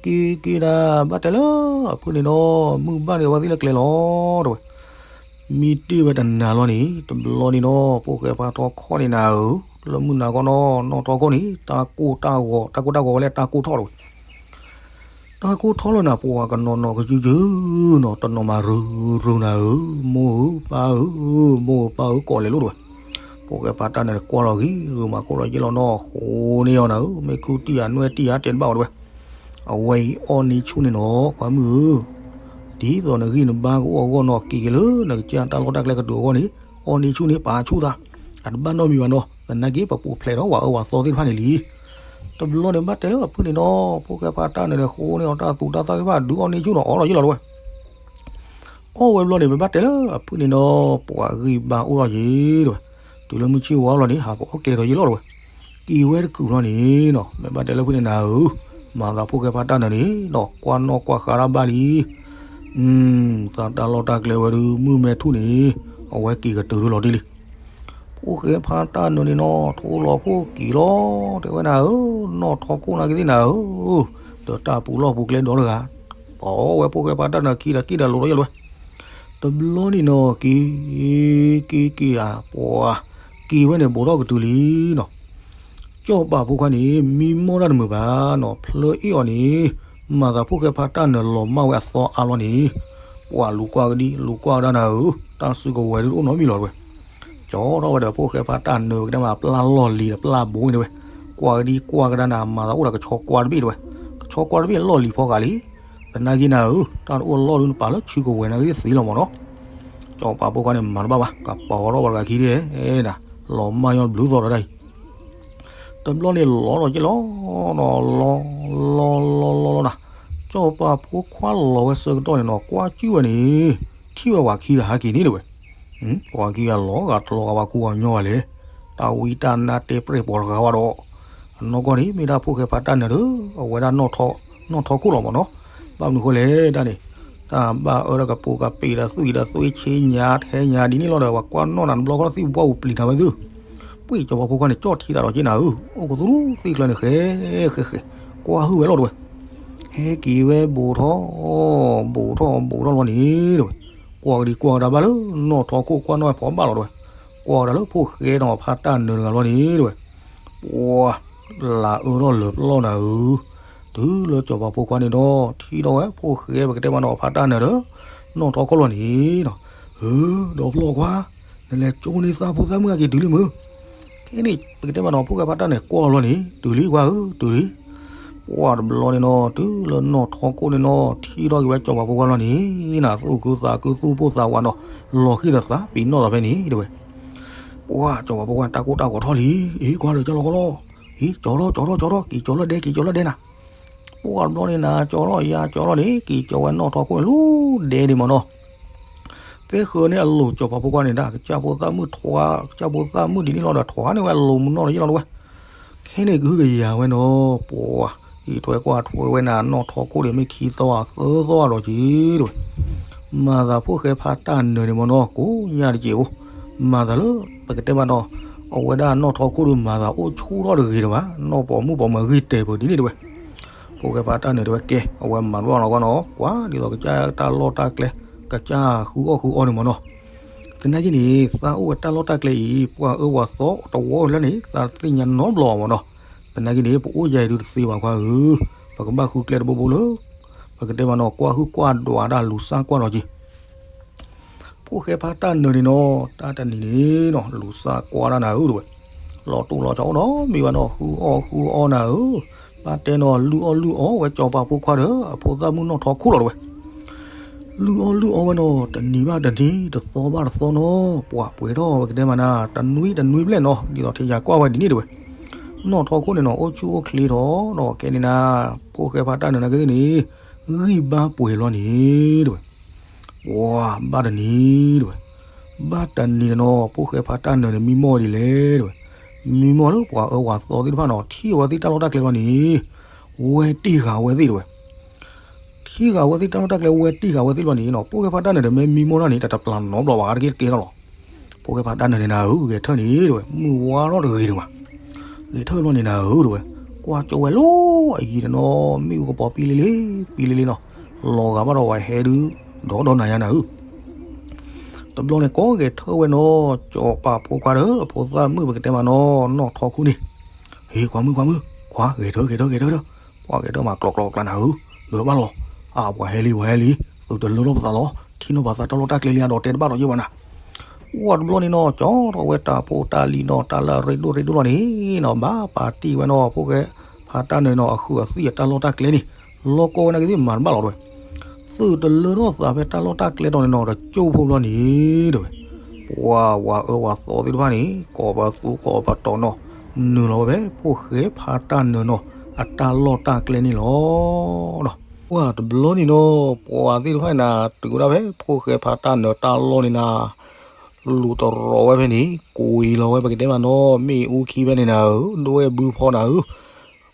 က့ၤ က့ၤဒၣ် ဘၣ်တဲလၢအဖုၣ်န့ၣ်နီၤ မုၢ်ဘၣ်န့ၣ်အဝဲသ့ၣ်လၢကျဲလီၤ တဲဝဲ. မံတ့ၢ်ဝဲတနၤလီၤန့ၣ် တဘျီန့ၣ်နီၤ ဖိၣ်ဃဲဖါထီခီၣ်န့ၣ်နၤဧၢ, လၢမုၢ်နၤခီနီၤ နီၣ်ထီခိၣ်န့ၣ် တၢ်ကိၢ်တၢ်ဂီၤ တၢ်ကိၢ်တၢ်ဂီၤဝဲလၢတၢ်ကိၢ်ထီၣ်တဲဝဲ. တၢ်ကိၢ်ထီၣ်လၢနၤ ပှၤကနီၤနီၤကယုၢ်ကယုၢ်နီၤ တနီၤမးရုၤရုၤနၤဧၢ, မိၢ်ဧၢပၢ်ဧၢ, မိၢ်ဧၢပၢ်ဧၢ ကိးလဲၤလိာ်တဲဝဲ. ဖိၣ်ဃဲဖါတၢ်နၢၤန့ၣ်ကွၢ်လီၤဂံၤဂ့ၤမးကိၢ်လီၤယ့ၣ်လီၤနီၤ ဃိန့ၢ်အီၤနၤဧၢ, မ့ၢ်ခုတံၢ်ဧါ နွဲၣ်တံၢ်ဧါ တဲတဘၣ်ဝဲတဲဝဲ. အဝဲအံၤအီၣ်န့ၢ်ဆူၣ်န့ၣ်နီၤ ခွါမုၣ်ဧၢ, ဒ်သိးနဂံၢ်နဘါကအိၣ်အဂီၢ်နီၤ က့ၤက့ၤလၢနကစၢ်တၢ်လီၢ်တၢ်ကျဲကတုၤအဂီၢ်န့ၣ် အီၣ်န့ၢ်ဆူၣ်န့ၣ် ပာ်ဆူၣ်သး, အတဘၣ်နီတမံၤဘၣ်နီၤ, သနာ်က့ပပူၤဖျဲးဒီးပှၤအၢပှၤသီသ့ၣ်တဖၣ်န့ၣ်လံ. တဘျီန့ၣ်ဘၣ်တဲလၢအဖုၣ်န့ၣ်နီၤ ဖိၣ်ဃဲဖါတၢ်နၢၤန့ၣ် ဃိန့ၢ်အီၤတၢ်သူတၢ်သၣ်သ့ၣ်တဖၣ် ဒုးအီၣ်န့ၢ်ဆူၣ်နီၤ အီၣ်လီၤယ့ၣ်လီၤတဲဝဲ. အီၣ်ဝဲဘျီန့ၣ် မ့ၢ်ဘၣ်တဲလၢအဖုၣ်န့ၣ်နီၤ ပှၤဂံၢ်ဘါအိၣ်ထီၣ်ယ့ၣ်တဲဝဲ. တုၤလၢမုၢ်ဆ့ၣ်ဝါလီၤန့ၣ် ဟးပအီၣ်ကဲထီၣ်ယ့ၣ်လီၤတဲဝဲ. က့ၤဝဲတကုာ်လီၤန့ၣ်နီၤ မ့ၢ်ဘၣ်တဲလၢဖုၣ်န့ၣ်နၤဧၢ, မၤသးဖိၣ်ဃဲဖါတၢ်နၢၤန့ၣ်နီၤ ကွၢ်နီၣ်ကွၢ်ဃါတၢ်ဘၣ်လံ. သးတၢ်လီၢ်တၢ်ကျဲဝဲဒုး မုၢ်မဲာ်ထူၣ်န့ၣ် အဝဲက့ၤကတၢၢ်ဒုးလီၤတံၢ်လံ. ဖိၣ်ဃဲဖါတၢ်နၢၤန့ၣ်နီၤ ထိလီၤခိၣ်က့ၤလီၤ တဲဝဲနၤဧၢ, နီၣ်ထီခိၣ်နာ်က့သ့ၣ်နၤဧၢ, ဒီးတၢ်ပူၤလီၢ်ပူၤကျဲဒီတဂၤ ပအီၣ်ဝဲဖိၣ်ဃဲဖါတၢ်နၢၤခံဒီးက့ၤဒီးလိၤလီၤယ့ၣ်လီၤတဲဝဲ. တဘျီန့ၣ်နီၤ က့ၤ က့ၤ က့ၤဧါ ပှၤ က့ၤဝဲန့ၣ် ဘူးထီၣ်ကတုၤလံနီၤ. ကၠီၣ်ပာ်ဖိခွါန့ၣ် မံမီၢ်တၢ်တမုာ်ဘၣ်နီၤ ဖျၢအ့ၣ်အီၤန့ၣ် မၤသးဖိၣ်ဃဲဖါတၢ်နၢၤလီၤမၢ်ဝဲအသီအါလီၤန့ၣ် ပှၤလူၤကွၢ်ကဒံ လူၤကွၢ်ကဒါနၤဧၢ, တၢ်စုကဝဲၤဒုးတအိၣ်နီတမံၤလီၤတဲဝဲ. ကၠီထီၣ်ဝဲဒီးဖိၣ်ဃဲဖါတၢ်နၢၤ ပကတဲမးပျၢ်လီၢ်လံၤဒီးပျၢ်ဘိန့ၣ်တဲဝဲ, ကွၢ်ကဒံကွၢ်ကဒါနၤ မၤသးအိၣ်ဒီးကဆီကွၢ်တဘ့ၣ်တဲဝဲ, ကဆီကွၢ်တဘ့ၣ်လီၢ်လံၤဖီဂာ်လံ. သနာ်က့နၤဧၢ, တၢ်တအိၣ်လီၢ်ဒုးနပာ်လၢဆံကဝဲၤနာ်က့သ့လီၤမ့ၢ်နီၤ. ကၠီၣ်ပာ်ဖိခွါန့ၣ် မၤတဘၣ်ဘၣ် ကပီၤထီၣ်ဝဲတဂၤခံဒၣ်နၤ, လီၤမၢ်ညီတဘျုးသီဒီးတၢ်အံၤ တဘျီန့ၣ်လီၤဒီးက့ၤလီၤနီၤ လီၤ လီၤ လီၤ လီၤ လီၤနၤ, ကၠီၣ်ပာ်ဖိခွါလီၤဝဲဆၢကတီၢ်န့ၣ်နီၤ ကွၢ်ကၠုၢ်ဝဲန့ၣ် ထံၣ်ဝဲပှၤခံဂၤဟးက့ၤန့ၣ်တဲဝဲ. ပှၤခံဂၤလီၤဂာ်တလီၤဂာ်ပှၤကူပှၤကညီဂၤလဲၣ်, တၢ်ဝံတၢ်နါတဲပြဲၢ်ပှၤတဂၤဝဲဒီး အနီၢ်ကီၢ်န့ၣ် မ့ၢ်ဒၣ်ဖိၣ်ဃဲဖါတၢ်နၢၤဒီး အဝဲဒၣ်နီၣ်ထီခိၣ်လီၤမ့ၢ်နီၤ. ဘၣ်မနုၤဃိလဲၣ်တၢ်န့ၣ် တၢ်ဘၣ်အၢဒီးကပိာ်ကပ့ၤဒီးသွံၣ်ဒီးသွံၣ်ဆ့ညါထဲညါဒ်န့ၣ်လီၤဒီး ပှၤကွၢ်နီၣ်နၤတဘျီဃီသံၣ်ဘှီပူၤပျံၤနၤဝဲသု ပှ့ၢ်ကၠီၣ်ပာ်ဖိခွါန့ၣ် ကၠီၣ်ထံသးဒီးက့ၤနၤဧၢ, အိၣ်ကသူၣ်သံၣ်ကျၢန့ၣ် ဃဲ ဃဲ ဃဲ ကွၢ်ဟုၣ်ဝဲလီၤတဲဝဲ. ဟဲက့ၤဝဲဘူးထီၣ် ဘူးထီၣ် ဘူးထီၣ်လီၤန့ၣ်တဲဝဲ, ကွၢ်ကဒံကွၢ်ကဒါဘၣ်လၢနီၣ်ထီခိၣ် ကွၢ်နီၣ်ဝဲဖီဘၣ်လီၤတဲဝဲ, ကွၢ်ကဒါလၢဖိၣ်ဃဲနီၤဖါတၢ်နၢၤတဂၤလီၤန့ၣ်တဲဝဲ. ပှၤ လၢအၢထီၣ်လၢာ်ပလီၢ်နၤဧၢ, တုၤလၢကၠီၣ်ပာ်ဖိခွါန့ၣ်ဒီး ထံၣ်ထီၣ်ဝဲဖိၣ်ဃဲပကတဲမးနီၤဖါတၢ်နၢၤဒီး နီၣ်ထီခိၣ်လီၤန့ၣ်နီၤ, ဧၢ ဒီးပလီၢ်ခွါ နလဲၤကၠိန့ၢ်သးဖိသၣ်မုၣ်အက့ၤတုၤလံမုၢ်, ခဲန့ၣ် ပကတဲမးနီၤဖိၣ်ဃဲဖါတၢ်နၢၤကွၢ်လီၤန့ၣ် တုၤလံကွၢ်ဧၢ တုၤလံ. ပှၤတဘျီန့ၣ်နီၤ တုၤလၢနီၣ်ထီခိၣ်န့ၣ်နီၤ ထံၣ်ထီၣ်က့ၤဝဲကၠီၣ်ပာ်ဖိခွါလီၤန့ၣ် နသူၣ်ခုသးခုသူၣ်ပိၢ်သးဝးနီၤ လီၤဃံၤဒီးသးပ့ၤနီၣ်သးဖဲန့ၣ်တဲဝဲ. ပှၤကၠီၣ်ပာ်ဖိခွါန့ၣ် တၢ်ကိၢ်တၢ်ဂီၤထီၣ်လံ, အ့ ကွၢ်ဒီးကၠီၣ်လီၤဃီလီၤ, အ့ ကၠီၣ်ထီၣ် ကၠီၣ်ထီၣ် ကၠီၣ်ထီၣ် က့ၤကၠီၣ်လၢဒဲ က့ၤကၠီၣ်လၢဒဲနၤ. ပှၤတဘျီန့ၣ်နၤ ကၠီၣ်ထီၣ်ယၤကၠီၣ်ထီၣ်န့ၣ် က့ၤကၠီၣ်ဝဲနီၣ်ထီခိၣ်န့ၣ်လီၤဒဲဒံးမ့ၢ်နီၤ. သ့ဃၢၤန့ၢ်အလိၤကၠီၣ်ပာ်ဖိခွါန့ၣ်ဒၣ် ကစၢ်ဖိသၣ်မုၣ်ထွါ ကစၢ်ဖိသၣ်မုၣ်ဒ်န့ၣ်လီၤဒီးထွါန့ၢ်ဝဲအလိၤမုၢ်နီၣ်ဒီးယ့ၣ်လီၤတဲဝဲ. ခဲန့ၣ်ကဟုကယာ်ဝဲနီၤ ပှၤ အံးထွဲကွၢ်ထွဲဝဲနၤနီၣ်ထီခိၣ်န့ၣ် မ့ၢ်ခံသီဧါသၢသီဧါဒီးက့ၤတဲဝဲ. မၤသးဖိၣ်ဃဲဖါတၢ်နၢၤန့ၣ်မ့ၢ်နီၤ ကိးညါတက့ၢ်အိၣ်, မၤသးလၢ ပကတဲမးနီၤ အဝဲဒၣ်နီၣ်ထီခိၣ်ဒီးမၤသးအိၣ်ဆူၣ်ထီၣ်တဂ့ၤဒီးဘၣ် နီၢ်ပိာ်မုၣ်ပိာ်မၢၤဂံၢ်တဲာ်ပူၤဒ်န့ၣ်တဲဝဲ. ဖိၣ်ဃဲဖါတၢ်နၢၤတဲဝဲ ကဲ အဝဲမၤတဘၣ်နီၤကွၢ်နီၤ ကွၢ်ဒ်သိးကစၢ်တၢ်လီၢ်တၢ်ကျဲ ကစၢ်ဃုအီၣ်ဃုအီန့ၣ်မ့ၢ်နီၤ. သနာ်က့န့ၣ် သးအိၣ်ဝဲတၢ်လီၢ်တၢ်ကျဲအံၤ ပှၤအၢပှၤသီတဝီလၢန့ၣ် သးသ့ၣ်ညါနီတဘျီဘၣ်မ့ၢ်နီၤ. သနာ်က့န့ၣ် ပအိၣ်ယၤအံၤဒုးတသ့ဘၣ်ခွါဧၢ, ပ ပကဘၣ်ဃုကျဲတဘိဘိလၢ ပကတဲမးနီၤ ကွၢ်ဟုၣ်ကွၢ်ဒွးတၢ် လူၤစၢ်ကွၢ်ဒီးက့ၤ ဖိၣ်ဃဲဖါတၢ်နၢၤန့ၣ်နီၤ တၢ်တနံၤန့ၣ်နီၤ လူၤစၢ်ကွၢ်တၢ်နၤဧၢတဝဲ, လီၤတိၢ်လီၤဆီအိၣ်နီတမံၤဘၣ်နီၤ ဃုအီၣ်ဃုအီနၤဧၢ, ဘၣ်တဲနီၤ လုၢ်အီၣ်လုၢ်အီဝဲ စီၤပၤဖိခွါဒီး အဖိသၣ်မုၣ်နီၢ်ထီခိၣ်လီၤတဝဲ. လုၢ်အီၣ်လုၢ်အီဝဲနီၤ တနံၤဘၣ်တနံၤ တသီဘၣ်တသီနီၤ ပှၤပှဲၤထီၣ်ဝဲကတဲမးနၤ တနွံတနွံဘျဲၣ်နီၤ ဒ်သိးထံၣ်ယၤကွၢ်ဝဲဒ်န့ၣ်တဝဲ. နီၢ်ထီခိၣ်န့ၣ်နီၤ အိၣ်ဆူၣ်အိၣ်ချ့ထီၣ်နီၤ ကဲန့ၣ်နၤ ဖိၣ်ဃဲဖါတၢ်နၢၤနၤကသ့ၣ်န့ၣ် ဂံၢ်ဘါပှဲၤဘျီန့ၣ်တဝဲ. ပှၤဘၣ်တနံၤတဝဲ, ဘၣ်တနံၤန့ၣ်နီၤ ဖိၣ်ဃဲဖါတၢ်နၢၤန့ၣ် မံမီၢ်ဒ်လဲၣ်တဝဲ, မံမီၢ်လၢပှၤအၢဝဲသီသ့ၣ်တဖၣ်နီၤ ထံၣ်အဝဲသ့ၣ်တၢ်လီၢ်တၢ်ကျဲဘျီန့ၣ် ဝဲတ့ၢ်ဃာ်ဝဲသ့ၣ်တဝဲ. ထံၣ်ဃာ်ဝဲသ့ၣ်တၢ်လီၢ်တၢ်ကျဲ ဝဲတ့ၢ်ဃာ်ဝဲသ့ၣ်ဘျီန့ၣ်နီၤ ဖိၣ်ဃဲဖါတၢ်နၢၤဒီး မ့ၢ်မံမီၢ်တၢ်န့ၣ် တတပျၢ်နီတဘျီဘၣ် တက့ၢ်တကဲထီၣ်လီၤ. ဖိၣ်ဃဲဖါတၢ်နၢၤန့ၣ်နၤဧၢ ဂဲၤထၢၣ်န့ၣ်တဝဲ မုၢ်ဝါထီၣ်တဂ့ၤဒံးဘၣ်. ဂဲၤထၢၣ်ဘျီန့ၣ်နၤဧၢတဝဲ, ကွၢ်ကၠိဝဲလီၤအယံၤတနီၤ မ့ၣ်အူကပီၤပံလ့လ့ ပံလ့လ့နီၤ, လီၤဂာ်ဘၣ်ဒီးဝဲဟဲဒုး ဒီးဒီးနၤယါနၤဧၢ. တဘျီန့ၣ် ကိးဂဲၤထၢၣ်ဝဲနီၤ စီၤပၤဖိခွါဒီး အဖိသၣ်မုၣ်ပကတဲမးနီၤ နီၢ်ထီခိၣ်န့ၣ်, ဟ့ၣ် ခွါမုၣ် ခွါမုၣ် ခွါ ဂဲၤထၢၣ် ဂဲၤထၢၣ် ဂဲၤထၢၣ်, ပှၤဂဲၤထၢၣ်မး ကျီးကျီးကျါနၤဧၢ, လၢဘၣ်လီၤ, အါ ပှၤဟဲလံ ပှၤဟဲလံ, သုးတလၢထီၣ်ပသးလီၤ, ထံၣ်နီၣ်ပသးတၢ်လီၢ်တၢ်ကျဲလံ အဒီးတဲတဘၣ်ဒီးယဲၢ်ဘၣ်နၤ. ပှၤတဘျီန့ၣ်နီၤ ကၠီထီၣ်ဝဲတၢ်ဖိတၢ်လံၤနီၤ တၢ်လၢအရ့ဒိၣ်ရ့ဒိၣ်လီၤန့ၣ်နီၤ ဘၣ်ပာ်တ့ၢ်ဝဲနီၤ ဖိၣ်ဃဲဖါတၢ်နၢၤနီၤ အဃုာ်အသံၣ်အတၢ်လီၢ်တၢ်ကျဲန့ၣ်, လီၢ်ကီၢ်ဝဲနာ်က့ၤသ့ၣ်မၤတဘၣ်လီၤတဝဲ. သုးတလၢထီၣ်သးဖဲတၢ်လီၢ်တၢ်ကျဲတီၤန့ၣ်နီၤ တကၠိၢ်ဖိဘျီန့ၣ်တဝဲ, ပှၤဝၤအၢဝၤသီသ့ၣ်တဖၣ်န့ၣ် ကိးပသူကိးပတီၤနီၤ နုာ်လီၤဝဲဖဲ ဖိၣ်ဃဲဖါတၢ်နၢၤနီၤ အတၢ်လီၢ်တၢ်ကျဲန့ၣ်လီၤ. ဒီးပှၤတဘျီန့ၣ်နီၤ ပှၤသ့ၣ်တဖၣ်န့ၣ် တုၤဝဲဒၣ်ဖဲ ဖိၣ်ဃဲဖါတၢ်နၢၤတၢ်လီၢ်န့ၣ်နၤ လူၤတရီၤဝဲဖဲန့ၣ် ကွံာ်လီၤဝဲ ပကတဲမးနီၤ မ့ၣ်အူခံဖဲန့ၣ်နၤဧၢ, ဒွဲၣ်ဘုဖီနၤဧ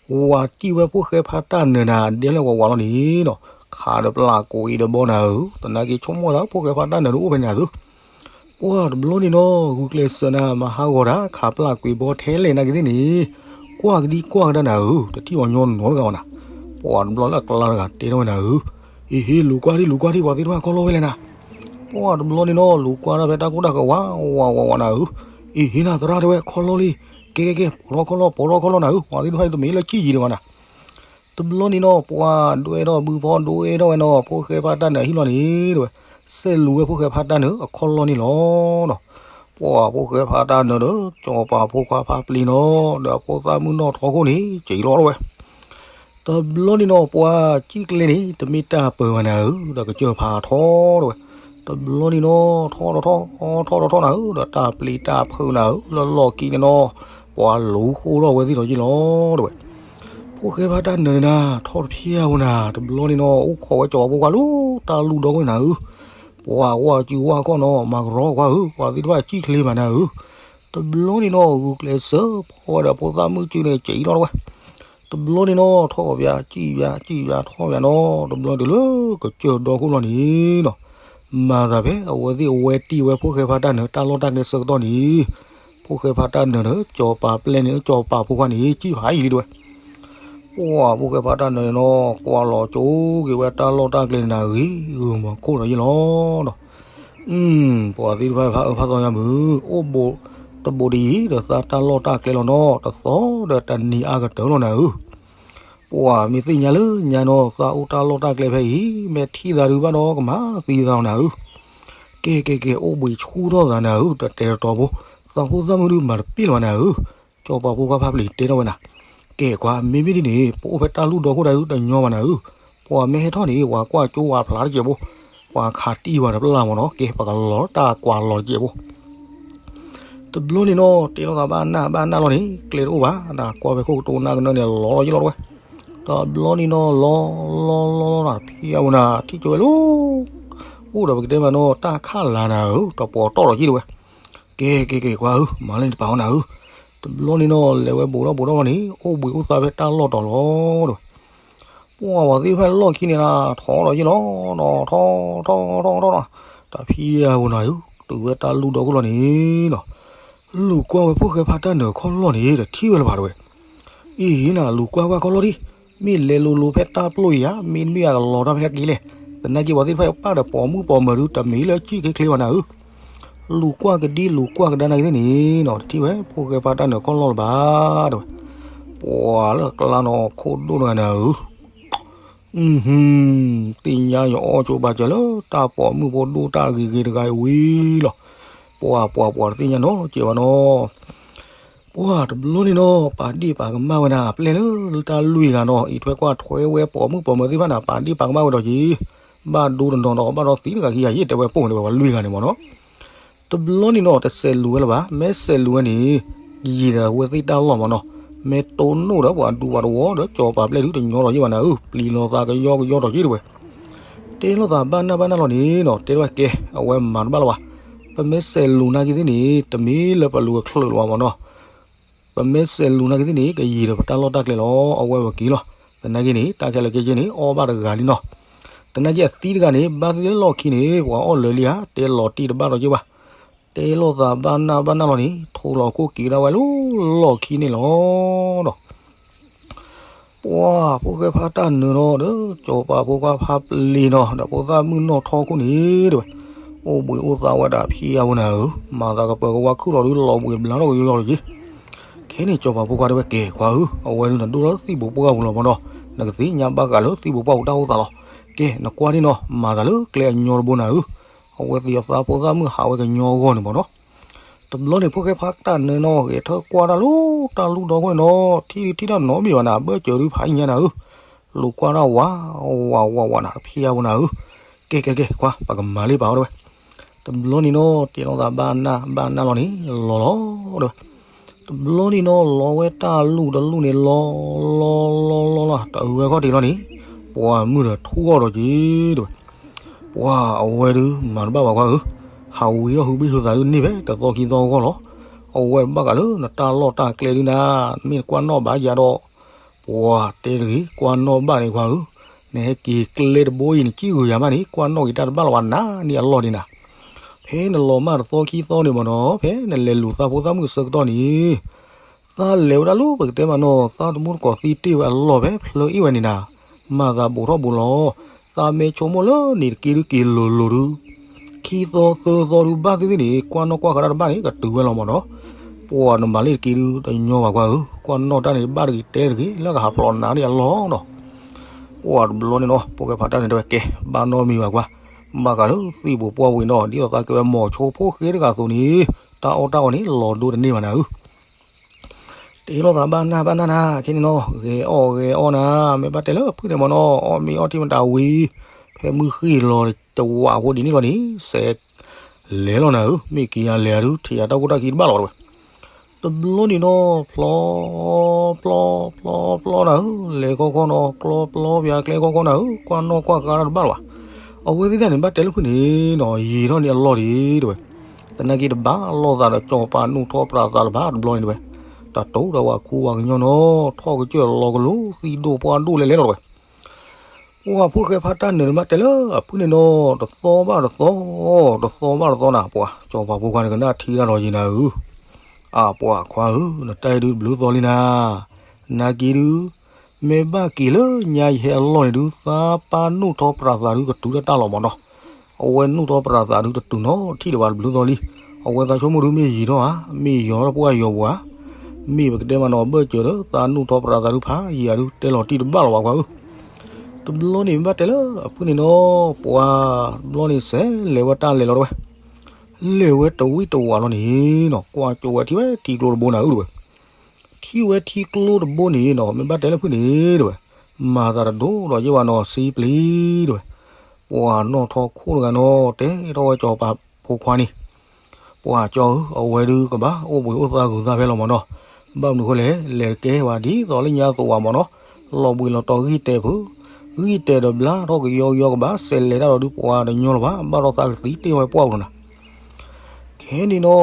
ၢ, ဝၤတံၢ်ဝဲဖိၣ်ဃဲဖါတၢ်နၢၤနၤ ဒဲလဲၣ်ဝၤဝၤလီၤန့ၣ်နီၤ, ခးတပျၢ်ကွံာ်တဘီနၤဧၢ, သနာ်က့ဆိကမိၣ်သး ဖိၣ်ဃဲဖါတၢ်နၢၤဒုးအိၣ်ဖဲန့ၣ်နၤဧၢ. ပှၤတဘျီန့ၣ်နီၤ ဂုာ်ကျဲးစၢးနၤ မၤဟးဂီၤတၢ် ခးပျၢ်ကွံာ်ဘီထဲလဲၣ်နာ်က့ၤသ့ၣ်န့ၣ်, ကွၢ်ကဒံကွၢ်ကဒါနၤဧၢ, တထံၣ်ပှၤညီနီတဂၤဘၣ်နၤ. ပှၤတဘျီလၢအကျါတဂၤတဲထီၣ်ဝဲနၤဧၢ, အ့ဟ့ လူၤကွၢ်ထံၣ် လူၤကွၢ်ထံၣ် ပှၤသ့ၣ်တဖၣ်ခီၣ်လီၢ်ဝဲလဲၣ်နၤ. ပှၤတဘျီန့ၣ်နီၤ လူၤကွၢ်တၢ်ဖဲတၢ်ကိၢ်တၢ်ဂီၤဝး ဝးဝးဝးနၤဧၢ, အ့ဟ့နၤ သရၣ်တဲဝဲ ခီၣ်လီၢ်လံ, ကဲကဲကဲ ပိာ်ထီၣ်ခီၣ်လီၢ် ပိာ်ထီၣ်ခီၣ်လီၢ်နၤဧၢ, ပှၤသ့ၣ်တဖၣ်အံၤတမ့ၢ်လၢကံၣ်ယံၤဒံးဘၣ်နၤ. တဘျီန့ၣ်နီၤ ပှၤဒွဲၣ်ထီၣ်ဘုဖီဒွဲၣ်ထီၣ်ဝဲနီၤ ဖိၣ်ဃဲဖါတၢ်နၢၤဟံၣ်လီၤန့ၣ် တဲဝဲ, စဲးလူၤဝဲဖိၣ်ဃဲဖါတၢ်နၢၤအခီၣ်လီၢ်န့ၣ်လီၤ. ပှၤဖိၣ်ဃဲဖါတၢ်နၢၤဒီး စီၤပၤဖိခွါဖါပျ့ၤနီၤ ဒီးအဖိသၣ်မုၣ်နီၢ်ထီခိၣ်န့ၣ် က့ၤလီၤတဝဲ. တဘျီန့ၣ်နီၤ ပှၤကံၣ်ကျဲန့ၣ် တမ့ၢ်တၢ်ပၢၤဘၣ်နၤဧၢ, ဒီးကစၢၢ်ဖးထီတဝဲ. တဘျီန့ၣ်နီၤ ထီၣ်ဒီးထီၣ် ထီၣ်ဒီးထီၣ်နၤဧၢ, ဒီးတၢ်ပျံၤတၢ်ဖုးနၤဧၢ, လၢလီၢ်ခံန့ၣ်နီၤ ပှၤလူၤဃိထီၣ်ဝဲသ့ၣ်ဒီးယ့ၢ်လီၤတဝဲ. ဖိၣ်ဃဲဖါတၢ်နၢၤန့ၣ်နၤ ထီၣ်တဖျဲၣ်ဧိၤနၤ, တဘျီန့ၣ်နီၤ အိၣ်ခိးဝဲစီၤပၤဖိခွါလၢတၢ်လူၢ်ဒီခိၣ်နၤဧၢ, ပှၤဝါစုဝါခီၣ်နီၤ မၤကရီကွၢ်ဧၢ, ပှၤသ့ၣ်တဖၣ်ကံၣ်ချ့မးနၤဧၢ. တဘျီန့ၣ်နီၤ ဂုာ်ကျဲးစၢးဖီၣ်ဝဲဒီးဖိသၣ်မုၣ်စုန့ၣ် က့ၤလီၤတဝဲ. တဘျီန့ၣ်နီၤ ထီၣ်ဘၣ် ကံၣ်ဘၣ် ကံၣ်ဘၣ် ထီၣ်ဘၣ်နီၤ, တဘျီတုၤလၢကစၢၢ်ဒီခိၣ်လီၤန့ၣ်နီၤ, မၤသးဖဲအဝဲသ့ၣ်အဝဲတံၢ်ဝဲဖိၣ်ဃဲဖါတၢ်နၢၤတၢ်လီၢ်တၢ်ကျဲဆၢကတီၢ်န့ၣ်, ဖိၣ်ဃဲဖါတၢ်နၢၤဒီး စီၤပၤပျဲၢ်န့ၣ် စီၤပၤဖိခွါန့ၣ် ကံၣ်ဖးယံာ်လံတဝဲ. ပှၤဖိၣ်ဃဲဖါတၢ်နၢၤန့ၣ်နီၤ ကွၢ်လီၤကၠိက့ၤဝဲတၢ်လီၢ်တၢ်ကျဲန့ၣ်နၤ ဂ့ၤဂုာ်မီၤခိၣ်ဒီးယ့ၢ်လီၤနီၤ. ပှၤသ့ၣ်တဖၣ်ဖးအၢဖးသီညါမုၢ် အိၣ်ဘူး တဘူးတယံၤဒီးသးတၢ်လီၢ်တၢ်ကျဲလီၤနီၤ, တသီဒီးတနံၤအါကတၢၢ်လီၤနၤဧၢ. ပှၤမ့ၢ်သ့ၣ်ညါလၢညါနီၤ သးအိၣ်တၢ်လီၢ်တၢ်ကျဲဖဲအံၤ မ့ၢ်ထံၣ်သးဒုးဘၣ်ဒီးကမၤသံသးလီၤနၤဧၢ. ကဲကဲကဲ အိၣ်ဘှံးဆူၣ်ထီၣ်သးနၤဧၢ, တတဲတတီဖိ, သးဖိသၣ်မုၣ်ဒုးမၤတပ့ၢ်လၢၤဘၣ်နၤဧၢ. စီၤပၤဖိခွါဖါပျံၤတဲထီၣ်ဝဲနၤ, ကဲကွၢ် မ့မ့ၢ်ဒ်န့ၣ် ပအိၣ်ဖဲတၢ်လူၢ်ဒီခိၣ်တၢ်ဒုးတညီဘၣ်နၤဧၢ. ပှၤမ့ၢ်ဟဲထီၣ်န့ၣ် ပှၤကွၢ်ကၠိဝဲဖျါတကဲးဖိ, ပှၤခးတံၢ်ဝဲတပျၢ်မးနီၤ, ကဲပကလီၤတၢ်ကွၢ်လီၤတကဲးဖိ. တဘျီန့ၣ်နီၤ တဲလိာ်သးဘၣ်နၢ်ဘၣ်နၢ်လီၤန့ၣ် ကျဲတအိၣ်ဘၣ်, နကွၢ်ဖဲခိၣ်ကတိၤနၢ်ကနၢန့ၣ် လီၤလီၤယ့ၢ်လီၤတဝဲ. တဘျီန့ၣ်နီၤ လီၤလီၤလီၤလီၤနၤ ဖံးအဝဲနၤ ထံၣ်ကၠိဝဲလၢ အိၣ်ဒီးပကတဲမးနီၤ တၢ်ခးလၤနၤဧၢ, တပီၤတီၢ်ဒီးယ့ၢ်တဝဲ. ကဲကဲကဲကွၢ်ဧၢ, မၤလၢနတပာ်အီၤနၤဧၢ. တဘျီန့ၣ်နီၤ လဲၤဝဲဘူးထီၣ်ဘူးထီၣ်လီၤန့ၣ် အိၣ်ဘှံးအိၣ်သါဖဲတၢ်လီၢ်တီၤလီၤတဝဲ. ပှၤဝၤသ့ၣ်တဖၣ်လီၢ်ခံန့ၣ်နၤ ထီၣ်ဒီးယ့ၢ်လီၤနီၤ, ထီၣ်ထီၣ်ထီၣ်ထီၣ်နီၤ, တၢ်ဖံးအဝဲနၤဧၢ, တုၤဝဲတၢ်လူၢ်ဒီခိၣ်လီၤန့ၣ်နီၤ လူၤကွၢ်ဝဲဖိၣ်ဃဲဖါတၢ်နၢၤခီၣ်လီၢ်န့ၣ် တထံၣ်ဝဲလၢၤဘၣ်တဝဲ. အံၤနၤ လူၤကွၢ်ကွၢ်ခီၣ်လီၢ်ဒံး, မ့ၢ်လဲၤလိၤလိၤဖဲတၢ်ပျိၢ်အံၤဧါ, မ့တမ့ၢ်အကလီၤတၢ်ဖဲတၢ်က့လဲၣ်. သနာ်က့ပှၤသ့ၣ်တဖၣ်အံၤပာ်ဒီးပိာ်မုၣ်ပိာ်မၢၤဒုး တမ့ၢ်လၢအစံၣ်ချ့ချ့ဘၣ်နၤဧၢ. လူၤကွၢ်ကဒံလူၤကွၢ်ကဒါနာ်က့သ့ၣ်န့ၣ်နီၤ တထံၣ်ဝဲဖိၣ်ဃဲဖါတၢ်နၢၤခီၣ်လီၢ်လၢၤဘၣ်တဝဲ. ပှၤလၢအကျါနီၤ ခိၣ်ဒိၣ်တဂၤနၤဧၢ သ့ၣ်ညါယအီၣ်ဆိပာ်စၢၤလၢတၢ်ပိာ်မုၣ်ဖိဒိၣ်တၢ်ဂ့ၤဂ့ၤတဂၤအံၤဝံၤလီၤ. ပှၤပှၤပှၤတသ့ၣ်ညါနီတစဲးဘၣ်နီၤ. ပှၤတဘျီန့ၣ်နီၤ ပာ်ဒ့ၣ်ပာ်ကမၣ်ဝဲဒၣ် ပျဲလၢတၢ်လွံၢ်ဂၤနီၤ အံးထွဲကွၢ်ထွဲဝဲပိာ်မုၣ်ပိာ်မၢၤသ့ၣ်တဖၣ်န့ၣ် ပာ်ဒ့ၣ်ပာ်ကမၣ်ဝဲဒီးက့ၤ ဘၣ်ဒိတနီၤနီၤ ဘၣ်ဒီးသံတဂၤခံဂၤယ့ၣ်တဲဝဲပိၢ်န့ၣ်ဝဲ ပှၤလွံၢ်ဂၤန့ၣ်မ့ၢ်နီၤ. တဘျီန့ၣ်နီၤ တစဲးလူၤဝဲလၢၤဘၣ်, မ့ၢ်စဲးလူၤဝဲန့ၣ် ယံာ်ဒီးဝဲသ့ၣ်တၢ်လီၢ်မ့ၢ်နီၤ, မ့ၢ်တိၢ်နီၣ်ဒီးပှၤဒူပှၤတဝီဒီး ကၠီၤပၤပျဲၢ်ဒုတညီဒီးယ့ၣ်ဘၣ်နၤဧၢ, ပျံၤလီၤသးကယီကယီဒီးက့ၤတဝဲ, တဲလိာ်သးဘၣ်နၢ်ဘၣ်နၢ်လီၤန့ၣ်နီၤ, တဲတဝဲကဲ အဝဲမၤတဘၣ်လၢၤဘၣ်, ပမ့ၢ်စဲးလူၤနာ်က့ၤသ့ၣ်န့ၣ် တမ့ၢ်လၢပလူၤအချၢးလၢၤဘၣ်မ့ၢ်နီၤ, ပမ့ၢ်စဲးလူၤနာ်က့ၤသ့ၣ်န့ၣ် ကယံာ်ဒီးပတၢ်လီၢ်တၢ်ကျဲလီၤ, အဝဲဝဲက့ၤလီၤ, သနာ်က့န့ၣ် တၢ်ခဲလၢာ်ခဲဆ့န့ၣ် အီၣ်ဘၣ်တဂၤလံနီၤ, သနာ်က့အသံတဂၤန့ၣ် ဘၣ်သ့ၣ်လၢလီၢ်ခံန့ၣ် ပှၤအီၣ်လၢာ်လံဧါ, တဲလီၤတံၢ်တဘၣ်ဒီးယ့ၣ်ဘၣ်, တဲလိာ်သးဘၣ်နၢ်ဘၣ်နၢ်လီၤန့ၣ် ထိလီၤခိၣ်က့ၤဒၣ်ဝဲလၢလီၢ်ခံန့ၣ်လီၤနီၤ. ပှၤဖိၣ်ဃဲဖါတၢ်နၢၤနီၤဒီး ကၠီၤပၤဖိခွါဖါပျ့ၤနီၤ ဒီးဖိသၣ်မုၣ်နီၢ်ထီခိၣ်န့ၣ်တဲဝဲ, အိၣ်ဘှံးအိၣ်သါဝဲဒၣ်ဖံးအါဝဲနၤဧၢ, မၤသးကပၢၤကဝါခုၣ်လီၤဒုလီၤဘှံးဘျါထီၣ်ကယီယီလီၤက့ၤ, ခဲန့ၣ်ကၠီၤပၤဖိခွါတဲဝဲကဲခွါဧၢ, အဝဲဒုနဒိၣ်လၢသံၣ်ဘိပှၢ်ပူၤလီၤမ့ၢ်နီၤ, နကသ့ၣ်ညါဘၣ်ဃးလၢသံၣ်ဘိပှၢ်ပူၤတၢ်အိၣ်သးလီၤ, ကဲနကွၢ်န့ၣ်နီၤ မၤသးလၢကျဲအညီတဘိနၤဧၢ, အဝဲသ့ၣ်အသးဖိသၣ်မုၣ်ဟးဝဲကညီအဂီၢ်န့ၣ်မ့ၢ်နီၤ. တဘျီန့ၣ် ဖိၣ်ဃဲဖါတၢ်နၢၤနီၤ ဂဲၤထၢၣ်ကွၢ်တၢ်လၢတၢ်လူၢ်ဒီခိၣ်န့ၣ်နီၤ ထံၣ်ဒုထံၣ်တၢ်နီတမံၤဘၣ်နၤ ဘၢၣ်စၢၤဒုဖးအံၤညါနၤဧၢ, လူၤကွၢ်တၢ်ဝးဝးဝးဝးနၤ တဖျါဝဲနၤဧၢ, ကဲကဲကဲ ကွၢ် ပကမၤလံပာ်အီၤတဲဝဲ, တဘျီန့ၣ်နီၤ တဲလိာ်သးဘၣ်နၢ်ဘၣ်နၢ်လီၤန့ၣ် လီၤလီၤတဲဝဲ, တဘျီန့ၣ်နီၤ လီၤဝဲတၢ်လူၢ်တလူၢ်န့ၣ် လီၤလီၤလီၤလီၤလီၤ တအုးဝဲခီၣ်ထံးလီၤန့ၣ်, ပှၤမုၣ်ဒီးထူအီၤဒီးက့ၤတဲဝဲ ပှၤအဝဲဒု မၤတဘၣ်ဘၣ်ကွၢ်ဧၢ, ဟးဝံၤအီၣ်ဟုဘံၣ်ဟုသးဒုန့ၢ်ဖဲတသီခံသီအဂီၢ်လီၤ, အဝဲဘၣ်ဃးလၢနတၢ်လီၢ်တၢ်ကျဲဒုနၤ, မ့ၢ်နကွၢ်နီၣ်ဘၣ်ယၤဒီး, ပှၤတဲတဂ့ၤ ကွၢ်နီၣ်ဘၣ်န့ၣ်ကွၢ်ဧၢ, နဟဲက့ၤကျဲတဘိအံၤ နစံၣ်ဂုၤယၤမးန့ၣ် ကွၢ်နီၣ်က့ၤတၢ်တဘၣ်လၢၤဘၣ်နၤန့ၣ်အလီၢ်ဒံးနၤ, ဖဲနလီၤမၢ်တသီခံသီန့ၣ်မ့ၢ်နီၤ ဖဲနလဲၤလူၤသးဖိသၣ်မုၣ်အဆၢကတီၢ်န့ၣ် သးလဲၤဝဲဒၣ်လၢပကတဲမးနီၤ သးသမူသကိးသံတ့ၢ်ဝဲအလီၢ်ဖဲဖျၢအ့ၣ်ဝဲန့ၣ်နၤ, မၤသးဘူးထီၣ်ဘူးလီၤ, သးမ့ၢ်ဆိကမိၣ်လၢန့ၣ်တက့ၢ်ဒုက့ၤလိၤလိၤဒု, ခံသီသၢသီဒုဘၣ်သ့ၣ်သ့ၣ်န့ၣ် ကွၢ်နီၣ်ကွၢ်ဃာ်တၢ်တဘၣ်န့ၣ် ကတုၤဝဲလီၤမ့ၢ်နီၤ, ပှၤနမၤလၢတက့ၢ်ဒုတညီဘၣ်ကွၢ်ဧၢ, ကွၢ်နီၣ်တၢ်န့ၣ်တဘၣ်တဂ့ၤတဲတဂ့ၤ လၢကဟးဖျိးနၤန့ၣ်အလီၢ်နီၤ, ပှၤတဘျီန့ၣ်နီၤ ဖိၣ်ဃဲဖါတၢ်န့ၣ်တဲဝဲကဲ ဘၣ်နီတမံၤဘၣ်ကွၢ်, ဘၣ်ဃးလၢသံၣ်ဘိပှၢ်ဝံၤနီၤ ဒ်သိးသးကဲဝဲမိၤဆိဖိဃဲတဂၤအသိးန့ၣ်, တၢ်အီၣ်တၢ်အီန့ၣ် လီၤဒိတန့ၢ်ဘၣ်နၤဧၢ တဲလိာ်သးဘၣ်နၢ်ဘၣ်နၢ်နၤ ခဲန့ၣ်နီၤ ဂဲၤအီၣ်ဂဲၤအီၣ်နၤ, မ့ၢ်ဘၣ်တဲလၢအဖုၣ်န့ၣ်မ့ၢ်နီၤ အီၣ်မ့ၤအီထံမတၤဝံၤ, ဖဲမုၢ်ဃ့ၢ်လီၤတဝးဖိဒ်န့ၣ်လီၤန့ၣ် စဲးလဲၤလီၤနၤဧၢ, မ့ၢ်က့ၤယၤလဲၤဒု ထံၣ်ယၤတၢ်ခိၣ်တၢ်ခံတဘၣ်လီၤတဲဝဲ, တဘျီန့ၣ်နီၤ ဖျီ ဖျီ ဖျီ ဖျီနၤဧၢ, လဲၤခီခီနီၤ ကျီပျီပျီပျီကျဲခီခီနၤဧၢ, ကွၢ်နီၣ်ကွၢ်ဃာ်တၢ်တဘၣ်လၢၤဘၣ်, အဝဲသ့ၣ်တဖၣ်န့ၣ် ဘၣ်တဲလၢဖုၣ်န့ၣ်နီၤ ယံာ်ထီၣ်န့ၢ်အလီၢ်ဒံးတဲဝဲ သနာ်က့တဘၣ်လိာ်သးဒီးကၠီၤပၤနူၢ်ထီၣ်ပြးသးလၢၤဘၣ်တဘျီန့ၣ်တဲဝဲ, တၢ်တိၢ်ဒီးဝၤခူဝၤကညီနီၤ ထီၣ်ကစၢၢ်လီၤကလိသံၣ်ဒိၣ်ပှၢ်ဒိၣ်လဲၣ်လဲၣ်လီၤတဲဝဲ, ပှၤဖိၣ်ဃဲဖါတၢ်နၢၤန့ၣ် ဘၣ်တဲလၢအဖုၣ်န့ၣ်နီၤ တသီဘၣ်တသီ, တသီဘၣ်တသီနၤ ပှၤကၠီၤပၤဖိခွါန့ၣ် ကနၣ်ထံတၢ်ဒီးယံၤနၤဧၢ, အပှၤခွါဧၢ, နတၢ်အံၤဒုတဘျုးသီလံနၤ, နာ်က့ဒု မ့ၢ်ဘၣ်က့ၤလၢညါယဟဲအလီၢ်န့ၣ်ဒု သးပၢ်နူၢ်ထီၣ်ပြးသးဒုကတုၤတၢ်တၢ်လီၤမ့ၢ်နီၤ, အဝဲနူၢ်ထီၣ်ပြးသးဒုတတုၤနီတထံၣ်ဒံးဘၣ်တဘျုးသီလံ, အဝဲသးဆိကမိၣ်ဒုမ့ၢ်ယံာ်ထီၣ်ဧါ, မ့ၢ်ယီၤထီၣ်ပှၢ်ယီၤပူၤဧါ, မ့ၢ်ပကတဲမးနီၤ ဘၢၣ်စၢၤဒီးသးနူၢ်ထီၣ်ပြးသးဒုဖးယံာ်ဧါဒု တဲလီၤတံၢ်တဘၣ်လီၤဘၣ်ကွၢ်ဧၢ, တဘျီန့ၣ် ဘၣ်တဲလၢအဖုၣ်န့ၣ်နီၤ ပှၤတဘျီန့ၣ်စဲးလဲၤဝဲတၢ်လဲၤလီၤတဲဝဲ လဲၤဝဲတဝံၣ်တဝးလီၤန့ၣ်နီၤ ကွၢ်ကၠိဝဲထံၣ်ဝဲထံကျိတဘိနၤဧၢတဲဝဲ, ထံၣ်ဝဲထံကျိတဘိန့ၣ်နီၤ မ့ၢ်ဘၣ်တဲလၢဖုၣ်န့ၣ်တဲဝဲ, မၤသးတဒိၣ်ဒီးယဲၢ်ဝဲနီၤ စံပျံၤတဲဝဲ, ပှၤနီၣ်ထီၣ်ခိၣ်တဂၤနီၤ တဲထီၣ်ဝဲကၠီၤပၤဖိခွါန့ၣ် ပှၤကၠီၤဧၢ အဝဲဒုကဘၣ်အိၣ်ဘှံးအိၣ်သါဂုၤသါဖဲလီၤမ့ၢ်နီၤ, ဘၣ်မနုၤဃိလဲၣ် လဲၤတကဲဝဲဒ်သိးလၢညါအသိးဝဲမ့ၢ်နီၤ, လီၤဘှံးလီၤတီၤဂံၢ်တဲာ်ဖုး, ဂံၢ်တဲာ်ဒီးဘျါထီၣ်ကယီကယီကဘၣ် စဲးလဲၤတၢ်ဒီးဒုပှၤတညီလၢၤဘၣ် ဘၣ်ထီၣ်သးကသံတ့ၢ်ဝဲပှၢ်ပူၤလီၤနၤ ခဲန့ၣ်နီၤ,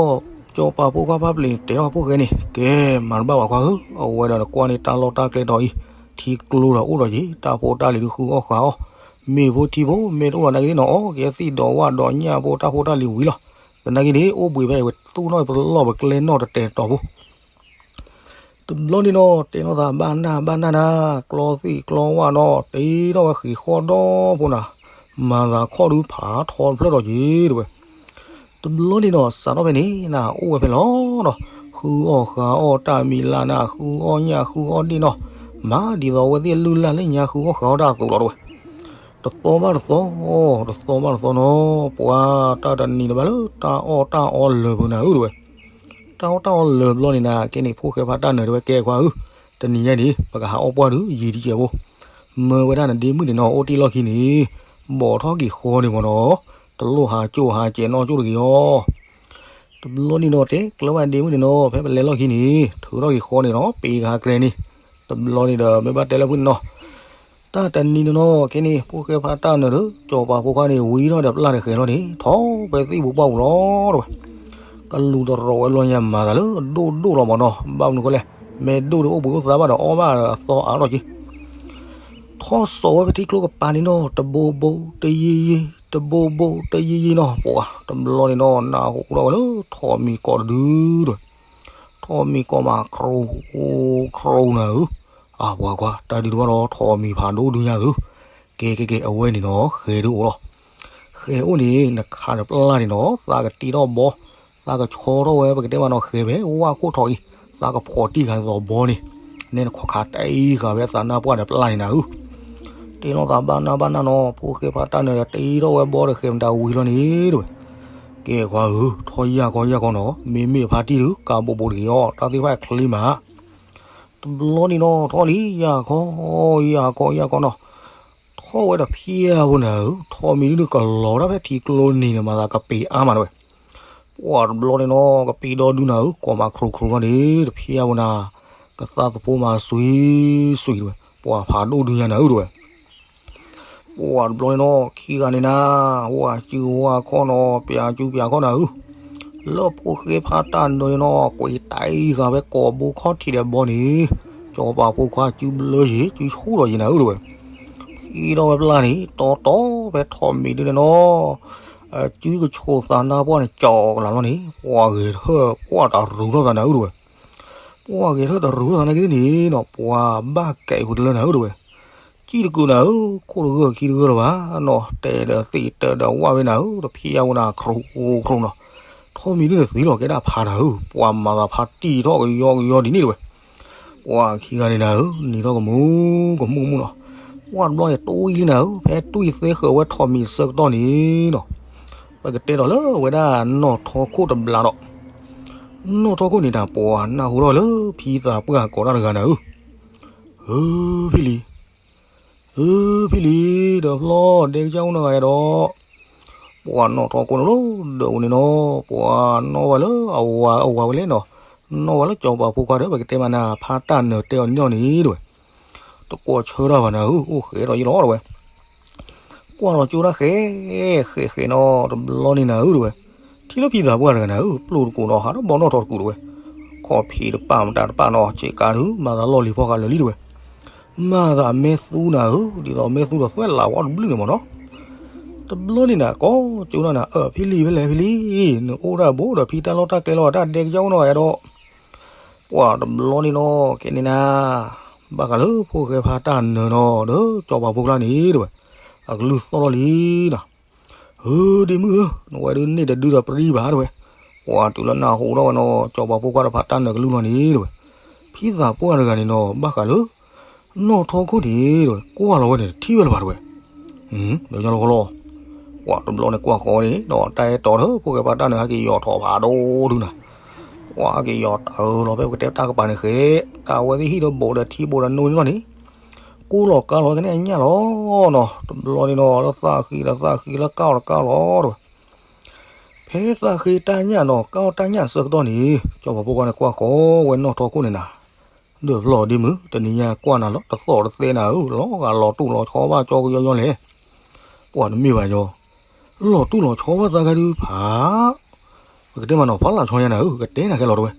ကၠီၤပၤဖိခွါဖါပျ့ၤန့ၣ် တဲထီၣ်ဖိၣ်ဃဲန့ၣ် ကဲ မၤတဘၣ်ဘၣ်ခွါဧၢ, အဝဲဒၣ်နကွၢ်န့ၣ်တၢ်လီၢ်တၢ်ကျဲဒီးအံၤ, ထံကျိဒီးအိၣ်ဒီးယံၤ, တၢ်ဖိတၢ်လံၤဒုဃုအီၣ်ဃုအီၣ်, မ့ၢ်ဖိထံဖိ မ့ၢ်တအိၣ်လီၤနာ်က့ၤသ့ၣ်နီၤ အီၣ်က့ၤသံၣ်ဒီးဝၣ်ဒီးညၣ်ဖိတၢ်ဖိတၢ်လံၤဝံၤလီၤ, သနာ်က့ၤန့ၣ် အိၣ်ဘှံးဖဲအံၤဝဲသူၣ်နီၣ်ပလီၢ်ပကျဲနီၣ်တတဲာ်တီၤဖိ တဘျီန့ၣ်နီၤ တဲလိာ်သးဘၣ်နၢ်ဘၣ်နၢ်နၤ, ကျီသ့ၣ်ကျီဝၣ်နီၤ တ့ထီၣ်ဝဲဃံးဃီဒီဖိနၤ, မၤသးခီၣ်ဒုဖးထီတဖျၢၣ်ဒီးက့ၤတဲဝဲ, တဘျီန့ၣ်နီၤ စးထီၣ်ဖဲန့ၣ်နၤ အိၣ်ဝဲဖဲလီၤနီၤ, ဃုအီၣ်ဃုအီၣ်တၢ်မံၤလၢ်နၤ ဃုအီၣ်ညၣ်ဃုအီၣ်ဒ့ၣ်နီၤ, မၤဒ်သိးအဝဲသ့ၣ်လုၢ်လၢ်လၢညါဃုအီၣ်ဃုအီၣ်တၢ်အသိးလီၤတဲဝဲ တသီဘၣ်တသီ, တသီဘၣ်တသီနီၤ, ပှၤတၢ်တနံၤန့ၣ်ဘၣ်လၢတၢ်အီၣ်တၢ်အီလၢာ်ပူၤနၤဧၢ တဲဝဲ. တၢ်အီၣ်တၢ်အီလၢာ်ဘျီန့ၣ်နၤ ကဲန့ၣ် ဖိၣ်ဃဲဖါတၢ်နၢၤ တဲဝဲ ကဲခွါဧၢ, တနံၤညါန့ၣ် ပကဟးအီၣ်ပှၢ်ဒုးယံာ်တကဲးဖိ, မၢဝဲဒၣ်နဒ့မုၣ်န့ၣ်နီၤ အိၣ်တ့ၢ်လီၢ်ခံန့ၣ် ဘီၣ်ထီၣ်က့ၤဃီန့ၣ်မ့ၢ်နီၤ, တလိၣ်ဟးကၠိၣ်ဟးကဲးနီၣ်ကၠိၣ်တဂ့ၤအီၤ တဘျီန့ၣ်နီၤ တဲကျၢၤဘၣ်ဒ့မုၣ်န့ၣ်နီၤ ဖဲပလဲၤလီၢ်ခံန့ၣ် ထုးထီၣ်က့ၤဃီန့ၣ်နီၤ ပ့ၤကဟးကျဲန့ၣ်, တဘျီန့ၣ်ဒီး မ့ၢ်ဘၣ်တဲလၢဖုန့ၣ်နီၤ, တၢ်တနံၤန့ၣ်နီၤ ကဲန့ၣ် ဖိၣ်ဃဲဖါတၢ်နၢၤဒီး ကၠီၤပၤဖိခွါန့ၣ် ဝံထီၣ်ဒီးပျၢ်တဃဲၤလီၤန့ၣ် ထီၣ်ဖဲသံၣ်ပူၤပှၢ်ပူၤလီၤ တဲဝဲ. ကလူၤတရီးဝဲလီၤညါမၤသးလၢအဒိၣ်ဒိၣ်လီၤမ့ၢ်နီၤ, ဘၣ်မနုၤဃိလဲၣ်, မ့ၢ်ဒိၣ်ဒီးအိၣ်ဘှံးအိၣ်သါဘၣ်ဒီးအီၣ်ဘၣ်ဒီးအသီအါထီၣ်က့ ထီၣ်စိာ်ဝဲပထံကျိကပၤန့ၣ်နီၤ တဘိဘိတယံာ်ယံာ် တဘိဘိတယံာ်ယံာ်နီၤ, ပှၤတဘျီန့ၣ်နီၤ နၢ်ဟူထီၣ်ဝဲလၢထိးမံၤကိးတဒုဒီး, ထိးမံၤကိးမး ခရူခရူနၤဧၢ, အပှၤကွၢ် တၢ်ဒုးတဘၣ်ဒီးထိးမံၤဖးဒိၣ်ဒုညါဧၢ, ကဲကဲကဲ အဝဲန့ၣ်နီၤ ဃဲၤဒုအိၣ်လီၤ, ဃဲၤအိၣ်န့ၣ် နခးဒီးပျၢ်န့ၣ်နီၤ သးကတ့ထီၣ်ဘီ သးကဆီထီၣ်ဝဲ ပကတဲမးနီၤ ဃဲၤဖဲဝၣ်ခိၣ်ထီၣ်အံၤ သးကဖီၣ်တံၢ်ဃာ်သီဘီန့ၣ်, နဲနခွါခးတံၢ်ဃာ်ဝဲသးနါပှၢ်ဒီးပျၢ်န့ၣ်နၤဧၢ, တ့လီၤသးဘၣ်နၢ်ဘၣ်နၢ်နီၤ ဖိၣ်ဃဲဖါတၢ်နၢၤဒီးတ့ထီၣ်ဝဲဘီဒီးဃဲၤမတၤဝံၤလီၤန့ၣ်တဲဝဲ, ကဲခွါဧၢ ထီၣ်ယၢ်ခီယၢ်ခီနီၤ မ့မ့ၢ်အဖါတံၢ်ဒုး ကးဘိးဘိးတဂ့ၤအီၤ တၢ်သ့ၣ်တဖၣ်ချ့မး တဘျီန့ၣ်နီၤ ထီၣ်လံ ယၢ်ခီ ယၢ်ခီ ယၢ်ခီနီၤ, ထီၣ်ဝဲဒီးဖျါဝဲနၤဧၢ, ထိးမံၤဒုးကလီၤတၢ်ဖဲထံကျိနံၤန့ၣ် မၤသးကပ့ၤအါမးတဲဝဲ, ပှၤတဘျီန့ၣ်နီၤ ကပ့ၤဒီဒုနၤဧၢ, ကိးမးခရူခရူလီၤန့ၣ် တဖျါဝဲနၤ, ကသၣ်သဖိမးစွံစွံတဲဝဲ, ပှၤဖးဒိၣ်ဒုညါနၤဧၢတဲဝဲ ပှၤတဘျီန့ၣ်နီၤ ခံဂၤန့ၣ်နၤ, ဝၤစုဝၤခီၣ်နီၤ ပျးစုပျးခီၣ်နၤဧၢ, လၢဖိၣ်ဃဲဖါတၢ်နၢၤန့ၣ်နီၤ ကွံာ်တံၢ်ဃာ်ဝဲကိာ်ဘိခီၣ်ထံးဒီးဘီန့ၣ်, ကၠီၤပၤဖိခွါစုဘျၢယံၤ စုဆူၣ်ထီၣ်ယံၤနၤဧၢတဲဝဲ, ဟံးထီၣ်ဝဲပျၢ်န့ၣ် တီတီဖဲထိးမံၤဒုန့ၣ်နီၤ, စုကဆိးသးနါပှၢ်န့ၣ် ကၠီၤကလၤလီၤန့ၣ် ပှၤဂဲၤထၢၣ်ပှၢ်တရူးထီၣ်သးနၤဧၢတဲဝဲ ပှၤဂဲၤထၢၣ်တရူးထီၣ်သးနာ်က့သ့ၣ်န့ၣ်နီၤ ပှၤဘၣ်ကဲအံၤဖိတလၢနၤဧၢတဲဝဲ, ကံၣ်တကုာ်နၤဧၢ, ခိၣ်တဂၢၢ်ခံတဂၢၢ်လၢၤဘၣ်နီၤ, တဲဒီးသ့ၣ်တဲဒီးဝၣ်ဝဲနၤဧၢ, တဖျါဝဲနၤခရူခရူနီၤ, ထိးမံၤဒုန့ၣ်သံလီၤကဲဒၣ်ဖးနၤဧၢ, ပှၤမၤသးဖးတံၢ်ထီၣ်ကယီကယီဒ်န့ၣ်တဲဝဲ, ပှၤခံဂၤန့ၣ်နၤဧၢ, နံၤထီၣ်ကမူကမူကမူနီၤ, ပှၤတဘျီန့ၣ်တွံၢ်လံနၤဧၢ, ဖဲတွံၢ်သ့ဃၢၤဝဲထိးမံၤဆၢကတီၢ်န့ၣ်နီၤ, ပကတဲဒီးလၢဝဲဒၣ်နီၢ်ထီခိၣ်တဘျးဒီး နီၢ်ထီခိၣ်န့ၣ်တၢ်ပှၤ နၢ်ဟူထီၣ်လၢဖံသးပှၢ်ကိးတၢ်တဂၤနၤဧၢ, ဧၢဖံလံၤ, ဧၢဖံလံၤ, ဒီးဖျီဒဲကစၢ်အိၣ်နီၢ်ဂၤယၤဒီး, ပှၤနီၢ်ထီခိၣ်န့ၣ်လီၤ ဒၢးဝဲန့ၣ်နီၤ, ပှၤနီၣ်ဝဲလၢအဝၤအဝၤဝဲလဲၣ်နီၤ, နီၣ်ဝဲလၢစီၤပၤဖိခွါဒီး ပကတဲမးနၤ ဖါတၢ်နၢၤတဲအီၤန့ၣ်နီၤန့ၣ်တဲဝဲ, တကိးဆၢတၢ်ဘၣ်နၤဧၢ, အိၣ်ဃဲးဒီးယလီၤတဲဝဲ ကွၢ်လီၤကၠိတၢ်ဃဲး, ဃဲးဃဲးနီၤ တဘျီန့ၣ်နၤဧၢတဲဝဲ, ထံၣ်လၢဖံသးပှၢ်တဂၤနၤဧၢ, ပျိၢ်တကိးဒီးဟးထီၣ်ဘီနီၣ်ထီတကိးတဲဝဲ, ခီၣ်ဖံးတပၢ်မတၤတပၢ်နီၤ ဆ့ကၤဒုး မၤသးလီၢ်လံၤဖီဃာ်လၢာ်လံတဲဝဲ, မၤသးမဲာ်သူနၤဧၢ, ဒ်သိးမဲာ်သူဒီးသွဲၣ်လးဝီတဘျုးန့ၣ်မ့ၢ်နီၤ, တဘျီန့ၣ်နၤ ကိးကၠိနၤနၤ အၢ ဖံလံၤဖဲလဲၣ်ဖံလံၤ, နအိၣ်ဒၣ်ဘိဒီးဖံတၢ်လီၢ်တၢ်ကျဲလီၤ တၢ်ဒဲကစၢ်အိၣ်နီၢ်ဂၤယၤဒီး ပှၤတဘျီန့ၣ်နီၤ ကဲန့ၣ်နၤ, ဘၣ်ဃးလၢဖိၣ်ဃဲဖါတၢ်နၢၤနီၤ ဒီးစီၤပၤဖိခွါန့ၣ်တဲဝဲ, အကလုၢ်သီၣ်ထီၣ်လံနီၤ, ဧၢ ဒ့မုၣ်ဧၢ, နဝဲဒုးန့ၢ်တဒုဒီးပရံဘၣ်တဲဝဲ, ပှၤတုၤလၢနၢ်ဟူထီၣ်ဝဲနီၤ စီၤပၤဖိခွါဒီးဖါတၢ်နၢၤကလုၢ်လီၤန့ၣ်တဲဝဲ, ဖံသးပှၢ်တဂၤန့ၣ်နီၤ ဘၣ်ဃးလၢ နီၢ်ထီခိၣ်န့ၣ်တဲဝဲ ကွၢ်လီၤဝဲန့ၣ် တထံၣ်ဝဲလၢၤဘၣ်တဲဝဲ, ဒီးညီလီၤဃီလီၤ ပှၤတဘျီန့ၣ်ကွၢ်ဃီန့ၣ်ဒီး တၢ်အဲၣ်တီဒီး ဖိၣ်ဃဲဖါတၢ်နၢၤဟဲက့ၤယီၤထီၣ်ဖးဒိၣ်ဒုနၤ, ပှၤဟဲက့ၤယီၤတၢ်အၢလီၤဖဲပကတဲတၢ်ကပၤန့ၣ်ဃဲ, တၢ်ဝဲသ့ၣ်ဟံၣ်ဒီးဘိးဒီးထံဘိးဒီးနိန့ၣ်လီၤန့ၣ်, ကိၢ်လီၤကါလီၤကနဲၣ်ညၣ်လီၤနီၤ, တဘျီန့ၣ်နီၤ လၢသးဃ့ဒီးသးဃ့လၢကါအီၤဒီးကါလီၤတဲဝဲ, ဖဲသးဃ့တၢ်ညၣ်နီၤ ကါအီၤတၢ်ညၣ်ဆၢကတီၢ်န့ၣ် စီၤပၤဖိခွါန့ၣ်ကွၢ်ဃီဝဲနီၢ်ထီခိၣ်န့ၣ်နၤ ဒီးဖျီဒ့မုၣ် တနံၤညါကွၢ်နၤလီၤ တသီၣ်တသဲနၤဧၢ, လီၤဂာ်လီၤတူၢ်လီၤဆီဘၣ်ကၠီကယီယီလဲၣ်, ပှၤတမ့ၢ်ဘၣ်ညီ, လီၤတူၢ်လီၤဆီဘၣ်သးဂၤဒုးဖး, ပကတဲမးနီၤ ဖီလာ်ဆီညါနၤဧၢ, ကတဲနၤခဲလီၤတဝဲ,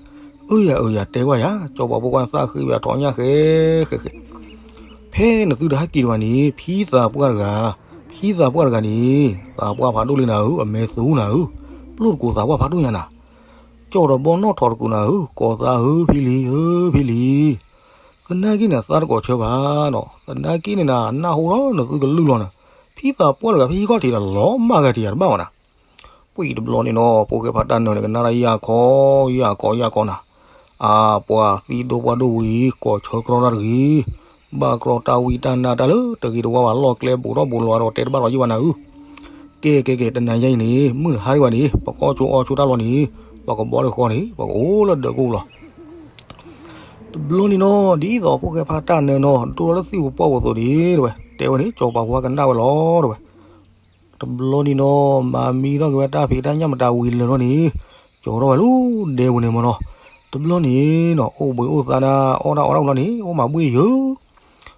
အၢယၤအၢယၤတဲကွၢ်ယၤ, စီၤပၤဖိခွါန့ၣ်သးဃ့ဝဲအထီၣ်ညၣ်ဃဲဃဲဃဲ, ဖဲနသုတဟဲက့ၤဒံးဘၣ်န့ၣ် ဖံသးပှၢ်တဂၤ, ဖံသးပှၢ်တဂၤန့ၣ် သးပှၢ်ဖးဒိၣ်လံနၤဧၢ, အမဲာ်သူနၤဧၢ, ပျိၢ်တကိးသးပှၢ်ဖးဒိၣ်ညါနၤ ကၠီၣ်ဒီးဘီနီၣ်ထီၣ်တကူာ်နၤဧၢ, ကိးသးဧၢဖံလံၤ ဧၢဖံလံၤ, သနာ်က့န့ၣ် သးတကိးဆၢဘၣ်နီၤ, သနာ်က့န့ၣ်နၤ နၢ်ဟူလီၤနသုကလုၢ်လီၤနၤ, ဖံသးပှၢ်တဂၤဖဲဟံၣ်ခီၣ်ထံးဒီးလီၤမၢ်ဂၤတယၤတဘၣ်ဘၣ်နၤ, ပှၤတဘျီန့ၣ်နီၤ ဖိၣ်ဃဲဖါတၢ်နၢၤန့ၣ် ကနၣ်တၢ်ယၢ်ခီ, ယၢ်ခီယၢ်ခီနၤ, အါ ပှၤသံဒိၣ်ပှၢ်ဒိၣ်ဝံၤ ကိးဆၢကြီတၢ်တဂ့ၤ, ဘၣ်ကြီတၢ်ဝံတၢ်နါတၢ်လၢတဂ့ၤတဝါဘၣ် လီၢ်ကျဲဘူးထီၣ်ဘူးလီၤဒီးတဲတဘၣ်လီၤယံၣ်ဘၣ်နၤဧၢ. ကဲကဲကဲ တနၤညါအံၤန့ၣ် မုၢ်တဟါဒံးဘၣ်န့ၣ် ပကအီၣ်ဆိအီဆိတၢ်လီၢ်န့ၣ် ပကဘီတဃီန့ၣ် ပကအိၣ်လၢဒၢးကိၣ်လီၤ. တဘျီန့ၣ်နီၤ ဒ်သိးဖိၣ်ဃဲဖးတၢ်နၢၤနီၤ ဒိၣ်ထီၣ်လၢသွံၣ်ပူၤပှၢ်ပူၤအသိးန့ၣ် တဲဝဲ, တဲဝဲန့ၣ် ကၠီၤပၤဖိကနၣ်ဝဲလီၤ တဲဝဲ. တဘျီန့ၣ်နီၤ မၤမံထီၣ်က့ၤဝဲတၢ်ဖံးတၢ်ညၣ်မတၤဝံၤလၢာ်လီၤန့ၣ် ကၠီၤထီၣ်ဝဲလၢဒဲပူၤန့ၣ်မ့ၢ်နီၤ. တဘျီန့ၣ်နီၤ အိၣ်ဘှံးအိၣ်သါနၤ အီၣ်တၢ်အီတၢ်ဝံၤလီၤန့ၣ် အိၣ်မးဘှ့ၣ်ယၢၤ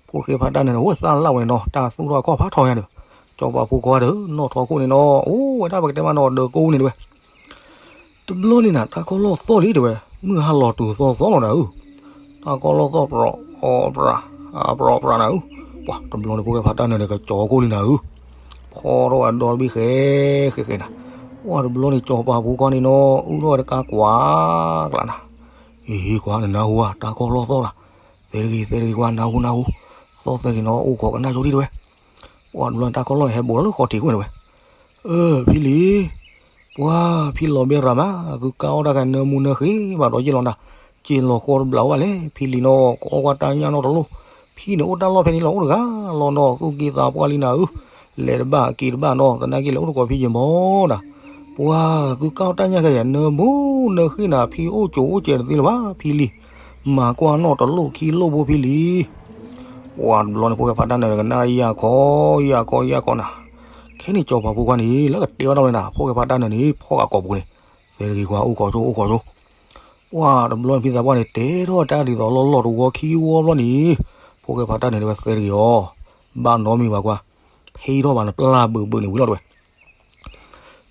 ဖိၣ်ဃဲဖးတၢ်နၢၤန့ၣ် အိၣ်သၣ်လၢ်ဝဲန့ၣ်နီၤ တၢ်သူၣ်ထီၣ်အခီၣ်ဖးထီညါဒီး ကၠီၤပၤဖိခွါဒီး နီၢ်ထီခိၣ်န့ၣ်နီၤ အိၣ်ဝဲဒၣ်ပကတဲမးနီၤ ဒၢးကိၣ်န့ၣ်တဲဝဲ. တဘျီန့ၣ်နၤ တၢ်ခီၣ်လီၢ်သီၣ်လံတဲဝဲ, မုၢ်ဟါလီၤတုၤသီသီလီၤနၤဧၢ. တၢ်ခီၣ်လီၢ်သီၣ်ပြီးအီၤပြီး အပြီးပြီးနၤဧၢ. ပှၤတဘျီန့ၣ် ဖိၣ်ဃဲဖးတၢ်နၢၤန့ၣ် ကကၠီၤခိၣ်လံနၤဧၢ. ဖီထီၣ်ဝဲဒီတဘ့ၣ်ဃဲဃဲဃဲနၤ. ပှၤတဘျီန့ၣ် ကၠီၤပၤဖိခွါန့ၣ်နီၤ အုၣ်ထီၣ်ဝဲတကါကွၢ်ကျးနၤ. ဟ့ၣ်ဟ့ၣ်ကွၢ် နနၢ်ဟူဧါ တၢ်ခီၣ်လီၢ်သီၣ်လီၤ. သဲတဂ့ၤ သဲတဂ့ၤကွၢ် နၢ်ဟူနၢ်ဟူ, သီၣ်သဲတဂ့ၤနီၤ အိၣ်ခိးကနၣ်ကၠိဒံးတဲဝဲ. ပှၤတဘျီန့ၣ် တၢ်ခီၣ်လီၢ်န့ၣ် ဟဲဘူးထီၣ်လၢဃီထံးကွံာ်န့ၣ်ဝဲ. အၢ ဖံလံၤ, ပှၤဖံလီၤဘဲရၤမး, သုကါအီၣ်တၢ်ခါနၢမူနၢဃ့ဘၣ်ဒီးယ့ၢ်လီၤနၤ, က့ၤလီၤဃီတဘျီအိၣ်ဘၣ်လဲၣ် ဖံလံၤနီၤ, ကအီၣ်ကွၢ်တၢ်ညၣ်နီတလိၣ်, ဖံန့ၣ်အိၣ်တၢ်လီၢ်ဖဲန့ၣ်လီၤ အိၣ်တဂၤလီၤနီၤ, သူၣ်က့သးပှၢ်လံနၤဧၢ, လဲၤတဘၣ်က့ၤတဘၣ်နီၤ, သနာ်က့လဲၤအိၣ်တကိးဖံယံၤမီၤဒၣ်, ပှၤသုကါအီၣ်တၢ်ညၣ်ခါယၤ နၢမူနၢဃ့နၤ ဖံအိၣ်ကိၣ်အိၣ်စဲးတသ့လၢၤဘၣ် ဖံလံၤ, မၤကွၢ်နီၣ်တလိၣ်ခံလိၣ်ဘိဖံလံၤ ပှၤတဘျီန့ၣ် ဖိၣ်ဃဲဖးတၢ်နၢၤန့ၣ် ကနၣ်ယၢ်ခီယၢ်ခီယၢ်ခီနၤ, ခဲန့ၣ် ကၠီၤပၤဖိခွါန့ၣ် လၢကတဲအီၣ်တၢ်ဝဲနၤ, ဖိၣ်ဃဲဖးတၢ်နၢၤန့ၣ် ဖီၣ်ဃာ်ကိာ်ပူၤန့ၣ်, သဲတဂ့ၤကွၢ် အိၣ်ခိးဆိ အိၣ်ခိးဆိ, ပှၤတဘျီန့ၣ် ဖံသးပှၢ်န့ၣ် တဲထီၣ်တၢ်ဒ်သိးလီၢ်လီၢ်တဝီခံဝီဘျီန့ၣ်, ဖိၣ်ဃဲဖးတၢ်နၢၤတဲဝဲ သဲတဂ့ၤအီၤ, ဘၣ်နီတမံၤဘၣ်ကွၢ်, ဖံထီၣ်ဘၣ်နပျၢ်ဘုးဘုးန့ၣ်ဝံၤလီၤတဲဝဲ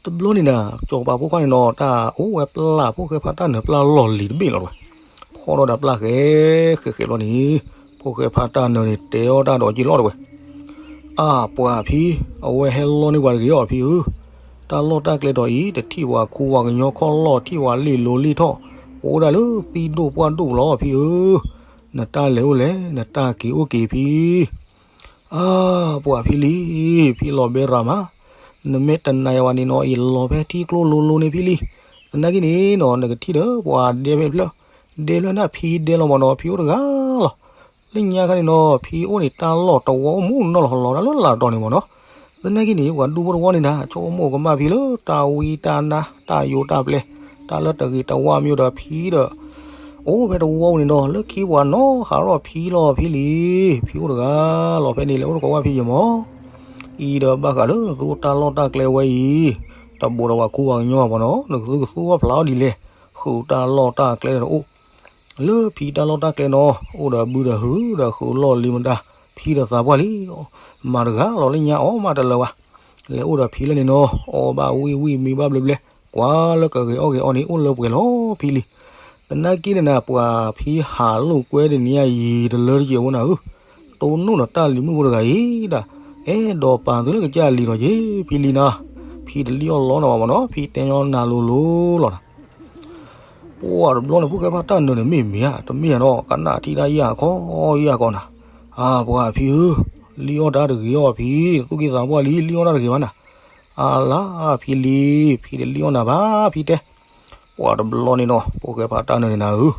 တဘျီန့ၣ်နၤ ကၠီၤပၤဖိခွါန့ၣ်နီၤ တၢ်အိၣ်ဝဲပျၢ် ဖိၣ်ဃဲဖးတၢ်နၢၤပျၢ်လီၢ်လံၤတဘ့ၣ်လီၤတဲဝဲ, ဖီၣ်ထီၣ်ဒီးပျၢ်ဃဲဃဲဃဲဘျီန့ၣ်, ဖိၣ်ဃဲဖးတၢ်နၢၤန့ၣ် တဲအီၣ်တၢ်ဒီးက့ၤလီၤတဲဝဲ, အၢ ပှၤဖံ, အဝဲဟဲလီန့ၢ်ပှၤတဂ့ၤအီၤဖံဧၢ, တၢ်လီၢ်တၢ်ကျဲဒီးအံၤ တထံၣ်ပှၤခူပှၤကညီခီၣ်လီၢ် ထံၣ်ပှၤလ့ၣ်လိၤလ့ၣ်ထီၣ်, ပအိၣ်ဒၣ်လၢသံၣ်ဒိၣ်ပှၢ်ဒိၣ်လီၤဖံဧၢ, နတၢ်လဲၤအိၣ်လဲၤ နတၢ်က့ၤအိၣ်က့ၤဖံ အၢ ပှၤဖံလံၤ, ဖံလီၤဘဲရၤမး, နမ့ၢ်တနာ်ယၤဝဲန့ၣ်နီၤ အံၤလီၤဖဲထံကျိလိၤလိၤန့ၣ်ဖံလံၤ, သနာ်က့န့ၣ်နီၤ နကထံၣ်ဒီးပှၤဒဲဖဲတဖျၢၣ်, ဒဲဖျၢၣ်န့ၣ်ဖံဒဲလီၤမးနီၤ ဖံအိၣ်တဂၤလီၤ, လၢညါခါန့ၣ်နီၤ ဖံအိၣ်န့ၣ်တၢ်လီၢ်တဝီအိၣ်မူနီၢ်လီၤလီၤဒၣ်လၢလာ်တီၤန့ၣ်မးနီၤ, သနာ်က့န့ၣ် ပှၤဒူဖိတဝီန့ၣ်နၤ ဆိကမိၣ်ကမၣ်ဖံလၢတၢ်ဝံတၢ်နါ တၢ်ယိးတၢ်ပျဲ, တၢ်လၢတဂ့ၤတဝါမ့ၢ်ဒီးဖံဒီး အိၣ်ဖဲတဝီပူၤန့ၣ်နီၤ လၢခံပှၤနီၢ်ဟးထီၣ်ဖံလီၤဖံလံၤ, ဖံအိၣ်တဂၤလီၤဖဲန့ၣ် လဲၤအိၣ်တကိးဘၣ်ဖံယံၤမီၤ, အံၤဒီးဘၣ်ဃးလၢသုတၢ်လီၢ်တၢ်ကျဲဝဲအံၤ, တဘူးဒီးပှၤခူပှၤကညီမီၤနီၤ နကသုကသူအီၣ်ဖျါအီၣ်ဒ်လဲၣ်, ဃုာ်တၢ်လီၢ်တၢ်ကျဲဒီးတအိၣ်, လၢဖံတၢ်လီၢ်တၢ်ကျဲနီၤ အိၣ်ဒီးဘုဒီးဟုဒီးဃုာ်လီၢ်လံမတၤ, ဖံဒီးသးပှၢ်လံ မၤတဂၤလီၤလၢညါအီၣ်မးတလၢၤဘၣ်, လဲၤအိၣ်ဒီးဖံလၢန့ၣ်နီၤ အီၣ်ဘၣ်ဝံၣ်ဝံၣ်မံဘၣ်ဘျဲဘျဲ, ကွၢ်လၢကဂဲၤအီၣ်ဂဲၤအီန့ၣ် အိၣ်လၢပှဲၤလီၤဖံလံၤ, သနာ်က့န့ၣ်နၤ ပှၤဖံဟးလိာ်ကွဲတနံၤအံၤ ယံာ်တလၢတကဲးဖိနၤဧၢ, တိၢ်နီၣ်ဒီးတၢ်လံၤမုၣ်ဖိတဂၤအံၤဒၣ်, အဲၣ်ဒိးပာ်သုလၢကစၢ်လံၤလီၤက့ၤ ဖံလံၤနၤ, ဖံတလံၣ်အီၣ်လီနၤဘၣ်မီၤနီၤ ဖံတဲညီနၤလိၤလိၤလီၤနၤ ပှၤတဘျီန့ၣ် ဖိၣ်ဃဲဖးတၢ်နၢၤန့ၣ် မ့ၢ်မ့ၢ်ဧါ တမ့ၢ်ဧါနီၤ ကနၣ်ထံၣ်တၢ်ယၢ်ခီယၢ်ခီနၤ, အၢ ပှၤဖံဧၢ, လံၣ်အီၣ်တၢ်တဂ့ၤအီၤဖံ, သူၣ်က့သးပှၢ်လံ လံၣ်အီၣ်တၢ်တဂ့ၤဘၣ်နၤ, အလါ ဖံလံၤ ဖံတလံၣ်အီၣ်နၤဘၣ် ဖံတဲ, ပှၤတဘျီန့ၣ်နီၤ ဖိၣ်ဃဲဖးတၢ်နၢၤန့ၣ်နၤဧၢ,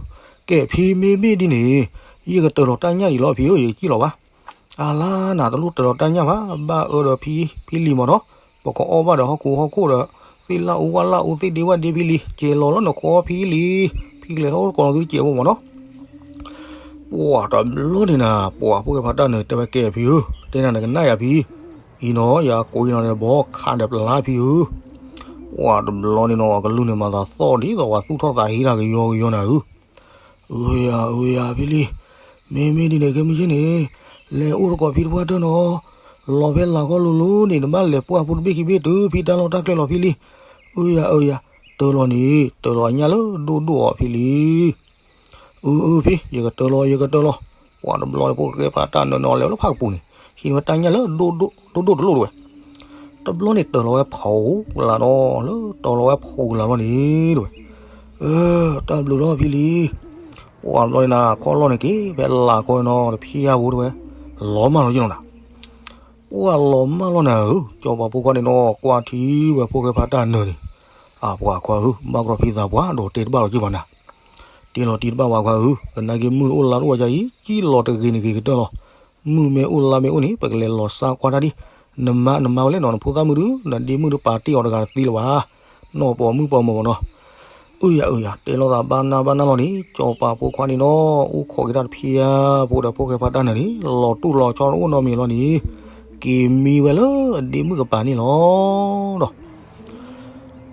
ကဲဖံမ့မ့ၢ်ဒ်န့ၣ်, ယကတၢၤလီၤတၢ်ညၣ်ဒံးလီၤဖံဧၢ ယကစံၣ်လီၤဘၣ် အလါနၤ တလိၣ်တၢၤလီၤတၢ်ညၣ်ဘၣ် ဘၣ်အၢဒီးဖံ ဖံလံၤမီၤနီၤ, ပကအီၣ်ဘၣ်ဒီးဟီၣ်ခိၣ်ဟီၣ်ခိၣ်ဒီး သ့ၣ်လၢအူဝၣ်လၢအူသ့ၣ်ဒ့ဝၣ်ဒ့ဖံလံၤ ကဲၤလီၤလၢနဃီဖံလံၤ, ဖံကလဲၤထီၣ်အိၣ်တကိးလီၤသုကဲးဖိမီၤနီၤ, ပှၤတဘျီန့ၣ်နၤ ပှၤဖိၣ်ဃဲဖးတၢ်နၢၤတဲဝဲကဲဖံဧၢ, တဲနၤနကနၣ်ယၤဖံ, အံၤနီၤ ယၤကိးအံၤနီၤဒီးဘီခးဒီးပျၢ်ဖံဧၢ, ပှၤတဘျီန့ၣ်နီၤ အကလူးန့ၣ်မၤသးသီၣ်ဒ်သိးပှၤသူၣ်ထီၣ်သးဟ့တၢ်ကယီကယီနၤဧၢ အၢယၤ အၢယၤ ဖံလံၤ, မ့မ့ၢ်ဒ်န့ၣ် ခဲမုၢ်ဆ့ၣ်န့ၣ်, လဲၤအိၣ်တကိးဖံတပှၢ်တၢၢ်နီၤ, လီၤဖဲလၢ်ခီလိၤလိၤန့ၣ် နဘၣ်လဲၤပှၢ်ဖိတဘ့ၣ်ခံဘ့ၣ်တုၤဖံတၢ်လီၢ်တၢ်ကျဲလီၤဖံလံၤ, အၢယၤ အၢယၤ, တၢၤလီၤန့ၣ် တၢၤလီၤအညၣ်လၢဒိၣ်ဒိၣ်အီၤဖံလံၤ အၢ အၢ ဖံ ယကတၢၤလီၤ ယကတၢၤလီၤ, ပှၤတဘျီန့ၣ် ဖိၣ်ဃဲဖးတၢ်နၢၤနီၤ လဲၤလၢဖးကပူၤန့ၣ် ဟံးန့ၢ်ဝဲတၢ်ညၣ်လၢဒိၣ်ဒိၣ်တလိၣ်တဝဲ, တဘျီန့ၣ်တၢၤလီၤဝဲဖီကလးနီၤ လၢတၢၤလီၤဝဲဖီကလးလီၤန့ၣ်တဝဲ, အၢ တၢ်ဘျုးလီၤဖံလံၤ, ပှၤတဘျီန့ၣ်နၤ ခီၣ်လီၢ်န့ၣ်က့ၤဖဲလၢ်ခီနီၤ တဖံးယၢ်ဖိတဝဲ, လီၤမၢ်လီၤယ့ၢ်လီၤနၤ ပှၤလီၤမၢ်လီၤနၤဧၢ, ကၠီၤပၤဖိခွါန့ၣ်နီၤ ကွၢ်ထံဝဲဖိၣ်ဃဲဖးတၢ်နၢၤန့ၣ်, အပှၤခွါဧၢ, ဘၣ်ကရီဖံသးပှၢ်ဒီးတဲတဘၣ်လီၤက့ၤဘၣ်နၤ, တ့လီၤတံၢ်တဘၣ်ဝဲခွါဧၢ, သနာ်က့မုၢ်အိၣ်လါတအိၣ်ဝဲဒ်အံၤ ကံၣ်လီၤတဂ့ၤန့ၣ်ဂ့ၤကတၢၢ်လီၤ, မုၢ်မ့ၢ်အိၣ်လါမ့ၢ်အိၣ်န့ၣ် ပကလဲၤလီၤစါကွၢ်တၢ်ဒံး, နမါနမါဝဲလဲၣ်နီၤ နဖိသၣ်မုၣ်ဒုး နဒ့မုၣ်ဒုးပာ်တ့ၢ်အီၤတဂၤတသ့လၢၤဘၣ်, နီၢ်ပိာ်မုၣ်ပိာ်မၢၤမၢ်နီၤ, အုယၤအုယၤ တဲလိာ်သးဘၣ်နၢ်ဘၣ်နၢ်လီၤန့ၣ် ကၠီၤပၤဖိခွါန့ၣ်နီၤ အိၣ်ခိးက့ၤတၢ်တဖံးဧါ, ဖိဒီးဖိၣ်ဃဲဖါတၢ်နၢၤန့ၣ် လီၤတူၢ်လီၤဆီအိၣ်နီတမံၤလီၤန့ၣ် က့ၤမံဝဲလၢအဒ့မုၣ်ကပၤန့ၣ်လီၤဒီး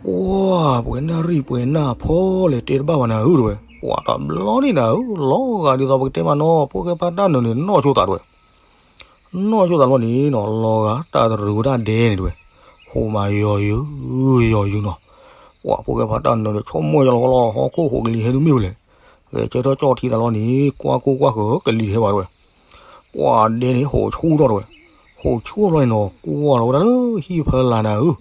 ပှၤပှဲၤနၢ်ရံၣ်ပှဲၤနၢ်ဖီလဲၣ် တဲတဘၣ်ဘၣ်နၤဧၢတဝဲ, ပှၤတဘျီန့ၣ်နၤဧၢ လီၤဂာ်ဒ်သိးပကတဲမးနီၤ ဖိၣ်ဃဲဖါတၢ်နၢၤန့ၣ် နီၢ်ဆိသးတဝဲ, နီၢ်ဆိသးလီၤန့ၣ်နီၤ လီၤဂာ်တၢ်တရူးဝဲဒၣ်ဒဲန့ၣ်တဝဲ, ဟိးမးယီၤယုာ် ယီၤယုာ်နီၤ, ပှၤဖိၣ်ဃဲဖါတၢ်နၢၤန့ၣ် ဆိကမိၣ်ယီၤလီၤဃီလီၤ ဟီၣ်ခိၣ်ဟိးကလံၤဟဲဒုးမ့ၢ်ဝဲလဲၣ်, ဂဲၤဆၢထၢၣ်ကၠီၣ်ထံသးလီၤန့ၣ် ကွၢ်ကိၢ်ကွၢ်ဃၢၤကလံၤတဟဲဘၣ်တဝဲ ပှၤဒဲန့ၣ် ဟိးဆူၣ်ထီၣ်တဝဲ, ဟိးဆူၣ်ထီၣ်ဘျီန့ၣ်နီၤ ကွၢ်လီၤဝဲဒၣ်လၢဟံၣ်ဖၢလာ်နၤဧၢ,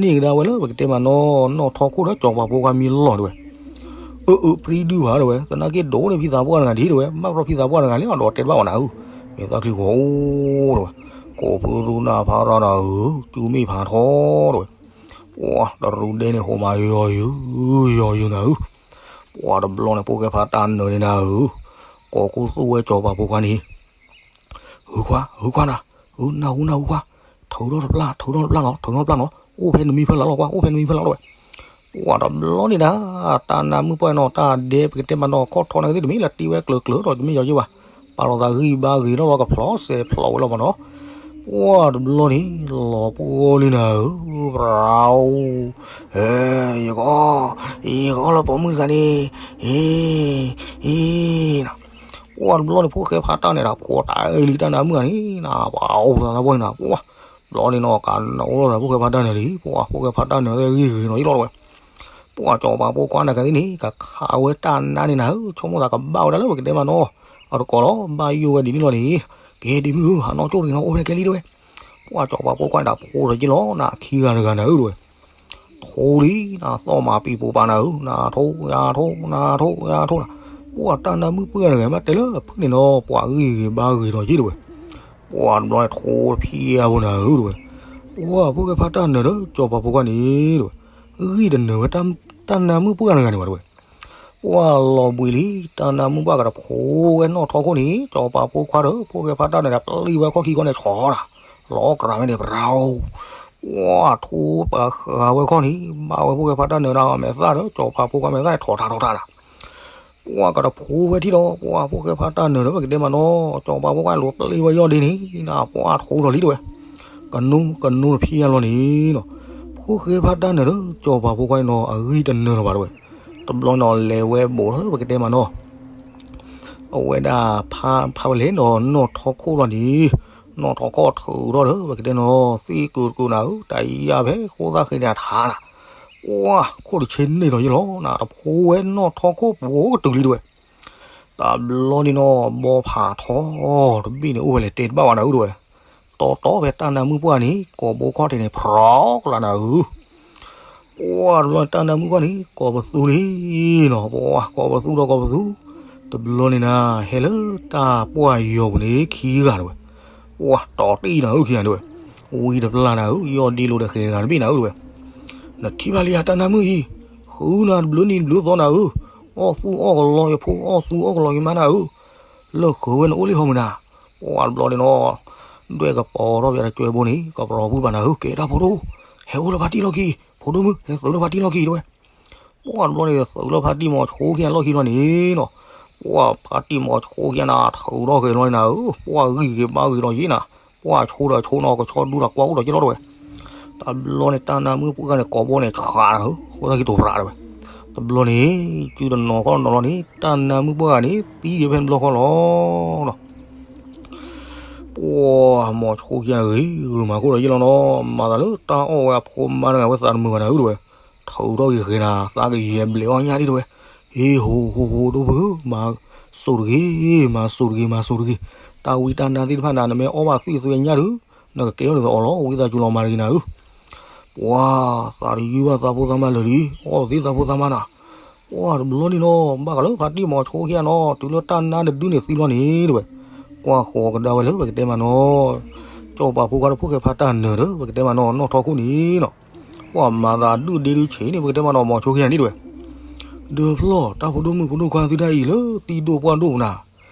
န့ၢ်ကဒါဝဲလၢပကတဲမးနီၤ နီၢ်ထီခိၣ်ဒီးကၠီၤပၤဖိခွါမံလီၤတဝဲ, အၢအၢ ပြံဒုၣ်ဘၣ်တဝဲ သနာ်က့ဒိးန့ၢ်ဖံသးပှၢ်တဂၤဒ်တဝဲ ဘၣ်ဘျီဖံသးပှၢ်တဂၤလဲၣ် အဒီးတဲတဘၣ်ဘၣ်နၤဧၢ, မဲာ်သၣ်ချံဂီၤအိၣ်တဝဲ, ကိးဖုရူနၢ်ဖးရၣ်နၤဧၢ ကၠူမ့ၢ်ဖးထီတဝဲ, ပှၤတရူးဒဲန့ၣ် ဟိးမးယီၤယုာ် ယီၤယုာ်နၤဧၢ, ပှၤတဘျီန့ၣ် ဖိၣ်ဃဲဖါတၢ်နၢၤန့ၣ်နၤဧၢ, ကိးခူသူၣ်ဝဲကၠီၤပၤဖိခွါန့ၣ် ဟုခွါ ဟုခွါနၤ, ဟုနၢ်ဟူနၢ်ဟူခွါ, ထုးထီၣ်တပျၢ် ထုးထီၣ်တပျၢ်လီၤ ထုးထီၣ်တပျၢ်လီၤ အိၣ်ဖဲနမံဖၢလာ်လီၤကွၢ် အိၣ်ဖဲနမံဖၢလာ်လီၤဝဲ, ပှၤတဘျီန့ၣ်ဒၣ် တၢ်နါမုၣ်ပှၢ်နီၤ တၢ်ဒဲပကတဲမးနီၤ ခီၣ်ထီနၤကသ့ၣ်တမ့ၢ်လၢတ့ဝဲကျၢၤကျၢၤဒီးတမ့ၢ်ယီၤယ့ၢ်ဘၣ်, ပာ်လီၤသးဂံၢ်ဘါဂ့ၤထီၣ်လီၤကဖျီစဲးဖျိးဝဲလီၤမးနီၤ, ပှၤတဘျီန့ၣ် လီၤပှီၢ်လံနၤဧၢ, ပရၤဧိၤ, ယကီ ယကီလၢပိာ်မုၣ်တဂၤန့ၣ်, အံၤ အံၤ ပှၤတဘျီန့ၣ် ဖိၣ်ဃဲဖါတၢ်နၢၤဒီး ဖိးတၢ်အံၤလံတၢ်နါမုၣ်ဂၤန့ၣ် နပှၤအိၣ်သးသးပှၢ်န့ၣ်နၤ ပှၤဘျီန့ၣ်နီၤ ကနအိၣ်ထီၣ်သးဖိၣ်ဃဲဖါတၢ်နၢၤလံ ပှၤဖိၣ်ဃဲဖါတၢ်နၢၤသ့ၣ်ဂံၢ်ဂ့ၤနီၤယ့ၢ်လီၤတဝဲ, ပှၤကၠီၤပၤဖိခွါနၤကသ့ၣ်န့ၣ် ကခးဝဲတၢ်နါန့ၣ်နၤဧၢ ဆိကမိၣ်သးကဘၣ်ဝဲဒၣ်လၢပကတဲမးနီၤ, အတကိးလီၤ ဘၣ်ယိၣ်ဝဲဒ်န့ၣ်လီၤန့ၣ်, က့ၤဒ့မုၣ်ဧၢ ဟးနီၢ်ကၠိၣ်တဂ့ၤနီၤ အိၣ်ဖဲကဲလံတဝဲ, ပှၤကၠီၤပၤဖိခွါန့ၣ်ဒီးဖိးဒီးယ့ၢ်လီၤ နခံဂၤတဂၤနၤဧၢတဝဲ ထိလံ နသီၣ်မၤပံၤပိာ်ပၤနၤဧၢ နထိ ယၤထိ နထိ ယၤထိနၤ, ပှၤတၢ်နါမုၣ်ပှၢ်တဂၤမ့ၢ်တဲလၢဖုၣ်န့ၣ်နီၤ ပှၤဂံၢ်ဂ့ၤဘါဂ့ၤဒီးယ့ၢ်တဝဲ, ပှၤတဘျီန့ၣ်ထိတဖံးအါဖိနၤဧၢတဝဲ, ပှၤဖိၣ်ဃဲဖါတၢ်နၢၤဒီးကၠီၤပၤဖိခွါန့ၣ်တဝဲ, ဂံၢ်တနၢၤဝဲ တၢ်နါမုၣ်ပှၢ်တဂၤန့ၣ်ဘၣ်တဝဲ ပှၤလီၤဘှံးလံ တၢ်နါမုၣ်ပှၢ်ကဒီးဖိးဝဲနီၢ်ထီခိၣ်န့ၣ် ကၠီၤပၤဖိခွါဒီး ဖိၣ်ဃဲဖါတၢ်နၢၤဒီး ပျံၤဝဲခီၣ်ခံခီန့ၣ် ဆီၣ်တၢ် လီၤကြးမ့ၢ်န့ၣ် ပရၤဧိၤ, ပှၤထိပဃာ်ဝဲခီၣ်န့ၣ် ဘၣ်ဝဲဖိၣ်ဃဲဖါတၢ်နၢၤဒီး မဲာ်သၣ်ဒီး ကၠီၤပၤဖိခွါမဲာ်သၣ်န့ၣ် ထီၣ်ထးထီၣ်ထးတၢ် ပှၤကဒီးဖိးဝဲထံၣ်ဒီး ပှၤဖိၣ်ဃဲဖါတၢ်နၢၤဒီး ပကတဲမးနီၤ ကၠီၤပၤဖိခွါလိၤပျံၤဝဲယီၢ်ဒ့န့ၣ် နပှၤထိဒီးလံတဝဲ, ကနိကနိတဖံးအါလီၤန့ၣ်နီၤ, ဖိၣ်ဃဲဖါတၢ်နၢၤဒီး ကၠီၤပၤဖိခွါန့ၣ်နီၤ အဂံၢ်တနၢၤလၢၤဘၣ်တဝဲ, တဘျီနီၤ လဲၤဝဲဘူးထီၣ်လၢပကတဲမးနီၤ အဝဲဒၣ်ဖးဖးဝဲလဲၣ်နီၤ နီၢ်ထီခိၣ်လီၤန့ၣ်, နီၢ်ထီခိၣ်ထုးထီၣ်ဒီး ပကတဲနီၤ သံကုာ်တကုာ်နၤဧၢ တၢ်ယါဖဲဃိသၣ်ဃ့န့ၣ်အထးနၤ, ပှၤခိၣ်တဆ့န့ၢ်လီၤယ့ၢ်လီၤနၤ တဖိးဝဲနီၢ်ထီခိၣ်ပူၤကတုၤလံတဝဲ, တဘျီန့ၣ်နီၤ ဘီဖးထီ တဘ့ၣ်န့ၣ်အိၣ်ဝဲလဲၣ်တဲတဘၣ်ဝဲနၤဧၢတဝဲ, တီတီဖဲတၢ်နါမုၣ်ပှၢ်န့ၣ် ကိာ်ဘိခီၣ်ထံးန့ၣ် ဖြီကလးနၤဧၢ ပှၤတဘျီန့ၣ် တၢ်နါမုၣ်ပှၢ်န့ၣ် ကိးပသူလံနီၤ, ပှၤကိးပသူဒီးကိးပသူ, တဘျီန့ၣ်နၤ ဟဲလၢတၢ်ပှၢ်ယီၤပူၤန့ၣ် ခံဂၤတဝဲ, ပှၤတီၤတံၢ်နၤဧၢခံဂၤတဝဲ, ဝံတပျၢ်နၤဧၢ ယီၢ်ဒ့လိာ်ဒီးဃဲၤတဂၤတဘ့ၣ်နၤဧၢတဝဲ, နထံၣ်ဘၣ်လံဧါတၢ်နါမုၣ်အံၤ, ဃုနၤတဘျုးနံၤတဘျုးသီနၤဧၢ, အီၣ်သူအီၣ်ကလီယဖိ အီၣ်သူအီၣ်ကလီယမါနၤဧၢ, လၢဃုာ်ဝဲနအိၣ်လံဟီမုၢ်နၤ, ပှၤတဘျီန့ၣ်နီၤ ဒွဲၣ်ကပီၤထီၣ်ပယါတကၠွဲဘိန့ၣ် ကပျီၤပူၤဘၣ်နၤဧၢ ကဲတၢ်ဖိဒိၣ်, ဟဲအိၣ်လၢဖါတံၢ်လီၢ်ခံ, ဖိဒိၣ်မုၣ် ဟဲသုးလၢဖါတံၢ်လီၢ်ခံတဝဲ, ပှၤတဘျီန့ၣ် သုးလၢဖါတံၢ်မီၤဆိခံဂၤလီၢ်ခံလီၤန့ၣ်နီၤ, ပှၤဖါတံၢ်မီၤဆိခံဂၤနၤ ထုးထီၣ်ဃဲၤလီၤန့ၣ်နၤဧၢ, ပှၤဂံၢ်ဂ့ၤဘါဂ့ၤဒီးယ့ၢ်နၤ, ပှၤဆိဒီးဆိနီၤ ကဆီဒူဒီးကွၢ်အိၣ်ဒီးယ့ၢ်လီၤတဝဲ တဘျီန့ၣ် တၢ်နါမုၣ်ပှၢ်န့ၣ် ကိးဘိန့ၣ် ဆှးနၤဧၢ, ဃိသၣ်ခံတိၤပြးတဝဲ, တဘျီန့ၣ် စုတနီၤခီၣ်နီၤလီၤန့ၣ် တၢ်နါမုၣ်ပှၢ်ဂၤန့ၣ် သံက့ၤဖဲန့ၣ်ဘျီဃီလီၤနီၤ, ပှၤမီၤဆိခံဂၤဂ့ၤဂုာ်မၤခိၣ်ဒီးယ့ၢ်လီၤနီၤ, မၤသးလၢတၢ်အီၣ်ဝဲအဖိမါတဂၤဝဲသးတမုာ်ဘၣ်နၤဧၢတဝဲ, ထုးထီၣ်က့ၤဃဲၤနၤ သးကယဲၢ်ဘျဲးအီၣ်ညၣ်ဒံးတဝဲ, ဟ့ဟိဟိဟိဒိၣ်ဖုဧၢ, မၤစိာ်တဂ့ၤ, မၤစိာ်တဂ့ၤ, မၤစိာ်တဂ့ၤ, တၢ်ဝံတၢ်နါသ့ၣ်တဖၣ်နၤ နမ့ၢ်အီၣ်ဘၣ်သွံၣ်သွဲညၣ်ဒုး, နကကဲထီၣ်ဒ်သိးအီၤလီၤ, ဝံသးစူၤလီၤမၤတဂ့ၤနၤဧၢ, ပှၤသးတယုၢ်ဘၣ်သးဖိသးမါလၢာ်လံ, အီၣ်သ့သးဖိသးမါနၤ, ပှၤတဘျီန့ၣ်နီၤ ဘၣ်ဃးလၢဖါတံၢ်မီၤဆိခံဂၤနီၤ တုၤလၢတၢ်နါတဒုန့ၣ်သံလီၤန့ၣ်တဝဲ, ကွၢ်ဃီၤကဒါဝဲလၢပကတဲမးနီၤ, ကၠီၣ်ပၤဖိခွါဒီးဖိၣ်ဃဲဖါတၢ်နၢၤဒီး ပကတဲမးနီၤ နီၢ်ထီခိၣ်န့ၣ်နီၤ, ပှၤမၤသးဒုၣ်ဒ့ဒုးဆံးန့ၣ် ပကတဲမးနီၤ မီၤဆိခံဂၤန့ၣ်တဝဲ, ဒီးဖျီၣ် တၢ်ဖိဒိၣ်မုၣ်ဖိဒိၣ်ခွါသုတၢ်အံၤလၢသံဒိၣ်ပှၢ်ဒိၣ်ပူၤနၤ,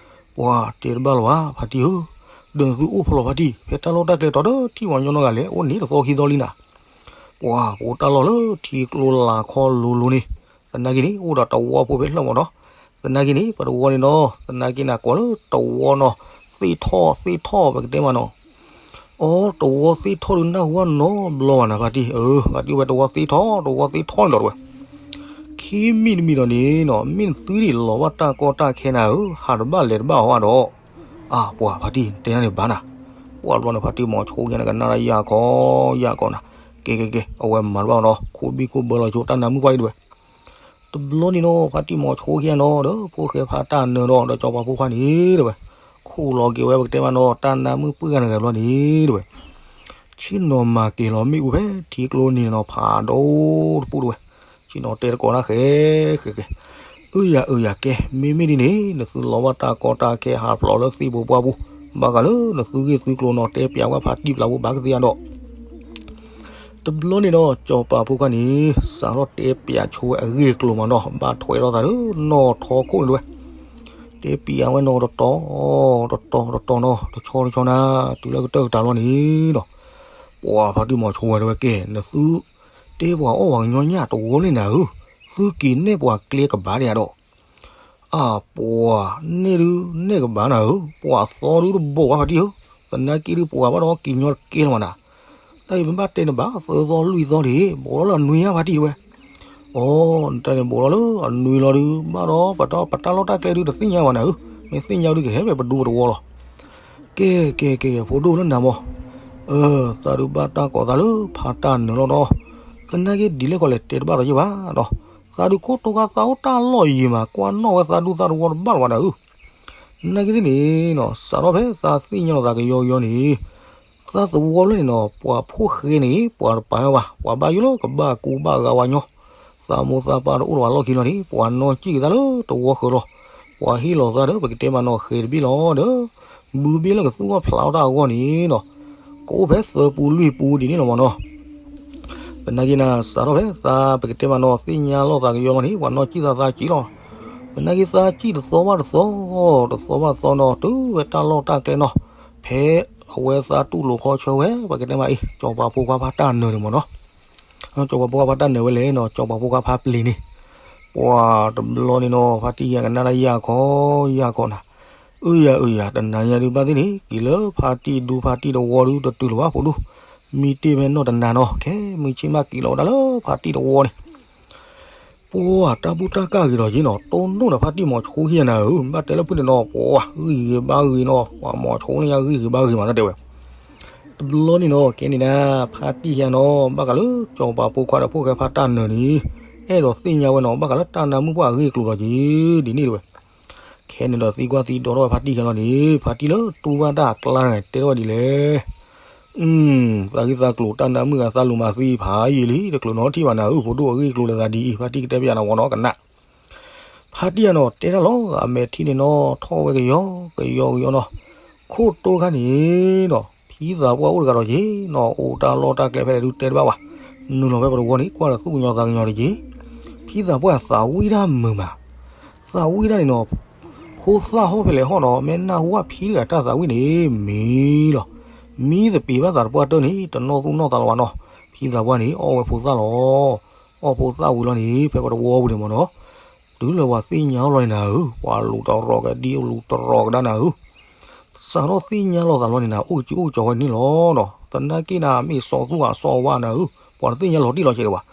ပှၤတဲတဘၣ်လၢၤဘၣ် ဖါတံၢ်ဧၢ, ဒီးနသုအိၣ်ဖဲလဲၣ်ဖါတံၢ်, ဖဲတၢ်လီၢ်တၢ်ကျဲတီဒီးထံၣ်ပှၤညီနီတဂၤလဲၣ်, အိၣ်န့ၣ်တသီခံသီလံနၤ. ပှၤ ပအိၣ်တၢ်လီၢ်လၢထံကျိလၢ်ခီလိၤလိၤန့ၣ်, သနာ်က့န့ၣ် အိၣ်ဒီးတဝီဖိဖဲလၢာ်မးနီၤ. သနာ်က့န့ၣ် ပတဝီန့ၣ်နီၤ, သနာ်က့နၤကွၢ်လၢတဝီနီၤ, သ့ၣ်ထီၣ်သ့ၣ်ထီၣ်ပကတဲမးနီၤ. အိ တဝီသ့ၣ်ထီၣ်ဒုးနၢ်ဟူဘၣ်နီတဘျီဘၣ်နၤ ဖါတံၢ်ဧၢ, ဖါတံၢ်ဝဲတဝီသ့ၣ်ထီၣ် တဝီသ့ၣ်ထီၣ်န့ၣ်ဒီးတဝဲ ခံမံၤတမံၤဒီးန့ၣ်နီၤ, မ့ၢ်နသုဒ်လီၤဘၣ်တၢ်ကီတၢ်ခဲနၤဧၢ, ဟးတဘၣ်လဲၤတဘၣ်ဟီဒီး, အါ ပှၤဖါတံၢ်တဲန့ၣ်ဘၣ်နၤ, ပှၤတဘျီန့ၣ် ဖါတံၢ်မၤဆိက့ၤနကနၣ်ဒၣ်ယၢ်ခီ, ယၢ်ခီနၤ, ကဲကဲကဲ အဝဲမၤတဘၣ်နီၤ, ခိးဘံၣ်ခိၣ်ဘၢလီၤဆိတၢ်နါမုၣ်ပှၢ်အံၤတဝဲ တဘျီန့ၣ်နီၤ ဖါတံၢ်မၤဆိက့ၤနီၤဒီး ဖိၣ်ဃဲဖါတၢ်နၢၤဒီး ဒီးစီၤပၤဖိခွါန့ၣ်တဝဲ, ခိးလီၤက့ၤဝဲပကတဲမးနီၤ တၢ်နါမုၣ်ပှၢ်ဂၤနဂၤတဘျီန့ၣ်တဝဲ ဆ့ၣ်နီၤမၤက့ၤလီၤမ့ၣ်အူဖဲထံကျိန့ၣ်နီၤ ဖးဒိၣ်တပူၤတဝဲ, ဆ့ၣ်နီၤတဲတကိးနၤဃဲဃဲဃဲ, အၢယၤအၢယၤကဲ မ့မ့ၢ်ဒ်န့ၣ် နသုလီၤဘၣ်တၢ်ကီတၢ်ခဲဟးဖျိးလၢသ့ၣ်ပူၤပှၢ်ပူၤ, ဘၣ်ဃးလၢနသုဂ့ၢ်သုကျိၤနီၤ တဲပျးဝဲဖါတံၢ်ပျးဖိဘၣ်ကသ့အါဒီး တဘျီန့ၣ်ဒီး စီၤပၤဖိခွါန့ၣ် စးထီၣ်တဲပျးဆိဝဲအဂ့ၢ်အကျိၤမးနီၤ, ဘၣ်ထွဲလိာ်သးလၢနီၣ်ထီခိၣ်န့ၣ်တဝဲ, တဲပျးဝဲနီၤတတီၤ တတီၤတတီၤနီၤ တဆီတဆီနၤ, တုၤလၢကတၢၢ်ကတၢၢ်လီၤန့ၣ်ဒီး ပှၤဖါတံၢ်မၤဆိဝဲတဝဲကဲ နသု တဲပှၤအီၣ်ပှၤကညီညၣ်တဝီန့ၣ်နၤဧၢ, သုက့ၤနဲၣ်ပှၤကျဲကဘၣ်ဒံးဧါဒီး အါ ပှၤ နဲၣ်ဒုးနဲၣ်ကဘၣ်နၤဧၢ, ပှၤသီဒုးတဘိးဘၣ်ဖါတံၢ်ဧၢ, သနာ်က့ဒုးပှၤဘၣ်ဒီးက့ၤညီတကဲလၢၤမးနၤ, တၢ်အံၤပဘၣ်တဲနဘၣ်သၢသီလွံၢ်သီဒံး ဘိးလီၤလၢအနွံညါဖါတံၢ်တဝဲ, အိ နတၢ်န့ၣ်ဘိးလီၤလၢအနွံလီၤဒုး ဘၣ်ဒီးပတၢ်လီၢ်တၢ်ကျဲဒုးတသ့ၣ်ညါဘၣ်နၤဧၢ, မ့ၢ်သ့ၣ်ညါဒုးကဟဲဝဲပဒူပတဝီလီၤ. ကဲကဲကဲ ဖိဒိၣ်လၢနၤမီၤ, သးဒုးဘၣ်တၢ်ကိးသးလၢဖါတၢ်နၢၤလီၤဒီး, သနာ်က့ဒ်လဲၣ်ခီလဲၣ်တဲတဘၣ်ဒီးယဘၣ်ဒီး, သးဒုးခိၣ်တိခါသးအိၣ်တၢ်လီၢ်ယံၤမး ကွၢ်နီၣ်ဝဲသးဒူသးတဝီတဘၣ်လၢၤဘၣ်နၤဧၢ, နာ်က့သ့ၣ်န့ၣ်နီၤ စးထီၣ်ဖဲသးသ့ၣ်ညါလီၤသးကယီကယီန့ၣ်, သးသဝီဖျၢၣ်န့ၣ်နီၤ ပှၤဖိၣ်ဃဲန့ၣ် ပှၤတပာ်ဝဲဘၣ်, ပှၤဘၣ်ယိၣ်လၢကဘၣ်ကူဘၣ်ဂာ်ဝဲညီ, သးမိၢ်သးပၢ်တအိၣ်လၢၤဘၣ်လီၢ်ခံလီၤန့ၣ် ပှၤနီၢ်ကံၣ်က့ၤသးလၢတဝီဃၢၤလီၤ, ပှၤဟ့ၣ်လီၤသးဒီးပကတဲမးနီၤ ဃဲၤတဘ့ၣ်လီၤဒီး, ဘုဘ့ၣ်လၢကသူၣ်အီၣ်ဖျးအီၣ်တၢ်အဂီၢ်န့ၣ်နီၤ, ကအိၣ်ဖဲသၢပူလွံၢ်ပူဒ်န့ၣ်လီၤမးနီၤ သနာ်က့နၤ စးထီၣ်ဖဲသးပကတဲမးနီၤ သ့ၣ်ညါလီၤသးကယီလီၤန့ၣ် ပှၤနီၢ်ကံၣ်သးသးကံၣ်လီၤ, သနာ်က့သးကံၣ်တသီဘၣ်တသီ, တသီဘၣ်တသီနီၤ တုၤဝဲတၢ်လီၢ်တၢ်ကျဲနီၤ, ဖဲအဝဲသးတူၢ်လိာ်ခီဆၢဝဲ ပကတဲမးအံၤ စီၤပၤဖိခွါဖါတၢ်နၢၤန့ၣ်မးနီၤ, စီၤပၤဖိခွါဖါတၢ်နၢၤဝဲလဲၣ်နီၤ စီၤပၤဖိခွါဖါပျ့ၤန့ၣ်, ပှၤတဘျီန့ၣ်နီၤ ဖါတံၢ်ယၤကနၣ်ဒၣ်ယၢ်ခီ, ယၢ်ခီနၤ အၢယၤအၢယၤ တနၤညါဒုးဘၣ်သ့ၣ်န့ၣ် က့ၤလၢဖါတံၢ်ဒူဖါတံၢ်တဝီဒုးတတုၤလၢၤဘၣ်ဖိဒိၣ်, မံတ့ၢ်ဖဲနီၢ်တနၤနီၤ ခဲမုၢ်ဆ့ၣ်မးက့ၤလီၤဝဲဒၣ်လၢဖါတံၢ်တဝီန့ၣ်, ပှၤတၢ်ဘူၣ်တၢ်ကၢ်ဂ့ၤဒီးယ့နီၤ တိၢ်နီၣ်ဒီးဖါတံၢ်မီၤဆိဟံၣ်နၤဧၢ, ဘၣ်တဲလၢဖုၣ်န့ၣ်နီၤ ပှၤဂံၢ်ဂ့ၤဘါဂ့ၤနီၤ ပှၤမီၤဆိလၢညါဂံၢ်ဂ့ၤဘါဂ့ၤမးနီၤတဲဝဲ တဘျီန့ၣ်နီၤ ကဲန့ၣ်ဒၣ် ဖါတံၢ်ဟံၣ်နီၤ ဘၣ်ဃးလၢစီၤပၤဖိခွါဒီးဖိၣ်ဃဲဖါတၢ်နၢၤန့ၣ်, အဲၣ်ဒိးသ့ၣ်ညါဝဲနီၤ ဘၣ်ဃးလၢတၢ်နါမုၣ်ပှၢ်အဂ့ၢ်အကျိၤဒီးက့ၤ ဒ်န့ၣ်တဝဲ, ခဲန့ၣ်ဒီးသံကွၢ်သံဒိးထီၣ်ဝဲဖါတံၢ်ဟံၣ်လီၤန့ၣ် ဖါတံၢ်လၢတူၢ်ဘၣ်တၢ်အကျါန့ၣ် တဲထီၣ်ဝဲဒ်လဲၣ် သးဂံၢ်သးကျိၤတၢ်နါမုၣ်ဂၤသးလူၤမၤသံဖးယံာ်လံ တချုးနီထံၣ်ဘၣ်နၤဧၢ ဖိဒိၣ်အဂ့ၢ်အကျိၤလၢသးဒ်အံၤ ဖါတံၢ်ကတဲပျးနၤဝဲနီၤကနၣ် ဖါတံၢ်ယၤနီၤ တဲတၢ်လီၤ အမဲာ်ထံန့ၣ်နီၤ ထီၣ်ဝဲကယီကယီကယီနီၤ, ခိၣ်တိခါန့ၣ်နီၤ ဖံသးပှၢ်အိၣ်တဂၤဒီးက့ၤနီၤ အိၣ်တၢ်လီၢ်တၢ်ကျဲဖဲလဲၣ်ဒုးတဲတဘၣ်ဘၣ်, နုာ်လီၤဖဲပတဝီန့ၣ် ကွၢ်ဒီးသူၣ်ကညီၤသးကညီၤတက့ၤ, ဖံသးပှၢ်သးဝံၣ်တၢ်မုာ်မး, သးဝံၣ်တၢ်န့ၣ်နီၤ, ဖိသၣ်ဟီၣ်ဖဲလဲၣ်ဟီၣ်နီၤ မ့ၢ်နၢ်ဟူဘၣ်ဖံတဂၤတၢ်သးဝံၣ်န့ၣ် မံလီၤ, မံသပ့ၤဘၣ်သးတပှၢ်တၢၢ်န့ၣ် တနီၢ်သူၣ်နီၢ်သးလၢၤဘၣ်နီၤ, ဖံသးပှၢ်န့ၣ် အီၣ်ဝဲဖိသၣ်လီၤ, အီၣ်ဖိသၣ်ဝံၤလီၤန့ၣ် ဖဲပတဝီပူၤန့ၣ်မ့ၢ်နီၤ, တုၤလၢပှၤသ့ၣ်ညါအီၤလီၤန့ၣ်နၤဧၢ, ပှၤလူၤတရီၤကဒံလူၤတရီၤကဒါနၤဧၢ, စးထီၣ်သ့ၣ်ညါလီၤသးလီၤန့ၣ်နၤ အိၣ်ကစံအိၣ်ကစီၤဝဲန့ၣ်လီၤနီၤ, သနာ်က့နၤ မ့ၢ်စီၤသူၣ်အစီၤဝါနၤဧၢ, ပှၤတသ့ၣ်ညါလီၤတံၢ်လီၤဆဲးဒံးဘၣ်,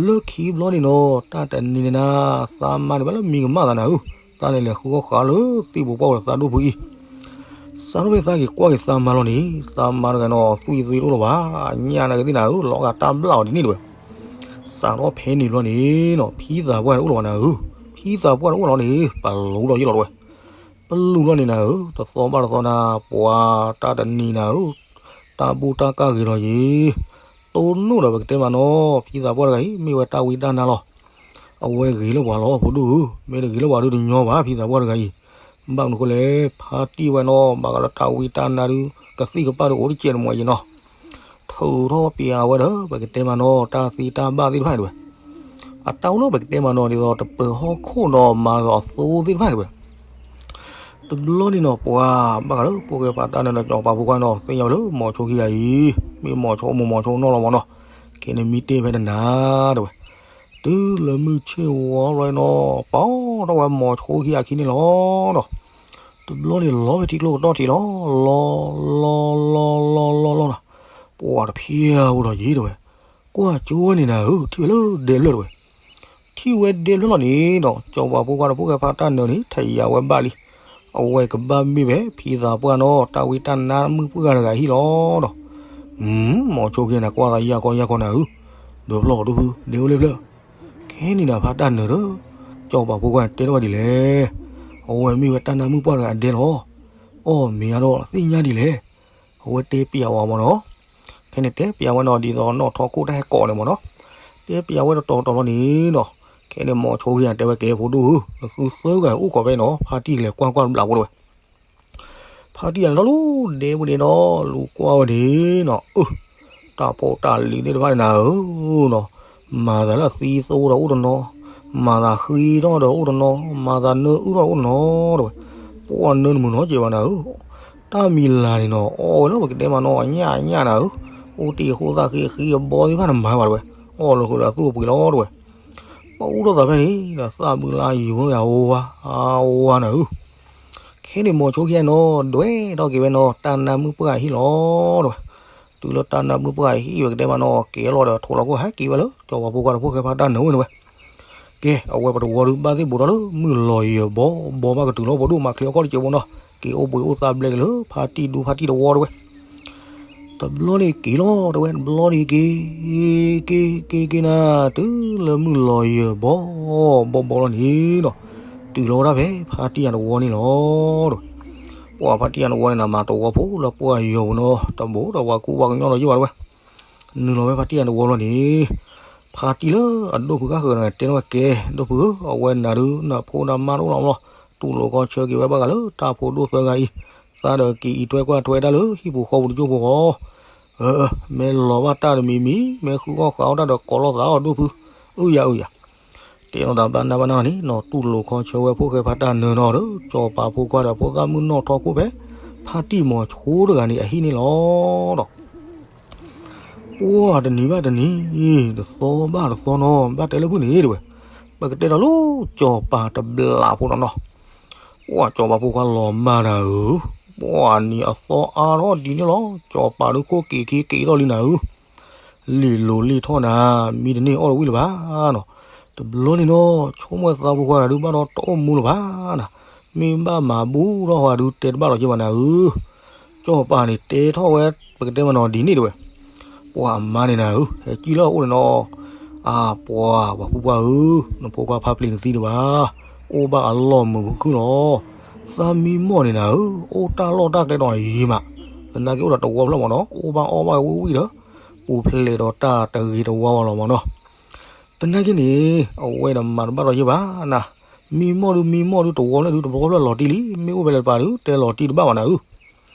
လၢခံဘျီန့ၣ်နီၤ တၢ်တနံၤန့ၣ်နၤ သးမါန့ၣ်ဘၣ်လၢမံကမၣ်သးနၤဧၢ, သးန့ၣ်လဲၤဃုအီၣ်ဃာ်လၢသ့ၣ်ပူၤပှၢ်ပူၤဒီးသးဒိၣ်ဖုအံၤ စးထီၣ်ဖဲသးက့ၤကွၢ်က့ၤသးမါလီၤန့ၣ် သးမါတဂၤနီၤ သွံၣ်သွံၣ်တအိၣ်လၢၤဘၣ်, ညၣ်နၤကသ့ၣ်နၤဧၢ လီၤဂာ်တၢ်ဘျၣ်အီၤဒ်န့ၣ်တဝဲ, စးထီၣ်ဖဲန့ၣ်ဘျီန့ၣ်နီၤ ဖံသးပှၢ်န့ၣ်အိၣ်လၢၤဘၣ်နၤဧၢ, ဖံသးပှၢ်န့ၣ်အိၣ်လီၤန့ၣ် ပလူၤလီၤယ့ၢ်လီၤတဝဲ, ပလူၤလီၤန့ၣ်နၤဧၢ တသီဘၣ်တသီနၤ ပှၤတၢ်တနံၤနၤဧၢ, တၢ်ဘူၣ်တၢ်ကၢ်ဂ့ၤလီၤယ့ၢ်, တိၢ်နီၣ်ဒီးပကတဲမးနီၤ ဖံသးပှၢ်တဂၤအံၤ မ့ၢ်ဝဲတၢ်ဝံတၢ်နါလီၤ အဝဲဂ့ၤလၢပှၤလီၤ ဖိဒိၣ်ဧၢ, မ့ၢ်တဂ့ၤလၢပှၤဒုးတညီဘၣ် ဖံသးပှၢ်တဂၤအံၤ, ဘၣ်မနုၤဃိလဲၣ် ဖါတံၢ်ဝဲနီၤ ဘၣ်ဃးလၢတၢ်ဝံတၢ်နါဒုး ကသံၣ်ကပၢ်ဒုးအိၣ်တကဲးတမှဲးယံၤနီၤ, ထုးထီၣ်ပျးဝဲဒီး ပကတဲမးနီၤ တၢ်သ့တၢ်ဘၣ်သ့ၣ်တဖၣ်န့ၣ်တဝဲ, အတၢ်အိၣ်လၢပကတဲမးနီၤ ဒ်သိးတပၢၤဟီၣ်ခိၣ်ဒီးမၤလီၤအသိသ့ၣ်တဖၣ်န့ၣ်တဝဲ တဘျီန့ၣ်နီၤ ပှၤဘၣ်ဃးလၢဖိၣ်ဃဲဖါတၢ်နၢၤဒီး စီၤပၤဖိခွါနီၤ သ့ၣ်ညါဝဲလၢမိၤဆိခံဂၤအံၤ မ့ၢ်မိၤဆိမိၢ်မိၤဆိနီၢ်လီၤမၢ်နီၤ. ခဲန့ၣ်မံတ့ၢ်ဖဲတနၤတဲဝဲ, တုၤလၢမုၢ်ဆ့ၣ်ဝီလီၤနီၤ ပာ်ထီၣ်ဝဲမိၤဆိခံဂၤခံန့ၣ်လီၤနီၤ. တဘျီန့ၣ်လီၤဝဲထံကျိကတီၢ်ထံးလီၤ, လီၤ လီၤ လီၤ လီၤ လီၤနီၤ. ပှၤတဖျၢၣ်အိၣ်ဒီးယံၤတဲဝဲ, ကွၢ်ကၠိဝဲန့ၣ်နၤဧၢ ထံၣ်ဝဲလၢဒဲဖျၢၣ်တဲဝဲ. ထံၣ်ဝဲဒဲဖျၢၣ်လီၤန့ၣ်ဒီး စီၤပၤဖိခွါဒီးဖိၣ်ဃဲဖါတၢ်နၢၤန့ၣ် ထယၤဝဲဘၣ်လံ. အဝဲကဘၣ်မ့ၢ်ဝဲဖံသးပှၢ်နီၤ တၢ်ဝံတၢ်နါမုၣ်ပှၢ်တဂၤဟံၣ်လီၤဒီး, မိၤဆိခံဂၤန့ၣ် ကွၢ်သးယၢ်ခီယၢ်ခီနၤဧၢ, ဒဲဖျၢၣ်ဒိၣ်ဖု ဒဲအိၣ်လၢဖျၢၣ်. ခဲန့ၣ်ဒီးဖါတၢ်နၢၤဒီး စီၤပၤဖိခွါတဲထီၣ်ဝဲဒ်လဲၣ်, အဝဲမ့ၢ်ဝဲတၢ်နါမုၣ်ပှၢ်တဂၤအဒဲလီၤ. အီၣ်မ့ၢ်အါဒီးသ့ၣ်ညါဒ်လဲၣ်. အဝဲတဲပျးဝဲမၢ်နီၤ. ခဲန့ၣ်တဲပျးဝဲနီၤ ဒ်သိးနီၣ်ထီၣ်ခိၣ်တၢ်ဟဲကိးန့ၣ်မၢ်နီၤ. တဲပျးဝဲတတီၤတတီၤလီၤန့ၣ်ဒီး ခဲန့ၣ်မိၤဆိခံဂၤတဲဝဲ ကဲဖိဒိၣ်ဧၢ, နသုသၢဂၤအိၣ်ခိးဖဲနီၤ ဖါတံၢ်လဲၤကွၢ်ကွၢ်တဘျီဖိတဲဝဲ. ဖါတံၢ်ယၤန့ၣ်ထီၣ်လၢဒဲပူၤန့ၣ်ဒီး လူၤကွၢ်ဝဲန့ၣ်နီၤ, အၢ တၢ်ဖိတၢ်လံၤသ့ၣ်တဖၣ်န့ၣ်နၤဧၢနီၤ, မၤသးလၢအသံသိဒီးအိၣ်တနီၤ, မၤသးဃံထီၣ်ဒီးအိၣ်တနီၤ, မၤသးနၢအုၣ်ထီၣ်ဒီးအိၣ်တနီၤတဲဝဲ. ပှၤနၢတမုာ်နီတစဲးဘၣ်နၤဧၢ. တၢ်မံၤလၤန့ၣ်နီၤ အီၣ်ဝဲလၢပကတဲမးနီၤ အညၣ်အညၣ်နၤဧၢ. အိၣ်တ့ၢ်ဃိသၣ်ဃ့အဃံအဘီသ့ၣ်တဖၣ်န့ၣ်မၤဘၣ်တဲဝဲ, အီၣ်လၢဃုာ်ဒီးသူၣ်အပှ့ၤလီၤတဲဝဲ. ပအူထီၣ်သးဖဲန့ၣ်ဒီး သၣ်ဘုလါယိၤဝဲအဝါ အဝါနၤဧၢ. ခဲန့ၣ်မိၤဆိခံဂၤနီၤ ဒွဲၣ်ထီၣ်က့ၤဝဲနီၤ တၢ်နါမုၣ်ပှၢ်ဟံၣ်လီၤတဲဝဲ. တုၤလၢတၢ်နါမုၣ်ပှၢ်ဟံၣ်ဝဲကတဲမးနီၤ ကဲလီၤဒီးထိၣ်လီၤခိၣ်ဟဲက့ၤဝဲလၢ စီၤပၤဖိခွါဒီးဖိၣ်ဃဲဖါတၢ်နၢၤဝဲန့ၣ်ဝဲ. ကဲ အဝဲပတဝီဒုးဘၣ်သ့ၣ်ဘူးထီၣ်လၢမုၢ်လီၤယံၤအဘီ ဘီဘၣ်ကတုၤလီၤပဒိၣ်မၤချ့အခီၣ်တစဲးဖိနီၤ, က့ၤအိၣ်ဘှံးအိၣ်သါဘျဲက့ၤလၢဖါတံၢ်ဒူဖါတံၢ်တဝီတဲဝဲ. တဘျီန့ၣ်က့ၤလီၤတဲဝဲ တဘျီန့ၣ်က့ၤ က့ၤ က့ၤ က့ၤနၤ တုၤလၢမုၢ်လီၤယံၤအဘီ ဘီဘီလီၤန့ၣ်ဒီး တုၤလီၤဝဲဒၣ်ဖဲဖါတံၢ်ယၤတဝီန့ၣ်လီၤ. ပှၤဖါတံၢ်ယၤတဝီန့ၣ်နၤ မၤတဝီဖိလၢပှၢ်ယီၤပူၤနီၤ တဘိဒီးပှၤကူပှၤကညီလီၤယံၤဘၣ်တဲဝဲ. နုာ်လီၤဝဲဖါတံၢ်ယၤတဝီလီၤန့ၣ် ဖါတံၢ်လၢအဒိၣ်ဖုကဃၢၤန့ၣ် တဲထီၣ်ဝဲကဲ ဒိၣ်ဖုဧၢ အဝဲနၤဒုးနဖိနမါတအိၣ်လီၤမးလီၤ, တူၢ်လိာ်ခီဆၢက့ၤဝဲဘၣ်ဃးလၢတၢ်ဖိဒိၣ်သၢဂၤအံၤ, သးဒီးက့ၤအံးထွဲကွၢ်ထွဲတၢ်လၢဟံၣ်ပူၤဃီပူၤတကၠိၢ်ဖိဃီ မ့ၢ်လီၤဘၣ်တၢ်တမံၤမံၤ မ့ၢ်ဃုအီၣ်ဃးအီၣ်တၢ်ဒီးကိးလိာ်သးအီၤဒိၣ်ဖု, အုယၤအုယၤ, တဲလိာ်သးဘၣ်နၢ်ဘၣ်နၢ်န့ၣ်နီၤ တူၢ်လိာ်ခီဆၢဝဲဖိၣ်ဃဲဖါတၢ်နၢၤနီၤဒီး စီၤပၤဖိခွါဒီးဖိသၣ်မုၣ်နီၣ်ထီၣ်ခိၣ်ဖဲ ဖါတံၢ်မိၤဆိတဂၤန့ၣ်အဟံၣ်န့ၣ်လီၤဒီး ပှၢ်တနံၤဘၣ်တနံၤ, တသီဘၣ်တသီနီၤ ဘၣ်တဲလၢဖုၣ်န့ၣ်တဲဝဲ, ပကတဲဒီးလၢစီၤပၤတဘျးဖိနီၤနီၤ, ပှၢ်စီၤပၤဖိခွါလီၤမၢ်နၤဧၢ, ပှၢ်နံၤအသီအါထီၣ်ဒ်န့ၣ်လီၤ စီၤပၤဒုးခိၣ်က့ၤခံက့ၤထီၣ်လံနၤဧၢ, လံာ်လိၤလံာ်ထီၣ်နၤ, မံတန့ၢ်အီၣ်တဝံၣ်လၢၤဘၣ်နီၤ, တဘျီန့ၣ်နီၤ ဆိကမိၣ်သးဖိခွါဒုးဘၣ်ဒီးတအိၣ်မူလၢၤဘၣ်နၤ, မ့ၢ်ဘၣ်မၤဘူၣ်ထီၣ်ဃီဒုးတဲတဘၣ်လီၤက့ၤဘၣ်နၤဧၢ, စီၤပၤန့ၣ်တဲထီၣ်ဝဲ ပကတဲမးနီၤဒ်န့ၣ်တဲဝဲ, ပှၤအမါန့ၣ်နၤဧၢ, ဟဲကံၣ်လၢအအိၣ်န့ၣ်နီၤ, အါ ပှၤပှၤဖိပှၢ်ဧၢ, နဖိခွါဖါပျံၤနသံဒံးဘၣ်, အိၣ်ဘၣ်အလီၢ်မုာ်ခုၣ်လီၤ, သးမံမီၢ်န့ၣ်နၤဧၢ, အိၣ်တၢ်လီၢ်တၢ်ကျဲဒီးယံၤမး, သနာ်က့အိၣ်ဒီးတဝီဖျၢၣ်မးနီၤ အိၣ်ဘၣ်အီၣ်ဘၣ်ဝံၣ်ဝံၣ်ဒီး ပူၤဖျဲးဒီးတၢ်တဂ့ၤတဝါဝဲလီၤမးနီၤ သနာ်က့န့ၣ် အဝဲဒီးမၤတဘၣ်ဒီးယ့ၢ်ဘၣ်နၤ, မံမီၢ်ဒုးမံမီၢ်ဒုးတဝီဖျၢၣ်ဒုးတဝီဖျၢၣ်လီၤတံၢ်လံ, မ့ၢ်အိၣ်ဖဲလဲၣ်တပၤဒုး တဲလီၤတံၢ်တဘၣ်ဘၣ်နၤဧၢ,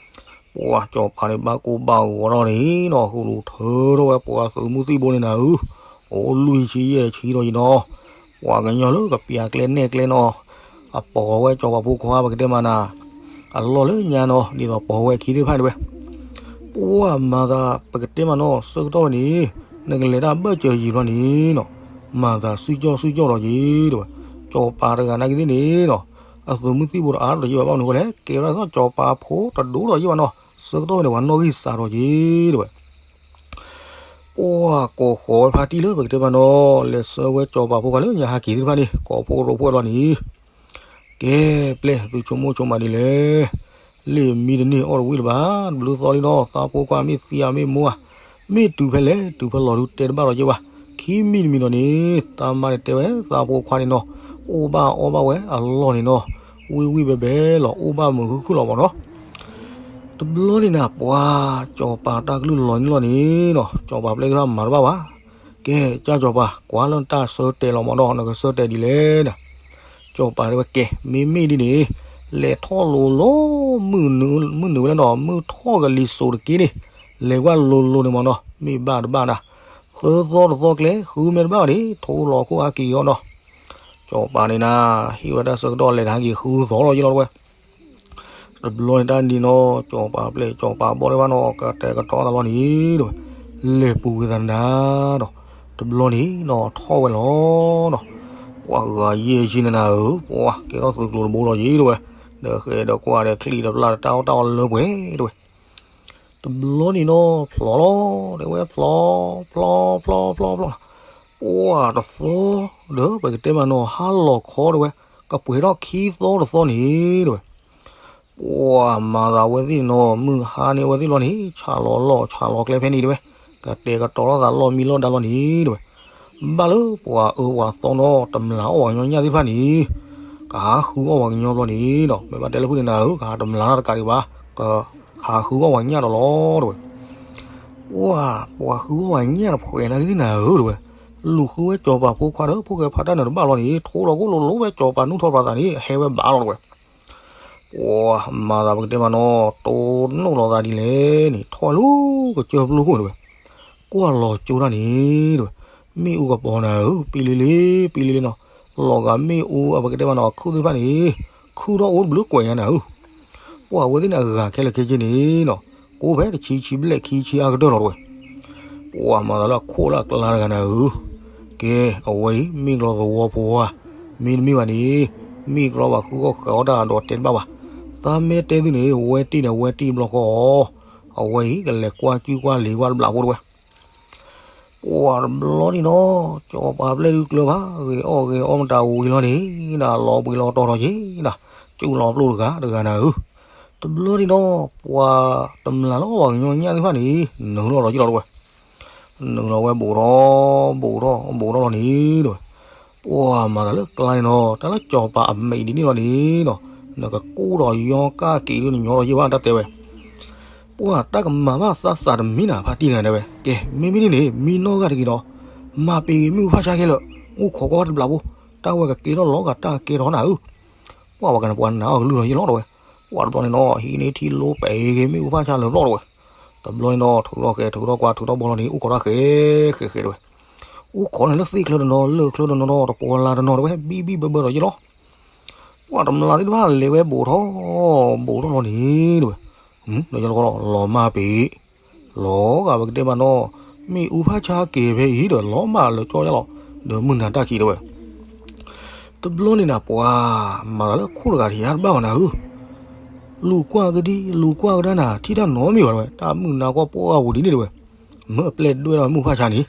ပှၤစီၤပၤန့ၣ်ဘၣ်ကိၢ်ဘၣ်ဂီၤထီၣ်န့ၣ်နီၤ ဃုလူၤထၢထီၣ်ဝဲပှၤသုးမုၢ်သံၣ်ဘိန့ၣ်နၤဧၢ, အိၣ်လွံၢ်ဆံယဲၢ်ဆံဒီးယနီၤ, ပှၤကညီလၢကပျၢ်ကျဲနဲၣ်ကျဲနီၤ, အပိာ်ဝဲစီၤပၤဖိခွါပကတဲမးနၤ, အလီၢ်လၢညါနီၤ ဒ်သိးပိာ်ဝဲအခံသ့ၣ်တဖၣ်တဲဝဲ ပှၤမၤသးပကတဲမးနီၤ ဆၢကတီၢ်ဝဲန့ၣ် နကလဲၤတၢ်ဘၢၣ်စၢၤယံၤဘျီန့ၣ်နီၤ, မၤသးစုကၠီၣ်စုကၠီၣ်ဒီးက့ၤတဲဝဲ, စီၤပၤတဂၤနာ်က့သ့ၣ်န့ၣ်နီၤ, အသုးမုၢ်သံၣ်ဘိတအါဒီးယ့ၢ်ဘၣ်ဘၣ်မနုၤဃိလဲၣ် ကဲဝဲဒၣ်စီၤပၤဖိတဒိၣ်ဒီးယ့ၢ်ဘၣ်နီၤ, ဆၢကတီၢ်ဝဲန့ၣ် ပှၤနီၣ်ဂံၢ်စၢ်ဒီးက့ၤတဲဝဲ ပှၤကိးဃီၤဝဲဖါတံၢ်လၢပကတဲမးနီၤ, လဲၤဆှၢဝဲစီၤပၤဖိခွါလၢညါဟးက့ၤသ့ၣ်တဖၣ်န့ၣ် ကိးဖိရိဖှိၣ်လီၤန့ၣ်, ကဲပျဲၢ်သုဆိကမိၣ်ဆိမးဒ်လဲၣ်, လ့ၣ်မံတန့ၢ်အီၣ်တဝံၣ်လၢၤဘၣ်, တဘျုးသီလံနီၤ သးဖိခွါမ့ၢ်သံဧါမ့ၢ်မူဧါ, မ့ၢ်တုၤဖဲလဲၣ်တုၤဖဲလဲၣ်ဒုးတဲတဘၣ်လီၤယ့ၢ်ဘၣ်, ခံမံၤတမံၤဒီးန့ၣ် သးမါန့ၣ်တဲဝဲသးဖိခွါန့ၣ်နီၤ, အိၣ်ဘၣ်အီၣ်ဘၣ်ဝဲအလီၢ်န့ၣ်နီၤ, ဝံၣ်ဝံၣ်ဘဲဘဲလီၤ အိၣ်ဘၣ်မုာ်ခုၣ်ခုၣ်လီၤမးနီၤ တဘျီန့ၣ်နၤ ပှၤစီၤပၤတၢ်ကလုၢ်လီၤန့ၣ်လီၤန့ၣ်နီၤ, စီၤပၤပျဲၢ်သ့ၣ်တဖၣ်မၤတဘၣ်ဘၣ်, ကဲ ကၢ်စီၤပၤ ကွၢ်လၢနတၢ်ဆၢတဲာ်လီၤမးနီၤ နကဆၢတဲာ်ဒ်လဲၣ်နၤ, စီၤပၤတဲဝဲကဲ မ့မ့ၢ်ဒ်န့ၣ် လဲၤထီၣ်လိၤလိၤ မုၢ်နုာ်ဝဲလၢနီၤ မုၢ်ထီၣ်ကလံၤစိးတက့ၢ်န့ၣ် လဲၤကွၢ်လိၤလိၤန့ၣ်မးနီၤ မ့ၢ်ဘၣ်တဘၣ်နၤ, သၢသီတသီကျဲ ဃုမ့ၢ်တဘၣ်ဘၣ်န့ၣ် ထိၣ်လီၤခိၣ်ဟးက့ၤအီၤနီၤ, စီၤပၤန့ၣ်နၤ ဟ့ၣ်ဝဲတၢ်ဆၢကတီၢ်လဲၤတဟးက့ၤဃုသီလီၤယ့ၢ်လီၤတဝဲ တဘျီန့ၣ်တၢ်ဒ်နီၤ စီၤပၤပျဲၢ်စီၤပၤဘီၣ်တဖၣ်နီၤ ကတဲာ်ကတီၤသးလီၤန့ၣ် တဲဝဲ, လဲၤပူၤကွံာ်သးနၤဒီး တဘျီန့ၣ်နီၤ ထီၣ်ဝဲလီၤနီၤ. ပှၤဂၤယဲၢ်ဆံန့ၣ်နၤဧၢ, ပှၤကဲထီၣ်သုးကျိၤတဘိလီၤယ့ တဲဝဲ, ဒီးဃဲဒီးကွၢ်ဒီးချံၣ်ဒီးပျၢ်ဒီးတၢ်အီၣ်တၢ်အီလၢပှဲၤ တဲဝဲ. တဘျီန့ၣ်နီၤ ဖျိးလီၤ တဲဝဲ ဖျိး ဖျိး ဖျိး ဖျိး ဖျိး ပှၤတသီ ဒီးပကတဲမးနီၤ ဟါလီၤခီ တဲဝဲ, ကပှဲၤထီၣ်ခံသီတသီန့ၣ် တဲဝဲ. ပှၤမၤသးဝဲသ့ၣ်နီၤ မုၢ်ဟါန့ၣ်ဝဲသ့ၣ်လီၤန့ၣ် ဆးလီၤလီၢ်ဆးလီၤကျဲဖဲန့ၣ် တဲဝဲ, ကတဲာ်ကတီၤထီၣ်သးလီၢ်မံလီၢ်ဒါလီၤန့ၣ် တဲဝဲ. ဘၣ်လၢပှၤအၢပှၤသီနီၤ တမျးအီၣ်ပှၤကညီညၣ်သ့ၣ်တဖၣ်န့ၣ် ကဟးဃုအီၣ်ပှၤကညီဘျီန့ၣ်ဒီး မ့ၢ်ဘၣ်တဲလၢဖုၣ်န့ၣ်နၤဧၢ ကဟးတမျးနီတကးဒံးဘၣ်, ကဟးဃုအီၣ်ပှၤကညီဒီးလီၤ တဲဝဲ. ပှၤ ပှၤဃုအီၣ်ပှၤကညီတဖှဲးနၤသ့ၣ်နၤဧၢ တဲဝဲ, လူၤဃုဝဲစီၤပၤဖိခွါဒီး ဖိၣ်ဃဲဖးတၢ်နၢၤတဘၣ်လီၤန့ၣ် ထိလီၤကိၣ်လိၤလိၤဝဲစီၤပၤနူၢ်ထီၣ်ပှၤသးန့ၣ် ဟဲဝဲဘၣ်လီၤ တဲဝဲ. ပှၤမၤသးပကတဲမးနီၤ တိၢ်နီၣ်လီၤသးဒ်လဲၣ်န့ၣ် ထီၣ်လၢကစၢၢ်ပျိခိၣ် တဲဝဲ, ကွၢ်လီၤကၠိတၢ်န့ၣ် တဲဝဲ, မ့ၣ်အူကပီၤနၤဧၢ ပံလ့လ့ ပံလ့လ့နီၤ, လီၤဂာ်မ့ၣ်အူအပကတဲမးနီၤ အခုၣ်သ့ၣ်တဖၣ်န့ၣ် ခုၣ်ထီၣ်အိၣ်တဘျုးကွဲးညါနၤဧၢ. ပှၤဝဲသ့ၣ်န့ၣ်အဂၤခဲလၢာ်ခဲဆ့န့ၣ်နီၤ ကိးဖဲတဆံဆံဘျဲၣ်ခံဆံအါကတၢၢ်လီၤ တဲဝဲ. ပှၤမၤသးလၢအခိၣ်လၢအကျါတဂၤနၤဧၢ, ကဲ အဝဲအံၤ မ့ၢ်ကျီသဝီဖိဧါ, မ့တမ့ၢ်ဘၣ်န့ၣ် မ့ၢ်ကျီပှၤဃုအီၣ်ဃုအီတၢ်ဒီးတဲတဘၣ်ဘၣ်, သးမ့ၢ်တဲသုန့ၣ် ဝဲတ့ၢ်န့ၣ် ဝဲတ့ၢ်ဘျီဃီအီၤ, အဝဲအံၤ ကလဲၤကွၢ်စုကွၢ်လံၤကွၢ်တဘျးဖိ တဲဝဲ. ပှၤတဘျီန့ၣ်နီၤ စီၤပၤပျဲၢ်ဒုးကျၢၤဘၣ် ဂဲၤအီၣ်ဂဲၤအီမတၤဝံၤလီၤန့ၣ် ဒၣ်လီၤဘှံးလီၤတီၤထီၣ်က့ၤဒၣ်, ကၠူလီၤပျိတဂၤတဂၤနၤဧၢ. တဘျီန့ၣ်နီၤ ပှၤတမျးလၢအီၣ်ပှၤကညီညၣ်သ့ၣ်တဖၣ်န့ၣ် နုာ်လီၤလီၤက့ၤလီၤ တဲဝဲ. နုာ်လီၤဝဲဘူးထီၣ် ဘူးထီၣ် ဘူးထီၣ်လီၤန့ၣ် တဲဝဲ. ပှၤမၤသးလၢကျါန့ၣ်နီၤ တၢ်လၢစီၤပၤအမဲာ်ဒ်န့ၣ်လီၤန့ၣ်နီၤ နကကူၣ်ဒီးယီကၢ်က့ၤဒုးနညီလီၤယ့ၢ်ဘၣ်တၢ်တဲဝဲ. ပှၤတၢ်ကမၤဘၣ်သးသးတမံၤနၤ ဖါတံၢ်နၤတဲဝဲ, ကဲ မ့မ့ၢ်န့ၣ်န့ၣ် မံနီၢ်ဂၤတက့ၤဒီး မၤပ့ၤဂ့ၤမ့ၣ်အူဖၣ်ဆါခဲလၢာ်, အိၣ်ခိးကွၢ်တဘျးဖိ, တၢ်ဝဲကကဲထီၣ်လီၤဂာ်တၢ်ကဲထီၣ်နၤဧၢ. ပှၤဝဲကနပှၤနးအီၣ်ကလုၢ်လီၤယ့ၢ်လီၤတဲဝဲ. ပှၤတဘျီန့ၣ်နီၤ ဟံးန့ၢ်ထံလိပှဲၤဂ့ၤမ့ၣ်အူဖၣ်ဆါလၢာ်ဘျီတဲဝဲ. တဘျီန့ၣ်နီၤ ထုးထီၣ်ဃဲထုးထီၣ်ကွၢ်ထုးထီၣ်ဘီလီၤန့ၣ် အိၣ်ခိးတၢ်ဃဲဃဲဃဲတဲဝဲ. အိၣ်ခိးန့ၣ်လၢသ့ၣ်ချၢတနီၤ လၢၢ်ချၢတနီၤနီၤ တပီၤလါတနီၤတဲဝဲ ဘံၣ်ဘံၣ်ဘၢဘၢဒီးယ့ၢ်လီၤ. ပှၤတမျးသ့ၣ်တဖၣ်လဲၤဝဲဘူးထီၣ် ဘူးထီၣ်လီၤန့ၣ်တဲဝဲ. ဒီးယ့ၢ်လီၤ လီၤမၢ်ပ့ၤ လီၤဂာ်ပကတဲမးနီၤ မ့ၣ်အူဖၣ်ဆါက့ၤဖဲအံၤဒီး လီၤမၢ်လၢကၠီယါလီၤ ဒီးမုၢ်နၤတၢ်ခံးတဲဝဲ. တဘျီန့ၣ်နၤ ပှၤမၤသးလၢခိၣ်တဂၤထံးယါတဘၣ်ဘၣ်နၤဧၢ. လူၤကွၢ်ကဒံ လူၤကွၢ်ကဒါနၤ ထံၣ်တၢ်နီတမံၤဘၣ်တဲဝဲ တၢ်မုၢ်နၤကွၢ်ပှၢ်ဂၤပူၤဒ်န့ၣ်တဲဝဲ. မ့ၢ်အပျဲၢ်ဒွဲၣ်ထီၣ်မ့ၣ်အူဖၣ်ဆါန့ၣ်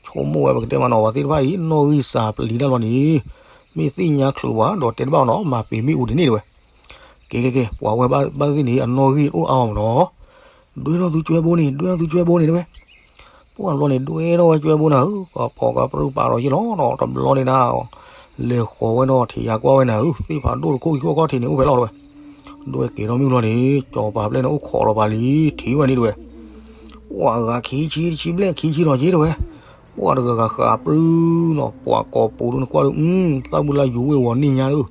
ဆိကမိၣ်ဝဲပကတဲမးနီၤ ပှၤသ့ၣ်တဖၣ်အံၤ နီၣ်ဂံၢ်စၢ်ပျံၤတၢ်လီၤန့ၣ် မ့ၢ်သ့ၣ်ညါချုးပှၤ ဒီးတဲတဘၣ်နီၤ မၤပ့ၤမ့ၣ်အူဒ်န့ၣ်တဲဝဲ. ကဲ ကဲ ကဲ ပှၤဝဲဘၣ်သ့ၣ်န့ၣ် အနီၣ်ဂံၢ်အိၣ်အါအီၤမးနီၤ. ဒွဲၣ်ထီၣ်သုကၠွဲဘိန့ၣ် ဒွဲၣ်ထီၣ်သုကၠွဲဘိန့ၣ်တဲဝဲ. ပှၤတဘျီန့ၣ် ဒွဲၣ်ထီၣ်ဝဲကၠွဲဘိနၤဧၢ, ကပိာ်ကပြုၢ်ပာ်ဒီးယ့ၢ်လီၤနီၤ. တဘျီန့ၣ်နၤ လဲၤဃီၤဝဲနီၤ ထံးယါကွၢ်ဝဲနၤဧၢ, သ့ၣ်ဖးဒိၣ်တခိၣ်ခံခိၣ်ခီၣ်ထံးန့ၣ် အိၣ်ဖဲလဲၣ်တဲဝဲ. ဒွဲၣ်က့ၤထီၣ်မ့ၣ်အူလီၤန့ၣ် စီၤပၤပျဲၢ်န့ၣ် အိၣ်ခိးဒီးပှၤလံ ထံၣ်ဝဲန့ၣ်တဲဝဲ. ပှၤဂၤခံဆံ တဆံဘျဲၣ်ခံဆံလီၤက့တဲဝဲ. ပှၤတဂၤဂၤဃးပြူနီၤ ပှၤကိးပူၤဒုးနကွၢ်ဒုး သၣ်ဘုလၢယိၤဝ့ၢ်ဝီၤန့ၢ်ညါဒုး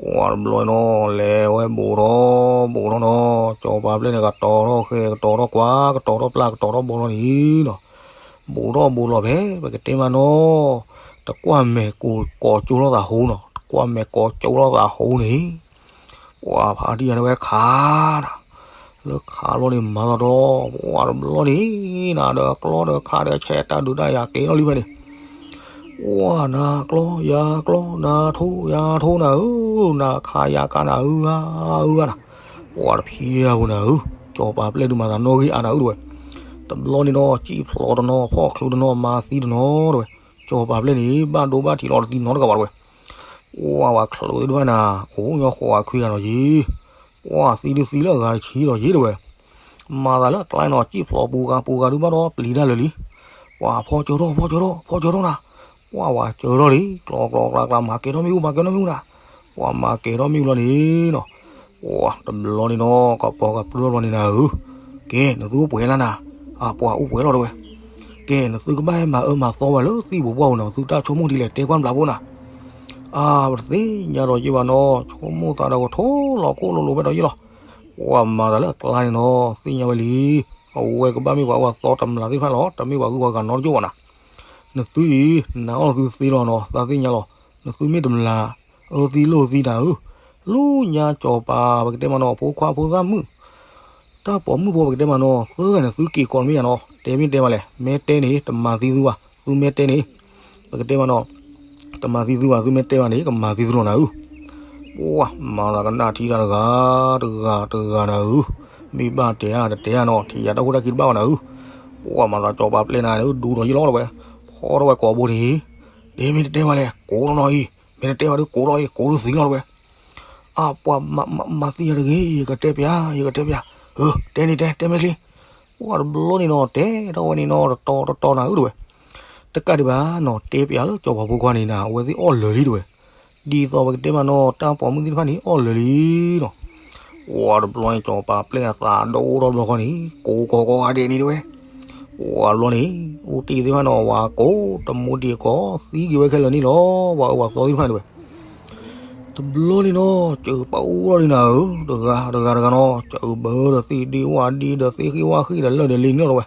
ပှၤတဘျီနီၤ လဲၤဝဲဘူးထီၣ် ဘူးထီၣ်နီၤ, စီၤပၤပျဲၢ်န့ၣ် ကတီၤထီၣ်ဃဲ ကတီၤထီၣ်ကွၢ် ကတီၤထီၣ်ပျၢ် ကတီၤထီၣ်ဘီလီၤန့ၣ်နီၤ, ဘူးထီၣ်ဘူးလီၤဖဲ ပကတဲမးနီၤ, တကွၢ်မဲာ်ကိးကီၤကၠိလိာ်သးဟိနီၤ, တကွၢ်မဲာ်ကိးကၠိလိာ်သးဟိန့ၣ် ပှၤဖါတံၢ်ယါတဲဝဲခးနၤ, လၢခးဘျီန့ၣ် မၤသီတလီၤ ပှၤတဘျီန့ၣ်နၤ ဒီးကျီဒီးခးဒီးဆဲးတၢ်ဒုးတၢ်ယၤက့ၤထီၣ်လံဖဲန့ၣ် ပှၤနၤကျီယၤကျီ နၤထိယၤထိနၤဧၢ, နၤခးယၤခးနၤ အၢအါအၢအါနၤ, ပှၤတဖျဲးအပူၤနၤဧၢ, စီၤပၤပျဲၢ်ဒုးမၤသးနီၣ်ဂံၢ်အါနၤဧၢတဲဝဲ, တဘျီန့ၣ်နီၤ စံၣ်ဖျိးတနီၤ ဖီၣ်ချုးတနီၤ မၤသံတနီၤတဲဝဲ, စီၤပၤပျဲၢ်န့ၣ် ဘၣ်ဒိဘၣ်ထံးလီၤတသံနီတဂၤဘၣ်တဲဝဲ, ပှၤပှၤချုးသ့ၣ်တဖၣ်နၤ အိၣ်ညီဃိးဂၤခွံဂၤလီၤက့ၤ ပှၤသံဒုးသံလၢအဂၤတဆံလီၤက့တဲဝဲ, မၤသးလၢအကျါနီၤ စံၣ်ဖျိးပူၤဂၤပူၤဂၤဒုးဘၣ်ဒီးပျံၤတၢ်လၢာ်လံ, ပှၤဖီၣ်ကၢထီၣ်ဖီၣ်ကၢထီၣ်ဖီၣ်ကၢထီၣ်နၤ, ပှၤဝၤကၢထီၣ်လံ ကျီကျီကျါကျါ မၤကဲထီၣ်မ့ၣ်အူ မၤကဲထီၣ်မ့ၣ်အူနၤ, ပှၤမၤကဲထီၣ်မ့ၣ်အူလီၤန့ၣ်နီၤ, ပှၤတဘျီန့ၣ်နီၤ ကပီၤကပြုၢ်ထီၣ်ဘျီန့ၣ်နၤဧၢ, ကဲ နသုအိၣ်ပှဲၤလၢနၤ, အပှၤအိၣ်ပှဲၤလီၤတဲဝဲ ကဲ နသုကဘၣ်ဟဲမၤအၢမၤသီဝဲလၢသံၣ်ပူၤပှၢ်ပူၤန့ၣ် သုတၢ်ဆိကမိၣ်ဒ်လဲၣ်တဲကွၢ်ဘျးဖိနၤ, အါ ပတသ့ၣ်ညါဒီးယ့ၢ်ဘၣ်နီၤ ဆိကမိၣ်သးဒီးကထိလီၤခိၣ်လိၤလိၤဖဲဒီးယ့ၢ်လီၤ, ပှၤမၤသးလၢအကျါန့ၣ်နီၤ သ့ၣ်ညါဝဲလံ, အဝဲကဘၣ်မ့ၢ်ပှၤအိၣ်အသီတမျးသ့ၣ်တဖၣ်လီၤ တမ့ၢ်ပှၤဂုၤပှၤဂၤနီတကၠိၢ်ဘၣ်နၤ, နသုအံၤ နၤအီၣ်နသုသ့လီၤနီၤ သးသ့ၣ်ညါလီၤ, နသုမ့ၢ်တမျး အၢသံလိာ်သံနၤဧၢ, လူညါကၠီၤပၤ ပကတဲမးနီၤ ဖိခွါဖိသၣ်မုၣ် တၢ်ပိာ်မုၣ်ဖိ ပကတဲမးနီၤ သၢဂၤန့ၣ် သုက့ၤကိးမ့ၢ်ယါနီၤ တဲမ့ၢ်တဲမးလဲၣ် မ့ၢ်တဲန့ၣ် တမၤသံသုဘၣ် သုမ့ၢ်တဲန့ၣ် ပကတဲမးနီၤ တမၤသံသုဘၣ် သုမ့ၢ်တဲဘၣ်န့ၣ် ကမၤသံသုလီၤနၤဧၢ ပှၤမၤသးကနၣ်ထံတၢ်တဂၤ တဂၤတဂၤနၤဧၢ မ့ၢ်ဘၣ်တဲဧါတတဲဧါနီၤ ထံၣ်ယၤတၢ်ခိၣ်တၢ်ခံတဘၣ်ဘၣ်နၤဧၢ ပှၤမၤသးကၠီၤပၤပျဲၢ်နၤန့ၣ် ဒူဒီးယံၤလီၤတဝဲ ဖီထီၣ်ဝဲကိာ်ဘိန့ၣ် တဲမ့ၢ်တတဲဘၣ်လဲၣ် ကိးထီၣ်နီၤအံၤ မ့ၢ်တတဲဘၣ်ဒုးကိးထီၣ်အံၤ ကိးဒုးသံလီၤတဝဲ အပှၤမၤသံယၤတဂ့ၤ ယကတဲပျး ယကတဲပျး တဲန့ၣ်တဲ တဲမ့ၢ်ချံ ပှၤတဘျီန့ၣ်နီၤ တဲထီၣ်ဝဲန့ၣ်နီၤ တတီတတီနၤဧၢတဝဲ တကးဒံးဘၣ်နီၤ တဲပျးလၢကၠီၤပၤဖိခွါန့ၣ်နၤ အဝဲသ့ၣ်အီၣ်လၢာ်လံတဝဲ ဒ်သိးပကတဲမးနီၤ တၢ်ပိာ်မုၣ်သ့ၣ်တဖၣ်န့ၣ် အီၣ်လၢာ်လံနီၤ ပှၤတဘျီန့ၣ် ကၠီၤပၤပျဲၢ်အသးဒိၣ်ထီၣ်ဘျီဃီန့ၣ် ကိးကီးကီးဂၤဒဲးန့ၣ်တဝဲ ပှၤတဘျီန့ၣ် အိၣ်တ့ၢ်သ့ၣ်တဖၣ်နီၤ ဝၤကိးတမူတံၤကီး သံက့ၤဝဲခဲလၢာ်န့ၣ်လီၤ ပှၤအၢပှၤသီသ့ၣ်တဖၣ်တဝဲ တဘျီန့ၣ်နီၤ စၢၤပာ်အိၣ်ထီၣ်လံနၤဧၢ တဂၤတဂၤတဂၤနီၤ စၢၤဘၢဒီးသ့ၣ်ဒ့ဝၣ်ဒ့ဒီးသ့ၣ်ဃံဝၣ်ဃံဒီးလၢာ်ဒီးလ့န့ၣ်လီၤတဝဲ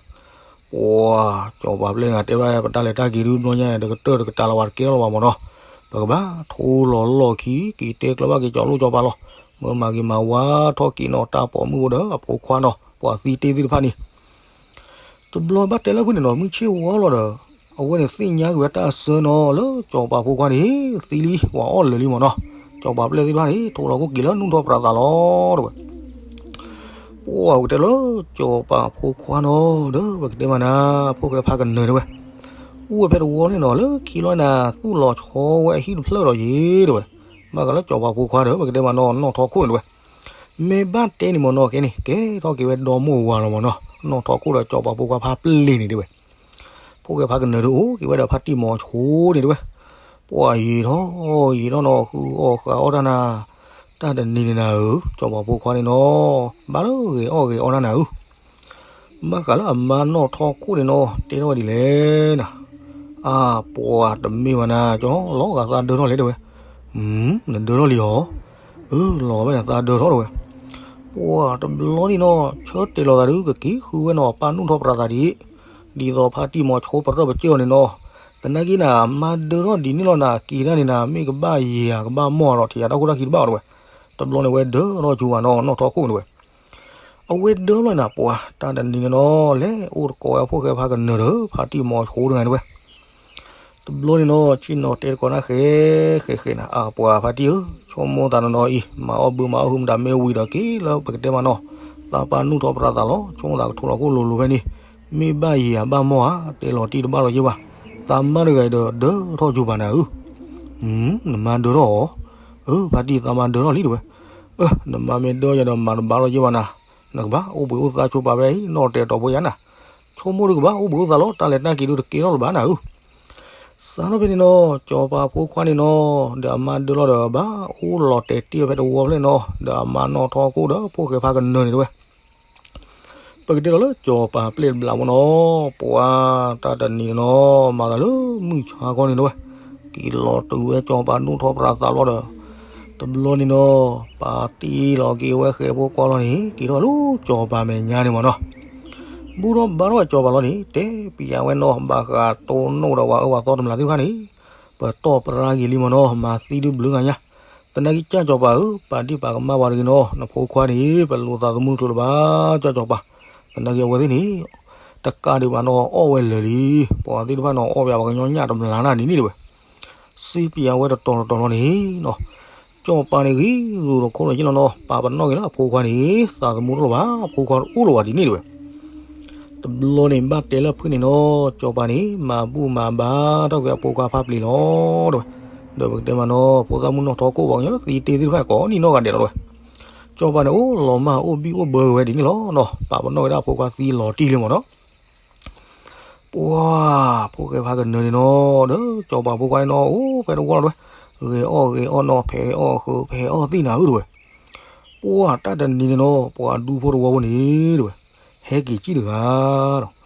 ပှၤကၠီၤပၤပျဲၢ်နၤ တဲဘၣ်ပတၢ်လဲၤတၢ်က့ၤဒုးတဘျီညါ တကတၢၢ်တကတၢၢ်လီၤ ပှၤတကဲထီၣ်လီၤဘၣ်မးနီၤ ပကဘၣ်ထိလီၤလီၢ်ခံ က့ၤတဲကျၢၤဘၣ်က့ၤကၠီၤလိၣ်ကၠီၤပၤလီၤ မၢမၤက့ၤမၤဝါထီၣ်က့ၤနီၤ တၢ်ပိာ်မုၣ်ဖိဒီးအဖိခွါနီၤ ပှၤသံတ့ၢ်သ့ၣ်တဖၣ်န့ၣ် တဘျီဘၣ်တဲလၢဖုၣ်န့ၣ်နီၤ မုၢ်ဆ့ၣ်ဝါလီၤဒီး အဝဲန့ၣ်သ့ၣ်ညါက့ၤဝဲတၢ်အစၢနီၤ လၢကၠီၤပၤဖိခွါန့ၣ် သံလံ ပှၤအီၣ်လၢာ်လံမးနီၤ ကၠီၤပၤပျဲၢ်သ့ၣ်တဖၣ်န့ၣ် ထိလီၤခိၣ်က့ၤလၢနူၢ်ထီၣ်ပြးသးလီၤတဝဲ ပှၤပကတဲလၢကၠီၤပၤဖိခွါနီၤ ဒီးပကတဲမးနၤ ဖိၣ်ဃဲဖးကနၢၤတဝဲ အိၣ်ဝဲဖဲတဝီန့ၣ်နီၤ လၢခံလီၤနၤ သူၣ်လီၤဆီဝဲအဟံၣ်တဖျၢၣ်ဒီးယ့ၤတဝဲ ဘၣ်ဃးလၢကၠီၤပၤဖိခွါဒီး ပကတဲမးနီၤ နီၣ်ထီခိၣ်န့ၣ်တဝဲ မ့ၢ်ဘၣ်တဲန့ၣ်မးနီၤ ကဲန့ၣ် ကဲထီၣ်က့ၤဝဲဒီမါဝၤလီၤမးနီၤ နီၣ်ထီခိၣ်ဒီးကၠီၤပၤဖိခွါဖးပျ့ၤန့ၣ်တဝဲ ဖိၣ်ဃဲဖးကနၢၤဒုးအိၣ်က့ၤဝဲဒီးဖါတံၢ်မီၤဆိန့ၣ်တဝဲ ပှၤယံာ်ထီၣ်ယံာ်ထီၣ်နီၤ ဃုအီၣ်ဃုအီၣ်တၢ်နၤ တၢ်တနံၤန့ၣ်နၤဧၢ ကၠီၤပၤဖိခွါန့ၣ်နီၤ ဘၣ်လၢဂဲၤအီၣ်ဂဲၤအီတၢ်နၤဧၢ ဘၣ်ဃးလၢအမါနီၣ်ထီခိၣ်န့ၣ်နီၤ တဲထီၣ်ဝဲဒ်လဲၣ်နၤ အါ ပှၤတမ့ၢ်ဘၣ်နၤ ကၠီၤလီၤဂာ်သးဒၢထီၣ်လဲၣ်တဝဲ နဒၢထီၣ်လံဧါ အၢ လီၤဘၣ်နၤသးဒၢထီၣ်တဝဲ ပှၤတဘျီန့ၣ်နီၤ ဆၢတဲာ်လီၤသးဒုး ကက့ၤဃုဝဲနီၤ ပၢ်နူၢ်ထီၣ်ပြးသးဒ်အံၤ ဒ်သိးဖါတံၢ်မီၤဆိပရၢၢ်ပစၢၢ်အီၤန့ၣ်နီၤ သနာ်က့နၤ မါဒၢထီၣ်ဒ်န့ၣ်လီၤနၤ က့ၤဒၣ်န့ၣ်နၤ မ့ၢ်ကဘၣ်ယံာ်ဧါ ကဘၣ်မီၢ်ဧါဒီးထံၣ်ယၤတၢ်ခိၣ်တၢ်ခံတဘၣ်အီၤတဝဲ တဘျီန့ၣ်ဝဲဒၢထီၣ်ကၠူဘၣ်နီၤ နီၣ်ထီခိၣ်န့ၣ်တဝဲ အဝဲဒၢလီၤနၤ ပှၤတၢ်တနံၤန့ၣ်နီၤ လဲၤအိၣ်တကိးဝဲဖိၣ်ဃဲဖးကနၢၤဒီး ဖါတံၢ်မီၤဆိတဂၤန့ၣ်တဝဲ တဘျီန့ၣ်နီၤ ဆ့ၣ်နီၤတဲတကိးနၤဃဲ ဃဲဃဲနၤ အါ ပှၤဖါတံၢ်ဧၢ ဆိကမိၣ်သးနီၤနီၤအံၤ မၤအီၣ်ဘုမၤအီၣ်ဟုမတၤမ့ၢ်ဝံၤဒီးက့ၤလၢပကတဲမးနီၤ သးပၢ်နူၢ်ထီၣ်ပြးသးလီၤ ဆိကမိၣ်သးကထိးလီၤခိၣ်လိၤလိၤဖဲန့ၣ် မ့ၢ်ဘၣ်ယံာ်ဧါဘၣ်မီၢ်ဧါ တဲလီၤတံၢ်တဘၣ်လီၤယဲၢ်ဘၣ် သးမါတဂၤအံၤဒီးဒၢထီၣ်ကၠူဘၣ်နၤဧၢ နမါဒၢထီၣ်ဧါ အၢ ဖါတံၢ်သးမါဒၢထီၣ်လံတဝဲ အၢ နမါမ့ၢ်ဒၢယၤဒီးမၤတဘၣ်လီၤယဲၢ်ဘၣ်နၤ နကဘၣ်အိၣ်ဘှံးအိၣ်သါဆိပာ်ဖဲအံၤ နီၢ်တဲာ်တီၤဖိယၤနၤ ဆိကမိၣ်ဒုးကဘၣ်အိၣ်ဘှံးအိၣ်သါလီၤ တၢ်လဲၤတၢ်က့ၤဒုးတကဲထီၣ်လၢၤဘၣ်နၤဧၢ စးထီၣ်ဖဲန့ၣ်နီၤ ကၠီၤပၤဖိခွါန့ၣ်နီၤ ဒီးအမါဒၢလီၤဒီးဘၣ်အိၣ်လီၤတဲာ်တ့ၢ်ဖဲတဝီဖျၢၣ်နီၤ ဒီးအမါနီၣ်ထီခိၣ်ဒီးဖိၣ်ဃဲဖးကနၢၤန့ၣ်တဝဲ ပကတဲဒီးလၢကၠီၤပၤပျဲၢ်တဘျီမ့ၢ်နီၤ ပှၤတၢ်တနံၤန့ၣ်နီၤ မၤသးလၢမုၢ်ဆါခီန့ၣ်တဝဲ က့ၤလီၤတုၤဝဲကၠီၤပၤနူၢ်ထီၣ်ပြးသးလီၤဒီး တဘျီန့ၣ်နီၤ ပာ်တံၢ်လီၤက့ၤဝဲဃဲဖိခွါလီၤန့ၣ် က့ၤထီၣ်လၢကၠီၤပၤမဲာ်ညါန့ၣ်မ့ၢ်နီၤ ဘူၣ်ထီၣ်ဘါထီၣ်ဝဲကၠီၤပၤလီၤန့ၣ် တဲပျးဝဲနီၤ ဘၣ်ဃးတိၢ်နီၣ်ဒီးဝၤအၢဝၤသီတမျးသ့ၣ်တဖၣ်န့ၣ် ပတီၢ်ပြါက့ၤလံမ့ၢ်နီၤ မၤသံဒုးဘျုးဂၤညါ သနာ်က့ကၢ်ကၠီၤပၤဧၢ ပာ်ဒံၣ်ပာ်ကမၣ်ပှၤတဂ့ၤနီၤ နဖိခွါန့ၣ် ပလိာ်သးသမူတချုးလၢၤဘၣ် ကၢ်ကၠီၤပၤ သနာ်က့အဝဲသ့ၣ်န့ၣ် တကးဒံးဘၣ်နီၤ အီၣ်ဝဲလၢာ်လံ ပှၤသ့ၣ်တဖၣ်နီၤ အီၣ်ပျးပှၤကညီညၣ်တမျးနၢ်ဒ်န့ၣ်တဝဲ စံးပျးဝဲတတီၤတတီၤလီၤန့ၣ်နီၤ ကၠီၤပၤန့ၣ်ဂံၢ်ဂူာ်လီၤခိၣ်လီၤယ့ၢ်လီၤနီၤ ပာ်ပနီၣ်က့ၤလၢအဖိခွါန့ၣ် သးသမူတအိၣ်လၢၤဘၣ် အဖိခွါတအိၣ်လၢၤဘၣ်ဒ်န့ၣ်တဝဲ တဘျီန့ၣ်ဘၣ်တဲလၢဖုၣ်န့ၣ်နီၤ ကၠီၤပၤန့ၣ် မၤဘူၣ်မၤဘါထီၣ်က့ၤအဖိခွါဖးပျ့ၤလီၤတဝဲ ဒီးပကတဲမးနီၤ ဖိသၣ်မုၣ်နီၣ်ထီခိၣ်ပှၤကညီလၢသံတ့ၢ်သ့ၣ်တဖၣ်ကိးနံၣ်နီၢ်ဂၤဒဲးလီၤတဝဲ ကၠီၤပၤန့ၣ်အိၣ်လီၤမၢ်အိၣ်ဘံၣ်အိၣ်ဘၢက့ၤဝဲဒ်န့ၣ်လီၤနီၤ ပာ်ပနီၣ်က့ၤဒၣ်အဖိခွါသံလီၤတံၢ်လံမ့ၢ်နီၤ ပှၤ ဖိၣ်ဃဲဖးကနၢၤန့ၣ်နီၤ ဒီးကၠီၤပၤဖိခွါန့ၣ်နီၤ အိၣ်ဖဲတဝီလီၤတဝဲ ဂဲၤအီၣ်ဂဲၤအီၣ်နီၤ ဖဲးအီၣ်ဃုာ် ဖဲးအီၣ်သံၣ်နၤဧၢတဝဲ ပှၤတၢ်တနံၤန့ၣ်နီၤ ပှၤဒူဖိတဝီဖိန့ၣ်တဝဲ ဟဲက့ၤစံၣ်တဂၤဒီး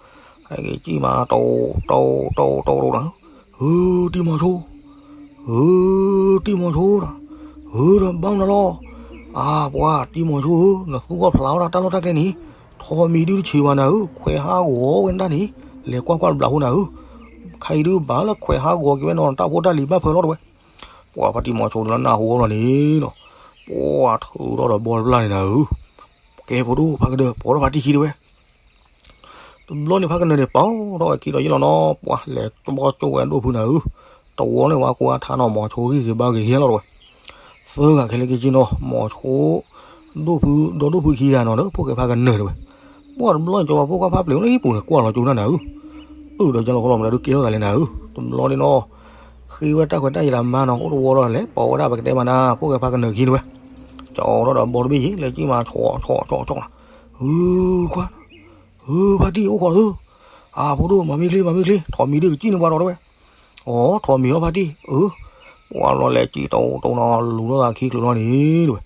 ဟဲက့ၤစံၣ်မး တိၢ်တိၢ်တိၢ်တိၢ်နၤ ဧၢ တံၢ်မီၤဆိ ဧၢ တံၢ်မီၤဆိဒီး ဧၢ ဒီးဘၣ်မနုၤလီၤ အါ ပှၤတံၢ်မီၤဆိဧၢ နသူၣ်ဂီၢ်ဖျါဝဲဒၣ်တၢ်လီၢ်တၢ်ကျဲန့ၣ် ထိးမံၤဒုတဆံးဘၣ်နၤဧၢ ခွဲးဟးဂီၤဝဲဒၣ်န့ၣ် လဲၤကွၢ်ကွၢ်တဘျီဖိနၤဧၢ ခဲအံၤဒုဘၣ်လၢခွဲးဟးဂီၤက့ၤဝဲနီၤ တၢ်ဖိတၢ်လံၤဘၣ်ဖၢလီၤတဝဲ ပှၤဖါတံၢ်မီၤဆိဒီးလၢနၢ်ဟူအီၤလီၤန့ၣ်နီၤ ပှၢ်ထုးထီၣ်ဒီးဘီတဘျၣ်န့ၣ်နၤဧၢ, ကဲဖိဒိၣ်ဖးကဒၢၢ် ပိာ်ထီၣ်ဖါတံၢ်ခံတဝဲ. တဘျီန့ၣ်ဖးကနၢၤန့ၣ် ပိာ်ထီၣ်ဝဲခံဒီးယ့ၢ်လီၤနီၤ, ပှၢ်လဲၤကဘီကၠိဝဲဒိၣ်ဖုနၤဧၢ, တဝီန့ၣ်ဝဲကိးဝဲထါနီၤ မိၤဆိဂံၢ်ဂ့ၤဘါဂ့ၤဂ့ၤလီၤတဝဲ. သၢဂၤခဲလၢာ်က့ၤက့ၤနီၤ မိၤဆိ ဒိၣ်ဖု ဒီဒိၣ်ဖုခံဂၤနီၤဒီး ဖိၣ်ဃဲဖးကနၢၤတဝဲ. ပှၢ်တဘျီန့ၣ် စီၤပၤဖိခွါဖးပျဲၤအိၣ်လၢဟံၣ်ပူၤန့ၣ် ကွၢ်လီၤကၠိတၢ်နၤဧၢ, အၢၣ်ဒီးယ့ၢ်လီၤဃီလီၤမတၤဒုးကဲထီၣ်သးလဲၣ်နၤဧၢ, တဘျီန့ၣ်နီၤ ဃ့ဝဲတၢ်ခွဲးတၢ်ယာ်တၢ်မၤနီၤ အိၣ်တဝီလီၤလဲၤ ပိာ်ဝဲဒၣ်ပကတဲမးနၤဖိၣ်ဃဲဖးကနၢၤခံတဝဲ. ကၠီထီၣ်ဒီးဘီတဘ့ၣ်ယ့ၢ် လဲၤကံၣ်မၤဆီဆီဆီနီၤ, ဧၢ ခွါ ဧၢ ဖါတံၢ်အိၣ်ခိးသု, အဖိဒိၣ်မၤမ့ၢ်ချ့မၤမ့ၢ်ချ့ ထိးမံၤဒုကစံၣ်န့ၢ်ပှၤဒီးတဝဲ. အိ ထိးမံၤအီၤဖါတံၢ် အၢ, ပှၢ်ဘျီလဲၤကံၣ်တအိၣ်တအိၣ်နီၤ လူၤထီၣ်သးခံချုးလီၤန့ၣ်တဝဲ.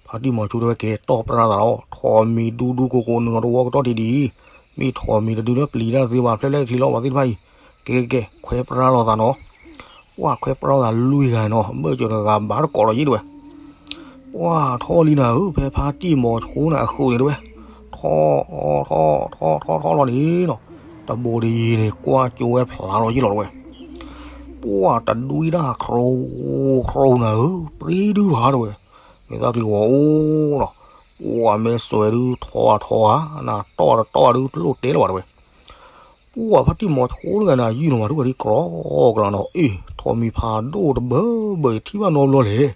ဖါတံၢ်မီၤဆိတဝဲကဲတီၢ်ပြၢသးလီၤ ထိးမံၤဒူဒူကိးကိး နုာ်လီၤတဝီကတီၢ်ထံးဒ်အံၤ, မ့ၢ်ထိးမံၤတဒုလၢပျံၤတၢ်သ့ဘၣ် ဖျဲၣ်ဖျဲၣ်ချံလီၤပှၤသ့ၣ်တဖၣ်အံၤ, ကဲကဲကဲ ခွဲးပြၢလိာ်သးနီၤ. ပှၢ်ခွဲးပြၢလိာ်သးလွံၢ်ဂၤနီၤ ဘၢၣ်စၢၤတဂၤဘၣ်တကိးလီၤယ့ၢ်တဝဲ. ပှၢ်ထီၣ်လံနၤဧၢ ဖဲဖါတံၢ်မီၤဆိန့ၣ်အဃုာ်န့ၣ်တဝဲ, ထီၣ် ထီၣ် ထီၣ် ထီၣ် ထီၣ်လီၤန့ၣ်နီၤ, တဘိတယံၤန့ၣ် ကွၢ်ကၠိဝဲဖျါလီၤယ့ၢ်လီၤတဝဲ. ပှၢ်တဒွံတၢ်ခရိ ခရိနၤဧၢ ပြံဒုဘၣ်တဝဲ, မ့ၢ်သၣ်ချံဂီၤအိၣ်နီၤ, ပှၢ်မ့ၢ်စွဲးဒုးထီၣ်ထီၣ်ဧါ နၤတီၢ်တတီၢ်ဒုးတလိၣ်တဲလၢၤဘၣ်တဝဲ. ပှၢ်ဖါတံၢ်မီၤဆိတဂၤန့ၣ် ယုၢ်လီၤမးဒုးဝဲဒ်ကြီကြီနီၤ အ့ၣ် ထိးမံၤဖးဒိၣ်တဘၢဘၢအံၤ ထံၣ်ဘၣ်နီတဘျီလဲၣ်.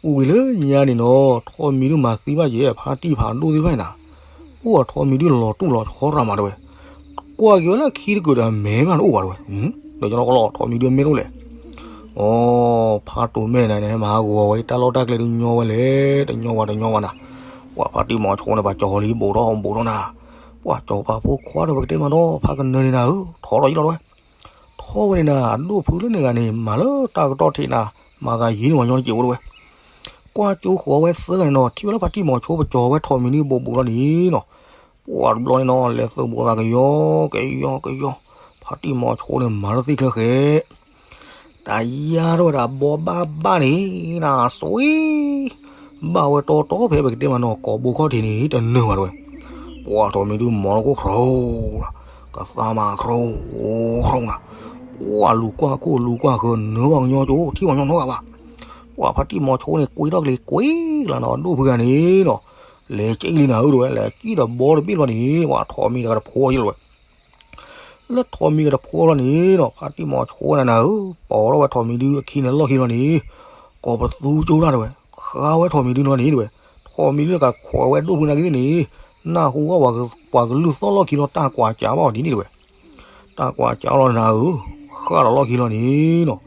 ပူၤကွံာ်လၢညါန့ၣ်နီၤ ထိးမံၤဒုးမၤသံဘၣ်ယဲၢ် ဖါတံၢ်ဖးဒိၣ်သ့ၣ်တဖၣ်အံၤနၤ, အိၣ်ထိးမံၤဒုးလီၤတူၢ်လီၤဆီရၣ်မးတဝဲ, ကွၢ်က့ၤဝဲလၢခံတကုာ်ဒီးမဲာ်မးနအိၣ်ဘၣ်တဝဲ, ဒီးယလီၤကလီထိးမံၤဒုးမဲာ်အိၣ်လဲၣ်. အိ ဖါတိၤမဲာ်နၤန့ၣ် ဟဲမၤဟးဂီၤဝဲ တၢ်လီၢ်တၢ်ကျဲဒုးညီဝဲလဲၣ် တညီဘၣ်တညီဘၣ်နၤ. ပှၢ်ဖါတံၢ်မီၤဆိန့ၣ် ပှၤကၠီၤလံ ဘူးထီၣ်ဘူးထီၣ်နၤ, ပှၢ်စီၤပၤဖိခွါဒီးပကတဲမးနီၤ ဖးကနၢၤန့ၣ်နၤဧၢ ထီၣ်လီၤယ့ၢ်လီၤတဝဲ. ထီၣ်ဝဲန့ၣ်နၤ အဒိၣ်ဖုလၢန့ၣ်ဂၤန့ၣ် မၤလၢတၢ်ကတီၢ်ထံးနၤ မၤသးယံၤန့ၢ်ပှၤညီတစဲးဖိတဝဲ. ကွၢ်ကၠိဃီၤဝဲသၢဂၤန့ၣ်နီၤ ထံၣ်ဝဲလၢဖါတံၢ်မီၤဆိပကၠီၤဝဲထိးမံၤဒုးဘူးဘူးလီၤန့ၣ်နီၤ, ပှၢ်တဘျီန့ၣ်နီၤ လဲၤသုးဘူးသးကယီကယီကယီ, ဖါတံၢ်မီၤဆိန့ၣ် မၤလၢသ့ၣ်ချၢဃဲ တၢ်ယါထီၣ်ဝဲဒၣ်ဘီဘၣ်ဘၣ်န့ၣ် နၤစွံ ဘၣ်ဝဲတီတီဖဲပကတဲမးနီၤ ကိာ်ဘိခီၣ်ထံးန့ၣ် တနၢၤဘၣ်တဝဲ. ပှၢ်ထိးမံၤဒုးမၤလီၤခိၣ်ခရိလီၤ, ကသါမၤခရိခရိနၤ, ပှၢ်လူၤကွၢ်ခိၣ်လူၤကွၢ်ဃၢၤ နၢၤဘၣ်ကညီကၠိ ထံၣ်ပှၤညီနီတဂၤဘၣ်. ပှၢ်ဖါတံၢ်မီၤဆိန့ၣ် ကွံထီၣ်ကလံၤကွံကလၤနီၤ ဒိၣ်ဖုဂၤန့ၣ်နီၤ, လဲၤကံၣ်လံနၤဧၢတဝဲ လဲၤကံၣ်ဒီးဘီတဘ့ၣ်လီၤန့ၣ် ပှၢ်ထိးမံၤတဂၤတဖိယ့ၢ်လီၤတဝဲ. လၢထိးမံၤကတဖိလီၤန့ၣ်နီၤ ဖါတံၢ်မီၤဆိနၤနၤဧၢ, ပိာ်ထီၣ်ဝဲထိးမံၤဒုအခံန့ၣ်လီၢ်ခံလီၤန့ၣ်, ကိးပသူကၠိတၢ်တဝဲ, ဃါဝဲထိးမံၤဒုလီၤန့ၣ်တဝဲ, ထိးမံၤဒုန့ၣ်ကခွဲးဝဲဒိၣ်ဖုနာ်က့သ့ၣ်န့ၣ်, နၢ်ဟူဝဲပှၤကလုၢ်သီၣ်လီၢ်ခံလီၤ တၢ်ကွၢ်စးဘၣ်အီၤဒ်န့ၣ်တဝဲ. တၢ်ကွၢ်စးလီၤနၤဧၢ, ဃၣ်ဒီးလီၢ်ခံလီၤန့ၣ်နီၤ,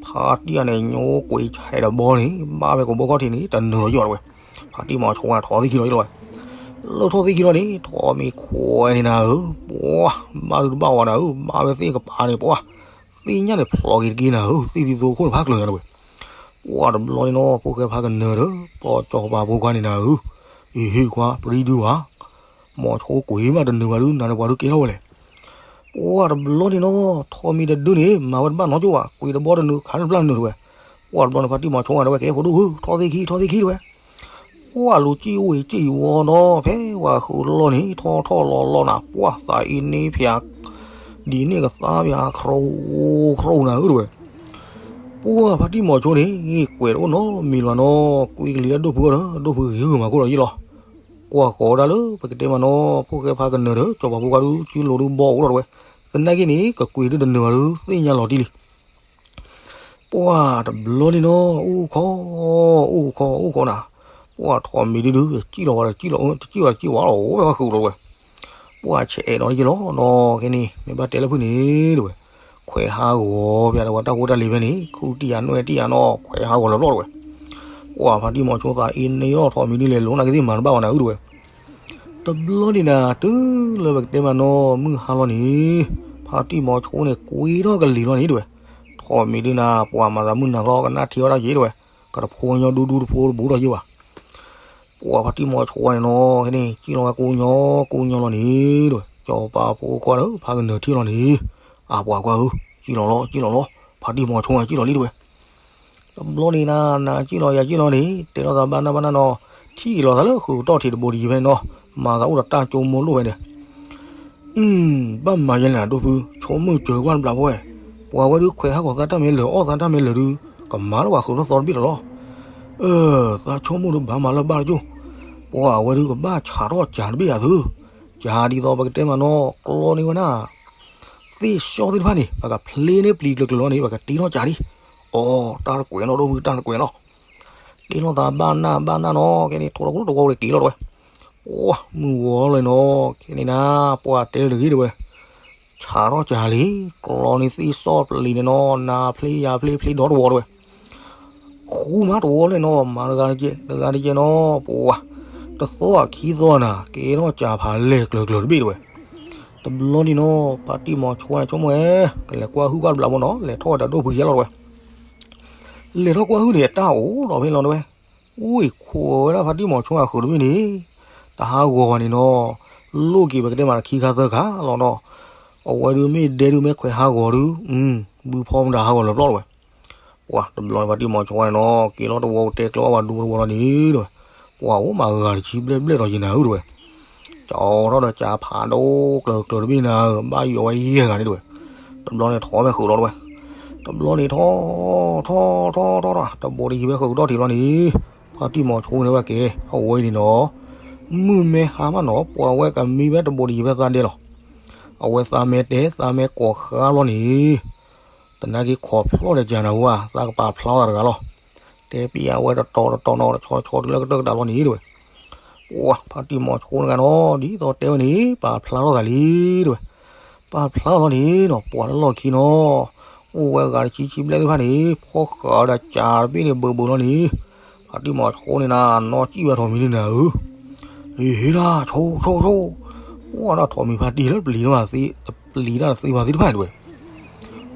ဖါတံၢ်အန့ၣ်ညိကွံာ်ဆဲးဒီးဘီန့ၣ် ဘၣ်ဝဲကိးဘိခီၣ်ထံးန့ၣ် တနၢၤလီၤယ့ၢ်လီၤတဝဲ. ဖါတံၢ်မီၤဆိထီၣ်သ့ၣ်ခံလီၤယ့ၢ်လီၤဝဲ လၢထီၣ်သ့ၣ်ခံလီၤန့ၣ် ထိးမံၤခွဲးန့ၣ်နၤဧၢ, ပှၢ် ဘၣ်ဒုတဘၣ်ဝဲနၤဧၢ, ဘၣ်ဝဲသ့ၣ်ကပၤန့ၣ် ပှၢ် သ့ၣ်ညါန့ၣ်ဖျိးက့ၤတက့ၢ်နၤဧၢ, သ့ၣ်သံသိခိၣ်န့ၣ်ဖးကျၢၤနၤတဝဲ. ပှၢ်တဘျီန့ၣ်နီၤ ဖိၣ်ဃဲဖးကနၢၤဒီး ပှၢ်စီၤပၤဖိခွါန့ၣ်နၤဧၢ, အ့ဟ့ၣ်ခွါ ပြံဒုဘၣ်, မီၤဆိကွံာ်မးတနၢၤဘၣ်ဒု နၤဒီးပှၤဒုကဲထီၣ်ဝဲလဲၣ်. ပှၢ်တဘျီန့ၣ်နီၤ ထိးမံၤတဒုန့ၣ် မၤဝဲတဘၣ်နီတကၠိဘၣ်, ကွံာ်တဘီတနၢၤခါတဘျီနၢၤတဝဲ. ပှၢ်တဘျီန့ၣ် ဖါတံၢ်မီၤဆိနၤတဝဲ ကဲဖိဒိၣ်ဧၢ, ထီၣ်သ့ၣ်ခံ ထီၣ်သ့ၣ်ခံတဝဲ. ပှၢ်လူၤကံၣ်အိၣ်အံၤကံၣ်အံၤဝီဒီး ဖဲပှၤဃုာ်လီၢ်န့ၣ် ထီၣ်ထီၣ်လီၤလီၤနၤ, ပှၢ်သးအံၤန့ၣ်ဖျါ ဒ်န့ၣ်ကသါဖျါ ခရိခရိနၤဧၢတဝဲ. ပှၢ်ဖါတံၢ်မီၤဆိန့ၣ် ကွဲးတအိၣ်နီတမံၤလၢၤနီၤ, ကွံကလံၤလၢဒိၣ်ဖုအီၤဒီး ဒိၣ်ဖုဂ့ၤဂ့ၤမၤခိၣ်လီၤယ့ၢ်လီၤ. ကွၢ်ဃီၤဒၣ်လၢပကတဲမးနီၤ ဖိၣ်ဃဲဖးကနၢၤဒီး စီၤပၤဖိခွါဒု စုလိၤဒုဘီအိၣ်လီၤတဝဲ. သနာ်က့န့ၣ် ကကွံာ်ဒုတနၢၤဘၣ်ဒု သ့ၣ်ညါလီၤတံၢ်လံ. ပှၢ်တဘျီန့ၣ်နီၤ အိၣ်ခိး အိၣ်ခိး အိၣ်ခိးနၤ, ပှၢ်ထိးမံၤဒုဒု တစံၣ်လီၤဝဲ တစံၣ်လီၤ တစံၣ်ဝဲ တစံၣ်ဝဲလီၤ အိၣ်ဝဲပှၤဃုာ်လီၤတဝဲ. ပှၢ်ဆဲးအဲးဒီးယ့ၢ်လီၤနီၤ ခဲန့ၣ် မ့ၢ်ဘၣ်တဲလၢဖုၣ်န့ၣ်တဝဲ, ခွဲးဟးဂီၤပျးဒီးပှၤတၢ်ဖိတၢ်လံၤဖဲန့ၣ် ခူၣ်တံၢ်ယၤနွဲၣ်တံၢ်ယၤနီၤ ခွဲးဟးဂီၤလၢၤဘျီတဝဲ. ပှၢ်ဖါတံၢ်မီၤဆိသးအံၤန့ၣ်လီၤ ထိးမံၤဒုလဲၤလိၤနာ်က့သ့ၣ်မၤတဘၣ်ဝဲနၤဧၢတဝဲ. တဘျီန့ၣ်နၤ တုၤလၢပကတဲမးနီၤ မုၢ်ဟါလီၤန့ၣ်, ဖါတံၢ်မီၤဆိန့ၣ် ကွံထီၣ်ကလံၤလီၤန့ၣ်တဝဲ. ထိးမံၤဒုနၤ ပှၤမၤသးမုၢ်နၤကျီ ကနၣ်ထံဝဲဒၣ်ယ့ၢ်တဝဲ, ကတဖိညီဒူဒူတဖိတဘူးဒီးယ့ၢ်ဘၣ်. ပှၢ်ဖါတံၢ်မီၤဆိန့ၣ်နီၤ ခဲန့ၣ် ကံၣ်လီၤဝဲကိးညီကိးညီလီၤန့ၣ်တဝဲ, စီၤပၤဖိခွါဒီးဖးကနၢၤထံၣ်လီၤန့ၣ်, အပှၤကွၢ်ဧၢ, ကံၣ်လီၤလီၤ ကံၣ်လီၤလီၤ, ဖါတံၢ်မီၤဆိကံၣ်လီၤလံတဝဲ. တဘျီန့ၣ်နၤ နၤကံၣ်လီၤယၤကံၣ်လီၤန့ၣ် တဲလိာ်သးဘၣ်နၢ်ဘၣ်နၢ်နီၤ, ထံၣ်လီၤသးလၢဃုာ်ကတီၢ်ထံးတဘိတယံၤဖဲန့ၣ်နီၤ, မၤသးအိၣ်ဒီးတၢ်ကၠိမိၢ်လိၣ်ဖဲန့ၣ်. အု ဘၣ်မၤယဲလဲၣ်နၤဒိၣ်ဖု, ဆိကမိၣ်စၢၤကွၢ်တဘျီဖိဝဲ, ပှၤဝဲဒုခွဲးဟးဂီၤသးတၢ်မ့ၢ်လၢာ် အီၣ်သးတၢ်မ့ၢ်လၢာ်ဒု, ကမၤလၢပှၤဃုာ်ထီၣ်သီတဘ့ၣ်လီၤလီၤ. အၢ သးဆိကမိၣ်ဒုးဘၣ်မၤလၢဘၣ်တကၠိၢ်, ပှၤအဝဲဒုးကဘၣ်ဆးထီၣ်စှၤတဘ့ၣ်ဧါသု, စှၤဒ်သိးပကတဲမးနီၤ ကျီန့ၢ်ဝဲဒၣ် သ့ၣ်စီသ့ၣ်တဖၣ်န့ၣ် ပှၤကဖျ့န့ၢ်ပျံၤကျၢၤကျၢၤလီၤန့ၣ် ပှၤကတ့ထီၣ်စှၤလံ, အိ တၢ်တကွဲးနီၣ်ဒိၣ်မုၢ်တၢ်တကွဲးလီၤ, တ့ထီၣ်သးဘၣ်နၢ်ဘၣ်နၢ်နီၤ ခဲန့ၣ် ထိးလီၤကလိတဝီက့ၤလီၤတဝဲ, ပှၤမုၢ်ဂီၤလီၤနီၤ ခဲန့ၣ်နၤ ပှၤတဲလၢတဂ့ၤတဝဲ ဆးထီၣ်စှၤလံ, ကျီန့ၢ်သ့ၣ်စီပျံၤန့ၣ်နီၤ နၤဖျ့ယၤဖျ့ဖျ့ဒီတဝီတဝဲ, ဃူမးတဝီလဲၣ်နီၤ မၤတဂၤတကဲး တဂၤတကဲးနီၤ ပှၤ တသီအခံသီနၤ ကဲထီၣ်စှၤဖးလဲၢ်ကျၢၤကျၢၤတဘ့ၣ်တဝဲ, တဘျီန့ၣ်နီၤ ဖါတံၢ်မီၤဆိန့ၣ်ဆိကမိၣ်ဝဲ ကလဲၤကွၢ်ဟုၣ်ဘၣ်တဘျီမနီၤ လဲၤထီၣ်ဝဲဒီးဒိၣ်ဖုယဲလီၤတဝဲ လဲၤထီၣ်ကွၢ်ဟုၣ်န့ၣ် အတၢ်အိၣ်ဒီးဖဲလီၤတဝဲ, အိၣ်အံၤခိးဝဲဒၣ်ဖါတံၢ်မီၤဆိအဃုာ်တဘ့ၣ်န့ၣ်, တဟးဂီၤဘၣ်န့ၣ်နီၤ, လိၣ်က့ၤပကတဲမးခံခါသၢခါလီၤနီၤ, အဝဲဒုးမ့ၢ်ဒဲဒုးမ့ၢ်ခွဲးဟးဂီၤဒုး, ဘုဖီမတၤဟးဂီၤလၢာ်ပျီၢ်တဝဲ, ပှၤတဘျီန့ၣ်ဖါတံၢ်မီၤဆိန့ၣ်နီၤ က့ၤလီၤတဝီကတဲကျၢၤအီၣ်ဘၣ်ဒူတဝီလီၤန့ၣ်တဝဲ, ပှၤအိၣ်မးဂၤတဆံဘျဲၣ်ဘျဲၣ်ဒီးယနၤဧၢတဝဲ ကၠီထီၣ်ဒီးကၠါဖးဒိၣ်ကျၢၤကျၢၤတဘ့ၣ်နၤဧၢ ဘၣ်ယိးဝဲယဲၢ်ဂၤန့ၣ်တဝဲ, တဘျီန့ၣ်ထီၣ်ဖဲဃုာ်လီၤတဝဲ, တဘျီန့ၣ်ထီၣ် ထီၣ် ထီၣ် ထီၣ် တဘိးတယံၤဖဲဃုာ်ကဒီၣ်ထံးလီၤန့ၣ်, ဖါတံၢ်မီၤဆိန့ၣ်ဝဲကဲ အဝဲအံၤန့ၣ်နီၤ, မုၢ်မ့ၢ်ဟါမးနီၤ ပှၤဝဲကမံဝဲတဘိးတယံၤဖဲသးဒဲလီၤ, အဝဲသးမဲာ်တဲသးမဲာ်ကိးဃါလီၤန့ၣ် သနာ်က့ခိးဖျီၣ်ဒီးကၠၤနၤဝဲ သးကပာ်ဖျါထီၣ်သးတဂၤလီၤ. တဲပျဲဝဲတတီၤတတီၤနီၤ တဆီတဆီတုၤလၢကတၢၢ်ကတၢၢ်လီၤန့ၣ်တဝဲ. ပှၤဖါတံၢ်မီၤဆိတဂၤနီၤ ဒ်သိးတဲဝဲန့ၣ် ပာ်ဖျါထီၣ်သးလံတဝဲ. ပာ်ဖျါထီၣ်လီၤန့ၣ်နီၤ ပှၤလၢလီၢ်ခံနီၤ အိၣ်ဝဲဂၤတဆံဆံဘျဲၣ်သ့ၣ်တဖၣ်န့ၣ် ဖီၣ်ဃာ်ဝဲဒၣ်ကၠၤတဘ့ၣ်န့ၣ်ဘၢဘၢလီၤန့ၣ် ဖါတံၢ်မီၤဆိန့ၣ်နၤ နီၢ်စံၣ်ဝဲထိးမံၤန့ၣ်နၤဧၢ ဟ့ၣ်ဒၣ် ဆိ ဆိ ဆိ, ပှၤဒၣ်ထိးမံၤဖါတံၢ်လၢပျံၤတၢ်သ့ တပျံၤတၢ်တသ့ဘၣ်သ့ၣ်တဖၣ်န့ၣ်တဝဲ.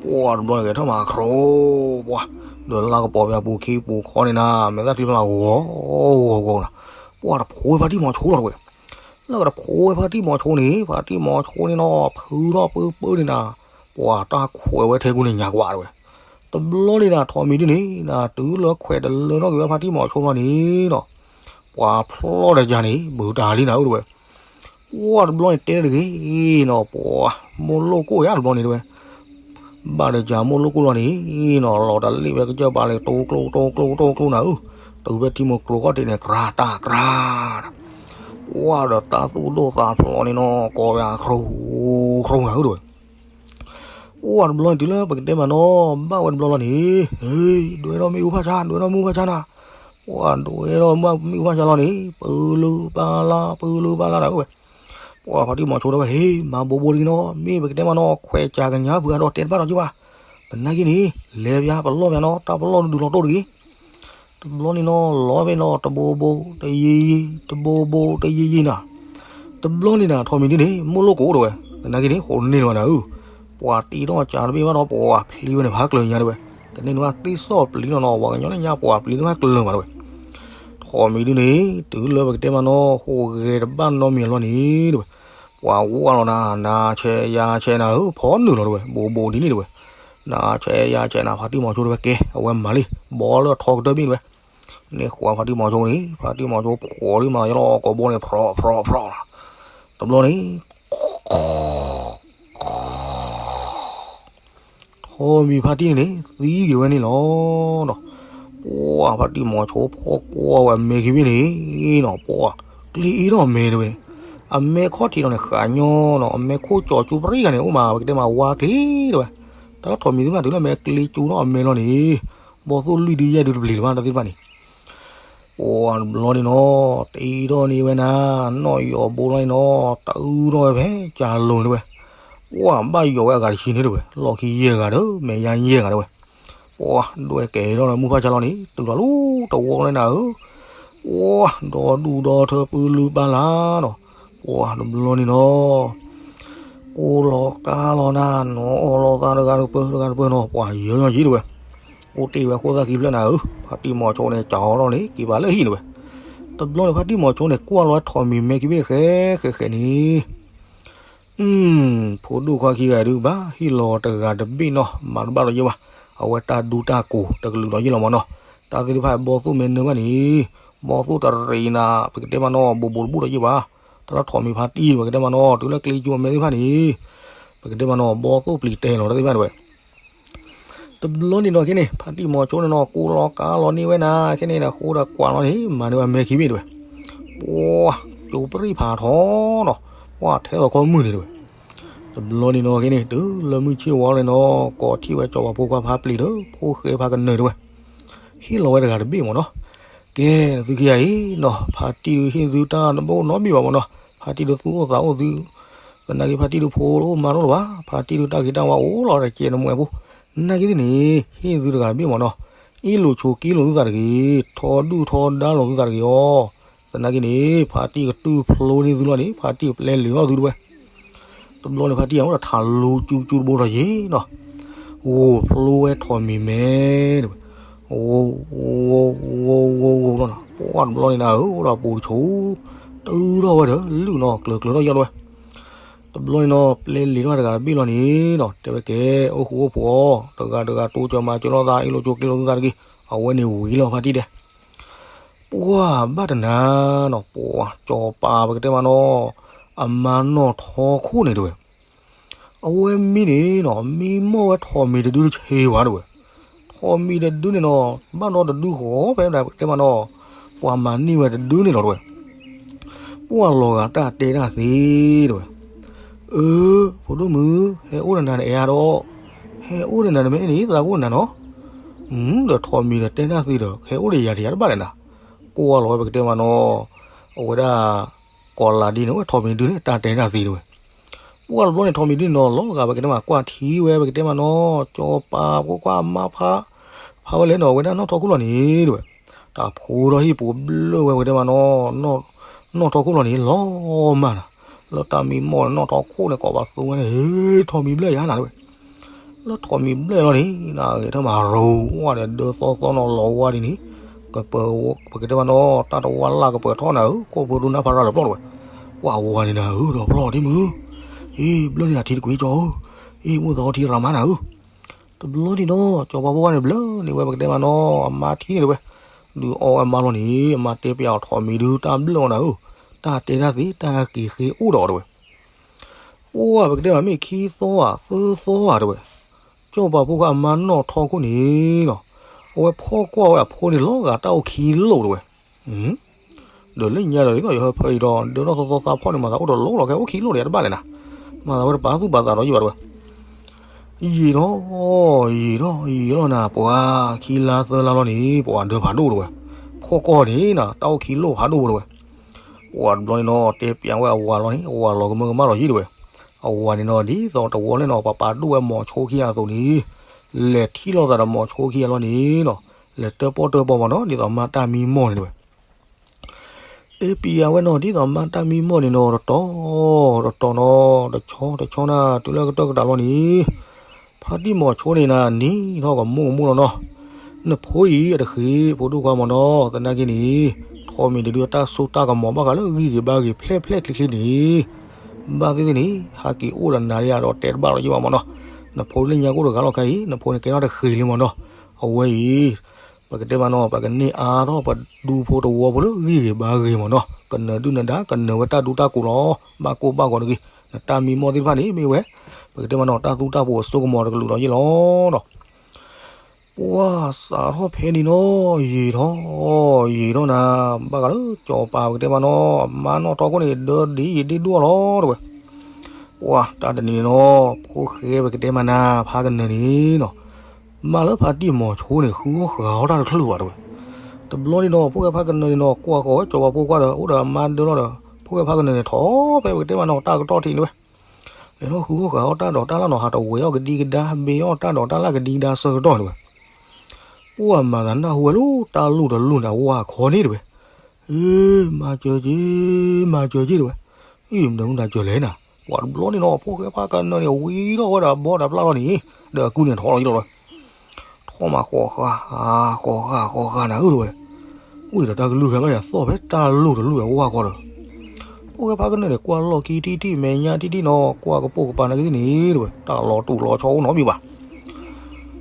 ပှၤတဘျီန့ၣ်ဂဲၤထၢၣ်မၤခရိ ပှၤ ဒီးလါကပီၤပၠးပူၤခံပူၤခီန့ၣ်နၤ မဲာ်သၣ်ချံဖျါဂီၤဂီၤဂီၤနၤ, ပှၤတဖိဝဲဖါတံၢ်မီၤဆိလီၤတဝဲ. လၢကတဖိဝဲဖါတံၢ်မီၤဆိန့ၣ် ဖါတံၢ်မီၤဆိန့ၣ်နီၤ ဖုထီၣ်ပၢပၢန့ၣ်နၤ, ပှၤတၢ်ခွဲးဝဲထဲကူန့ၣ်ညါကွၢ်တဝဲ. တဘျီန့ၣ်နၤ ထိးမံၤဒုန့ၣ်နၤ တုၤလၢခွဲးတလၢထီၣ်က့ၤဝဲဖါတံၢ်မီၤဆိလီၤန့ၣ်နီၤ ပှၤဖျီၣ်ဒီးကၠၤန့ၣ် ဘုးတၢ်လံနၤဧၢတဝဲ. ပှၤတဘျီန့ၣ်တဲတဂ့ၤနီၤ ပှၤမိၢ်လိၣ်ကိၣ်ယါတဘျီန့ၣ်တဝဲ. ဘၣ်ဒီးကၠၤမိၢ်လိၣ်ကိၣ်လီၤန့ၣ်နီၤ လီၤတလ့ၣ်ဝဲကစၢၢ်ပာ်လၢ တိကျိ တိကျိ တိကျိနၤဧၢ, တုၤဖဲထံမိၢ်ကျိခီၣ်ထံးန့ၣ် ကြၢးတၢ်ကြၢးနၤ. ပှၤဒီးတၢ်သူၣ်ဒိၣ်သးဖျိးန့ၣ်နီၤ ကိးဝဲခရိခရိနၤဧၢတဝဲ. ပှၤတဘျီန့ၣ်တုၤလၢပကတဲမးနီၤ ဘၣ်ဝဲတဘျီလီၤန့ၣ်, ဟ့ၣ် ဒွဲထီၣ်မ့ၣ်အူဖၣ်ဆါ ဒွဲထီၣ်မ့ၣ်အူဖၣ်ဆါနၤ. ပှၤဒွဲထီၣ်မ့ၣ်အူဖၣ်ဆါလီၤန့ၣ် ပၢလုၢ်ပၢ်လၢ် ပၢလုၢ်ပၢ်လၢ်နၤဧၢဝဲ. ပှၤဖါတံၢ်မီၤဆိတဲဝဲ ဟ့ၣ် မၤဘိးဘိးတဂ့ၤနီၤ မ့ၢ်ပကတဲမးနီၤ ခွဲးကၠၤကညါပှၤဒီးတဲတဘၣ်ဒီးက့ၤဘၣ်. သနာ်က့န့ၣ် လဲၤပၠးပလီၢ်ပၠးနီၤ တၢ်ပလီၢ်ဒုးလီၤတိၢ်တဂ့ၤ တဘျီန့ၣ်နီၤ လီၤဖဲနီၤ တဘိးဘိးတယံၤယံၤ တဘိးဘိးတယံၤယံၤနၤ. တဘျီန့ၣ်နၤ ထိးမံၤဒုန့ၣ် မိၢ်လိၣ်ကိးတဝဲ. သနာ်က့န့ၣ် ဃိးန့ၢ်လီၤနၤဧၢ. ပှၤတ့ထီၣ်ကၠၤတဘ့ၣ်ဘၣ်ဒီး ပှၤဖျံဝဲန့ၣ် ဖးကျၢၤညါတဝဲ. ကန့ၢ်န့ၣ်ဘၣ်သ့ၣ်စီၣ်ပျံၤနီၤနီၤ ပှၤကညီန့ၣ်ညါ ပှၤပျံၤသ့ၣ်တဖၣ်ကျၢၤမးတဝဲ. ထိးမံၤဒုန့ၣ် တုၤလၢပကတဲမးနီၤ ဃိးဂဲၤတဘၣ်နီတမံၤလီၤန့ၣ်တဝဲ. ပှၤဝဲလီၤနၤ နၤဆဲးယၤဆဲးနၤဧၢ ဖီနုာ်လီၤတဝဲ ဘိးဘိးဒ်န့ၣ်တဝဲ. နၤဆဲးယၤဆဲးနၤ ဖါတံၢ်မီၤဆိတဝဲကဲ အဝဲမၤလံ ဘီလၢထိးကတၢၢ်ဘ့ၣ်တဝဲ. န့ၣ်ဃိးဖါတံၢ်မီၤဆိန့ၣ် ဖါတံၢ်မီၤဆိဖိးလံမၤယလီၤကိာ်ဘိန့ၣ် ဖြီဖြီဖြီလီၤ. တဘျီန့ၣ် ထိးမံၤဖါတံၢ်န့ၣ်န့ၣ် သံက့ၤဝဲန့ၣ်လီၤ. ပှၤဖါတံၢ်မီၤဆိဖီၣ်ကွၢ်ဝဲအမဲခံဘ့ၣ်န့ၣ်နီၤ ပှၤကျ့အ့ထီၣ်အမဲတဝဲ. အမဲခီၣ်ထံးဒီးန့ၣ် ဃးညီနီၤ အမဲခိၣ်ကၠီၤကၠူပရံၣ်ဂၤန့ၣ် အိၣ်မး ပကတဲမးဝါကျ့တဝဲ. တၢ်လၢထိးမံၤသ့ၣ်တဖၣ်တုၤလၢမဲာ်ကျ့ကၠူထီၣ်အမဲလီၤန့ၣ် ဘီသိၣ်လွံၢ်ဒုယဲၢ်ဒုတပျံၤလၢၤဘၣ်တၢ်သ့ၣ်တဖၣ်န့ၣ် ပှၤတဘျီန့ၣ်နီၤ တ့ထီၣ်န့ၢ်ဝဲနၤ နီၣ်ယီၤဘိလီၤန့ၣ်နီၤ တအုထီၣ်ဝဲဖဲကၢလိၤန့ၣ်တဝဲ. ပှၤဘၣ်ယီၤဝဲအဂၤတဆံန့ၣ်တဝဲ လီၢ်ခံယဲၢ်ဂၤဒီး မဲာ်ယါယဲၢ်ဂၤတဝဲ. ပှၤဒွဲၣ်ကဲထီၣ်လၢမုၢ်ဖၣ်ဆါလီၤန့ၣ် တုၤလီၤလၢတဝီလီၤနၤဧၢ. ပှၤဒီဒူၣ်ဒီထၢပၢလုၢ်ပၢ်လၢ်နီၤ ပှၤတဘျီန့ၣ်နီၤ ကိၢ်လီၤကါလီၤနၤ နီၢ်အီၣ်လီၤသးတဂၤတပၢတဂၤတပၢနီၤ ပှၤယၢၤညီယံၤတဝဲ. အိၣ်တ့ၢ်ဝဲဃိသၣ်ခံဖျၢၣ်နၤဧၢ ဖါတံၢ်မီၤဆိန့ၣ် ကၠီထီၣ်န့ၣ် က့ၤဘၣ်လၢဟံၣ်တဝဲ. တဘျီန့ၣ် ဖါတံၢ်မီၤဆိန့ၣ် ကွၢ်လီၤဝဲထိးမံၤမဲခံဘ့ၣ်ဃဲဃဲဃဲန့ၣ် ဖိဒိၣ်ခွါခံဂၤဒုး ဘၣ်ဟ့ၣ်လီၤတဂၤတဘ့ၣ်နီၤ မၤတဘၣ်ဒီးယ့ၢ်ဘၣ်. အဝဲတၢ်ဒူတၢ်ကိးတကလုာ်ဒီးယ့ၢ်လီၤမးနီၤ. တၢ်သ့ၣ်တဖၣ်ဘီသိၣ်မဲာ်နၢၤဘၣ်န့ၣ် ဘီသိၣ်တရံးနၤ ပကတဲမးနီၤ ဘိးဘိးတဘူၣ်ဒီးယ့ၢ်ဘၣ်. တၢ်လၢထိးမံၤဖါတံၢ် ပကတဲမးနီၤ တုၤလၢကျ့ကၠူအမဲသ့ၣ်တဖၣ်န့ၣ် ပကတဲမးနီၤ ဘီသိၣ်ပျံၤတဲာ်လီၤတၢ်သ့ၣ်တဖၣ်တဝဲ. တ တဘျီန့ၣ်နီၤ ခဲန့ၣ် ဖါတံၢ်မီၤဆိန့ၣ်နီၤ ကိးလီၤကါလီၤန့ၢ်ဝဲနၤ ခဲန့ၣ်ဒီး ဃိဒီးကွၢ်လီၤန့ၣ် မၤန့ၢ်ဝဲမဲာ်ခံဘ့ၣ်တဝဲ, ပှၤ ကၠိပရံၣ်ဖးထီနီၤ, ပှၤထဲသိးခီမုၢ်န့ၣ်တဝဲ. တဘျီန့ၣ်နီၤ ခဲန့ၣ် တုၤလၢမုၢ်ဆ့ၣ်ဝါလီၤန့ၣ်နီၤ ကိးထီၣ်ဝဲစီၤပၤဖိခွါဖါပျံၤဒီး ဖိၣ်ဃဲဖါကနၢၤတဝဲ, ဟ့ၣ်လီၤဝဲတဂၤတဘ့ၣ်မ့ၢ်နီၤ. ကဲ နသုခံဂၤအံၤနီၤ ဖါတံၢ်ဒုးဟ့ၣ်သုတၢ်တဘၣ်အိၣ်နီတမံၤဘၣ်မ့ၢ်နီၤ, ဖါတံၢ်ဒုးသူၣ်အိၣ်သးအိၣ်သု, သနာ်က့ဖါတံၢ်ဒုးဖိတအိၣ်မါတအိၣ်လၢၤဘၣ်, ဖါတံၢ်ဒုးတၢ်ဂ့ၤတၢ်ဝါအိၣ်လီၤတကဲးနမဲာ်အပူၤ, နာ်က့သ့ၣ်န့ၣ် ဟ့ၣ်သုတဂၤတဘ့ၣ်မ့ၢ်နီၤ, အ့ၣ်လိာ်ဆိးက့လိာ်သုသးတဂ့ၤ, ထီဒုၣ်ထီဒါလိာ်သုသးတဂ့ၤအီၤ, သနာ်က့န့ၣ် ဖါတံၢ်ကတူၢ်ဖျိန့ၢ်သုလီၤန့ၣ် ဖါတံၢ်ပျဲလံၤထီၣ်သုတဝဲ. တဘျီန့ၣ် ဖါတံၢ်အိၣ်ဒီးထးလူၤကၠူကၠူတဘိထီၣ်ယံၤနီၤ, ဂိၢ်ဖျိဝဲထိးမံၤမဲာ်တဝဲ, ဂိၢ် ဂိၢ် ဂိၢ် ဂိၢ် ဂိၢ် ဂိၢ်လီၤနီၤ, ပှၤတဘျီန့ၣ်နၤဧၢ အိၣ်ဒီးပူၤတဆူၣ်, တုၤထီၣ်ဝဲဒီးလုၢ်နီၤ ကျၢၤကျၢၤထီၣ်ယီၢ်တဝဲ. တဘျီန့ၣ်နီၤ ပျဲလံၤထီၣ်တဂၤတဘ့ၣ်လီၤန့ၣ်နီၤ တဲဝဲကဲ အိၣ်ဃူအိၣ်ဖိးအီၤ, တဂၤတဂၤတိစၢၤမၤစၢၤလိာ်သး အ့ၣ်လိာ်ဆိးက့လိာ်သုသးတဂ့ၤ, အဝဲန့ၣ်ဝံၤလီၤဖါတံၢ်ဒဲး ပှၤဘၣ်တနၤနီၤ ပှၤစီၤပၤပကတဲမးနီၤ, အမါနီၢ်ထီခိၣ်န့ၣ်တဝဲ, အဝဲမံန့ၣ်နီၤ မံမီၢ်ဝဲထိးမံၤတဒုတဆ့ဘၣ်တဝဲ, ထိးမံၤတဒုန့ၣ်နီၤ ဘၣ်ဒီတဒုဃီဖဲဒၣ်ပကတဲမးနီၤ, ပှၤမၤန့ၢ်ဝဲတဒုန့ၣ်လီၤတဝဲ. ပှၤလီၤဂာ်တၢ်တဲတၢ်သ့တဝဲ, အၢ ဖိဒိၣ်မုၣ် ဟဲအိၣ်ဒီးနၤနအဲၣ်ဒီး, ဟဲအိၣ်ဒီးနၤနမ့ၢ်အဲၣ်န့ၣ် သးကအိၣ်နၤနီၤ, ဒီးထိးမံၤဒီးတဲတၢ်သ့ဒီး ဟဲအိၣ်ဒီးယၤတယၤတဘၣ်လဲၣ်နၤ, ကွၢ်လီၤဝဲပကတဲမးနီၤ, အဝဲဒၣ် ကီၤလၤဒ်န့ၣ် အဝဲထိးမံၤဒုန့ၣ် တၢ်တဲတၢ်သ့တဝဲ. ပှၤတဘျီန့ၣ် ထိးမံၤဒုန့ၣ်နီၤ လီၤဂာ်ပကတဲမး ကွၢ်ထံဝဲပကတဲမးနီၤ စီၤပၤဖိခွါအမါဖး ဖးဝဲလဲၣ်နီၤ အဝဲဒၣ်နီၢ်ထီခိၣ်လီၤန့ၣ်တဝဲ, တၢ်ဖိဒီးဟံၣ်ပူၤဘျၢဝဲပကတဲမးနီၤ နီၢ်ထီခိၣ်လီၤန့ၣ် လီၤမၢ်နၤ, လၢတၢ်မံမီၢ်န့ၣ် နီၢ်ထီခိၣ်န့ၣ် ကိးဘၣ်သူဝဲန့ၣ် ဟ့ ထိးမံၤဘျၢယၤနၤတဝဲ လၢထိးမံၤဘျဲၣ်လီၤန့ၣ် နဂဲၤထၢၣ်မးရိဝဲဒီးဒၢသီသီနီၤလီၤဝါဒ်န့ၣ်, ကပၢၤပကတဲဘၣ်နီၤ တၢ်တဝါလၢ်ကပၢၤထီၣ်နၤဧၢ ခိၣ်ဖိဒိနၢ်ဖးရၣ်လၢပျီၢ်တဝဲ, ပှၤဝါန့ၣ်နၤဧၢ ဒီးပျီၢ်ဒ့မုၣ်, အ့ ဘျၢန့ၢ်အထံတကွံကၠီဧၢ, အ့ မုၢ်သီထံရၤမါနၤဧၢ, တဘျီန့ၣ်နီၤ စီၤပၤဖိခွါန့ၣ်ဘျၢန့ၢ်ဝဲပကတဲဘၣ်နီၤ အမါထံန့ၣ်တဝဲ, ဒုးအီဝဲအမါလီၤန့ၣ် အမါတဲပျးအီၤထိးမံၤဒုတၢ်ဘျၢအီၤနၤဧၢ, တၢ်တဲတၢ်သ့ တၢ်က့ၤဃ့အိၣ်ဒီးအီၤတဝဲ ပှၤပကတဲမးမ့ၢ်ခံသီဧါ သၢသီဧါတဝဲ, စီၤပၤဖိခွါအမါနီၢ်ထီခိၣ်န့ၣ်နီၤ, အဝဲဖီၣ်ကွၢ်ဝဲအဖိန့ၣ်လီၤဂာ်တၢ်အိၣ်ခံလိာ်တဝဲ, ဒီးလၢညါဒီးဒ်သိးယဟၢဖၢအံၤဒီး ဒၢထီၣ်သီသီသးဖီၣ်န့ၣ် မၤသးအိၣ်တလိၣ်လီၤ ကဲအိၣ်ခံလိာ်ဒီးတဘၣ်လဲၣ်နၤ, မၤသးဝဲတပာ်သူၣ်ပာ်သးဒီးယဘၣ်တဝဲ ယံာ်ထီၣ် ယံာ်ထီၣ်ယံာ်ထီၣ်နၤ ပှၤခံလါသၢလါလီၤန့ၣ် ပှၤဒၢဖးဒိၣ်တဝဲ, ဖီၣ်ကွၢ်န့ၣ်နၤ တၢ်အိၣ်ခံလိာ်ဖးဒိၣ်တဝဲ, ပှၤတဘျီန့ၣ်နီၤ တဲပျးဝဲအဝၤလီၤန့ၣ် အဝၤလီၤကမၢကမၣ်လီၤယံၤတဝဲ, အဝၤန့ၣ်နီၤ ဒ်သိးတဝီလဲၣ်နီၤ ပှၤပာ်ဒိၣ်ဝဲမိၤဆိခံဂၤအသိးန့ၣ်, လဲၤထံၣ်လိာ်သးဒီးမိၤဆိခံဂၤလီၤန့ၣ်နီၤ, လဲၤတၢပီၣ်တၢပီမးနီၤ ဒ်သိးမါတၢ်မံမီၢ်န့ၣ်တဝဲ တဲပျးဝဲနီၤ ဒ်သိးမါတၢ်မံမီၢ်န့ၣ်နီၤ တတီၤ တတီၤနီၤ တဆီတဆီနၤ တုၤလၢကတၢၢ်ကတၢၢ်လီၤန့ၣ်, ဖါတံၢ်မိၤဆိန့ၣ်နၤ နံၤထီၣ်ကမိၢ်ကမိၢ်လီၤနီၤ, နဖိအံၤအတဃ့ ဖိဒိၣ်ခွါမးနီၤ သနာ်က့န့ၣ်, ထိးမံၤတဒုအတၢ်စိတၢ်ကမီၤဘၣ်ဃးလၢဂံၢ်ဂ့ၤဘါဂ့ၤဖျဲၣ်ဖျဲၣ်ချ့ချ့န့ၣ်, ဘၣ်သ့ၣ်သ့ၣ်န့ၣ် ဟးက့ၤအိၣ်ဒီးနၤဒ်ဒီးတဲတဘၣ်လီၤယံၤဘၣ်မးနီၤ, နဖိလၢညါကအိၣ်တဂၤလီၤခါအံၤ နဖိန့ၣ်ကဲထီၣ်တဃ့လံမးနီၤ, အဝဲအံၤ ပကတဲမးနီၤ ပကန့ၢ်အါထီၣ်ပဒူဖိတဝီဖိလၢဂံၢ်ဂ့ၤဘါဂ့ၤမးနီၤ ကနၢၤဒုၣ်နၢၤဒါ ကနၢၤဝဲတၢ်ဒူတၢ်ကိးလီၤ ဘၣ်ကိၢ်ဘၣ်ဂီၤတဂ့ၤ နတၢ်မံမီၢ်သ့ၣ်တဖၣ်န့ၣ် မ့ၢ်ဝဲ ပကတဲမးနီၤ တၢ်သူတၢ်ပှိၤအစိကမီၤတကလုာ်လီၤယံၤလီၤနီၤ ပှၤစးထီၣ်ဖဲန့ၣ်နီၤ ယံာ်ထီၣ် ယံာ်ထီၣ်နၤ ဘၣ်ဃးလၢစီၤပၤပကတဲမးနီၤ အမါနီၢ်ထီခိၣ်န့ၣ် ဒၢဒ်ယံာ်ဒ့ဒိၣ်လီၤတဝဲ ပှၤတၢ်တနံၤန့ၣ်နီၤ ဖိၣ်ဃဲပကတဲမးနၤ ဖးကနၢၤန့ၣ်နီၤ မ့ၢ်လၢဖါတံၢ်မိၤဆိန့ၣ် ဃုအီၣ်ဃုအီတၢ်တချုးဘၣ်တဝဲ တဘျီန့ၣ်နီၤ ဖိၣ်ဃဲဖးကနၢၤန့ၣ်နီၤ ကွၢ်ဃီၤဝဲစီၤပၤဖိခွါဒီး အိၣ်ဒီးအမါဒၢလီၤဒီး ဖိၣ်ဃဲဖးကနၢၤန့ၣ် ထီၣ်ဖဲပကတဲမးနီၤတၢ်ကတီၢ်ထံးန့ၣ်ဝဲ လဲၤထီၣ်ဃုအီၣ်ဃုအီတၢ်ဒီးတၢ်လၢနီၤ ဟးတဝဲအီၣ်ကဒံကဒါ ဘ့အီၣ်တၢ်ဒီးတၢ်လၢကဒံကဒါဆၢကတီၢ်န့ၣ်ဝဲ ပှၤမၤသးနၢ်ဟူဝဲလၢတၢ်လိၣ်တလိၣ်န့ၣ် အဝၤခီန့ၣ်တဝဲ အ့ မၤစၢၤက့ၤ မၤစၢၤက့ၤတဝဲ အံၤမတၤမတၤစၢၤလဲၣ်နၤ ပှၤတဘျီန့ၣ်နီၤ ဖိၣ်ဃဲဖးကနၢၤန့ၣ် ဝံထီၣ်ဝဲဒီးအဘီဒီးပျၢ်လီၤန့ၣ် ဒီးအကုၢ်န့ၣ်ထီၣ်လီၤယံၤလီၤဝဲ ထီၣ်မးဃီၤဃာ် ဃီၤဃာ် ဃီၤဃာ်နၤဧၢတဝဲ ဝံၤဒီးတၢ်ကလုၢ်ဃဲဘၣ်ယၤသီၣ်ဖဲတၢ်လိၣ်တလိၣ်အဝၤဃီဒီး ဖိၣ်ဃဲဖးကနၢၤန့ၣ် ကွၢ်လီၢ်ခံထံၣ်ထံၣ် မဲာ်ညါထံၣ်ထံၣ်နီၤ ကွၢ်ကပိာ်ကပၤနာ်က့ၤန့ၣ်တဝဲ တၢ်လီၤတူာ်လီၤဆီအိၣ်နီတမံၤဘၣ်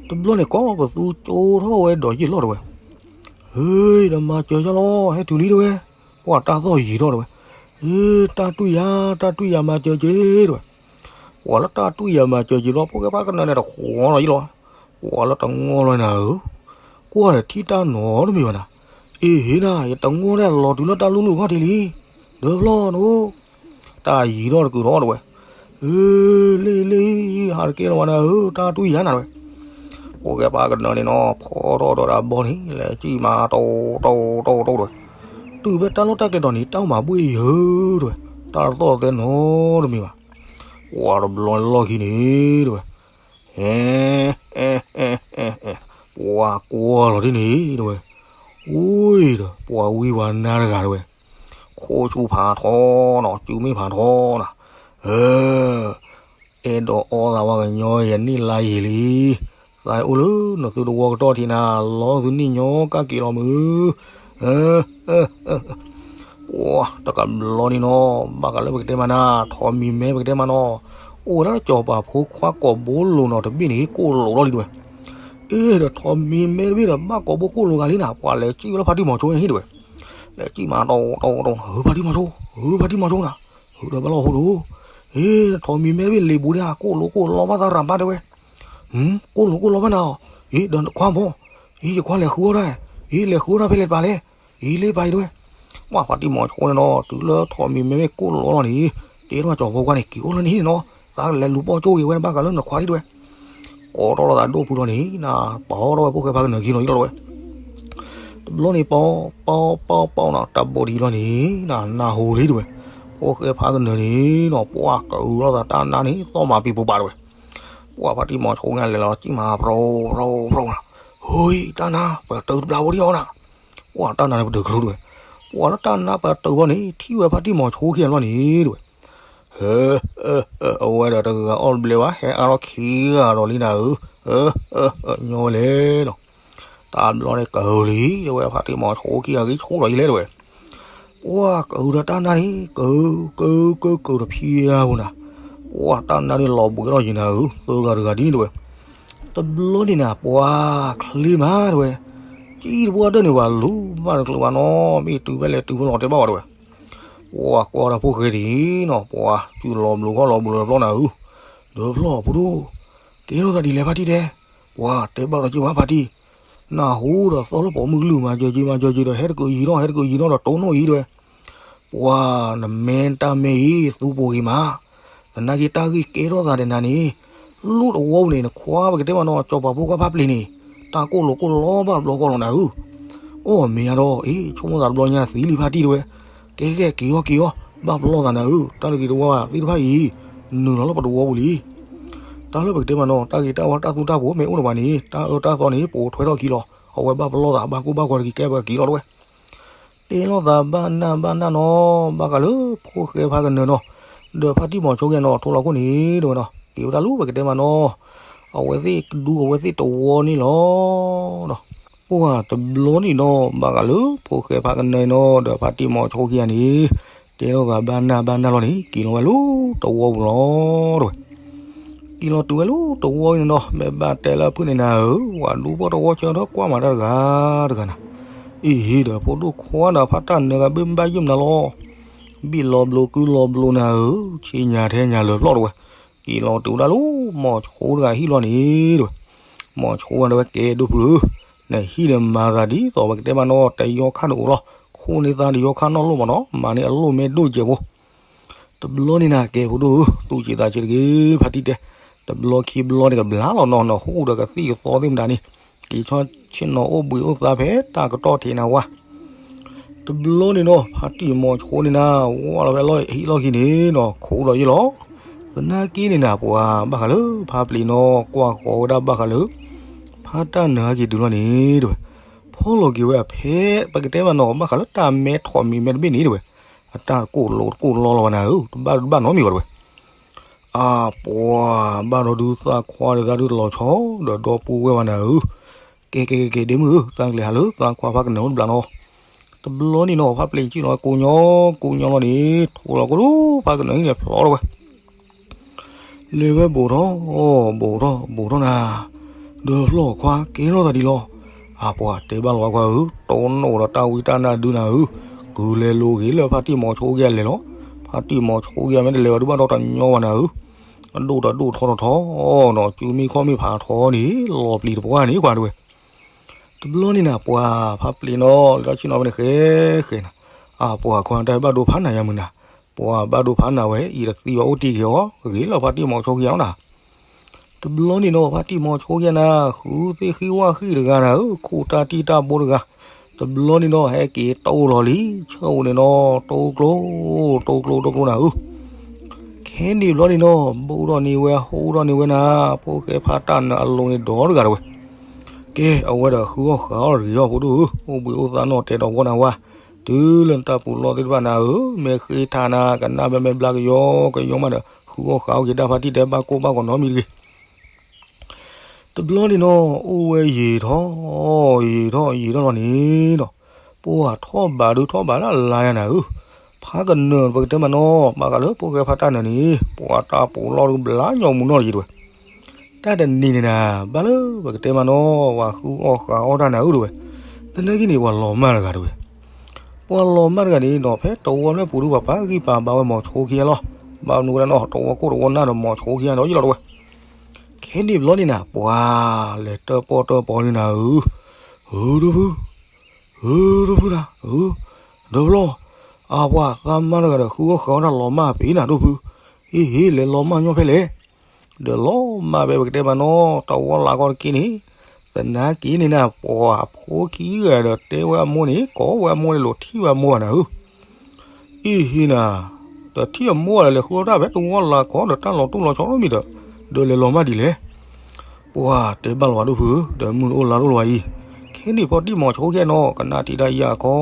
တဘျီန့ၣ် ကိးပသူကၠိထီၣ်ဝဲဒီးယံာ်လီၤတဝဲ ဟ့ၣ် ဒီးမၤစၢၤယလီၤ ဟဲတုၤလံတဝဲ ပှၤတၢ်သီၣ်ယံာ်ထီၣ်တဝဲ ဟ့ၣ် တၢ်တွံၢ်ယၤ တၢ်တွံၢ်ယၤမၤစၢၤက့ၤတဝဲ ပှၤလၢတၢ်တွံၢ်ယၤမၤစၢၤက့ၤလီၤ ဖိၣ်ဃဲဖးကနၢၤန့ၣ်တဃီလီၤယံၤလီၤ ပှၤလၢတငီၢ်လီၤနၤဧၢ, ကွၢ်ဒီးထံၣ်တၢ်နီတမံၤဘၣ်နၤ, အ့ဟ့နၤ ယတငီၢ်ဒၣ်လီၤတုၤလၢတၢ်လူၢ်လူၢ်ခီၣ်ထံးလံ, ဒီဖျီၣ်နအိၣ်, တၢ်ယံၤထီၣ်တကုာ်ထီၣ်တဝဲ, အ့လ့လ့, ဟးတကဲလီၤဘၣ်နၤဧၢ, တၢ်တူၢ်ယၤနၤတဝဲ, ဖိၣ်ဃဲဖါကနၢန့ၣ်နီၤ ဖီထီၣ်ဒီးတၢ်ဘီန့ၣ် လဲၤစံၣ်မၤတီတီတီတီတဝဲ, တုၤဖဲတၢ်လီၢ်တၢ်ကျဲတီၤန့ၣ် တၢ်မၤဘှ့ၣ်ယၢၤတဝဲ, တၢ်တသီၣ်သဲနီတမံၤဘၣ်, ပှၤတဘျီလီၢ်ခံန့ၣ်တဝဲ ဟဲ, ပှၤကွၢ်လီၤဒ်န့ၣ်တဝဲ, အိၣ်ဒီး ပှၤဝံပှၤနါတဂၤတဝဲ, ခိၣ်ဆူၣ်ဖးထီနီၤ စုမ့ၣ်ဖးထီနီၤ, အဲၣ်ဒိးအီသးဝဲကညီယန့ၢ်လါယံာ်လံ, သးအိၣ်လၢနသုတဝီကတီၢ်ထံးနၤ လီၤသုန့ၢ်ညီကၣ်က့ၤလီၤမုၢ် ပှၤတကဘျီန့ၣ်နီၤ ဘၣ်ဃးလၢပကတဲမးနၤ ထိးမံၤမဲပကတဲမးနီၤ, အိၣ်ဝဲဒၣ်လၢစီၤပၤဖိခွါကိာ်ဘိလိၤနီၤ တဘ့ၣ်န့ၣ် ကိၣ်လိာ်ထီၣ်လံတဝဲ, အ့ဒီးထိးမံၤမဲတဘ့ၣ်ဒီး ဘၣ်ကိာ်ဘိကိၣ်လိာ်ဂၤလံနၤ ပှၤလဲၤစံၣ်ဝဲလၢဖါတံၢ်မီၤဆိဟံၣ်တဝဲ, လဲၤစံၣ်မၤတီတီတီ ဟၢဖါတံၢ်မီၤဆိ ဟၢဖါတံၢ်မီၤဆိနၤ, ဟၢဒီးဘၣ်လီၢ်ဟိဒိၣ်, အ့ ထိးမံၤမဲတဘ့ၣ်လ့ၤဘူးဒၣ် ကိၣ်လိာ်ကိၣ်လိာ်ဘၣ်သးရၤဘၣ်တဲဝဲ, ကိၣ်လိာ်ကိၣ်လိာ်ဘၣ်နၤအီၤ, အ့ဒီးခွါမီၤ, အ့ယခွါလဲၤဃုအီၣ်ဒၣ်, အ့လဲၤဃုအီၣ်ဒၣ်ဖဲလဲၣ်တပၤလဲၣ်, အ့လ့ပၤအံၤတဝဲ, ပှၤဖါတံၢ်မီၤဆိန့ၣ်နီၤ တုၤလၢထိးမံၤမဲမ့ၢ်ကိၣ်လိာ်လီၤန့ၣ်, တဲထီၣ်စီၤဖိခွါန့ၣ် က့ၤအိၣ်လၢနဟံၣ်န့ၣ်နီၤ, သးလဲၤလူၤပိာ်ကၠိက့ၤဝဲနဘၣ်ဃးလၢနခွါဒ်တဝဲ, ကိးထီၣ်လိာ်သးဒိၣ်ဖုလီၤန့ၣ် နပာ်အီၣ်ထီၣ်ဝဲဖိၣ်ဃဲဖါကနၢခံလီၤယံလီၤတဝဲ တဘျီန့ၣ် ပီပီပီပီနီၤ တၢ်ဘီဒ်လီၤန့ၣ် နနၢ်ဟူလံတဝဲ, ဖိၣ်ဃဲဖါကနၢန့ၣ်နီၤ ပှၤကအုးလိာ်သးတၢ်နါန့ၣ် သီၣ်မၤပံၤပူၤဘၣ်တဝဲ, ပှၤဖါတံၢ်မီၤဆိကလဲၤလီၤစံၣ်မၤပြီပြီပြီနီၤ, ဟူတၢ်နါ ပတုာ်တဘျါဖိဒံးအီၤနၤ, ပှၤတၢ်နါန့ၣ်ပတုာ်ကရူၢ်တဝဲ, ပှၤလၢတၢ်နါပတုာ်ဘျီန့ၣ် ထံၣ်ဝဲဖါတံၢ်မီၤဆိခံဂၤလီၤန့ၣ်တဝဲ အဝဲဒီးတဂၤအီၣ်တဘျဲဘၣ် ဟဲအါထီၣ်ခံဂၤဒီးလံနၤဧၢ, ညီဝဲလဲၣ်နီၤ, တၢ်ဘျီန့ၣ်ကလံၤတဝဲ ဖါတံၢ်မီၤဆိခံဂၤဂံၢ်ဆူၣ်ဒီးယလဲၣ်တဝဲ, ပှၤကအုးဒီးတၢ်နါန့ၣ် က က က ကကဒီးဖံးအါပူၤနၤ, ပှၤတၢ်နါန့ၣ်လီၤဘှံးထီၣ်ယံၤနၤဧၢ သၢဂၤတဂၤဒ်န့ၣ်တဝဲ, တဘျီန့ၣ်နၤ ပှၤချ့မးတဝဲ, စံၣ်တဘၣ်ဒၢးန့ၣ် ပှၤလူၤဘၣ်တကျိၤဘၣ်နီၤ မ့ၢ်တုၤဖဲလဲၣ်တုၤဖဲလဲၣ်တဲဘၣ်ဝဲတဝဲ ပှၤကွၢ်တၢ်ဖိၣ်ဃဲဒ်နီၤ ပှၤစုလီၤဘျိးခီၣ်လီၤဘျိးတဘျီနၤဧၢ, ဒီဖျီၣ်ဖိဒိၣ်, ကဲထီၣ်သးဒ်လဲၣ်ဖါတံၢ်တဲ, ပှၤတဲဘၣ်ဒီးက့ၤဝဲဖါတံၢ်, နၢ်ဟူဒီးသီၣ်လၢပိာ်မုၣ်ကလုၢ်မၤစၢၤက့ၤမၤစၢၤက့ၤဒီး ဟဲတကုးယံၤနီၤ ဟဲတကုးယံၤနီၤဒီးတိၢ်နီၣ်အံၤတဝဲ, ပှၤနမဲတၢ်မဲအံၤ သူပှိၤဂ့ၤမး, သနာ်က့တၢ်ဂ့ၢ်ကဲထီၣ်သးဒီးနၤန့ၣ်, လၢတဝီပူၤန့ၣ် နခွါပကတဲမးနီၤ စီၤပၤဖိခွါဖါပျ့ၤန့ၣ်, တၢ်ကိၣ်လိာ်ကိၣ်လိာ်ဘၣ်တဘျီဃီလီၤနၤဧၢ, အိၣ်မ့ၢ်ဧါဒီး အ့ ဆိကမိၣ်သးတဘျီညါသံလံဖါတံၢ်တဝဲ, ကဲကဲက့ၤအီၤက့ၤအီၤ, ဘၣ်ပလီၢ်သးနၤဧၢ, တၢ်တဂ့ၤတဝါသ့ၣ်တဖၣ်အံၤ, နုာ်လီၤလၢပတဝီပူၤလံ တၢ်လၢပကတဲမးနီၤ တၢ်ဂ့ၤတၢ်ဝါတၢ်သူတၢ်ပှီၤမ့ၢ်အိၣ်တဘၣ်န့ၣ် တၢ်အၢတၢ်သီန့ၣ် ပအိးထွဲထီၣ်ခံလီၤ, အဝဲဘၣ်ပလီၢ်သးဘၣ်ကိၢ်ဘၣ်ဂီၤတက့ၤကဲပက့ၤလီၤတဝဲ, တဲလိာ်သးဘၣ်နၢ်ဘၣ်နၢ်နီၤ ဘၣ်ဃးလၢဖိၣ်ဃဲဖါကနၢနီၤ, ဒီးဖါတံၢ်မီၤဆိကဲနီၤ ထိလီၤခိၣ်န့ၣ် တဝဲနီၤ က့ၤဝဲဒၣ်လၢပကတဲမးနီၤ, အဝဲသ့ၣ်ကဒူအဝဲသ့ၣ်တဝီန့ၣ်လီၤ. ပှၤတဘျီန့ၣ်နီၤ ဘၣ်ဃးလၢဖိၣ်ဃဲဖါကနၢနီၤ ဒီးဖါတံၢ်မီၤဆိခံဂၤန့ၣ် တဲလိာ်သးဘၣ်နၢ်ဘၣ်နၢ်လီၤန့ၣ် က့ၤလီၤဝဲလၢတဝီပူၤလီၤတဝဲ, က့ၤလီၤတုၤဝဲလၢတဝီန့ၣ်နီၤ မ့ၢ်ဘၣ်တဲလၢအဖုၣ်န့ၣ်နၤဧၢ, ပှၤဒူဖိတဝီဆၢထၢၣ်ကွၢ်မၤတၢ်တဂၤတဂၤနၤ, အ့ဟ့ဒီးဖိဒိၣ်ခွါဒီးဖါတၢ်နၢၤဂၤဘၣ်ယုၢ်မနုၤလီၤ, ဘံၣ်လီၤဘျိးကုလီၤဘျိးနၤဧၢ, ဆ့ညါထဲညါလၢာ်ဖျီၣ်တဝဲ, က့ၤလီၤတုၤဝဲဒၣ်လၢ မီၤဆိတဂၤဟံၣ်လီၤန့ၣ်တဝဲ, မီၤဆိဂၤဒၣ်ဝဲကဲဒိၣ်ဖုဧၢ, နဟံၣ်ဒီးမၤသးဒ်သိးပကတဲမးနီၤ တယီခါတအိၣ်လီၤ, ခိၣ်န့ၢ်သးတယီခါနီတလိၣ်မးနီၤ မၤန့ၢ်အလိၣ်မ့ၢ်ဒိၣ်တစဲးဖိ တဘျီန့ၣ်နၤကဲဖိဒိၣ်ဧၢ, သူၣ်ဆံးသးဆံးတဂ့ၤ ဖါတံၢ်တဲ, တဘျီခံဘျီန့ၣ်ကဘျါလီၤနီၤ နဃူဒီးကသံၣ်ကသီသ့ၣ်မတၤန့ၣ်, က့ၤဆီဆ့ၣ်နီၤအိၣ်ဘှံးအိၣ်သါဖဲတၢ်ကတီၢ်ထံးနၤဝါ တဘျီန့ၣ်နီၤ ဖါတံၢ်မီၤဆိန့ၣ်နၤ ဝါလီၤဖဲလီၢ်ဟံၣ်လီၢ်ခံန့ၣ်နီၤ ခိးလီၤယံၤလီၤ, သနာ်က့န့ၣ်နၤ ပှၤဘၣ်ဃးလၢဖါပျံၤနီၤ ကွၢ်ဃီၤဝဲဒၣ်ဘၣ်ဃးလၢ ဖါတၢ်နၢၤဟဲက့ၤတုၤလီၤန့ၣ်တဝဲ, ဖီလီၤက့ၤဝဲအဖဲ ပကတဲမးနီၤ ဘၣ်ဃးလၢတၢ်မဲထီၣ်မံၤမဲတဘ့ၣ်န့ၣ်တဝဲ, အတၢ်ကိၣ်လိာ်တကိၣ်လီလီၤဘၣ်နၤဧၢ တဘၣ်တဘၣ်နီတမံၤဘၣ်တဝဲ အပှၤဘၣ်ဒီးဒုးသးခွါဒီးသးဒုးတလီၤဆီ ဒီးဒီပုၢ်ဝဲၢ်ဘၣ်နၤဧၢ, ကဲကဲကဲကဲ ဒ့မုၣ်ဧၢ သးကလဲၤဟးလၢသးခွါဖါကနၢၤအိၣ်တဘျီနီၤ, တဘျီန့ၣ်နီၤ ဖါပျံၤစံၣ်လီၤကိညီ ကိညီလီၤန့ၣ် ထိလီၤကိလိဖါကနၢၤဟံၣ်န့ၣ်ဖျီထီၣ်ဝဲ လဲၤဝဲဘူးထီၣ် ဘူးထီၣ် ဘူးထီၣ်နၤ, ဒီးဖျီၣ်ခွါကဲထီၣ်သးဒ်လီၤ, အပှၤတဲဘၣ်လီၤခွါဧၢ, တိၢ်နီၣ်ဒီးတၢ်ဝံတၢ်နၢ်ဒုနၤဧၢ, ကုလဲၤလိၤဂ့ၤလၢဖါတံၢ်မီၤဆိက့ၤအလဲၤလီၤ, ဖါတံၢ်မီၤဆိက့ၤမ့ၢ်တလဲၤဘၣ်ဒုးဘၣ်ဒီးတညီဘၣ်နၤဧၢ, ဒိၣ်တဒိၣ်ထီတထီနီၤ, စုမ့ၢ်ခီၣ်မ့ၢ်ဖးထီန့ၣ် လီၤပျံၤတပှၢ်န့ၣ်ကွၢ်တဝဲ. တဘျီန့ၣ်နၤ ပှၤဖးပျံၤနီၤ လဲၤထီၣ်ဆ့ၣ်နီၤဝဲန့ၣ်ဃဲဃဲနၤ, အပှၤခွါတၢ်ဘၣ်ဒိဖးနၤယါမုၢ်နၤ, ပှၤဘၣ်ဒိဖးနၤဝဲ အံၤတသံဘၣ်အိၣ်တ့ၢ်က့ၤအီၤ ဂ့ၤလီၤဖါတံၢ်မီၤဆိခံဂၤနီၤနၤ. တဘျီန့ၣ်နီၤ ဖါတံၢ်မီၤဆိခံဂၤနၤ ဃုသ့ၣ်ဃံဝၣ်ဃံတဂၤနၤဧၢ, ခိၣ်တၢ်တံၢ်တၢ်ဘိတဂၤ, တဘျီန့ၣ်နီၤ ဟဲက့ၤတအိၣ်လီၤလံ, ဆၢအိၣ်န့ၣ်နီၤ တိကျိ, တိကျိ တိကျိနၤဧၢ. ခဲန့ၣ်ဘျီန့ၣ်နီၤ ဘိၣ်ထီၣ်န့ၢ်ဝဲ ဟိၣ်ထီၣ်န့ၢ်ဝဲနၤ, ဖိၣ်ဃဲဖါတၢ်နၢၤအလိၤန့ၣ်ဒီတဂၤတဝဲ. ကဲ အဝဲဒီးဃုအီၣ်ဃုအီၣ်တဂ့ၤအီၤဖိဒိၣ်ဧၢ, အိၣ်ဘှံးအိၣ်သါနီၣ်တဲာ်ဒီးဝီနၤဝါ, တုၤလၢနတၢ်ပူၤလီၢ်သ့ၣ်တဖၣ်နၤဧၢ, မ့ၢ်ဃ့ထါနၤ ကနၣ်ဘဲမ့ၢ်ဘျါကယီကယီမးဒီး ဃုအီၣ်ဃုအီၣ်က့ၤဒၣ်ဖါတံၢ်တဲဘၣ်ကိၢ်ဘၣ်ဂီၤနီတမံၤတဂ့ၤ. တဘျီန့ၣ်နီၤ အိၣ်ဝဲယံာ်ထီၣ်, ယံာ်ထီၣ်ယံာ်ထီၣ်လီၤန့ၣ်နီၤ, ပှၤထီၣ်ဘးဒုးထီၣ်ဘးလၢအလါယါနၤဧၢ, ဖးကနၢၤပကတဲမးနီၤ ဘၣ်ဃးလၢဖိၣ်ဃဲဖါတၢ်နၢၤန့ၣ် ပှၤတၢ်ပူၤလီၢ်ဒုးဘျါညီမူနီၢ်တယံၤတဝဲ. တၢ်တနံၤန့ၣ်နၤ ဘၣ်လၢပကတဲမးနီၤ ပှၤဃုအီၣ်ဃုအီၣ်တၢ်နၤဧၢတဝဲ. သနာ်က့န့ၣ် ပှၤလီၤမၢ်တဂၤတဝဲ ပှၤလီၤမၢ်တဂၤန့ၣ်နီၤ ဖဲတဝီဖျၢၣ်ပူၤဒုးပှၤပာ်ဂံၢ်ပာ်ဘါဝဲမီၤဆိခံဂၤလီၤ. ဘၣ်မနုၤဝဲဒၣ်နီၤ တဝီခိၣ်တဝီနၢ်ဒီးမီၤဆိခံဂၤဒီးယလီၤတဝဲ. ခဲန့ၣ်ဘျီန့ၣ်နၤ ပှၤလဲၤတၢၣ်ပီၣ်တၢၣ်ပီၣ်န့ၣ်နၤဧၢ, ဧၢ ဒိၣ်ဖု, ဧၢ ဒိၣ်ဖုနၤ, ဧၢ ဒီးဘျီ, အပှၤသးမါတဂၤဒီးဃုအီၣ်ဃုအီၣ်တၢ်လီၤမၢ်ပ့ၤနၤဒိၣ်ဖု, အ့ဟ့ လဲၤလီၤမၢ်ညီဖဲလဲၣ် ဒီးလီၤမၢ်ဖဲပကတဲမးနီၤ တဝီလၢ်ကီၢ်တက့ၢ်န့ၣ်, သနာ်က့န့ၣ်နၤ ပှၤဖိခံဂၤဒီးတဲဝဲအမိၢ်န့ၣ် ကိးဝဲအမိၢ်န့ၣ် လိၣ်ထံၣ်ဝဲအမိၢ်ဘၣ်နၤဧၢ, အ့ဟ့နၤ, ဒီးထံၣ်အမိၢ်ဒီးလဲၤဃုအီၣ်တၢ်ဖဲတဝီလၢ်ကီၢ်ဒီးတၢ်လီၤတိၢ်လီၤဆီဒိၣ်မံၤဒီး, ဒီးလဲၤလီၤမၢ်ဒ်လဲၣ် ပှၤတဲဘၣ်လီၤဝဲဒိၣ်ဖုဧၢ, ဒီးမုၢ်တအိၣ်လါတအိၣ်လီၤအံၤ, ခဲန့ၣ်ဖါတံၢ်မီၤဆိခံဂၤနီၤ ကနၣ်ထံၣ်တၢ်ယၢ်ခီ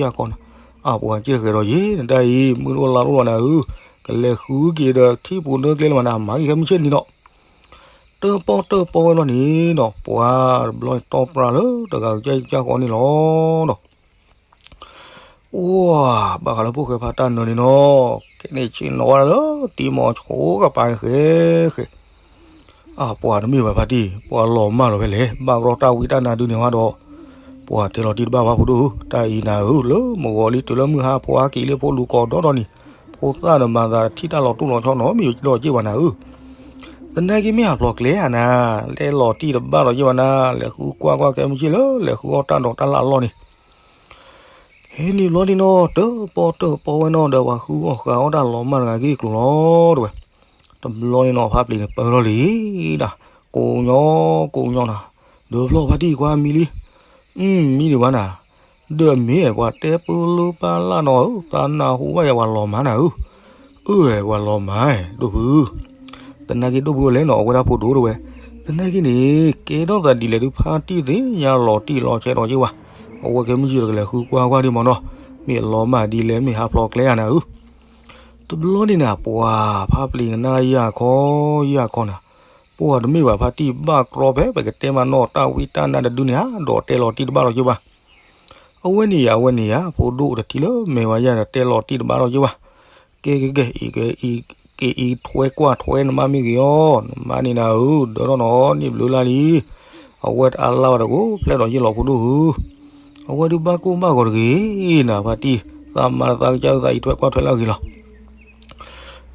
ယၢ်ခီနၤ, အပှၤကဲဃဲၤဒီးယ့ၤ နတၢ်အံၤ မုၢ်တအိၣ်လါတအိၣ်လီၤနၤဧၢ, ကလဲၤဃုက့ၤဒီးထံၣ်ပူၤနၢကျဲလၢၤမးနၤ မၤဂ့ၤခဲမုၢ်ဆ့ၣ်နံၤနီၤ, တၢၣ်ပီၣ်တၢၣ်ပီၣ်ဝဲလီၤန့ၣ်နီၤ ပှၤတဘျီန့ၣ်တီၢ်ပြၢ်လၢတဂၤကစၢ်ကစၢ်ဃီန့ၣ်လီၤဒီး အိၣ်ဘၣ်ဃးလၢဖိၣ်ဃဲဖါတၢ်နၢၤန့ၣ်နီၤ, ခဲန့ၣ်ဆ့ၣ်နီၤဝဲဒၣ်လၢတံၤမီၤဆိကပၤန့ၣ်ဃဲဃဲ, အပှၤတမ့ၢ်ဘၣ်ဖါတံၢ် ပှၤလီၤမၢ်လီၤဖဲလဲၣ်, ဘၣ်ကရီတၢ်ဝံတၢ်နါဒုန့ၣ်ဝဲဒီး, ပှၤတဲလီၤတံၢ်တဘၣ်ဘၣ်ဖိဒိၣ်ဧၢ, တၢ်အံၤနၤဧၢ လၢမုၢ်ဂီၤလံတုၤလၢမုၢ်ဟါဖိဟါက့ၤလၢဖိလူၤကိးဒီဒီန့ၣ်, ဖိသၣ်ဒီးမၤသးထံၣ်တၢ်လီၤတိၢ်လီၤဆီနီတမံၤဒီးက့ၤဒီးက့ၤဘၣ်နၤဧၢ, သနာ်က့မ့ၢ်ဟးဖျိးကျဲဧါနၤ, လဲၤလီၤတံၢ်တဘၣ်ဒီးက့ၤဘၣ်နၤ, လဲၤဃုကွၢ်ကွၢ်ခဲမုၢ်ဆ့ၣ်လၢလဲၤဃုအီၣ်တၢ်ဒီးတၢ်လၢအလီၢ်န့ၣ် ဟဲန့ၣ်ဘျီန့ၣ်နီၤ တၢၣ်ပီၣ်တၢၣ်ပီၣ်ဝဲနီၤဒီးပှၤဃုအီၣ်ဃုအီၣ်တၢ်လီၤမၢ်တဂၤဂ့ၢ်ကျိၤလီၤတဝဲ, တဘျီန့ၣ်နီၤ ဖါပျံၤန့ၣ်ပၢၢ်ထီၣ်လံဒၣ်, ကိးညီ, ကိးညီနၤ, ဒီးဖျီၣ်ဖါတံၢ်ကွၢ်မံလံ, မံဒံးဘၣ်နၤ, ဒီးမ့ၢ်ပှၤတဲပၢလၢပၢ်လၢ်နီၤဧၢ, သးနၢ်ဟူဘၣ်ယၤပှၤလီၤမၢ်နၤဧၢ, အၢ ပှၤလီၤမၢ် ဒိၣ်ဖု သနာ်က့ဒိၣ်ဖုလဲၣ်နီၤ အဝဲဒၣ်ဖိဒိၣ်တဝဲ, သနာ်က့န့ၣ် ကဲထီၣ်သးဒ်လဲၣ်ဒုးဖါတံၢ်သ့ၣ်ညါလီၤတံၢ်လီၤဆဲးဒီးက့ၤဝဲ, အဝဲခဲမုၢ်ဆ့ၣ်ဒီးကလဲၤဃုကွၢ်ကွၢ်ဒံးမးနီၤ, မ့ၢ်လီၤမၢ်ဒ်လဲၣ် မ့ၢ်ဟးဖျိးကျဲဧါနၤဧၢ, တဘျီန့ၣ်နၤ ပှၤဖါပျံၤကနၣ်ယၢ်ခီယၢ်ခီနၤ, ပှၤတမ့ၢ်ဘၣ်ဖါတံၢ်ဘၣ်ကြီဖဲ ပကတဲမးနီၤတၢ်ဝံတၢ်နါတဒုန့ၣ်ဧါ ဒီးတဲလီၤတံၢ်တဘၣ်ဒီးက့ၤဘၣ် အဝဲန့ၣ်ယၤ အဝဲန့ၣ်ယၤ ဖိဒိၣ်တထံၣ်လၢမဲာ်ဝဲယၤဒီးတဲလီၤတံၢ်တဘၣ်ဒီးက့ၤဘၣ်, ကဲ ကဲ ကဲ အံၤ ကဲ အံၤ က့ၤအံၤထွဲကွၢ်ထွဲနမါမ့ၢ်ဂ့ၤအီၤ, နမါန့ၣ်နၤဧၢ ဒၢထီၣ်နီၤန့ၣ်ဘျုးလၢ်လံ, အဝဲတအါလၢ်ဘၣ်ဒီးကအိၣ်ဖျဲၣ်ဒီးယ့ၢ်လီၤဖိဒိၣ်ဧၢ, အဝဲဒုးဘၣ်ကိၢ်ဘၣ်ဂီၤတဂ့ၤနၤ ဖါတံၢ်, သးမါသးကစၢ်သးအံၤထွဲကွၢ်ထွဲလၢအဂ့ၤလီၤ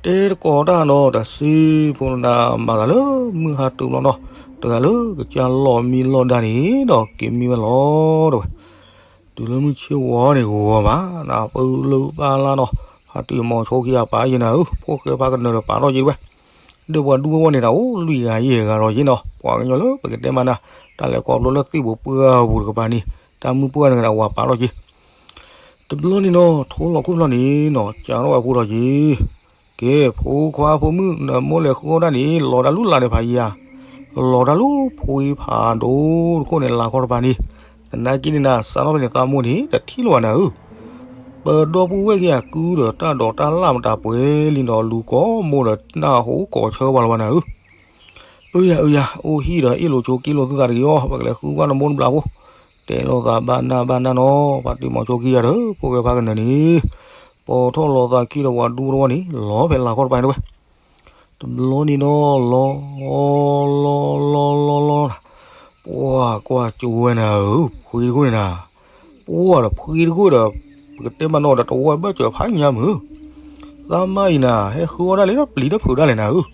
တဲတကိးတၢ်နီၤ တၢ်စံးဖိနၤမၤသးလၢမုၢ်ဟါတုၤဘျီနီၤ, တဂၤလၢကစၢ်လီၢ်မံလီၢ်ဒါန့ၣ်ဒီးက့ၤမံဝဲလီၤတဝဲ, တုၤလၢမုၢ်ဆ့ၣ်ဝီန့ၣ်ဂီၤဘၣ် နပၢၢ်လၢပၢ်လၢ်နီၤ, ဖါတံၢ်မီၤဆိခံဂၤပာ်ယဲနၤဧၢ, ဖိၣ်ဃဲဖါကနၢၤဒီးပာ်ထီၣ်က့ၤတဝဲ, ဒီးပှၤဒူဝဲဝဲန့ၣ် တၢ်အိၣ်လွံၢ်ဂၤယဲၢ်ဂၤဒီးယဲနီၤ, ပှၤကညီလၢပကတဲမးနၤ, တၢ်လဲၤခီဖျိလၢသ့ၣ်ပူၤပှၢ်ပူၤတကပၤန့ၣ်, တၢ်မုၢ်ပှၢ်န့ၣ်ကဒီးဝၤပာ်ထီၣ်က့ၤ တဘျီန့ၣ်နီၤ ထိလီၤခိၣ်ဘျီန့ၣ်နီၤ ကးထီၣ်ဝဲဖိဒီးက့ၤ, ကဲ ဖိခွါဖိမုၣ် နမိၢ်လဲၤဃုအီၣ်တၢ်န့ၣ် လီၤတၢ်လူလၢ်န့ၣ်ဖးယံၤဧါ, လီၤတၢ်လူဖိအံၤဖးဒိၣ်တခိၣ်န့ၣ် လၤခီတပၤန့ၣ်, သနာ်က့န့ၣ်နၤ စးထီၣ်ဖဲန့ၣ်သးမိၢ်န့ၣ် တထံၣ်လၢၤဘၣ်နၤဧၢ, ပဒီပုၢ်ဝဲၢ်ခံဂၤကုဒီးတၢ်ဒိးတၢ်လၢ်မတၤပှဲၤလံဒီး လူၤကိးမိၢ်ဒီးနၢ်ဟူကိးဆၢဝဲလၢၤဘၣ်နၤဧၢ အၢယၤ အၢယၤ အိၣ်ဟံၣ်ဒီးအ့ၣ်လိာ်ဆိးက့လိာ်သုသးတဂ့ၤအီၤ, ပကလဲၤဃုကွၢ်နမိၢ်နဘျးဖိ, တဲလိာ်သးဘၣ်နၢ်ဘၣ်နၢ်နီၤ, ဖါတံၢ်မီၤဆိခံဂၤဒီးဖိၣ်ဃဲဖါကနၢၤန့ၣ်, ပိာ်ထီၣ်လိာ်သးခံဒီးပှၤဒူတဝီန့ၣ် လီၤဖဲလၤခီတပၤန့ၣ်တဝဲ, တဘျီန့ၣ်နီၤ လီၤ လီၤ လီၤ လီၤ လီၤ ပှၤကွၢ်ကၠိဝဲနၤဧၢ, ဖှံတခိၣ်န့ၣ်နၤ, ပှၤဒီးဖှံတခိၣ်ဒီး ပကတဲမးနီၤဒီးတဝီဘၢၣ်စၢၤဖးညါမုၢ်, သးမါအံၤနၤ ဟဲဃုအီၣ်တၢ်လံဒီးပျံၤတဖုးတၢ်လဲၣ်နၤဧၢ,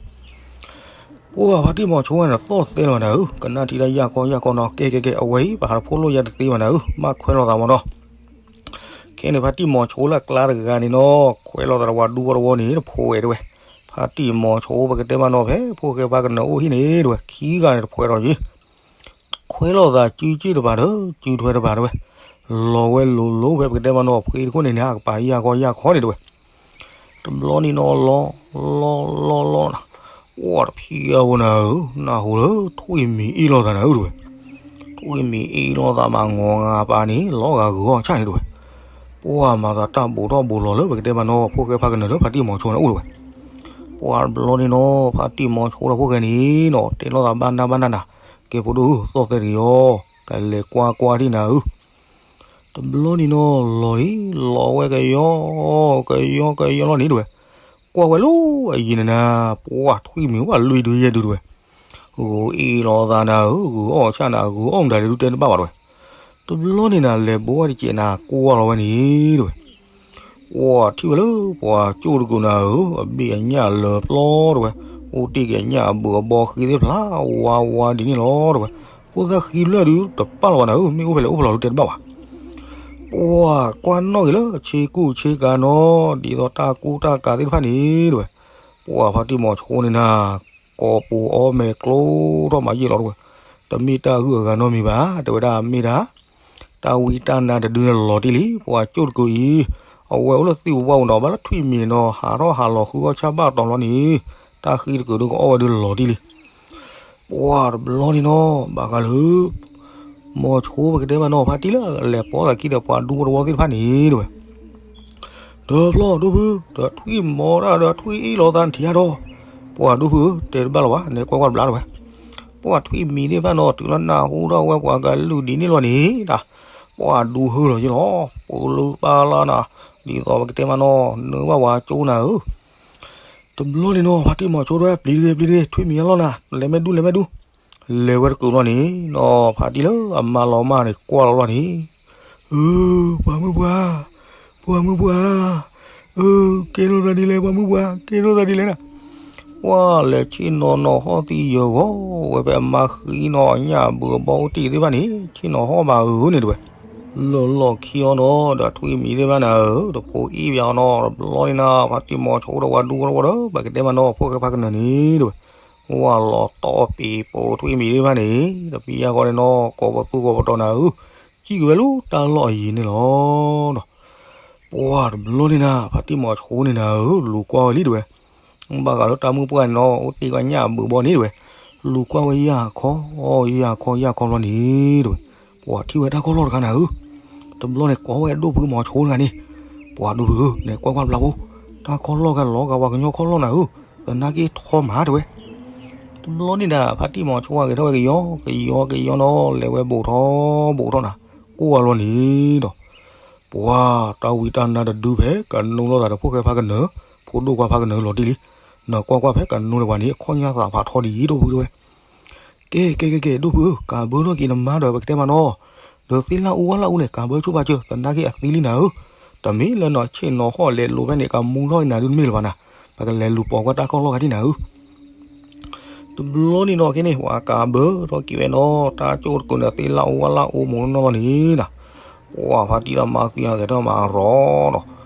ပှၢ်ဖါတံၢ်မီၤဆိန့ၣ် သီၣ်သဲလီၤနၤဧၢ, ကနၣ်ထံတၢ်ယၢ်ခီယၢ်ခီနီၤ, ကဲကဲကဲ အဝဲအံၤ ပဟးတဖှိၣ်လိာ်ယၤတသ့ဘၣ်နၤဧၢ, မ့ၢ်ခွဲးလိာ်သးမးနီၤ. ခဲန့ၣ်ဖါတံၢ်မီၤဆိလၢအကျါတဂၤန့ၣ်နီၤ, ခွဲးလိာ်သးတဝၤဒူဝီတဝီန့ၣ် တဖိးဝဲတဲဝဲ, ဖါတံၢ်မီၤဆိပကတဲမးနီၤ ဖဲဖိၣ်ဃဲဖါကနၢၤအိၣ်ဟံၣ်န့ၣ်တဲဝဲ, ခံဂၤန့ၣ်တဖှဲးထီၣ်ယံၤ ခွဲးလိာ်သးစုစ့ၣ်တပၤဒီး စုထွဲတပၤတဲဝဲ, လီၤဝဲလိၤလိၤဖဲပကတဲမးနီၤ ဖှ့တခိၣ်န့ၣ်န့ၣ် အကပၤယၢ်ခီယၢ်ခီန့ၣ်တဲဝဲ. တဘျီန့ၣ်နီၤ လီၤ လီၤ လီၤ လီၤနၤ, ပှၢ်တဖံးအါဘိနၤဧၢ, နၢ်ဟူလၢထွံၣ်မံၤအ့ၣ်လိာ်သးနၤဧၢတဲဝဲ. ထွံၣ်မံၤအ့ၣ်လိာ်သးမး ငီၤငါပၢ်န့ၣ် လီၤဂာ်ဂုာ်အီၣ်ဆၣ်န့ၣ်တဲဝဲ. ပှၢ်မၤသးတၢ်ဘူးထီၣ်ဘူးလီၤလၢပကတဲမးနီၤ ဖိၣ်ဃဲဖါကနၢၤဒီးဖါတံၢ်မီၤဆိန့ၣ်အိၣ်တဲဝဲ. ပှၢ်တဘျီန့ၣ်နီၤ ဖါတံၢ်မီၤဆိဒီးဖိၣ်ဃဲန့ၣ်နီၤ တဲလိာ်သးဘၣ်နၢ်ဘၣ်နၢ်နၤ, ကဲဖိဒိၣ်ဧၢ သီၣ်သဲတဂ့ၤအီၤ, ကလဲၤကွၢ်ကွၢ်ဒံးနၤဧၢ. တဘျီန့ၣ်နီၤ လီၤလံ, လီၤဝဲကယီ ကယီကယီလီၤန့ၣ်တဲဝဲ. ကွၢ်ဝဲလၢအယံၤန့ၣ်နၤ, ပှၢ်ထွံၣ်မံၤဝဲလွံၢ်ဒုယဲၢ်ဒုတဲဝဲ. ဂုာ်အ့ၣ်လိာ်သးနၤဧၢ, ဂုာ်အီၣ်ဆၣ်နၤ, ဂုာ်အီၣ်မတၤဒုတဲတဘၣ်ဘၣ်တဲဝဲ. တဘျီန့ၣ်နၤ လဲၤဘိးဝဲတစဲးနၤ ကွၢ်လီၤဝဲန့ၣ်တဲဝဲ. ပှၢ်ထံၣ်ဝဲလၢပှၤကၠိၣ်တကုာ်နၤဧၢ, အဘ့ၣ်အညၣ်လၢာ်ပျီတဲဝဲ, အိၣ်တ့ၢ်က့ၤအညၣ်အဘုးအဘီဃံသ့ၣ်ဖျါဝါဝါဒ်န့ၣ်လီၤတဲဝဲ. ဃိသတးဃံဘျၢၣ်ဒုတပာ်လီၤဘၣ်နၤဧၢ, မ့ၣ်အူဖဲလဲၣ်အိၣ်ဖဲလဲၣ်ဒုတဲတဘၣ်ဘၣ်. ပှၢ်ကွၢ်နီၣ်က့ၤလၢဆ့ကူဆ့ကၤနီၤ, ဒ်သိးတၢ်ကူတၢ်ကၤသ့ၣ်တဖၣ်န့ၣ်တဲဝဲ. ပှၢ်ဖါတံၢ်မီၤဆိန့ၣ်နၤ ကိးပူၤအီၣ်မဲာ်ကျိထီၣ်မးယံာ်လီၤတဲဝဲ. တမ့ၢ်တၢ်ဂုၢ်အဂၤနီတမံၤဘၣ် တဲဝဲဒၣ်, မ့ၢ်ဒၣ် တၢ်ဝံတၢ်နါတဒုန့ၣ်လီၤတံၢ်လံ. ပှၤကၠိၣ်တကုာ်အံၤ အဝဲအိၣ်လၢသံၣ်ပဝါပူၤနီၤ, ဘၣ်လၢထွံၣ်မံၤန့ၣ်နီၤ ဟးထီၣ်ဟးလီၤဃုအီၣ်ဆၣ်ဘၣ်တီၤလီၤန့ၣ်, တၢ်ဃံတကုာ်ဒုကအီၣ်ဝဲဒုလီၤတံၢ်လံ. ပှၢ်တဘျီန့ၣ်နီၤ ဘၣ်ဃးလၢ မီၤဆိပကတဲမးနီၤ ဖါတံၢ်လၢအလဲၤပိာ်သးခံဒီးပှၤဒူဖိတဝီသ့ၣ်တဖၣ်န့ၣ်တဲဝဲ. ဒီးဖျီၣ်ဒိၣ်ဖု, ဒီးထွံၣ်မီၤတၢ်ဒီးထွံၣ်အ့ၣ်လိာ်သးနထံၣ်ဧါဒီး, ပှၢ်ဒိၣ်ဖုဧၢ, တဲတဘၣ်လၢၤဘၣ်, နဲကွၢ်ကွၢ်တဘျီတဲဝဲ. ပှၢ်ထွံၣ်မံၤသ့ၣ်တဖၣ်နီၤ တုၤလၢနၢ်ဟူထီၣ်ဝဲပှၤကလုၢ်ဒ်န့ၣ်လီၤန့ၣ်ဒၣ်, ပှၢ်ဒူဟၢလီၤယ့ၢ်လီၤ, ပှၢ်လၢပၢ်လၢနၤ, ဒ်သိးပကတဲမးနီၤ နၢဘၣ်ပှၤကၠိၣ်နၤဧၢ. တဘျီန့ၣ်နီၤ ဖါတံၢ်မီၤဆိတဲဝဲ ပျံၤတဂ့ၤ ပျံၤတဂ့ၤ, ထွံၣ်မံၤအလီၢ်နၤ, လဲၤမ့ၢ်ဒူလဲၤမ့ၢ်ဒူ. လဲၤဝဲတကုာ်လီၤန့ၣ်နီၤ ဖါတံၢ်လၢအမါလီၤမၢ်န့ၣ် ကွၢ်လီၤလီၤန့ၣ်, အၢ ပှၤမုၣ်ပှၢ်, ပှၤမုၣ်ပှၢ်, အၢ ကဲထီၣ်သးဒ်လဲၣ် ပှၤမုၣ်ပှၢ်, ကဲထီၣ်သးဒ်လဲၣ်နၤ. ပှၢ်လဲၤဆ့ၣ်နီၤနီၤဟီၣ်သံယၢၤဂီၤဝဲဖဲအမါဃံနီၤ အညၣ်အဘုးအဘီအိၣ်တ့ၢ်သ့ၣ်တဖၣ်န့ၣ် ဆ့ၣ်နီၤဟီၣ်ဘၣ်ဧၢန့ၣ်တဲဝဲ. လီၤလီၢ်ခံအီၤနီၤ ဒီးထွံၣ်မံၤသ့ၣ်တဖၣ်နၤဧၢ တဖိးအ့ၣ်ဘၣ်အီၤနီၤ တဘျီန့ၣ်နၤ ဖါတံၢ်မီၤဆိဒီးပှၤဒူဖိတဝီဒီး ပကတဲမးနီၤ ဖိၣ်ဃဲဖါကနၢၤန့ၣ်တဲဝဲ. ဝဲလီၤတီၢ်ပံၤပိာ်ထွံၣ်မံၤသ့ၣ်တဖၣ်န့ၣ် တပံၤယၢ်ဃီန့ၣ်နီၤ ကိးပသူကိးပတီၤနၤဧၢ, စံၣ်က့ၤဝဲလၢတၢ်လီၢ်အယံၤန့ၣ်လီၤ. ပှၢ်တဘျီန့ၣ်နၤ ဖါတံၢ်မီၤဆိန့ၣ်နၤဧၢ လူၤကွၢ်ဝဲလံတဲဝဲ. ဘၣ်ဃးလၢတၢ်မုၣ်ပှၢ်န့ၣ်နီၤ အိၣ်တ့ၢ်ကညၣ်အဘုးဘီန့ၣ်တဲဝဲ. လူၤကွၢ်ဝဲယၢ်ခီ ယၢ်ခီ ယၢ်ခီဘျီန့ၣ်တဲဝဲ. ပှၢ်ထံၣ်ဝဲတၢ်ခီၣ်လီၢ်တခါနၤဧၢ, တဘျီန့ၣ်ကိးဝဲဒိၣ်ဖုမီၤဆိတဂၤန့ၣ်, ပှၢ်ဒိၣ်ဖုဧၢ နဲကွၢ်ကွၢ်တဘျီဖိ, တၢ်ခီၣ်လီၢ်ကဲလီၤဂာ်ပှၤကညီခီၣ်လီၢ်နၤဧၢ, သနာ်က့ထီမးတဲဝဲ. တဘျီန့ၣ်နၤ ဖါတံၢ်မီၤဆိဂဲၤထီၣ်ဝဲကယီကယီကယီနီၤ လဲၤဝဲဘူးထီၣ်ဘူးထီၣ်နၤ, ကိၢ်ဝဲလီၤန့ၣ်ဒီး ပှၢ်တၢ်ဝံတၢ်နါတဒုဖဲကနိလီၤသးဒီးဖိၣ်ဃဲဖါကနၢၤ, ဖိဒိၣ်ခွါဖါကနၢၤလီၤတံၢ်လံ. နကွၢ်ကွၢ်ဖဲကနိန့ၣ်ပှၤန့ၣ် အခီၣ်ညါသးဖးထီဒ်အံၤဒိၣ်ဖုတဲဝဲ. ကဲကဲကဲကဲ ဒိၣ်ဖုဧၢ ကးဘၢထီၣ်က့ၤနမါဒီးပကတဲမးနီၤ, ဒီးသ့ၣ်လၣ်အူဝၣ်လၣ်အူန့ၣ် ကးဘၢဆိဘၣ်စၢၤ သနာ်က့အသံလံနၤဧၢ, တမ့ၢ်လၢနီၢ်ဆ့ၣ်နီၤဟီၣ်လဲၤလိာ်ဖဲန့ၣ် ကမူထီၣ်နၤဒုတမ့ၢ်လၢၤဘၣ်နၤ, ပကလဲၤလူၤပိာ်ကွၢ်တၢ်ခီၣ်လီၢ်ခါဒံးနၤဧၢ. တဘျီန့ၣ်နီၤ ခဲန့ၣ် ပှၤကးဘၢထီၣ်က့ၤဝဲနီၤ တၢ်ကၠိၣ်တကုာ်န့ၣ်သ့ၣ်လၣ်အူဝၣ်လၣ်အူမူနီၢ်လီၤန့ၣ်နၤ, ပှၢ်ဖါတံၢ်ဒီးမါသံဂဲၤထီၣ်မၤရီဒီး,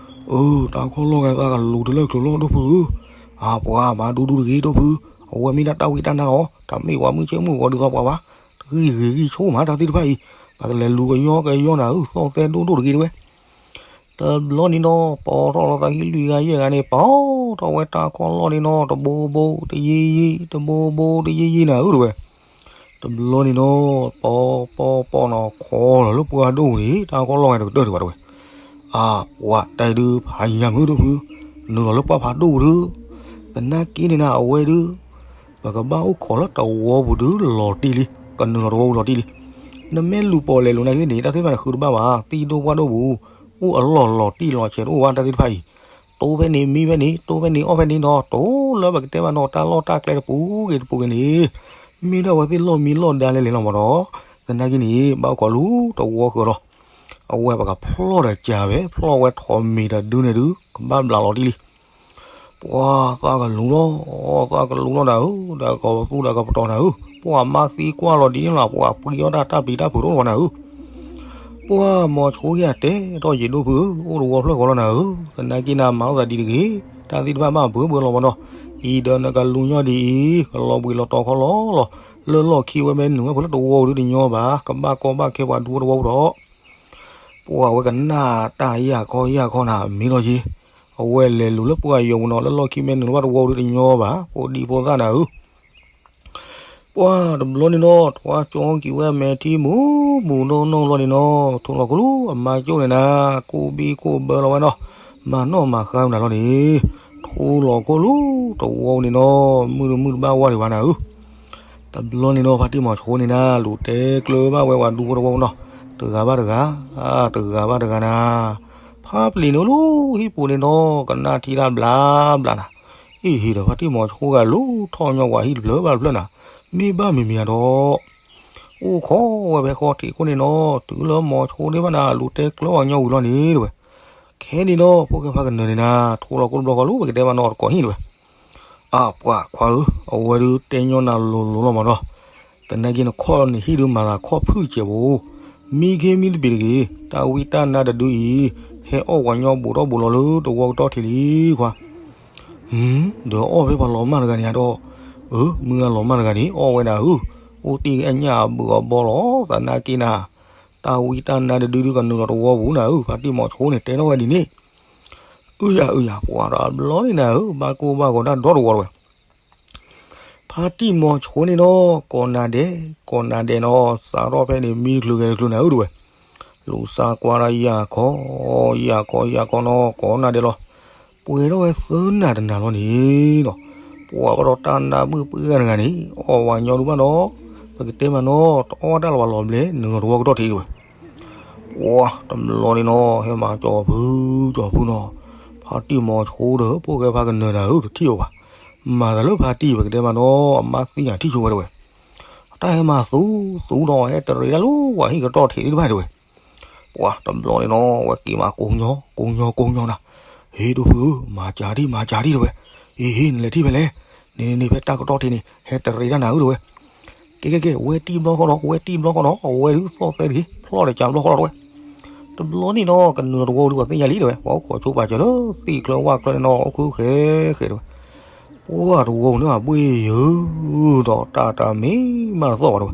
အၢ တၢ်ခီၣ်လီၢ်ဂဲၤသးကလူၤတလၢကျိၤလီၤဒိၣ်ဖုဧၢ, အပှၤမၤဒူဒူတဂ့ၤဒိၣ်ဖု, အဝဲမ့ၢ်ဒၣ်တၢ်ဝံတၢ်နါလီၤ, တမ့ၢ်ပှၤမုၢ်ဆ့ၣ်မုၢ်ဂီၤဒ်သိးပှၤဘၣ်, တဂံၢ်ဂ့ၤဂံၢ်ဆိမးတၢ်သ့ၣ်တဖၣ်အံၤ, ပကလဲၤလူၤကယီကယီနၤဧၢ သီၣ်သဲဒိၣ်ဒိၣ်တဂ့ၤတဲဝဲ. တဘျီန့ၣ်နီၤ ပိာ်ထီၣ်လီၤသးဟံၣ်လွံၢ်ဂၤယဲၢ်ဂၤန့ၣ် ပိာ်ထီၣ်ဝဲတၢ်ခီၣ်လီၢ်န့ၣ်နီၤ တဘိဘိတယံာ်ယံာ် တဘိဘိတယံာ်ယံာ်နၤဧၢတဲဝဲ. တဘျီန့ၣ်နီၤ ပိာ်ပိာ်ပိာ်နီၤ ခိးလီၤလၢပှၢ်ဒိၣ်ပူၤန့ၣ် တၢ်ခီၣ်လီၢ်ဂဲၤတကတၢၢ်တဂၤတဲဝဲ. အပှၤတၢ်အံၤဒုး ဖးညါမုၢ်ဒိၣ်ဖု, နုာ်လီၤလၢပှၢ်ဖးဒိၣ်ပူၤဒုး, သနာ်က့န့ၣ်နၤ အဝဲဒုး ပကဘၣ်အိၣ်ခိးလၢတဝီပူၤဒုးလီၤတံၢ်လံ, ကနုာ်လီၤတဝီပူၤလီၤတံၢ်လံ. နမ့ၢ်လူၤပိာ်လဲၤလိာ်နာ်က့န့ၣ် တၢ်သ့ၣ်တဖၣ်န့ၣ်ဃုတဘၣ်ဘၣ်, သံၣ်ဒိၣ်ပှၢ်ဒိၣ်ပူၤ, အိၣ်အလီၢ်လီၤတံၢ်လီၤဆဲးတအိၣ်ဘၣ်တၢ်သ့ၣ်တဖၣ်အံၤ, တိဖဲန့ၣ်မံဖဲန့ၣ် တိဖဲန့ၣ်အီၣ်ဖဲန့ၣ်နီၤ တိလၢပကတဲဘၣ်နီၤ တၢ်လီၢ်တၢ်ကျဲတပူၤဂ့ၤတပူၤဂ့ၤန့ၣ်, မ့ၢ်ဒၣ်ဝဲသ့ၣ်လီၢ်မံလီၢ်ဒါလဲၣ်လဲၣ်လီၤမးဒီး, သနာ်က့န့ၣ် ဘၣ်အိၣ်ခိးလူၤတဝီဃၢၤလီၤ. အဝဲပကဖျီၣ်ဒီးကၢ်ဝဲ ဖျီၣ်ဝဲထိးမံၤတဒုန့ၣ်ဒုး ကဘၣ်ဘျးလီၤတံၢ်လံ. ပှၤသးကလူၤလီၤ, သးကလူၤလီၤနၤဧၢ, ဒီးကသူဒီးကပတီၢ်နၤဧၢ, ပှၤမါသံကွၢ်လီၤဒ်န့ၣ်လီၤ, ပှၤပှံၤအီၣ်တၢ်တၢ်ပျံၤတၢ်ဖုးတအိၣ်လၢၤဘၣ်နၤဧၢ. ပှၤမိၤဆိယၤတဲထီၣ်ယံၤဒိၣ်ဖုဧၢ, အိၣ်တဝီဖျၢၣ်ဃီလီၤနၤဧၢ, သနာ်က့နၤမၤအီၣ်သးဒ်တဂ့ၤ, တၢ်သ့ၣ်တဖၣ်ဘၣ်ဘၢဘၢလီၤမးနီၤ, အံၤဒီးနကလူၤညီဒ်အံၤ, ကလီၤဘှံးလီၤတီၤခီလီၤလီၤ, လၢလီၢ်ခံဝဲမ့ၢ်နုာ်ဝဲဖိလၢတဝီပူၤဒုတညီဘၣ်, ကဘၣ်ကီဘၣ်ခဲပှၤဒူဖိတဝီပူၤဒီး ပှၤဝဲကနၣ်တၢ်ယၢ်ခီယၢ်ခီနၤမ့ၢ်လီၤယ့ၤ, အဝဲလဲၤလူၤလၢပှၤယီၤပူၤနီၤ, လၢလီၢ်ခံမ့ၢ်နုာ်လၢဘၣ်တဝီပူၤဒုတညီဘၣ်, ဖိဒံဖိသၣ်နၤဧၢ. ပှၤတဘျီန့ၣ်နီၤ, ထွါကၠီကံၤဝဲမဲာ်ထံမူးမူးနီၢ်နီၢ်လီၤန့ၣ်နီၤ, ထိလီၤခိၣ်လူၤအမါကၠိၣ်န့ၣ်နၤ, ကိၢ်ဘံၣ်ကိၢ်ဘၢလီၤဝဲနီၤ, မၤနီၣ်မၤဃါဝဲနၤလီၤန့ၣ်, ထိလီၤခိၣ်လူၤတဝီန့ၣ်နီၤ, မုၢ်တမုၢ်တဘၣ်ဝါဒံးဘၣ်နၤဧၢ. တဘျီန့ၣ်နီၤ, ဖါတံၢ်မီၤဆိန့ၣ်နၤ, လူၤတဲကျၢၤဘၣ်ဝဲပှၤဒူဖိတဝီပူၤနီၤ, တဂၤဘၣ်တဂၤ, တဂၤဘၣ်တဂၤနၤ, ဖးပျံၤန့ၣ်အိၣ်လၢဟံၣ်ပူၤန့ၣ်နီၤ, ကနၣ်ထံတၢ်ဘျါဘျါနၤ, အ့ၣ်ဟ့ၣ်ဒီးဖါတံၢ်မီၤဆိဂၤလူၤထီၣ်ညီဝဲဟံၣ်တဖျၢၣ်ဘၣ်တဖျၢၣ်နၤ, မ့ၢ်ဘၣ်မံၤမံၤဧါဒီး အိၣ်ခိးဝဲဖဲဃီထံးခိၣ်န့ၣ်နီၤ, တုၤလၢမိၤဆိဒ့ဘၣ်နၤ, လူၤတဲကျၢၤဝဲညီဝံၤလီၤန့ၣ်တဝဲ. ခဲန့ၣ်နီၤ, ဖိၣ်ဃဲဖါကနၢၤန့ၣ်နၤ, ထိလီၤခိၣ်တဘျီဃီလူၤ ပကတဲဘၣ်နီၤတကိးဟံၣ်တဝဲ. အပှၤခွါဧၢ, အဝဲဒုးတဲညီနၤလိၤလိၤလီၤမးနီၤ, သနာ်က့နခီၣ်နဟံၣ်ဒုးမၤသးခီၣ်ဖုၣ်တစဲးဖိ, မံခ့မံတပ့ၤတဂ့ၤ, တၢ်ဝံတၢ်နါတဒုအံၤ, ဟဲအီၣ်ပှၤညီဘူးထီၣ်ဘူးလီၤလၢတဝီကတီၢ်ထံးလံခွါ. ဒီးအီၣ်ဖဲပှၤလီၤမၢ်တဂၤန့ၣ်ဧါဒီး, အၢ မုၢ်ဂၤလီၤမၢ်တဂၤန့ၣ် အီၣ်ဝဲနၤဧၢ, အိၣ်တ့ၢ်အညၣ်အဘုးအဘီလီၤ, သနာ်က့နၤ, တၢ်ဝံတၢ်နါတဒုဒုကနုာ်လီၤတဝီပူၤနၤဧၢ, ဖါတံၢ်မီၤဆိန့ၣ် တဲထီၣ်ဝဲဒ်န့ၣ်. အုယၤအုယၤ, ပှၤဒီးအဘျီန့ၣ်နၤဧၢ, ဘၣ်ကိၢ်ဘၣ်ဂီၤတၢ်ဒီတဝီတဝဲ. ဖါတံၢ်မီၤဆိန့ၣ်နီၤ, ကိးနၤဒဲး, ကိးနၤဒဲးနီၤ, စးထီၣ်ဖဲန့ၣ် မံတချုးဂဲၤတချုးနၤဧၢတဝဲ. လူၤစါကွၢ်ဒၣ်ယၢ်ခီ, ယၢ်ခီ ယၢ်ခီနီၤ, ကိးနၤဒဲးလီၤ. ပှဲၤထီၣ်ဝဲသၢနၤတနၤလီၤန့ၣ်နီၤ, ပှၤဘၣ်ဒီးတၢ်နါဘုၣ်ပှဲၤဂၤတဂၤန့ၣ်, အီၣ်ဝဲညီဒုးဘၣ်နီၤ, ပကတဲမးနီၤ, တအီၣ်တၢ်လၢၤဘၣ်လီၤဘျဲး နုာ်လီၤတဝီကတီၢ်ထံးတဝဲ. ပှၤတဘျီန့ၣ်နီၤ, ဟဲမၤကၠီၤဖုကၠီၤဖုနီၤ, ဖါတံၢ်မီၤဆိဒီး ဖိၣ်ဃဲဖါကနၢၤနၤဧၢ တထံၣ်အီၤဘၣ်. မၤသးလၢဖါတံၢ် ပကတဲမးနီၤ, အမါသံနၤထံၣ်ဆိဝဲတဝဲ. တၢ်ဟဲမၤသူသူဒီး ဟဲတရံးတၢ်လၢပှၤဟံၣ်ကတီၢ်ထံးသ့ၣ်တဖၣ်တဝဲ. ပှၤတဘျီန့ၣ်နီၤ, ဝဲက့ၤမးကိးညီ ကိးညီ ကိးညီနၤ, ဟ့ၣ်ဒိၣ်ဖုဧၢ, မၤစၢ်ဒံး မၤစၢ်ဒံးတဝဲ. အ့ ဟ့ၣ် နလဲၤထံၣ်ဖဲလဲၣ်, န့ၣ်န့ၣ်န့ၣ် ဖဲတၢ်ကတီၢ်ထံးန့ၣ် ဟဲတရံးတၢ်နၤဧၢတဝဲ. ကဲကဲကဲ, ဝဲတံၢ်ဘျီဃီနီၤ, ဝဲတံၢ်ဘျီဃီနီၤ, အဝဲဒုးသီၣ်သဲတဂ့ၤ, ဖျီၣ်ဒီးကးဘျီဃီလီၤတဝဲ. တဘျီန့ၣ်နီၤ, ကနုာ်လီၤတဝီဒုး ပှၤသ့ၣ်ညါလံတဝဲ, ပှၤအိၣ်ခိးဆိပာ်စၢၤလၢသ့ၣ်ချၢဝၣ်ချၢန့ၣ်နီၤ, အိၣ်ဃုဃဲဃဲတဝဲ. ပှၤတဝီန့ၣ်ဘၣ်ဘှ့ၣ်ယၢၤ, ဒီးတၢ်တမ့ၢ်မးတသီၣ်ဘၣ်တဝဲ.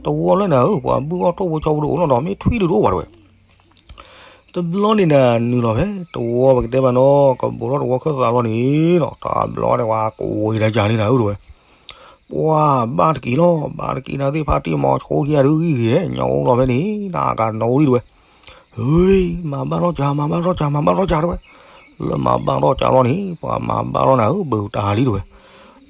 တဝီလၢနၤဧၢ, ပှၤဘုၣ်အီၣ်ထိၣ်ဖိဆီဖိတအိၣ်နီၤဒီး မ့ၢ်ထွံၣ်ဒုးတအိၣ်ဘၣ်တဝဲ. တဘျီန့ၣ်နၤ နုာ်လီၤဖဲတဝီ ပကတဲမးနီၤ, ကဘူးထီၣ်တဝီခၢၣ်သးလီၤန့ၣ်နီၤ, တဘျီန့ၣ်ဝဲကဝံၤတၢ်ကၢ်န့ၣ်နၤဧၢတဝဲ. ပှၤဘၣ်တက့ၢ်လီၤ, ဘၣ်တက့ၢ်နၤသ့ၣ် ဖါတံၢ်မီၤဆိခံဂၤဒုးဂံၢ်ဂ့ၤ, ညီအိၣ်လီၤဖဲန့ၣ် နကနီၣ်ဝံၤတဝဲ. ဟ့ၣ် မၤဘၣ်ထီၣ်ကၢ် မၤဘၣ်ထီၣ်ကၢ် မၤဘၣ်ထီၣ်ကၢ်တဝဲ. လၢမၤဘၣ်ထီၣ်ကၢ်လီၤန့ၣ် ပှၤမၤဘၣ်ထီၣ်နၤဧၢ ဘုးတၢ်လံတဝဲ.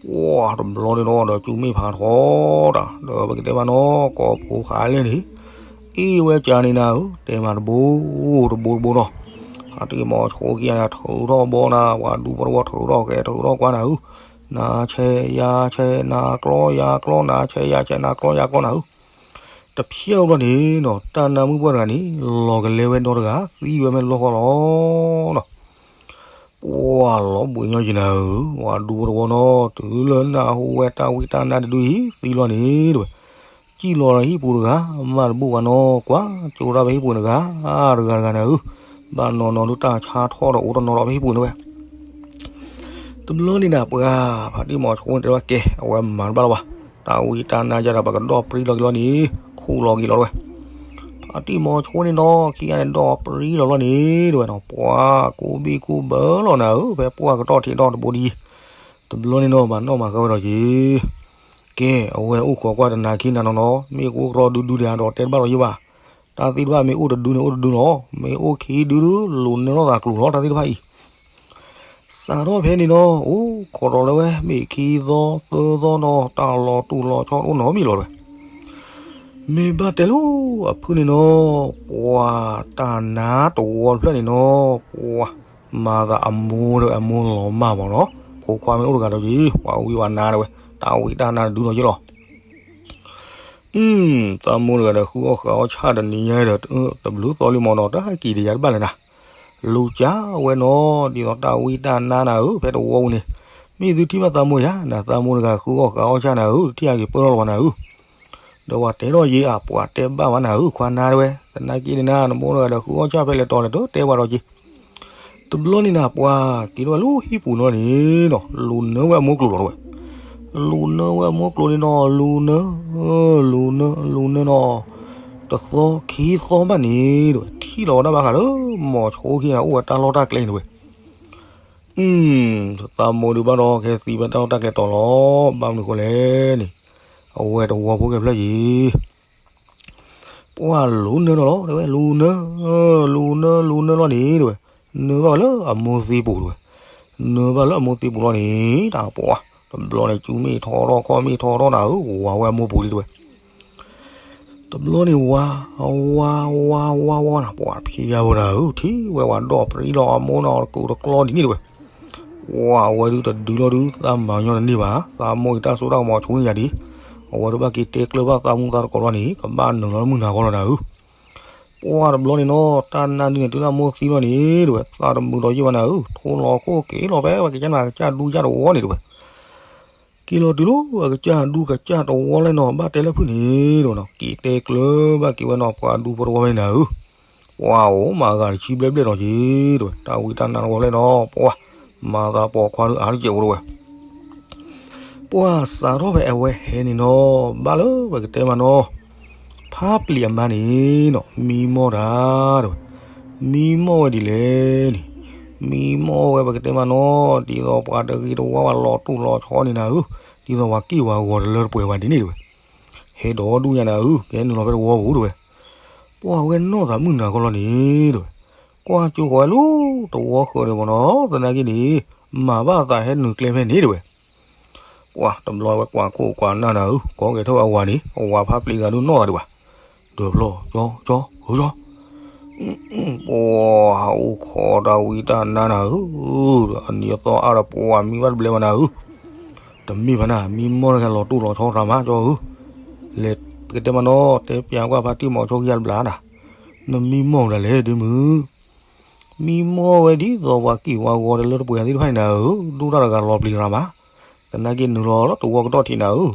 ပှၤတဘျီန့ၣ်နီၤ ဒီးကူမ့ၢ်ဖးထီတၢ် ဒီးပကတဲမးနီၤ ကိးဖိဃာ်လဲၣ်န့ၣ် အ့ၣ်ဝဲကၢ်န့ၣ်နၤဧၢ တဲမးတဘိ တဘိတဘိနီၤ. ဖါတံၢ်မီၤဆိခံဂၤန့ၣ် ထုးထီၣ်ဘီနၤ ပှၤဒူဖိတဝီ ထုးထီၣ်ဃဲ ထုးထီၣ်ကွၢ်နၤဧၢ. နၤဆဲးယၤဆဲး နၤကျီယၤကျီ နၤဆဲးယၤဆဲး နၤကျီယၤကျီနၤဧၢ. တဖျၢၣ်ဘျီန့ၣ်နီၤ တၢ်နါမုၣ်ပှၢ်တဂၤန့ၣ် လီၤကလဲဝဲဒီတဂၤ သံဝဲမ့ၢ်တဘျီဃီလီၤနီၤ. ပှၤလီၤဘှံးညီယံၤနၤဧၢ, ပှၤဒူဖိတဝီနီၤ တုၤလၢနၢ်ဟူဝဲတၢ်ဝံတၢ်နါတဒုအံၤသံလီၤန့ၣ်တဝဲ. စံၣ်လီၤဒီးဟံၣ်ပူၤတဂၤ မၤတဘူၣ်ဘၣ်နီၤ ကွၢ်ကၠိဒၣ်ဖဲဟံၣ်ပူၤတဂၤ တဂၤတဂၤနၤဧၢ. ဘၣ်နီၤနီၤဒုးတၢ်ဆါထီၣ်ဒီးအိၣ်တနီၤဒီးဖဲဟံၣ်ပူၤန့ၣ်ဝဲ တဘျီန့ၣ်နၤ ပှၤဖါတံၢ်မီၤဆိန့ၣ်တဲဝဲကဲ အဝဲမၤတဘၣ်လၢၤဘၣ်. တၢ်ဝံတၢ်နါယၤဒီး ပကဒီၣ်ပြံလီၤက့ၤလီၤန့ၣ် ခူၣ်လီၤက့ၤလီၤတဝဲ. ဖါတံၢ်မီၤဆိန့ၣ်နီၤ ခံဂၤန့ၣ်ဒီးပြံလီၤဘျီန့ၣ် တဝဲနီၤ ပှၤကူဘံၣ်ကူဘၢလီၤနၤဧၢ ဖဲပှၢ်ကတီၢ်ထံးဒီတဘိဒ်အံၤ. တဘျီန့ၣ်နီၤ မၤနီၣ်မၤဃါဝဲဒီးက့ၤ ကဲ အဝဲအိၣ်ခိးကွၢ်တနၤခံနၤနီၤနီၤ မ့ၢ်ကအိၣ်ကရီဒုဒုဒံးဒီးတဲတဘၣ်လီၤယိၣ်ဘၣ်. တၢ်သ့ၣ်တဖၣ်မ့ၢ်အိၣ်တဒုန့ၣ်အိၣ်တဒုလီၤ မ့ၢ်အိၣ်ခံဒုဒု လိၤနၢထီၣ်သးကျိၤလီၤ တၢ်သ့ၣ်တဖၣ်အံၤ. စးထီၣ်ဖဲန့ၣ်နီၤ အိၣ်ခိးဒီးလၢဝဲ မ့ၢ်ခံသီသၢသီနီၤ တၢ်လီၤတူၢ်လီၤဆီအိၣ်နီတမံၤလီၤတဝဲ. မ့ၢ်ဘၣ်တဲလၢအဖုၣ်န့ၣ်နီၤ ပှၤတၢ်နါတဝီတဖျၢၣ်န့ၣ်နီၤ ပှၤမၤသးအမိၢ်ဒီးအမိၢ်လီၤမၢ်မးနီၤ ဖိခွါမ့ၢ်အိၣ်တဂၤဒီးက့ၤ ပှၤဝံပှၤနါတဝဲ တၢ်ဝံတၢ်နါတဒုလီၤက့ၤလီၤ. တၢ်မိၢ်တဂၤဒီး ဃုအီၣ်ဃုအီၣ်ဆၣ်တနံၤညါဒီး တဘျုးသီလံမးနီၤ တၢ်ဟဲက့ၤဒီးယၤတဘၣ်လဲၣ်နၤ. လူၤကၢ်ဝဲနီၤ ဒ်သိးတၢ်ဝံတၢ်နါနၤဧၢ ဖဲတဝီပူၤန့ၣ်, မ့ၢ်သုထံၣ်ဘၣ်သးမိၢ်ယၤ နသးမိၢ်တဂၤဃုအီၣ်ဃုအီၣ်ဆၣ်နၤဧၢ တထံၣ်အဂ့ၤပၢၢ်ထီၣ်လီၤဘၣ်နၤဧၢ, ဒီးပှၤတဲထီၣ်ယ့အပှၤတဲဘၣ်ဝဲနၤဧၢ ခွါနါတဲဝဲ, သနာ်က့န့ၣ်နၤ နမိၢ်တဂၤဒီးဃုအီၣ်ဆၣ်ဖဲလဲၣ်တီၤလဲၣ်တတဲပှၤဒီးက့ၤ တဘျီန့ၣ်နၤ ပှၤက့ၤထီၣ်ဝဲလၢဟံၣ်ပူၤနီၤန့ၣ်နီၤ လူၤနၢဝဲအမိၢ်ကျိၤလီၤဝဲ, လူၤနၢဝဲအမိၢ်ကျိၤန့ၣ်နီၤ လူၤနၢ, လူၤနၢ, လူၤနၢနီၤ, တသီခံသီဘၣ်န့ၣ်တဲဝဲ ထံၣ်လီၤဝဲဒၣ်ဘၣ်ဃးလၢ မိၤဆိခံဂၤအိၣ်ဝဲတၢ်လီၢ်တၢ်ကျဲန့ၣ်တဲဝဲ, သးမိၢ်ဒုးဘၣ်ဒီး ကဟဲသံဖဲတၢ်လီၢ်တၢ်ကျဲတီၤလီၤ, ဘၣ်မနုၤဃိလဲၣ်န့ၣ်, အဝဲတဝီဖိခဲဖျၢၣ်ယံၤ ပှၤလူၤနၢနီၤလီၤ တဲဝဲ လူၤနၢ, လူၤနၢ လူၤနၢလီၤန့ၣ်တဲဝဲ, နၢဘၣ်ဝဲလၢအမိၢ်သံပူၤတဲဝဲ, နၢဘၣ်လၢအမိၢ်သံပူၤလီၤန့ၣ် တၢ်ပှၤ, တဘျီန့ၣ် ကၠူမ့ၢ်ထီထီၣ် ခီၣ်မ့ၢ်ထီထီၣ်နၤဧၢ ဝၤဝဲအမိၢ်ပူၤလံတဲဝဲ တဘျီန့ၣ်ဝၤ, ဝၤ, ဝၤ, ဝၤ, ဝၤနၤ ပှၤဖံးယါဝဲနၤဧၢ ထံၣ်ဝဲဝၤဒီးပြံလီၤအမိၢ်နီၤ တကူးတကျီဒ်န့ၣ်တဲဝဲ, ပှၤအဝဲဒုးတဒုလီၤဒုး သးမၤညီတန့ၢ်ဘၣ်, သးမိၢ်အံၤတၢ်စိတၢ်ကမီၤဆိန့ၣ်ယၤဒ်, အဝဲဒုးဘၣ်က့ၤတဲကျၢၤဘၣ်သးမူသးသကိးလီၤန့ၣ် ကဘၣ်နုာ်လီၤလၢမုၢ်နၤဃီလီၤနၤဧၢ ပှၤတဘျီန့ၣ်နီၤ တၢ်နါဒုးန့ၣ် တုၤလၢအမိၢ်သံလီၤန့ၣ်တဲဝဲ သးတမုာ်ဒီးယ့ၢ်ဘၣ်နၤဧၢ ထိလီၤခိၣ်က့ၤလီၤဖဲပှၤကစၢ်နၤကစၢ်ဒူကစၢ်တဝီန့ၣ်တဲဝဲ က့ၤလီၤတုၤလၢအကစၢ်ဒူကစၢ်တဝီလၢနီၤ ဘၣ်တဲလၢဖုၣ်န့ၣ်တဲဝဲနီၤ က့ၤတဲကျၢၤဘၣ်က့ၤဝဲနီၤ ပှၤဒူဖိတဝီဖဲန့ၣ်နၤဧၢ, ပှၤအိၣ်မၤဂၤတဆံဘျဲၣ်ဘျဲၣ်နီၤက့ၤတဲဝဲ တၢ်ဝံတၢ်နါတဝီဖဲနီၤ ပှၤ မၤသးပိာ်ခွါဒုးအါတကဲးအိၣ်တဲဝဲ ပှၤစးထီၣ်ဖဲအဝဲဟဲန့ၣ်နီၤ ဘၣ်လၢပကတဲမးနီၤ ဖါပျံၤအမါန့ၣ်နီၤ မံမီၢ်တၢ်တဲဝဲ, မံမီၢ်ဝဲဒ်လဲၣ်န့ၣ်, မံမီၢ်ဝဲပကတဲမးနီၤ ဒ်သိးပှၤတဂ့ၤတဝါဝဲလီၤတိၢ်လီၤဆီန့ၣ်နၤဧၢ, ဒ်သိးပှၤက့ၢ်ပှၤဂီၤတလၢတပှဲၤဘၣ်ဒ်န့ၣ်တဲဝဲ, ဟဲဒီးဒူၣ်ညါနၤဧၢ ကဟဲနုာ်လီၤဖဲတဝီပူၤတဲဝဲ, ပှၤဝဲနီၢ်သးမုၢ်နၤခီလီၤန့ၣ်တဲဝဲ, ကွၢ်ကၠိဃီၤဝဲလၢတဝီဃၢၤန့ၣ်မးနီၤ သနာ်က့န့ၣ် မၤဘၣ်သးဟဲနုာ်ကျဲဖဲန့ၣ်တဲဝဲ ပှၤတဘျီဝဲကွၢ်ခိၣ်ကွၢ်နၢ်နၤဧၢ, ကိးကဲထီၣ်ဝဲအဝၤန့ၣ် အဝၤဖါပျံၤသးဒုးနီၢ်သးဒံးဘၣ်, ဒၢးဖျီၣ် ကၠီ ကၠီ ဟၢကၠီ, ပှၤအိၣ်ခိးတၢ်ဝံတၢ်နါနၤဧၢ, အနံၤအသီအါဒီးပှၤမံဘၣ်တဘျဲဘၣ်နၤဧၢ, တမ့ၢ်ဘၣ်နၤ မံမီၢ်တဂၤလီၤတိၢ်လီၤဆီတၢ်မးကၠီဧၢ, လဲၤပကတဲမးနီၤ တဲပျးကွၢ်ဖါတံၢ်မီၤဆိခံဂၤတဘျီနၤ, နမံမီၢ်ဒၣ်လဲၣ်ဒ်မုၢ် မံမီၢ်ဝဲဒ်သိးပှၤက့ၢ်ပှၤဂီၤတလၢတပှဲၤသ့ၣ်တဖၣ်န့ၣ်နၤဧၢ, ဒူၣ်တၢ်တဂၤလီၤပျံၤရၤမး, သနာ်က့နုာ်လီၤလၢတဝီကတီၢ်ထံးနၤဧၢ,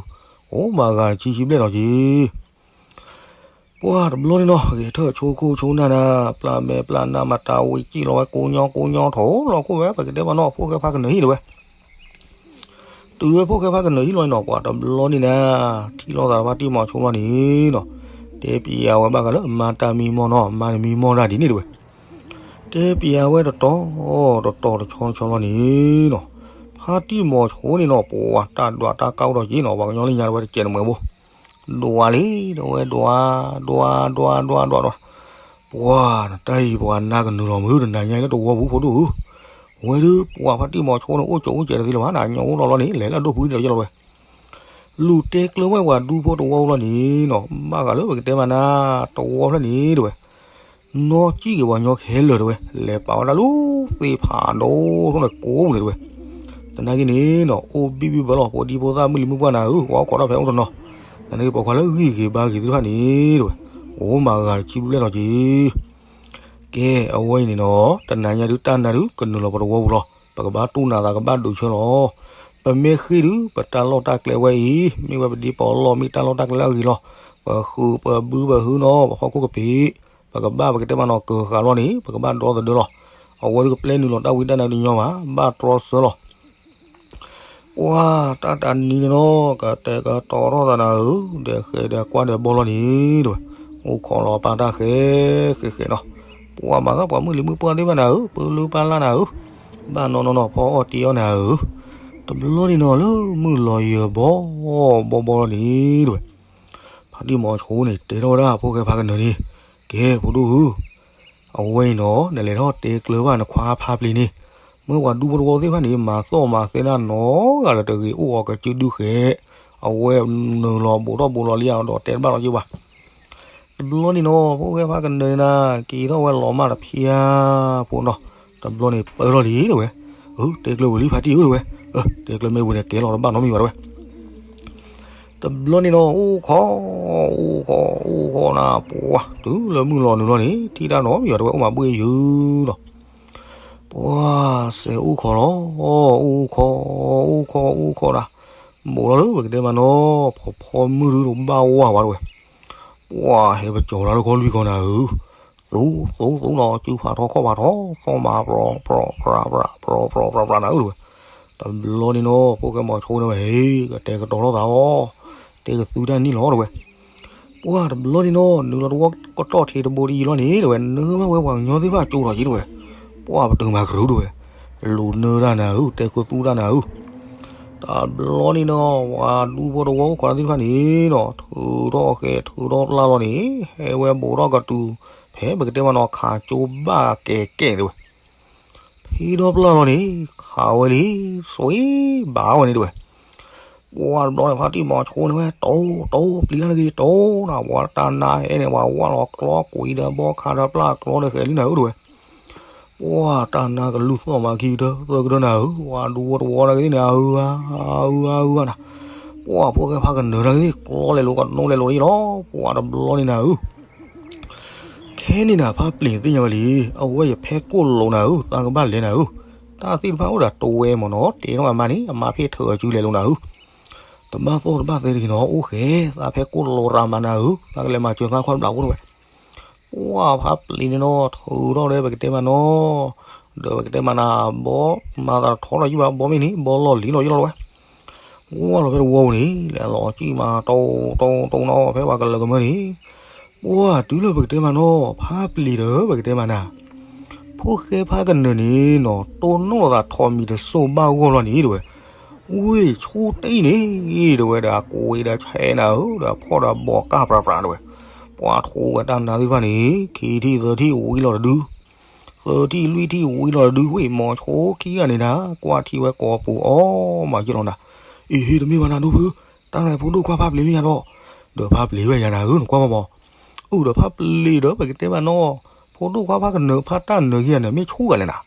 အိၣ်မၤဂၤတဆံဆံဘျဲၣ်နီၤက့ၤ, ပှၤတဘျီန့ၣ်နီၤ ဂဲၤထၢၣ်ဆိခိၣ်ဆိနၢ်နၤ, ပျၢ်မဲာ်ပျၢ်နါမၤတၢ်ဝံၤကံၣ်လီၤဝဲကိးညီကိးညီထိၣ်လီၤခိၣ်ဝဲ ပကတဲမးနီၤ ဖိၣ်ဃဲဖါကနၢၤဟံၣ်တဲဝဲ တုၤဝဲဖိၣ်ဃဲဖါကနၢၤဟံၣ်လီၤန့ၣ်နီၤ ပှၤတဘျီန့ၣ်နၤ, ထံၣ်လိာ်သးဖါတံၢ်မီၤဆိလီၤန့ၣ်နီၤ, တဲပျးဝဲဘၣ်ဃးလၢအမါတၢ်မံမီၢ်နီၤ, အမါန့ၣ်မံမီၢ်တၢ်ဒ်န့ၣ်တဲဝဲ, တဲပျးဝဲတတီၤ, တတီၤတဆီဆီလီၤန့ၣ်နီၤ, ဖါတံၢ်မီၤဆိန့ၣ်နီၤ ပှၤတၢ်ဒွးတၢ်ကါအိၣ်ဒီးက့ၤနီၤ ပှၤကညီလၢညါတဲဝဲတကဲးနမှဲၤဘိ, ဒွးလံ တဲဝဲဒွး, ဒွး ဒွး ဒွး ဒွး ဒွး ပှၤနတၢ်အံၤပှၤနါကနုာ်လီၤမုၢ် တနၤညါအံၤလၢတဝီပူၤဖိဒိၣ်ဧၢ, ဝဲဒုးပှၤဖါတံၢ်မီၤဆိန့ၣ် အိၣ်ကၠိအိၣ်ကဲးတသ့လၢၤဘၣ် နညိအိၣ်လီၤလီၤန့ၣ် လဲၤလၢအဒိၣ်ပူၤဒီးယဲလီၤဝဲ, လူၤတဲကျၢၤဝဲပှၤဒူဖိတဝီပူၤလီၤန့ၣ်နီၤ ဘၣ်ဃးလၢပကတဲမးနၤ တဝီဖျၢၣ်န့ၣ်တဲဝဲ, နီၢ်ကံၣ်က့ၤပှၤညီခဲလၢာ်တဲဝဲ လဲၤပာ်ဝဲဒၣ်လၢသ့ၣ်ဖးဒိၣ်ထီၣ်န့ၣ်ကိးပူၤန့ၣ်တဲဝဲ, သနာ်က့န့ၣ်နီၤ အိၣ်ဘံၣ်ဘံၣ်ဘၢလီၤ ဖိဒံဖိသၣ်မုၢ်လံၤမုၢ်ပှၢ်နၤဧၢ ပှၤအိၣ်ခိးတၢ်ဖဲအိၣ်တနီၤ, သနာ်က့ပိာ်ခွါလၢဂံၢ်ဂ့ၤဘါဂ့ၤသ့ၣ်တဖၣ်န့ၣ်တဲဝဲ, အိၣ်မၤဂၤတဆံဘျဲၣ်လီၤက့ၤ ကဲ အဝဲအံၤန့ၣ်နီၤ တနၤညါဒုးတၢ်နါဒုးကနုာ်လီၤပတဝီပူၤလီၤ, ပကဘၣ်တူၢ်နးသးကဘၣ်ဒုးဆၢလီၤ, ပမ့ၢ်ဃ့ၢ်ဒုး ပတၢ်လီၢ်တၢ်ကျဲဝဲအံၤ မ့ၢ်ဝဲပဒံပီလီၢ် မ့ၢ်တၢ်လီၢ်တၢ်ကျဲလၢအဂ့ၤလီၤ, ပဃုပဘုပဟုနီၤ ပဟီၣ်ခိၣ်ကပ့ၤ, ပကဘၣ်ပကတဲမးနီၤ ကၢၤဃာ်လီၤန့ၣ် ပကဘၣ်ဒီသဒၢလီၤ, အဝဲဒုးကပျဲနုာ်လီၤတၢ်ဝံတၢ်နါဒုးညီမး ဘၣ်တြီဆၢလီၤ ပှၤတၢ်တနံၤန့ၣ်နီၤ ကတဲာ်ကတီၤထီၣ်သးနၤဧၢ, ဒီးဃဲၤဒီးကွၢ်ဒီးဘီလီၤန့ၣ်တဲဝဲ, အိၣ်ခိးလီၤပၢ်တၢ်ဃဲၤဃဲၤဃဲၤနီၤ, ပှၤမၤသးပှၤမုၢ်လံၤမုၢ်ပှၢ်သ့ၣ်တဖၣ်နၤဧၢ, ပၢလုၢ်ပၢ်လၢ်နၤဧၢ, ဘၣ်နီၢ်နီၢ်နီၤ ဖီအီၣ်တ့ၤအီၣ်နၤဧၢ, တဘျီန့ၣ်နီၤ လၢမုၢ်လီၤယၢၤဘီဘီဘီလီၤန့ၣ်တဲဝဲ, ဖါတံၢ်မီၤဆိန့ၣ် တဲထီၣ်ဝဲဒၣ်ဖိၣ်ဃဲဖါကနၢၤန့ၣ်, ကဲဖိဒိၣ်ဧၢ, အဝဲအံၤနီၤ နလဲၤထီၣ်တဲကျၢၤဘၣ်နခွါဖါပျ့ၤန့ၣ်, မ့ၢ်ပှၤဒူဖိတဝီသ့ၣ်တဖၣ်န့ၣ် မၤသီၣ်မၤသဲဒၣ်နီတဂၤလၢတဂ့ၤ အိၣ်အီၤကစုဒုဃဲၤ, အဝဲနုာ်လီၤဘူးထီၣ်ဘူးလီၤလံယၤဒီးတဲတဘၣ်လီၤက့ၤဘၣ်, တဘျီန့ၣ်နီၤ ဖိၣ်ဃဲဖါကနၢၤန့ၣ်နၤ က့ၤထီၣ်ဝဲလီၤမၢ်တဖျၢၣ်ဖိနီၤ, တဘျီန့ၣ်ပၢၢ်ထီၣ်လံတဲဝဲ, အၢ တဲကျၢၤဝံၤလံဖါတံၢ်ဧၢတဲဝဲ, တဲကျၢၤမ့ၢ်ဝံၤန့ၣ် ကဲလီၤတဘၣ်နီတမံၤဘၣ်တဲဝဲ, တဘျီန့ၣ်နီၤ အိၣ်ခိး အိၣ်ခိး အိၣ်ခိးနၤ ပှၤ တုၤလၢမုၢ်လီၤနုာ်လီၤန့ၣ် ထံၣ်တၢ်နီတမံၤဘၣ်တဲဝဲ အိၣ်မးဘှ့ၣ်ယုာ်လီၤ, ပှၤစဲးအိၣ်ခိးလီၤ, အိၣ်ခိး, အိၣ်ခိး အိၣ်ခိးဒၣ်, ဘူးထီၣ်လၢပကတဲမးနီၤ, ဖီဖီမုၢ်ဒုးတဘၣ်ဝၢ်ဝဲတဝဲ, ပှၤဟဲပကၠီၤတၢ်လၢခီလွံၢ်ခီနၤဧၢ, သူ, သူ, သူနီၤ, စုဖးထီခီၣ်ဖးထီ, သီၣ်မၤပြီပြီပြီပြီပြီပြီပြီနၤဧၢတဝဲ, တဘျီန့ၣ်နီၤ ဖိၣ်ဃဲမီၤဆိန့ၣ်ဝဲ ဟ့ၣ် ကတဲာ်ကတီၤလိာ်သးအီၤ, တဲကသူတၢ်နံၣ်လီၤတဝဲ ပှၤတဘျီန့ၣ်နီၤ နုာ်လီၤတဝီကတီၢ်ထံးတဘိတယံၤလီၤန့ၣ် တဝဲ နၢဘၣ်ဝဲပှၤကညီသ့ၣ်တဖၣ်ကၠိထီၣ်က့တဝဲ, ပှၤပတုာ်မၤကရူၢ်တဝဲ, လူၤနၢတၢ်နၤဧၢ, တဲခိၣ်သူတၢ်နၤဧၢ, တဘျီန့ၣ်နီၤ ပှၤဒူဖိတဝီအိၣ်ခိးတၢ်သ့ၣ်တဖၣ်န့ၣ်နီၤ ထုးထီၣ်ဃဲထုးထီၣ်ပျၢ်လီၤန့ၣ် ဟဲဝဲဘူးထီၣ်ကတုၤ ဖဲပကတဲမးနီၤ ခးကၠိဘၣ်ကဲကဲတဝဲ ဖံဒီပျၢ်လီၤန့ၣ် ခးဝဲလံ, စွံဘၣ်ဝဲန့ၣ်တဝဲ, ပှၤတဘျီန့ၣ် ဖါတံၢ်မီၤဆိန့ၣ်ဝဲ တိၢ်တိၢ် ပျံၤတၢ်လၢက့ၤတိၢ်နၤ, ပှၤတၢ်နါဟဲန့ၣ် ပှၤဝၢ်လီၤကျီကွံာ်ဒီးဘီခးဒီးပျၢ်ကျီဒီးဃဲၤလံနၤဧၢတဝဲ, ပှၤတၢ်နါကလုၢ်သီၣ်မးခံကတၢၢ်သၢကတၢၢ်နၤဧၢ, ပှၤဒူဖိတဝီနာ်က့သ့ၣ်န့ၣ် အုအါ အုအါ အုအါနၤ, ပှၤဖိၣ်ဃဲဖါကနၢၤနာ်က့သ့ၣ် ကျီလဲၤလိာ်ကနိလဲၤလိာ်န့ၣ်လီၤ, ပှၤတဘျီန့ၣ်နၤဧၢ ခဲန့ၣ်နၤ ဖါပျ့ၤသ့ၣ်ညါဝဲလံ, အဝဲယဖဲကိၣ်လိာ်နၤဧၢ, သးကဘၣ်လဲၤနၤဧၢ, တၢ်သ့ၣ်တဖၣ်အိၣ်ဒီးတဝဲမ့ၢ်နီၤ, တဲထီၣ်အမါန့ၣ် အမါဖ့ၣ်ထၢၣ်အစုလဲၤလိာ်နၤဧၢ, တဘၣ်သီၣ်တဘၣ်သဲတဂ့ၤနီၤ, အိၣ်ဃဲ, သးဖဲကိၣ်လိာ်ရၤမၤနၤဧၢ, သးကလဲၤမၤစၢၤသးခွါတဘျီဖိတဝဲ, ပှၤဖါပျ့ၤန့ၣ်နီၤ ထုးထီၣ်ဒီးပကတဲမးနီၤ, ဒီးပကတဲမးနၤ ဘီမၤသးထီထီၣ်ယုၢ်ဘၣ် ဘီမ့ၢ်န့ၣ် ဘီလီၢ်လံၤလီၤယုၢ်လီၤတဝဲ ဝၢ်လီၤဖဲတဝီပူၤန့ၣ် လဲၤလီၤစံၣ်မး တိၢ်တိၢ်တိၢ်နီၤ ဖဲပှၤကလၢၤကမၢန့ၣ်, ပှၤတုၤလၢပကတဲမးနီၤ ဖါပျ့ၤဒီးပကတဲမးနၤ, ဖိၣ်ဃဲဖါကနၢၤန့ၣ်နီၤ တိၢ်နီၣ်လိာ်သးထိးမံၤတစိၢ်ဘၣ်ဂီၢ်လီၤန့ၣ်တဝဲ, ဝ့ၢ်ဆိတအံၣ်န့ၣ် တဝဲဒီး အကွ့ဒီးဆဲးနၤဧၢ ဒီးဖီၣ်ဒီးဘီးကၢ်ပြးပြးတဝဲ, ပှၤထိးဝဲတၢ်နါသ့ၣ်တဖၣ်န့ၣ် ခံထံၣ်သၢထံၣ်ဝံၤလီၤတဒု သၢထံၣ်လွံၢ်ထံၣ်ဝံၤလီၤတဒု ဝ့ၢ်မီၤဆိခံဂၤန့ၣ်နၤ ကွၢ်ထံဝဲကိာ်ပူၤအီၤမးယ့ၢ်လီၤနၤ, အ့ဟ့ၣ်တမ့ၢ်ဘၣ်နၤဒိၣ်ဖု, တၢ်န့ၣ်ဖိဒိၣ်ခွါဖါပျ့ၤမ့ၢ်ယါဒီး, ဒီးဖါပျ့ၤဝဲယါနၤဧၢ နကွၢ်ဘၣ်မး, အိၣ်ဒီးဖါပျ့ၤဒီးပကတဲဘၣ်နီၤ, ဖိဒိၣ်ခွါဖါကနၢၤဖါတၢ်နၢၤခံဂၤန့ၣ် မ့ၢ်ဆိဂၤလဲၣ်နၤ,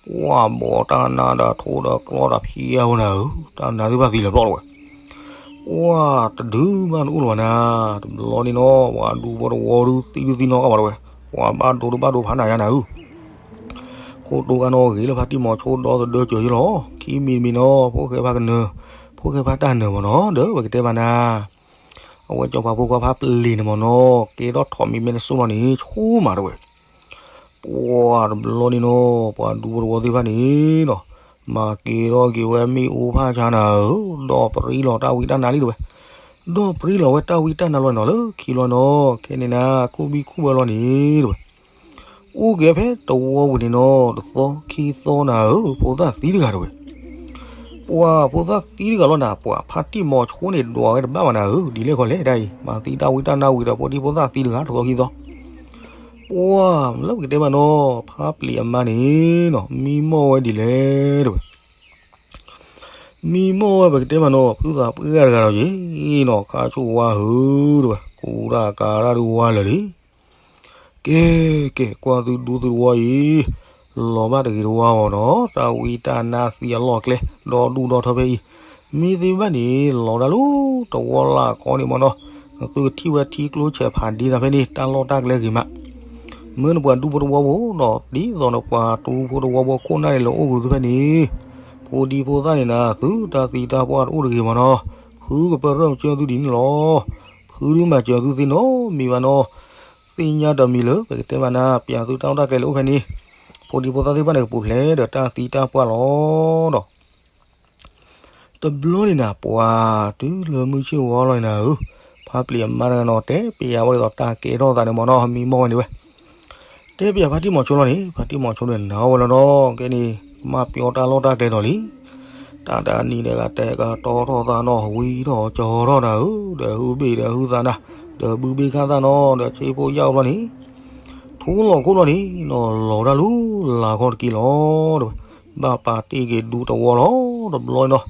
ပှၤဘီးတၢ်နါဒီးထိးဒီးကျီဒီးဖံးအါဝဲနၤဧၢ, တၢ်နါသ့ၣ်တဖၣ်သံလၢာ်ပျီၢ်လီၤဝဲ ပှၤတဒုမးတအိၣ်လၢၤဘၣ်နၤ, တဘျီန့ၣ်နီၤ ပှၤဒူဖိတဝီဒုးသံဒုးသံနီၢ်ကီၢ်ဘၣ်တဝဲ, ပှၤဘၣ်ဒိဒုးဘၣ်ဒိဖးနၤယါနၤဧၢ, ခိၣ်တိၢ်ကါနီၣ်ဂ့ၤလၢဖါတံၢ်မီၤဆိဒီသဒၢစၢၤယ့ၢ်လီၤ, ခံမံၤတမံၤနီၤ ဖိၣ်ဃဲဖါကနၢၤ, ဖိၣ်ဃဲဖါတၢ်နၢၤမ့ၢ်နီၤ ဒီးပကတဲဘၣ်နၤ အဝဲစီၤပၤဖိခွါဖါပျ့ၤန့ၣ်မ့ၢ်နီၤ ကဲထီၣ်ထိးမံၤမဲာ်တစိၢ်လီၤန့ၣ် ဆိမးတဝဲ, ပှၤတဘျီန့ၣ်နီၤ ပှၤဒူဖိတဝီသ့ၣ်တဖၣ်န့ၣ်နီၤ, မၤက့ၤထီၣ်က့ၤဝဲမ့ၣ်အူဖးဆါနၤဧၢ, ဒီးပြံလီၤတၢ်ဝံတၢ်နါလံတဝဲ, ဒီးပြံလီၤဝဲတၢ်ဝံတၢ်နါလီၤနီၤလၢခံလီၤနီၤ, ခဲန့ၣ်နၤ ခိၣ်ဘံၣ်ခိၣ်ဘၢလီၤန့ၣ်တဝဲ အိၣ်က့ၤဖဲတဝီပူၤန့ၣ်နီၤ တသီခံသီနၤဧၢ, ဖိသၣ်သံတဂၤတဝဲ, ပှၤဖိသၣ်သံတဂၤလီၤနၤ, ပှၤဖါတံၢ်မီၤဆိန့ၣ် ဒွးဝဲတဘၣ်ဘၣ်နၤဧၢ, ဒ်လဲၣ်ခီလဲၣ်ဒ်အံၤ, မၤသံတၢ်ဝံတၢ်နါဝံၤဒီး ဖိဒံဖိသၣ်သံတဂၤ တသီခံသီ, ပှၤလၢပကတဲမးနီၤ ဖါပျ့ၤအမါန့ၣ်နီၤ မံမီၢ်ဝဲဒ်လဲၣ်တဝဲ မံမီၢ်ဝဲပကတဲမးနီၤ ဖုသးပှဲၢ်ဂၤတဂၤဒီးယ့ၣ်နီၤ, ခါဆူၣ်ဝါဧၢတဝဲ, ကူတၢ်ကၤတၢ်ဒုးဝါလၢာ်လံ, ကဲ, ကဲ, ကွၢ်သုဒူသုတဝီအံၤ, လီၤဘၣ်တဂ့ၤတဝါအီၤနီၤ, တၢ်ဝံတၢ်နါသံအလီၢ်အကျဲ ဒီဒူၣ်ဒီထၢဖဲအံၤ, မ့ၢ်သ့ဘၣ်န့ၣ် လီၤဒၣ်လၢတဝီလၢ်ခီန့ၣ်မးနီၤ, နသုကထံၣ်ဝဲထံကျိဆဲးဖးဒ့သးဖဲန့ၣ် တၢ်လီၢ်တၢ်ကျဲဂ့ၤမး, မ့ၢ်နပှၤဒူဖိတဝီဖိဒီး ဒ်သိးနပှၤဒူဖိတဝီဖိခိၣ်နၢ်န့ၣ် လၢအိၣ်ကရူၢ်သုဖဲန့ၣ်, ဖိဒံဖိသၣ်န့ၣ်နၤ သုတၢ်သံတၢ်ပှၢ်တအိၣ်တဂ့ၤမးနီၤ, ဖုကပၢၢ်ရၢၢ်မၤစၢၤသုဒ်န့ၣ်လီၤ. ဖုဒုးမၤစၢၤသုသ့နီတမံၤဘၣ်နီၤ. သ့ၣ်ညါတမံၤလၢ ပကတဲမးနၤ ပျးသုတၢ်လီၢ်တၢ်ကျဲလၢအိၣ်ဖဲန့ၣ်, ဖိဒံဖိသၣ်သ့ၣ်တဖၣ်န့ၣ် ကပူၤဖျဲးဒီးတၢ်သံတၢ်ပှၢ်လီၤဒီး တဘျီန့ၣ်နၤ ပှၤတုၤလၢမုၢ်ဆ့ၣ်ဂီၤလီၤန့ၣ်နၤဧၢ, ဖါပျံၤအမါတဂၤနီၤ တဲပျးဝဲဒ်သိးတၢ်ကဲထီၣ်သးန့ၣ်မးနီၤ, မံမီၢ်ဝဲန့ၣ်ဝဲ တဲပျးဖါတံၢ်မီၤဆိလီၤန့ၣ်, ဖါတံၢ်မီၤဆိန့ၣ် နာ်အီၤဝဲလီၤနီၤ, ကဲန့ၣ် ကမၣ်ပျီတၢ်လီၢ်တၢ်ကျဲဒီးလံ. တၢ်တနံၤဒီး ကတဲာ်ကတီၤထီၣ်သးနီၤ, ဝံထီၣ်ကၠီထီၣ်နၤဧၢ, ဒီးဟုဘ့ၣ်ဒီးဟုသးနၤ, ဒီးဘုဘ့ၣ်ခါသၣ်နီၤ, ဒီးဆ့ဖိယာ်အိၣ်ဘျီန့ၣ် ထူလီၤခိၣ်လီၤန့ၣ်နီၤ, လီၤတၢ်လၢလၢ်ခီတက့ၢ်လီၤ. ဘၣ်ပာ်တ့ၢ်က့ၤဒူတဝီလီၤ, တဘျီနီၤ,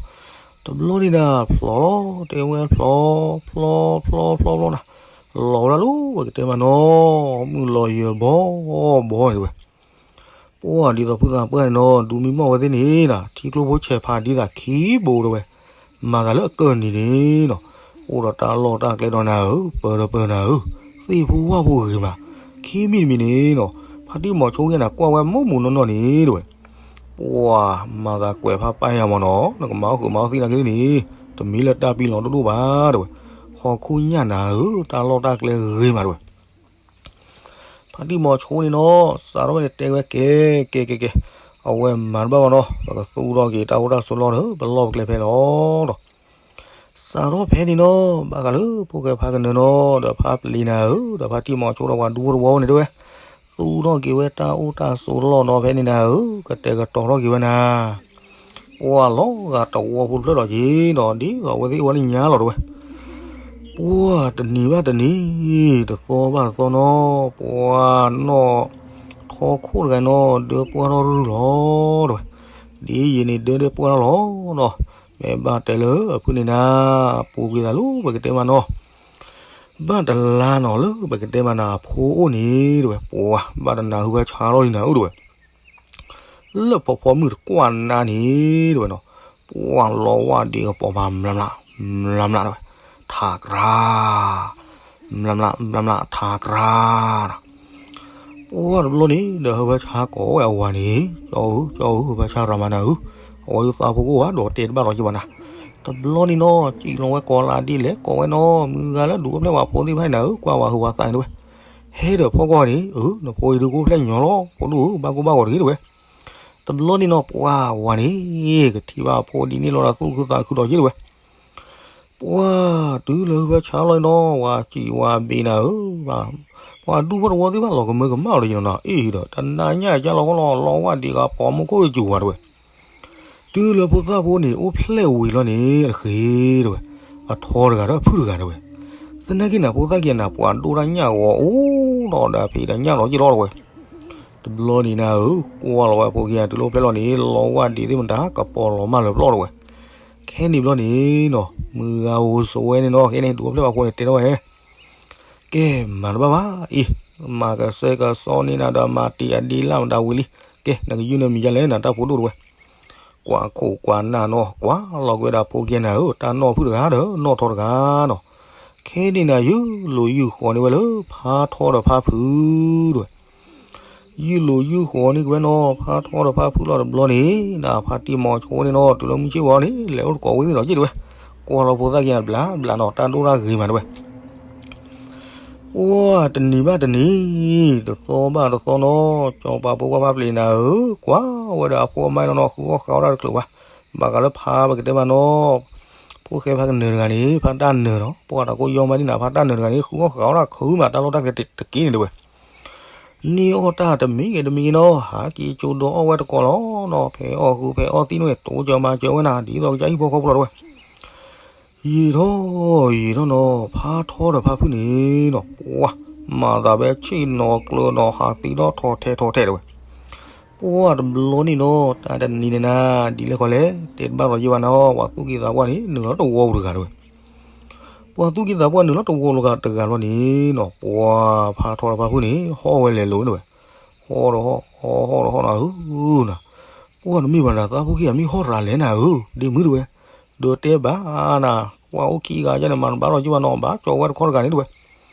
တဘျီန့ၣ်နၤ ဖျိးလီၤ, တဲဝဲဖျိး, ဖျိး ဖျိး ဖျိး ဖျိးနၤ, လီၤဝဲဒၣ်လၢ ပကတဲမးနီၤ, မုၢ်လီၤယၢၤဘီဘီန့ၣ်တဝဲ ပှၤဒ်သိးဖုသးပှၢ်န့ၣ်နီၤ, ဒူမံမီၢ်ဝဲသ့ၣ်န့ၣ်နၤ, ထံကျိဖိဆဲးဖးဒ့သးခံဘိတဝဲ, မၤသးလၢအကၢၢ်နံၤန့ၣ်နီၤ, အိၣ်ဒီးတၢ်လီၢ်တၢ်ကျဲဒီးနၤဧၢ, ပၢၤဒီးပၢၤနၤဧၢ, သ့ၣ်ဖိဝၣ်ဖိဂ့ၤမး, ခံမံၤတမံၤန့ၣ်နီၤ, ဖါတံၢ်မီၤဆိဂ့ၢ်နၤ ကွၢ်ဝဲမိၢ်မုၢ်နီၢ်နီၢ်န့ၣ်တဝဲ ပှၤမၤသးကွဲးဖးပာ်ယၤမၢ်နီၤ, နကမၤအီၣ်ဃုာ်မၤအီၣ်သံနာ်က့န့ၣ်, တမ့ၢ်လၢတၢ်ပံၤလီၤဒိၣ်ဒိၣ်ဘၣ်တဲဝဲ, ဟီၣ်ခိၣ်ညၣ်နၤဧၢ, တၢ်လီၢ်တၢ်ကျဲဂ့ၤမးတဲဝဲ. ဖါတံၢ်မီၤဆိန့ၣ်နီၤ, စးထီၣ်ဝဲန့ၣ်တဲဝဲကဲ, ကဲကဲကဲ, အဝဲမၤတဘၣ်ဘၣ်နီၤ, ပကသူၣ်ထီၣ်က့ၤတၢ်အိၣ်တၢ်ဆိးလီၢ်ဒီး ပလီၢ်ပကျဲဖဲလီၤဒီး စးထီၣ်ဖဲန့ၣ်နီၤ, ဘၣ်ဃးလၢဖိၣ်ဃဲဖါကနၢၤနီၤ, ဒီးဖါပျံၤနၤဧၢ, ဒီးဖါတံၢ်မီၤဆိဒီးပှၤဒူဖိတဝီန့ၣ်တဲဝဲ, သူၣ်ထီၣ်က့ၤဝဲတၢ်အိၣ်တၢ်ဆိးလီၢ်နီၤဖဲန့ၣ်နၤဧၢ, ကတဲာ်ကတီၤထီၣ်က့ၤဝဲနၤ ပှၤလီၤဂာ်တဝီဖိတဖျၢၣ်ဒီးက့ၤနီၤ, ဒ်သိးအဝဲသ့ၣ်အိၣ်ဝဲလၢညါလီၤတဲဝဲ. ပှၤတနံၤဘၣ်တနံၤ, တသီဘၣ်တသီနီၤ, ပှၤနီၢ်ထီခိၣ်တဂၤနီၤ, ဒၢပှၢ်ထီၣ်ရုၢ်လီၤတဲဝဲ. ဒ်ယံာ်န့ၣ်ဒၢဒၢပှၢ်ထီၣ်လီၤနီၤ, မ့ၢ်ဘၣ်တဲလၢအဖုၣ်န့ၣ်နၤ, ပူၤကွံာ်သးလၢပကတဲမးနီၤ, ဘၣ်တလါနီၤလၢပကတဲမးနၤအဖိအိၣ်န့ၣ်တဲဝဲ, ပှၤဘၣ်တနၢ်ဟူဘၣ်ဆါလီၤလံနၤဧၢတဲဝဲ. လၢဖီဖီမုၢ်တကွၢ်နၤန့ၣ်တဲဝဲနီၤ, ပှၤလီၤဝၣ်ဒံးကပီၤမး မျးမျး မျးမျးတဲဝဲ, ထးကြၢး, မျးမျး မျးမျး ထးကြၢးနီၤ. ပှၤတဘျီန့ၣ်ဒီး ဟၢဖၢဆါကိးဝဲအဝၤန့ၣ်, ကၠီဧၢ ကၠီဧၢ ဟၢဖၢဆါရၤမၤနၤဧၢ, အဝဲဒုးသးဖိကအိၣ်ဧါဒီးတဲတဘၣ်လီၤက့ၤဘၣ်နၤ. တဘျီန့ၣ်နီၤ စံၣ်လီၤဝဲကိးလၢဒ်လဲၣ်ကိးဝဲနီၤ, မုၢ်ဂၤလၢဒုးအိၣ်ဖျဲၣ်ပှၤဖိသ့ၣ်တဖၣ်န့ၣ်နၤဧၢ, ကွၢ်ဝဲဟုးဝဲသးန့ၣ်တဲဝဲ. ဟဲဒီးဖီကွၢ်န့ၣ်, အၢ နဖိအံၤဒုးကအိၣ်ဖျဲၣ်ညီလီၤ, ဖိဒိၣ်ဧၢ ဘၣ်ကိၢ်ဘၣ်ဂီၤတဂ့ၤတဲဝဲ. တဘျီန့ၣ်နီၤ ပှၤဝၤန့ၣ် ကထံၣ်ဘၣ်အဖိဒ်န့ၣ်လီၤဒီး သူၣ်ခုသးခုဒီးက့ၤတဲဝဲ. ပှၤတုၤလၢဟၢဖၢဆါလီၤန့ၣ်နီၤ, ဝၤစံးဝၤဘ့းနၤဧၢ, ပှၤဒူဖိတဝီသ့ၣ်တဖၣ်လီၤကမၢကမၣ်လီၤယနီၤနၤ, အ့ၣ်ဒီး တနၤညါကၢ်လီၤဃီလီၤ, လီၤဝၣ်ဒံးကပီၤမူခိၣ်တစူၤဝဲတဲဝဲ. တုၤလၢဖိသၣ်ဖိန့ၣ် အိၣ်ဖျဲၣ်ဝံၤလီၤန့ၣ် တဃ့တဲဝဲ, အထီတဂၤဒီးအဖုၣ်တဂၤတဲဝဲ. သနာ်က့နၤ ဖိသၣ်ခံဂၤနၤ ပှၤဒိၣ်တၢ်ညၣ်ဂီၤအိၣ်ဒီး ဒီးဖံးဒီးညၣ်လီၤက့ၤလီၤတဲဝဲ. တဘျီန့ၣ်နၤဧၢ, ကွၢ်လီၤဝဲအဖိခံဂၤ တုၤလၢအိၣ်ဖျဲၣ်လီၤန့ၣ် လီၤဝၣ်ဒံးသ့ၣ်မတၤ ကပီၤလီၤမၢ်လၢပျီၢ်တဲဝဲ. ခဲန့ၣ်ဘျီန့ၣ်နီၤ မုၢ်ဂၤအိၣ်ဆိးဝဲန့ၣ်နီၤ, ခဲန့ၣ် ဒုးအိၣ်ဖျဲၣ်ပှၤဖိန့ၣ်တဲထီၣ်ဝဲ ကဲ မၤတဘၣ်ဘၣ်အံၤ, မၤကစဲကစီန့ၢ်နၤဒီး မၤတ့ၢ်အဒ့လၢ်မတၤဝံၤလံ. ကဲ နကယုၢ်နမံၤယါလဲၣ် နတၢ်ဖိဒိၣ်တဲဝဲ. ကွၢ်ခိၣ်ကွၢ်နၢ်နီၤ, ကွၢ်လီၤကွံာ်ဝဲဒၣ်ဖိခံဂၤနၤဧၢ, တၢ်နီၢ်ဖုၣ်တဂၤဒီး နီၢ်ထီတဂၤနီၤ. ခဲန့ၣ်နၤ ယုၢ်လိာ်ယုၢ်ဃီၤန့ၢ်ဝဲလၢ ဖါထီဒီးဖါဖုတဲဝဲ. ယုၢ်လိာ်ယုၢ်ဃီၤန့ၢ်က့ၤဝဲနီၤ, ဖါထီဒီးဖါဖုလီၤတဘျီန့ၣ်, နဖါတံၢ်မီၤဆိန့ၣ်နီၤ, တုၤလၢမုၢ်ဆ့ၣ်ဝီၤန့ၣ် လဲၤအိၣ်တကိးဝဲသ့ၣ်ဒီးက့ၤတဲဝဲ. ကွၢ်လီၤဖိသၣ်ခံဂၤဘျးဘျးနီၤ, တၢ်ဒိၣ်တၢ်ဂ့ၤမးတဲဝဲ. ပှၤတနံၤဘၣ်တနံၤ, တသီဘၣ်တသီနီၤ, စီၤပၤဖိခွါဖါပျံၤနၤဧၢ, ကွၢ်ဝဲဒီးအဖိအမါလီၤနီၤ, ဃုအီၣ်ဃုအီတၢ်တချုးဘၣ်. ဘၣ်ဃးလၢဖါပကတဲမးနီၤ, ဖိၣ်ဃဲဖါကနၢၤတဂၤန့ၣ်, ဖါတၢ်နၢၤနီၤ, ပှၤတၢ်ကိးယီမးဒ်နၤ, ဖါတၢ်နၢၤတဂၤန့ၣ် ဃုအီၣ်ဃုအီတၢ်ခုမး တၢ်လီၢ်တၢ်ကျဲတက့ၢ်န့ၣ်တဲဝဲ. န့ၢ်အီၣ်တၢ်တမံၤဂ့ၤတမံၤဂ့ၤနီၤ, ဟးက့ၤကၠိဒီးအီၣ်ဝဲတကိးလီၤနီၤ, ဖဲအီၣ်ဃုဖဲအီၣ်သံန့ၣ် တိကၢၤမၤစၢၤဝဲနၤ, ဒ်သိးကစၢ်ဟံၣ်ဖိဃီဖိလီၤတဲဝဲ. ယံာ်ထီၣ်ယံာ်ထီၣ်နီၤ, ဖါထီဒီးဖါဖုန့ၣ်နီၤ, ပှၤမၤသးဖဲဆ့ၣ်နီၤကျၢၤနီၤ, ဟးသံဒီးထီၣ်ထဲထီၣ်ထဲတဲဝဲ. ပှၤတဘျီန့ၣ်နီၤ, တၢ်တနံၤန့ၣ်နၤ, ဒ်လဲၣ်ဃီလဲၣ်, တဲတဘၣ်လီၤယံာ်ဘၣ်နၤ, ပှၤသူၣ်က့သးပှၢ်န့ၣ် နုာ်လီၤတဝီပူၤတဂၤတဲဝဲ. ပှၤသူၣ်က့သးပှၢ်နုာ်လီၤတဝီပူၤတဂၤဘျီန့ၣ်နီၤ, ပှၤဖါထီဒီးဖါဖုန့ၣ် ဟီၣ်ဝဲလဲၤလိၤတဲဝဲ. ဟီၣ်ဒီးဟီၣ်, ဟီၣ်ဒီးဟီၣ်နၤဧၢနၤ. ပှၤတမ့ၢ်ဘၣ်နၤ, သးဖိခံဂၤမ့ၢ်ဟီၣ်ရၤလဲၣ်နၤဧၢ, ဒ့မုၣ်တဲဝဲ. ဒီးတဲဘၣ်နၤ, ပှၤအိၣ်ခံဂၤယဲန့ၣ် မၤတဘၣ်လီၤယံာ်ဘၣ်နီၤ, ဘၣ်ကၠီဝဲတခီတဂၤန့ၣ်တဲဝဲ.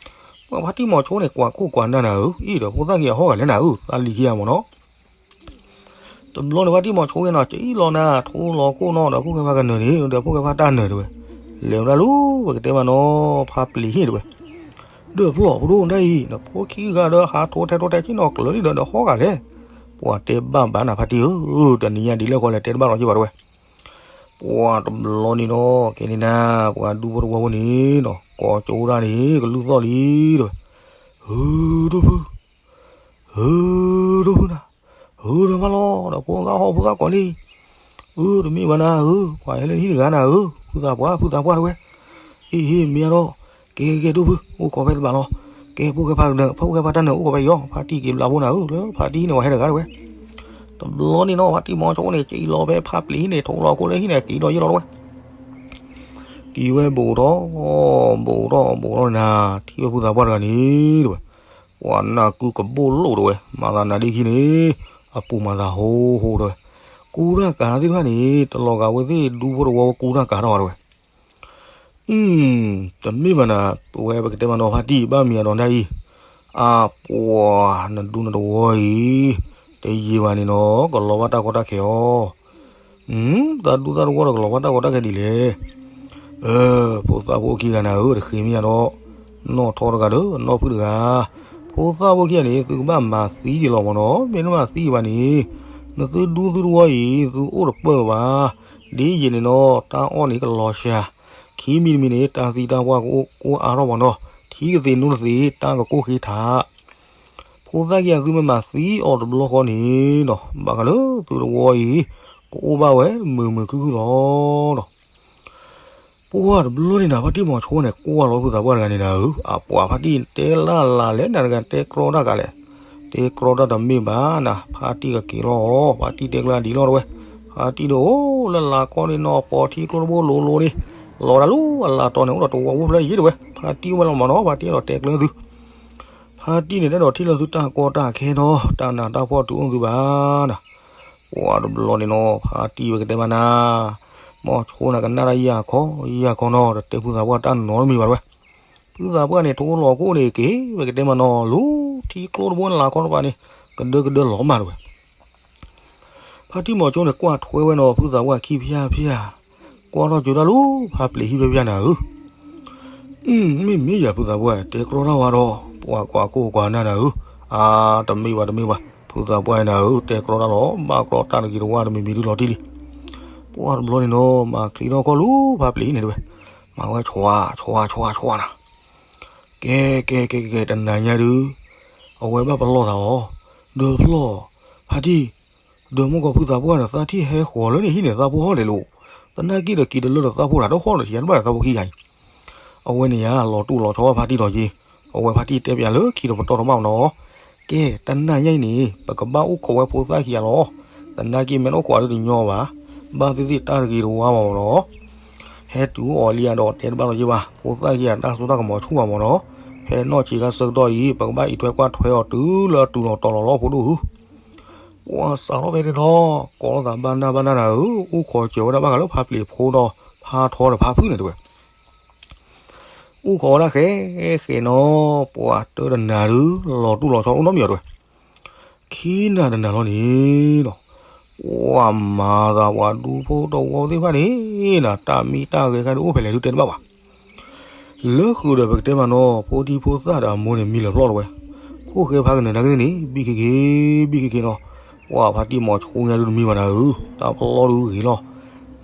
ပှၤဖါတံၢ်မီၤဆိန့ၣ် ကွၢ်ခိၣ်ကွၢ်နၢ်နၤဧၢ, အ့ၣ်ဒီးဖိသၣ်ခံဂၤဟီၣ်ဂၤလဲၣ်နၤဧၢ, သးလံၤခံဂၤမၢ်နီၤ. တဘျီန့ၣ် ဖါတံၢ်မီၤဆိန့ၣ်နီၤ, ကၠံလီၤနၤ, ထိလီၤခိၣ်နီၤ, ဒီးဖိၣ်ဃဲဖါကနၢၤန့ၣ်, ဒီးဖိၣ်ဃဲဖါတၢ်နၢၤတဲဝဲ. လဲၤဝဲဒၣ်လၢ ပကတဲမးနီၤ, ဖါပျံၤဟံၣ်တဲဝဲ. ဒီးဖျီၣ်ဖိဒိၣ်ဒၣ်အံၤ, နဖိခံဂၤဒီးဟးထိထဲထိထဲဆ့ၣ်နီၤကျၢၤလံဒီး ဒီးဟီၣ်ဂၤလဲၣ်. ပှၤတဲဘၣ်ဘၣ်နၤဖါတံၢ်ဧၢ, တနံၤညါဒ်လဲၣ်ဃီလဲၣ် တဲတဘၣ်လီၤယံာ်ဘၣ်တဲဝဲ. ပှၤတဘျီန့ၣ်နီၤ, ခဲန့ၣ်နၤ, ပှၤဒူဖိတဝီဖိန့ၣ်နီၤ, ကိးကၠိဒၣ်န့ၣ် ကလုၢ်သီၣ်လံတဲဝဲ. ဧၢ ဒိၣ်ဖု, ဧၢ ဒိၣ်ဖုနၤ, ဧၢ ဒီးမးလီၤ, ဒီးဖိသၣ်ဟီၣ်ဖိသၣ်ကိးလံ. ဧၢ တမ့ၢ်ဘၣ်နၤဧၢ, ပှၤဟဲလၢနဟံၣ်တဂၤနၤဧၢ, ဖုသးပှၢ် ဖုသးပှၢ်တဲဝဲ. အ့ၣ် မ့ၢ်အါဒီး, ကဲကဲ ဒိၣ်ဖု, အိၣ်ခိးဖဲသဘၣ်လီၤ. ကဲ ဖိၣ်ဃဲဖါတၢ်နၢၤ, ဖိၣ်ဃဲဖါတၢ်နၢၤ အိၣ်ခိးဖဲယီၤ, ဖါတံၢ်က့ၤဘျးဖိနၤဧၢ, လၢဖါတံၢ်ဟံၣ်န့ၣ် ပှၤဟဲတဂၤတဲဝဲ. တဘျီန့ၣ်နီၤ, ဖါတံၢ်မီၤဆိန့ၣ် ကၠံလီၤဖဲဖါပျံၤဟံၣ်န့ၣ်, ထိလီၤခိၣ်လၢဟံၣ်န့ၣ်, က့ၤဒီးယံာ်လီၤတဲဝဲ. က့ၤဝဲဘူးထီၣ်, ဘူးထီၣ် ဘူးထီၣ်နၤ, ထံၣ်ဝဲဖုသးပှၢ်တဂၤန့ၣ်တဲဝဲ. ပှၤနၢ်ကုကဘိၣ်လိာ်တဲဝဲ, မၤသးနၤဒ့ခံန့ၣ်, အပူၤမၤသးဟိဟိတဲဝဲ. ကူတၢ်ကၤတၢ်သ့ၣ်တဖၣ်န့ၣ်, တလီၤဂာ်ဝဲသ့ၣ်ဒူဖိတဝီဝဲကူတၢ်ကၤထီၣ်ဘၣ်တဲဝဲ. အု တမ့ၢ်ဘၣ်နၤ, ပဝဲပကတဲမးနီၤ, ဖါတံၢ်ဘၣ်မံၤအဒီးဒၣ်အံၤ, အပှၤနဒူနတဝီအံၤ, တ တယံာ်ဘၣ်န့ၣ်နီၤ ကလီၤဘၣ်တၢ်ကီတၢ်ခဲအီၤ. သးဒူသးတဝီဒီးကလီၤဘၣ်တၢ်ကီတၢ်ခဲဒ်လဲၣ်. ဖိသၣ်ဖိခံဂၤနၤဧၢ တဃ့မ့ၢ်ယါဒီး နီၢ်ထီတဂၤဒီး နီၢ်ဖုၣ်တဂၤ, ဖိသၣ်ဖိခံဂၤန့ၣ် သုကဘၣ်မၤသံက့ၤလီၤမ့ၢ်နီၤ. မ့ၢ်နမၤသံဘၣ်န့ၣ် နသုဒူသုတဝီအံၤ သုအိၣ်တပၢၢ်လၢၤဘၣ်. ဒ်ယံာ်န့ၣ်နီၤ တၢ်အီၣ်န့ၣ်ကလီၤစှၤ, ခံမံၤတမံၤန့ၣ် တၢ်သံတၢ်ပှၢ်ကအိၣ်အါထီၣ်မ့ၢ်နီၤ. ထံကသ့ၣ်နိတသ့ၣ် တၢ်ကကိၢ်ဃ့ထး ဖိသၣ်ခံဂၤသုမ့ၢ်မၤသံအီၤတဘျီဃီန့ၣ်နီၤ ဘၣ်ဃးလၢသုတဝီအံၤ ကအိၣ်ဘၣ်ဝဲမုာ်မုာ်ခုၣ်ခုၣ်လီၤဒီး ပှၢ်တဘျီန့ၣ်နၤ ဖါတံၢ်မီၤဆိန့ၣ် ကွၢ်လီၤဖုသးပှၢ်တဂၤန့ၣ်နၤဧၢ, အပှၤဖါတံၢ်တဲလၢ်လၢ်လဲၣ် နၤတဂၤတဲကြီတၢ်ကးလဲၣ်, တဲကြီတၢ်တမ့ၢ်ဘၣ်နၤ, ဖါတံၢ်ကက့ၤလီၤအီၤ, ဖါတံၢ်တဲကျၢၤဒ်လီၤတဝဲ, ဖါတံၢ်ဒီးအိၣ်လၢလၤကီၢ်န့ၣ်နီၤ ပိာ်ထံကျိတဘိလိၤလိၤန့ၣ်, လီၤတၢ်လၢအလၤတီၤန့ၣ် အိၣ်ဒီးတဝီဖိဖျၢၣ်ယံၤတဝဲ, ဖါတံၢ်အိၣ်ဝဲလီၤမ့ၢ်နီၤ ဖါတံၢ်အဲၣ်ဒိးတဲကျၢၤသု ဖါတံၢ်န့ၣ် တအဲၣ်ဒိးထံၣ်လၢသုတၢ်ကီတၢ်ခဲနီၤ, တၢ်နးတၢ်ဖှီၣ်တုၤအိၣ်သုဘၣ်နၤ, ပှၢ်တဘျီန့ၣ်နီၤ ဖါတံၢ်ဝဲကတဲမးနၤ, မီၤဆိနၤကနၣ်တၢ်ယၢ်ခီ ယၢ်ခီနီၤ တတဲဖုသးပှၢ်တၢ်နီတမံၤဘၣ်တဝဲ, ဖုသးပှၢ်န့ၣ် ထိလီၤခိၣ်န့ၣ်က့ၤ ဝဲကတဲမးနီၤ လူၤထံကျိတဘိန့ၣ်လၤခီတပၤန့ၣ် ကဒၢကဒၢလီၤမးတဝဲ ဖါတံၢ်မီၤဆိန့ၣ် ကွၢ်ထွဲဝဲနီၤ ဖုသးပှၢ်ခံဖျၢၣ်ဖျၢၣ်, ကွၢ်ထီၣ်ကၠိတၢ်လူၤ ဖါပျံၤဟံၣ်ဖျၢၣ်ဖျၢၣ်နၤဧၢ, မ့မ့ၢ်ယၤဖုသးပှၢ် တဲကြီတၢ်ဝဲဒီး ပှၤကွၢ်ခိၣ်ကွၢ်နၢ်နၤဧၢ, အါ တမ့ၢ်ဘၣ်တမ့ၢ်ဘၣ် ဖုသးပှၢ်နၤဧၢ တဲကြီတၢ်လီၤ ဘၣ်ကြီတၢ်တဂ့ၤတဝါတမံၤမံၤဒုလီၤတံၢ်လံ, ပှၢ်တဘျီန့ၣ်နီၤ မၤချံထီၣ်ခီၣ်လူၤ ဖါပျံၤဟံၣ်န့ၣ်တဝဲ, မၤဝဲဆွး ဆွး ဆွး ဆွးနၤ ကဲ ကဲ ကဲ ကဲ တနၤညါဒုး အဝဲဘၣ်ပလီၢ်သးအီၤ, ဒီးပလီၢ်, ဖါတံၢ်, ဒီးမီၢ်ကီၢ်ဖုသးပှၢ်န့ၣ် သးထံၣ်ဟဲဃီၤလၢန့ၣ်ဟံၣ်န့ၣ် သးဖိဟီၣ်လဲၤလိာ်, သနာ်က့ဒီးက့ၤတလၢဒီးသးဖိတၢ်ဒီဃီဒီး ထံၣ်ယါတဘၣ်ဒီးသးဖိခံဂၤအံၤ, အဝဲန့ၣ်ယါ လီၤတူၢ်လီၤဆီဖါတံၢ်ဒီးက့ၤ, အဝဲဖါတံၢ်တဲပၠးလၢခံဒီးပတီၢ်တဘၣ်နီၤ, ကဲ တနၤညါအံၤန့ၣ် ပကဘၣ်အိၣ်ခိးဝဲဖိသၣ်ခံဂၤလီၤ, သနာ်က့မ့ၢ်တအိၣ်ခိးဒီးတညီဘၣ်, ဘၣ်သ့ၣ်သ့ၣ်တၢ်တဂ့ၤတဝါဘၣ်မ့ၢ်နီၤ ဟဲတုၤအိၣ်အီၤလံယါဒီးတဲတဘၣ်လီၤယ့ၢ်ဘၣ်, ဖိသၣ်ခံဂၤတၢ်စိတၢ်ကမီၤဆူၣ်ဘၣ်မ့ၢ်နီၤ, ဖဲနီၢ်ဆံးခါဆၢကတီၢ်အံၤ ပကဘၣ်အံးထွဲကွၢ်ထွဲအီၤတုၤလၢအတုၤလီၤတီၤလီၤလီၤဖိဒိၣ်ဧၢ, ပှၤစးထီၣ်ဖဲန့ၣ်နီၤ, ကိးလိာ်သးဘၣ်နၢ်ဘၣ်နၢ်နၤဧၢ, အိၣ်ခိးစၢၤဝဲဒၣ်ဘၣ်ဃးလၢဖါပျံၤဖိဒီး ဖါထီဒီးဖါဖုၣ်န့ၣ်တဝဲ အိၣ်ခိးဝဲဒၣ်ဃဲဃဲနီၤ, ပှၤတၢ်တနၤဒုး လီၤတူၢ်လီၤဆီအိၣ်နီတမံၤအီၤတဝဲ, ခံနၤတနၤလီၤန့ၣ်ဒီး ပှၤမၤသးပှၤဒူဖိတဝီသ့ၣ်တဖၣ်န့ၣ်နၤ, တၢ်မံတၢ်ဂဲၤခါဒုးအိၣ်ဖဲလဲၣ်ဒုးတဲတဘၣ်ဘၣ်, လၢဃုာ်ဒီးပကတဲမးနီၤ ဖိဒံဖိသၣ်ဒီးအမိၢ်န့ၣ်မံလၢာ်ပျီၢ်တဝဲ, ဖိၣ်ဃဲဖါကနၢၤနာ်က့သ့ၣ်န့ၣ် ဘံၣ်ခ့ခ့ ဘံၣ်ခ့ခ့နီၤ, ပှၤဖါတံၢ်မီၤဆိညါဒုးတမံဘၣ်နၤဧၢ, တၢ်ပလီၢ်ဒုးဂ့ၤလီၤ,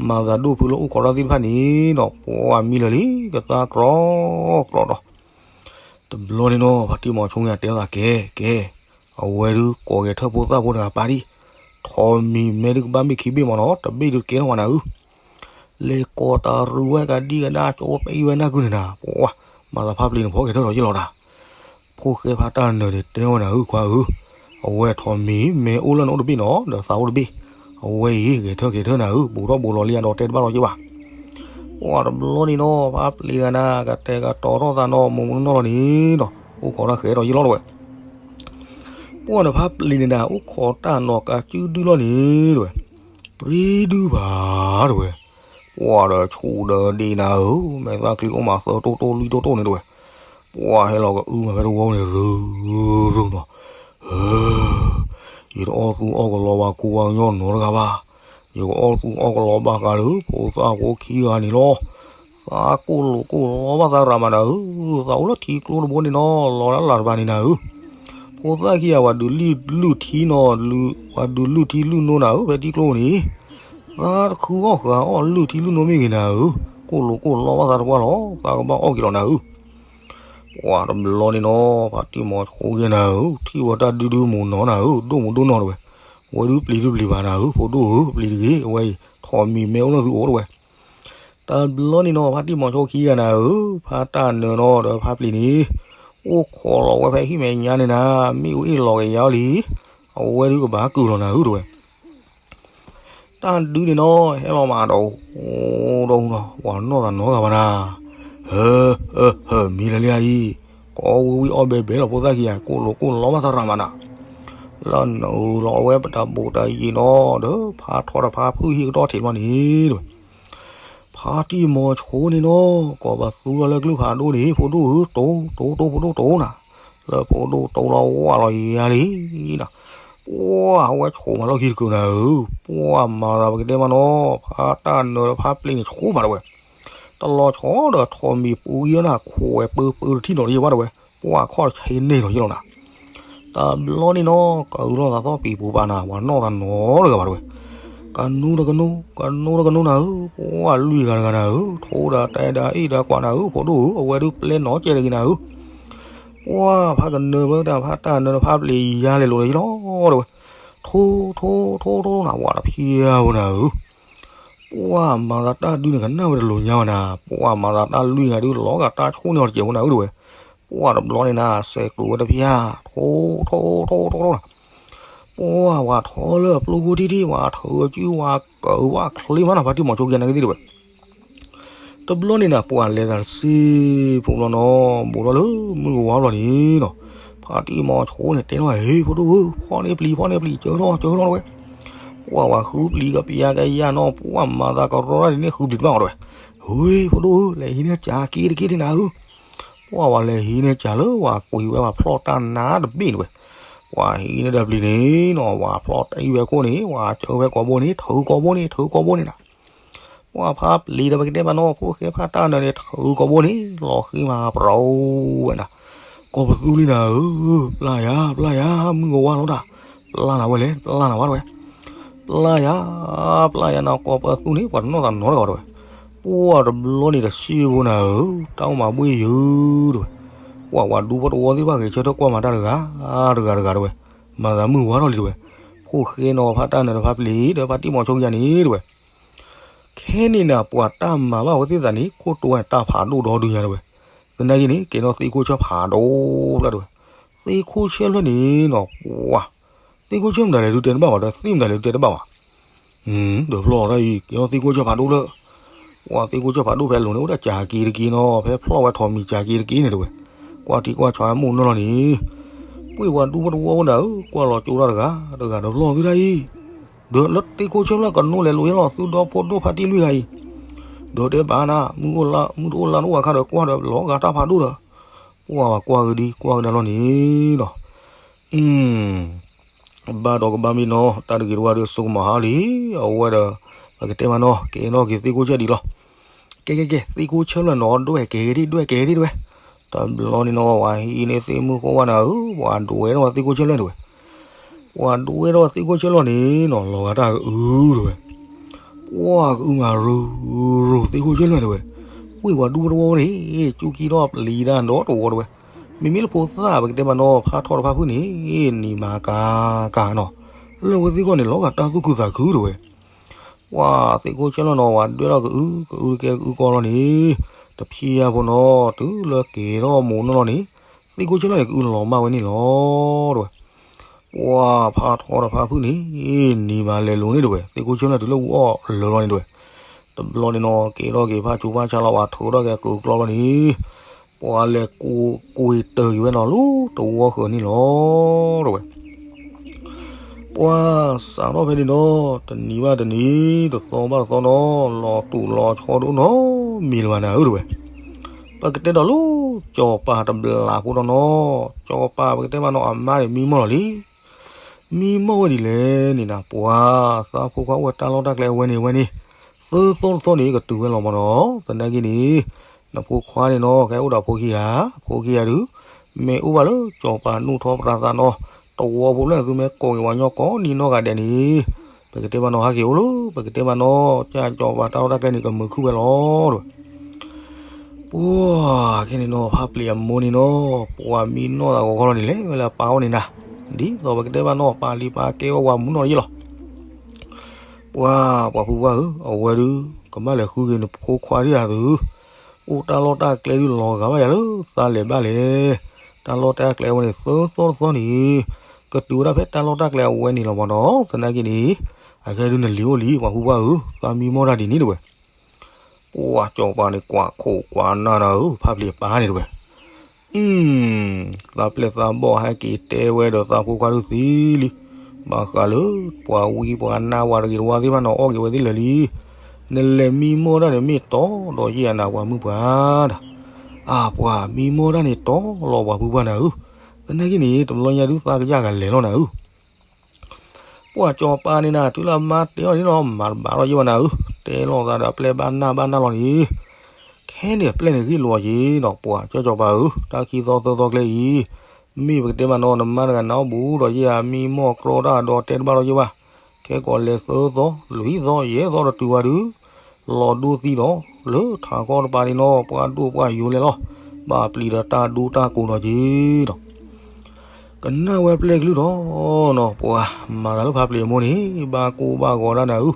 မၤသးဒိၣ်ဖုလၢအိၣ်ခိးတၢ်သ့ၣ်တဖၣ်န့ၣ်ဒီး ပှၤမံလၢာ်လံ ကသါကြီကြီဒီး တဘျီန့ၣ်နီၤ ဖါတံၢ်မီၤဆိညါတဲသးကဲ ကဲ, အဝဲဒုးကိးဂဲၤထၢၣ်ဖိသၣ်ဖိတဂၤပာ်ဒံး, ထိးမံၤမဲဒုးကဘၣ်မ့ၢ်ခံဘ့ၣ်မ့ၢ်နီၤ တဘ့ၣ်ဒုးတကဲထီၣ်ဘၣ်နၤဧၢ, လဲၤကိးတၢ်ရုံးဝဲကဒံကဒါကၠိပံဝဲနၢ်ကုန့ၣ်နၤ, ပှၤ မၤသးဖါပျံၤန့ၣ်ဖီကဲၤထၢၣ်ဒီးယ့ၢ်လီၤတၢ် ဖိၣ်ဃဲဖါတၢ်နၢၤန့ၣ်တဲဝဲနၤဧၢ ခွါဧၢ, အဝဲထိးမံၤမဲအိၣ်လၢနအိၣ်တဘ့ၣ်နီၤ ဒီးသးအိၣ်တဘ့ၣ်, အဝဲအံၤ ဂဲၤထၢၣ်ဂဲၤထၢၣ်နၤဧၢ ဘူးထီၣ်ဘူးလီၤလံအဒီးတဲတဘၣ်လီၤက့ဘၣ်, ပှၤတဘျီန့ၣ်နီၤ ဖါပျံၤတဂၤနၤ ကတဲာ်ကတီၤထီၣ်သးနီၤ မိၢ်မိၢ်နီၢ်နီၢ်လီၤန့ၣ်ဒီး အိၣ်ခိးတၢ်ဃဲၤဒီးယ့ၢ်လီၤတဝဲ ပှၢ်ဒီးဖါပျံၤန့ၣ်နၤ အိၣ်ခိးတၢ်နီၤကးစုဒုလီၤန့ၣ်တဝဲ, ပြံဒုဘၣ်တဝဲ, ပှၢ်ဒီးဆူၣ်ဒီးဒ့နၤဧၢ, မဲာ်သၣ်ချံအိၣ်မးသၢတိၢ်တိၢ်လွံၢ်တိၢ်တိၢ်န့ၣ်တဝဲ, ပှၢ်ဟဲလီၤကအုမးဖဲတဝီန့ၣ် ရုၢ်ရုၢ်နီၤ, ယတအီၣ်သူၣ်အီၣ်ကလီဘၣ်ကူဝါကညီနီတဂၤဘၣ်, ယကအီၣ်သူၣ်အီၣ်ကလီဘၣ်ဃးဒီး ဖိသၣ်ဖိခံဂၤန့ၣ်လီၤ. သးကိၢ်လိာ်ကိၢ်လီဘၣ်သးရၤမးနၤဧၢ, သးအိၣ်လၢထံကျိတဘိန့ၣ်နီၤ လီၤဒၣ်လၢ်တဘၣ်န့ၣ်နၤဧၢ, ဖိသၣ်ခံဂၤဝဲဒုးလုၢ်ထံနီၤ ဝဲဒုးလုၢ်ထံလုၢ်နိနၤဧၢ ဖဲထံကျိန့ၣ်, သးတခုအီၣ်ဃာ်အီၣ်လုၢ်ထံလုၢ်နိမ့ၢ်ဂ့ၤနၤဧၢ, ကိၢ်လိာ်ကိၢ်လီဘၣ်သးတပှၢ်လီၤ သးကဘၣ်အီၣ်က့ၤလီၤနၤဧၢ ပှၢ်တဘျီန့ၣ်နီၤ ဖါတံၢ်မီၤဆိကဲနၤဧၢ, ထံၣ်ဝဲတၢ်ဒုဒုမုၢ်နီၤနၤဧၢ, ဒိၣ်မုၢ်ဒိၣ်နီၤတဝဲ, ဝဲဒုးပျံၤဒုးပျံၤဘၣ်နၤဧၢ, ဖိဒိၣ်ဧၢ ပျံၤတဂ့ၤ, အဝဲအံၤ ထိးမံၤမဲအိၣ်လၢသုအိၣ်တဝဲ, တဘျီန့ၣ်နီၤ ဖါတံၢ်မီၤဆိခံဂၤနၤဧၢ, ဖါတၢ်နၢၤနီၤဒီးဖါပျံၤန့ၣ်, အိၣ်ခိးလီၤဝဲဖဲဟံၣ်မဲာ်ညါန့ၣ်နၤ, မ့ၣ်အူအ့ၣ်လီၤက့ၤယါအီၤလံ, အဝဲဒုးကဘၣ်ကုၢ်လီၤနၤဧၢတဝဲ တၢ်ဒုန့ၣ်နီၤ ဟဲလီၤမးဒီး အိၣ်ဒီးဟူနီၤ ပှၤနီၢ်သးနီတဂၤဘၣ်နၤ, ဟၢ ဟၢ ဟၢ မံလၢလံအံၤ, ကိးဝံၤဝံၤအီၣ်ဘဲဘဲလီၤ ဖိသၣ်ခံဂၤ ကိၢ်လိာ်ကိၢ်လီဘၣ်သးရၤမးနၤ, လၢနုာ်လီၤအဝဲပတၢ်ဘူးတၢ်ယံၤနီၤ ဒီးဖါထီဒီးဖါဖုၣ်ဟံၣ်ကတီၢ်ထံးဘျီန့ၣ်တဝဲ ဖါတံၢ်မီၤဆိန့ၣ်နီၤ ကိးပသူထီၣ်လၢကလုၢ်ဖးဒိၣ်န့ၣ် ဖိဒိၣ်ဧၢ တိၢ် တိၢ် တိၢ် ဖိဒိၣ်တိၢ်နၤ, လၢဖိဒိၣ်တိၢ်လီၤဝါလီၤယါလံနၤ, ပှၢ် အဝဲဆိးမးလီၢ်ခံတကုာ်နၤဧၢ, ပှၢ်မၤသးပကတဲမးနီၤ ဖးတၢ်နၢၤဒီးဖးပျ့ၤန့ၣ်ဆိးမးတဝဲ, တလီၤဆီဒီးထိးမံၤပူၤဂံၢ်အီၤနၤ ခိးဝဲပၢပၢတထံၣ်နီၤတယဲၢ်ဘၣ်တဝဲ, ပှၢ်ခီၣ်ဆ့န့ၢ်လီၤယဲၢ်လီၤနၤ. တဘျီန့ၣ်နီၤ ကအုလီၤသးသီၣ်ပံၤပူၤပာ်နၤ ပှၤနီၢ်သးနီတဂၤဘၣ်တဝဲ, ကနိတကနိ ကနိတကနိနၤဧၢ, ပှၢ်လွံၢ်ဂၤတဂၤနၤဧၢ, ထိဒီးတဲဒီးအ့ၣ်ဒီးကွၢ်နၤဧၢ, ဖိဒိၣ်ဧၢ, အဝဲဒုးပျဲနီၢ်ကဲတဂ့ၤနၤဧၢ. ပှၢ်ဖးကနၢၤဝဲတၢ်ဖးတၢ်နၢၤဒီးဖးပျ့ၤယါလဲၤလိာ်ဒီး ယလီၤတဝဲ, ထိထိထိထိနၤ ပှၢ်တဖျဲဖိနၤဧၢ, ပှၢ်မၤသးတၢ်ဒုးန့ၣ် ကနၣ်ဝဲတလိၤညါဘၣ်နၤ, ပှၢ်မၤသးတၢ်လွံၢ်ဂၤဒုးလီၤဂာ်တၢ်ဆိၣ်န့ၢ်အီၤတစဲးဖိနၤဧၢတဝဲ, ပှၢ်တဘျီန့ၣ်နၤ စဲးကိးဝဲတဖျဲ, ထိထိထိထိနၤ ပှၢ်ဝဲထီလၢအပျိၢ်ခိၣ်ထံၣ်ထံၣ် ဝဲထုးအစုဝဲကၢၤဝဲချ့မးနၤ ဖါတံၢ်မီၤဆိခံဂၤနာ်က့သ့ၣ်တဝဲ တဘျီန့ၣ်နၤ ပှၢ်လဲၤသးတစ့ဖိဘျီနီၤ ဘူးထီၣ်လၢမုၢ်ကဝါဘျီန့ၣ်နီၤ, ဖါတံၢ်မီၤဆိန့ၣ်တဲထီၣ် ဟ့ ဖိဒိၣ်ဧၢ, ဖီၣ်န့ၢ်ပျံၤ ဖီၣ်န့ၢ်ပျံၤ ကၢထီၣ်ကၢထီၣ်တဝဲ, ပှၢ်ဝဲဃုပျံၤကပျံၤကယၢ်နီၤ ပှၢ်မၤသးကရီတၢ်ဒ်န့ၣ် ဃုပျံၤတဘၣ်အီၤတဝဲ, ဟ့ ဖိဒိၣ်ဧၢ, လဲၤဟံးန့ၢ်ကၠၤက့ၤတက့ၢ်န့ၣ်နၤဧၢ, ပှၢ်ဝဲလဲၤဟံးန့ၢ်ကၠၤလၢဝဲကွံာ်ဝဲ ဝဲဖျီၣ်တၢ်နါတဘ့ၣ်န့ၣ်ဝဲ, ပှၢ်ဟံးန့ၢ်ဒီးပျံၤန့ၣ်နီၤ ဝဲဖျီၣ်တၢ်အံၤဝဲခိၣ်န့ၣ် ဝဲကၢဝဲကိာ်ဘိန့ၣ် ထုးကိာ်ဘိန့ၣ် ထုးကိာ်ဘိန့ၣ်နၤ ပှၢ်ဖးပျံၤဒီးပကတဲမးနီၤ ဖိၣ်ဃဲဖးတၢ်နၢၤန့ၣ် ထုးကိာ်ဘိန့ၣ် လီၤဃံမးပရီဝဲနၤ, ကိးပသူလံနၤဧၢ, ပျၢ်ယၤ ပျၢ်ယၤ မုၢ်ကဝါလီၤတၢ်, ပျၢ်နၤဝဲလဲၣ် ပျၢ်နၤဝဲတဝဲ, ပျၢ်ယၤ ပျၢ်ယၤနၤ ကိးပသူန့ၣ် ပှၤတနီၣ်သးနီတဂၤတဝဲ, ပှၢ်တဘျီန့ၣ်တစ့ဖိနၤဧၢ, တၢ်အိၣ်မးဘှ့ၣ်ယုာ်တဝဲ, ပှၢ်ဝဲဒူဖိတဝီသ့ၣ်တဖၣ်ဂဲၤဆၢထၢၣ်ကွၢ်မၤတၢ်တဂၤ တဂၤတဂၤတဝဲ, မၤသးမုၢ်ဝါထီၣ်လံတဝဲ, ဖိၣ်ဃဲနီၤဖးတၢ်နၢၤဒီးဖးပျံၤဒီးဖါတံၢ်မီၤဆိခံဂၤန့ၣ်တဝဲ ခဲန့ၣ်နၤ ပှၤတၢ်မၤဘၣ်ဝဲသ့ၣ်သးန့ၣ် ခိၣ်တိဝဲတၢ်ဖးဒိၣ်ဒီဒုညါတဝဲ, သနာ်က့န့ၣ် ကဲထီၣ်သ့ၣ်ခိၣ်ဆၢၣ်ဖးဒိၣ်ဖျၢၣ်တဝဲ, သ့ၣ်ခိၣ်ဆၢၣ်ဖျၢၣ်န့ၣ်နီၤ ပှၢ်, သ့ၣ်ခိၣ်ဆၢၣ်မတၤလဲၣ်ဒုးတဲတဘၣ်ဘၣ်ဒီး သ့ၣ်မတၤလဲၣ်ဒုးတဲတဘၣ်ဘၣ် ဒီးဖျီၣ်တၢ်အံၤ ကဲထီၣ်သ့ၣ်ခိၣ်ဆၢၣ်ဖးဒိၣ်လၢ ပှၢ်သ့ၣ်ခိၣ်ဆၢၣ်ဖးဒိၣ်ဖဲအလိၤန့ၣ် အိၣ်ဒၣ်ကၠၤက့ၤတက့ၢ်နီၤ ဖဲဖျီၣ်ဝဲထိးမံၤကၠၤက့ၤတက့ၢ်န့ၣ်တဝဲ, ကွၢ်ထံကွၢ်ဆးမုၢ်နီၢ်လီၤန့ၣ်, ပှ့ၤဝဲဒူဖိတဝီဖိနၤဧၢ ကွၢ်လီၤကၠိတၢ်တဂၤ တဂၤဒီးဖျီၣ်သုတၢ်အံၤ, ဒီးလၢသ့ၣ်ခိၣ်ဆၢၣ်ဖျၢၣ်ကနိလဲၤလိာ်ယဲလီၤ သုဒီဖိဒိၣ်ဖါတံၢ်လွံၢ်ဂၤအံၤ, ဒီးတဲဘၣ်နၤ မုၢ်တအိၣ်လၢ်တအိၣ်အခါဒီးကွၢ်ဒီးလီၤဂာ်တၢ်ဖးဒိၣ်ဒီး, ပှၢ်ကွၢ်ကဒံကွၢ်ကဒါလီၤန့ၣ်ဒီး ဘၣ်ဒီးကဘၣ်မ့ၢ်နီၤ တၢ်တဂ့ၤတဝါဒီးစိကမီၤဟါလံ, အဝဲဒီး ပကတဲမးနီၤ ကဲထီၣ်က့ၤသ့ၣ်ခိၣ်ဆၢၣ်ဒံးလီၤ, ကဲကဲကဲ သ့ၣ်ခိၣ်ဆၢၣ်ဖျၢၣ်နီၤ ဒွဲၣ်ကဲၤဒံး ဒွဲၣ်ကဲၤဒံးတဝဲ, တဘျီန့ၣ်နီၤ ပှၤဟံးန့ၢ်သ့ၣ်မုၢ်ဃီဝါနၤဧၢ ပှၤဒွဲၣ်ထီၣ်သ့ၣ်ခိၣ်ဆၢၣ်ဖျၢၣ်တဝဲ, ပှၤဒွဲၣ်ထီၣ်သ့ၣ်ခိၣ်ဆၢၣ်ဖျၢၣ်န့ၣ်နီၤ လီၤဂာ်တၢ်ကအုတဝဲ ပှၢ်ကအုမးရူၤရူၤသ့ၣ်ခိၣ်ဆၢၣ်ဖျၢၣ်တဝဲ, ပှ့ၤပှၤဒူဖိတဝီဖိန့ၣ် ကၠူကံထီၣ်ပျံၤတၢ်ဒီတဝီတဝဲ, မ့မ့ၢ်လၢဖိသၣ်ပကတဲမးနီၤ ဖးထီၣ်တဖၣ်ဖုၣ်န့ၣ် နံၤမၤကၤကၤနီၤ, လၢဝဲသ့ၣ်ခီန့ၣ် လီၤဂာ်တၢ်သူၣ်ခုသးခုတဝဲ ပှၢ်သ့ၣ်ခိၣ်ဆၢၣ်ဖျၢၣ်နီၤ ပှၤဒွဲၣ်ထီၣ်ကအု ကအုတကဲကအုကီလီၤန့ၣ်, တဖျဲဖိနီၤ တုၤလၢက့ၤထီၣ်မိၢ်နီၢ်လီၤန့ၣ်, သ့ၣ်ခိၣ်ဆၢၣ်ဖျၢၣ်န့ၣ် ကအုလီၤမၢ်ဝဲန့ၣ်လီၤတဝဲ, ပှၢ်ဖးထီၣ်တဖၣ်ဖုၣ်န့ၣ် နံၤမၤလဲၤလိၤန့ၣ်တဝဲ သ့ၣ်ခိၣ်ဆၢၣ်ဖျၢၣ်တုၤလၢအူအီၣ်လၢာ်လီၤန့ၣ်တဝဲ, တဘျီန့ၣ်နီၤ က့ၤထီၣ်က့ၤဖးဆူးဖးဆါလီၤ ပှၤထုးထီၣ်က့ၤကုာ်ကျီလီၤန့ၣ်, ပှၤလဲၤကွ့ၤတၢၤက့ၤဝဲနီၤလၢတဝီဃၢၤန့ၣ်လီၤတဝဲ ပှၢ်စးထီၣ်ဖဲန့ၣ်ဒီး တနံၤဘၣ်တနံၤ တသီဘၣ်တသီနီၤ လီၤတူာ်လီၤဆီဒိၣ်နီတမံၤလၢၤဘၣ်နၤဧၢတဝဲ, ပကတဲဒီးလၢ စီၤပၤတဘျးဖိဒီးနီၤ, စီၤပၤပကတဲမးနီၤ အမါန့ၣ်မံမီၢ်လီၤလံ, မံမီၢ်ဝဲဒ်လဲၣ်န့ၣ်နၤ ပှၢ်သးဖိခွါအိၣ်ဝဲတၢ်လီၢ်တၢ်ကျဲအဝဲန့ၣ်အဝဲန့ၣ်, သၢသီတသီန့ၣ် ကတုၤဝဲလီၤမးနီၤ, သနာ်က့န့ၣ် နဖိခွါန့ၣ်နီၤ ကဲအိၣ်ဒီးဖိခံဂၤ, ဖိခံဂၤဒုး မ့ၢ်အိၣ်ဘၣ်လၢစီၤပၤနူၢ်ထီပရၤသးနီၤ, တဝီဖိဖျၢၣ်န့ၣ် သုမ့ၢ်ကိးက့ၤဝဲညီကိးနံၤနီၢ်ဂၤဒဲးန့ၣ်, ပကတဲမးနီၤ ဟးက့ၤအိၣ်လၢ ပကတဲမးနီၤ ကၢ်စီၤပၤတၢ်လီၢ်တၢ်ကျဲန့ၣ် ကမုာ်ခုၣ်ဝဲလီၤတဝဲ ပှၢ်ခဲန့ၣ်နီၤ ဖးပျံၤအမိၢ်န့ၣ်နီၤ ပှၢ်မံနီၢ်သးဂီၤခီလီၤန့ၣ် လဲၤဝဲလၢအပၢ်အိၣ်န့ၣ်နၤ, ဒ်သိးပကတဲမးနီၤ ပာ်လံပာ်ကဲဝဲပှၤမုၢ်နီၢ်ယဲလီၤ ပှၢ်ပှၤဖုပှၢ်ဧၢ, အဝဲဒုး ကဘၣ်လဲၤဃုက့ၤနဖိခွါဒံးဧါသု, အိၣ်တၢ်လီၢ်တၢ်ကျဲဒုးလီၤဂာ်ဘၣ်ယၤလၢသးလဲၤဘၣ်လဲၣ်, တၢ်လီၢ်တၢ်ကျဲဝဲန့ၣ် သၢသီတသီန့ၣ်, ကတုၤဝဲဒၣ်ဖဲတၢ်လီၢ်တၢ်ကျဲအဝဲန့ၣ်လီၤမးနီၤ, သနာ်က့န့ၣ်, အခဲဒုးနလံၤအိၣ်လံ ပှၤဖုပှၢ်ဧၢ, သးမံမီၢ်တၢ်ဒ်န့ၣ်တဝဲ ပှၢ်စီၤပၤန့ၣ် ကွၢ်ခိၣ်ကွၢ်နၢ်နၤဧၢ, ဖးပျံၤပၢ်န့ၣ်တဝဲ, အ သးပျဲၢ်သးဘီၣ်ဟဲက့ၤတဲဝဲဒီးသးဖိခွါဒုးသံလံ, ဘၣ်ဃးလၢ ပှၤဝံပှၤနါပှၤတဂ့ၤတဝါသ့ၣ်တဖၣ်န့ၣ် အီၣ်က့ၤဝဲသ့ၣ်လၢာ်လံ, နလဲၤမံမီၢ်တၢ်န့ၣ်မ့ၢ်တီဒီးယဲၢ်အနၤပှၤမုၣ်ပှၢ်တၢ်, အၢ ပှၤမံမီၢ်တၢ်န့ၣ်တီလီၤပှၤဖုပှၢ်နၤဧၢ, သနာ်က့န့ၣ် တဘျီညါဒုးသးကယၢ်ကလဲၤလီၤနၤဧၢ ပှၤစီၤပၤန့ၣ်နၤ တုၤလၢမါတဲအီၤန့ၣ်နီၤ မၤတဘၣ်ထီၣ်ယဲၢ်ဘၣ်နၤဧၢ, တဲလိာ်သးဒီးအပျဲၢ်ဘၣ်နၢ်ဘၣ်နၢ်လီၤန့ၣ်, ခဲန့ၣ်အပျဲၢ်န့ၣ်ဂ့ၢ်လိာ်အီၤက့ၤနီၤ, ပှၤကၠီစီၤပၤဧၢ, တၢ်ခံသီသၢသီကျဲအံၤ, မ့ၢ်ပကတဲမးနီၤ နမါတဂၤနါအီၣ်ဘူးဒီးယဲၢ်ဧါ, မံမီၢ်ကြီတၢ်ဒီးတဲတဘၣ်ထီၣ်ယဲၢ်ဘၣ်, ခဲကိးလဲၤသၢသီ, လွံၢ်သီ, ယဲၢ်သီတတုၤဝဲဒုး, လီၤဒိသံဒီး, လၢထးခီတပၤန့ၣ်နီၤ ပှၤဒိၣ်ပှၤယိၤလဲၤလီၤ, ဘၣ်ပျံၤဒီးတၢ်ဒူတၢ်ကိးနီၤက့ၤနီၤ ကနၣ်ဝဲပျဲၢ်ကလုၢ်ဒီးနီၤ ပှၤမၤသးလၢဖးပျံၤအမိၢ်န့ၣ် ဘၣ်ကိၢ်ဘၣ်ဂီၤဒၣ်နၤဧၢ,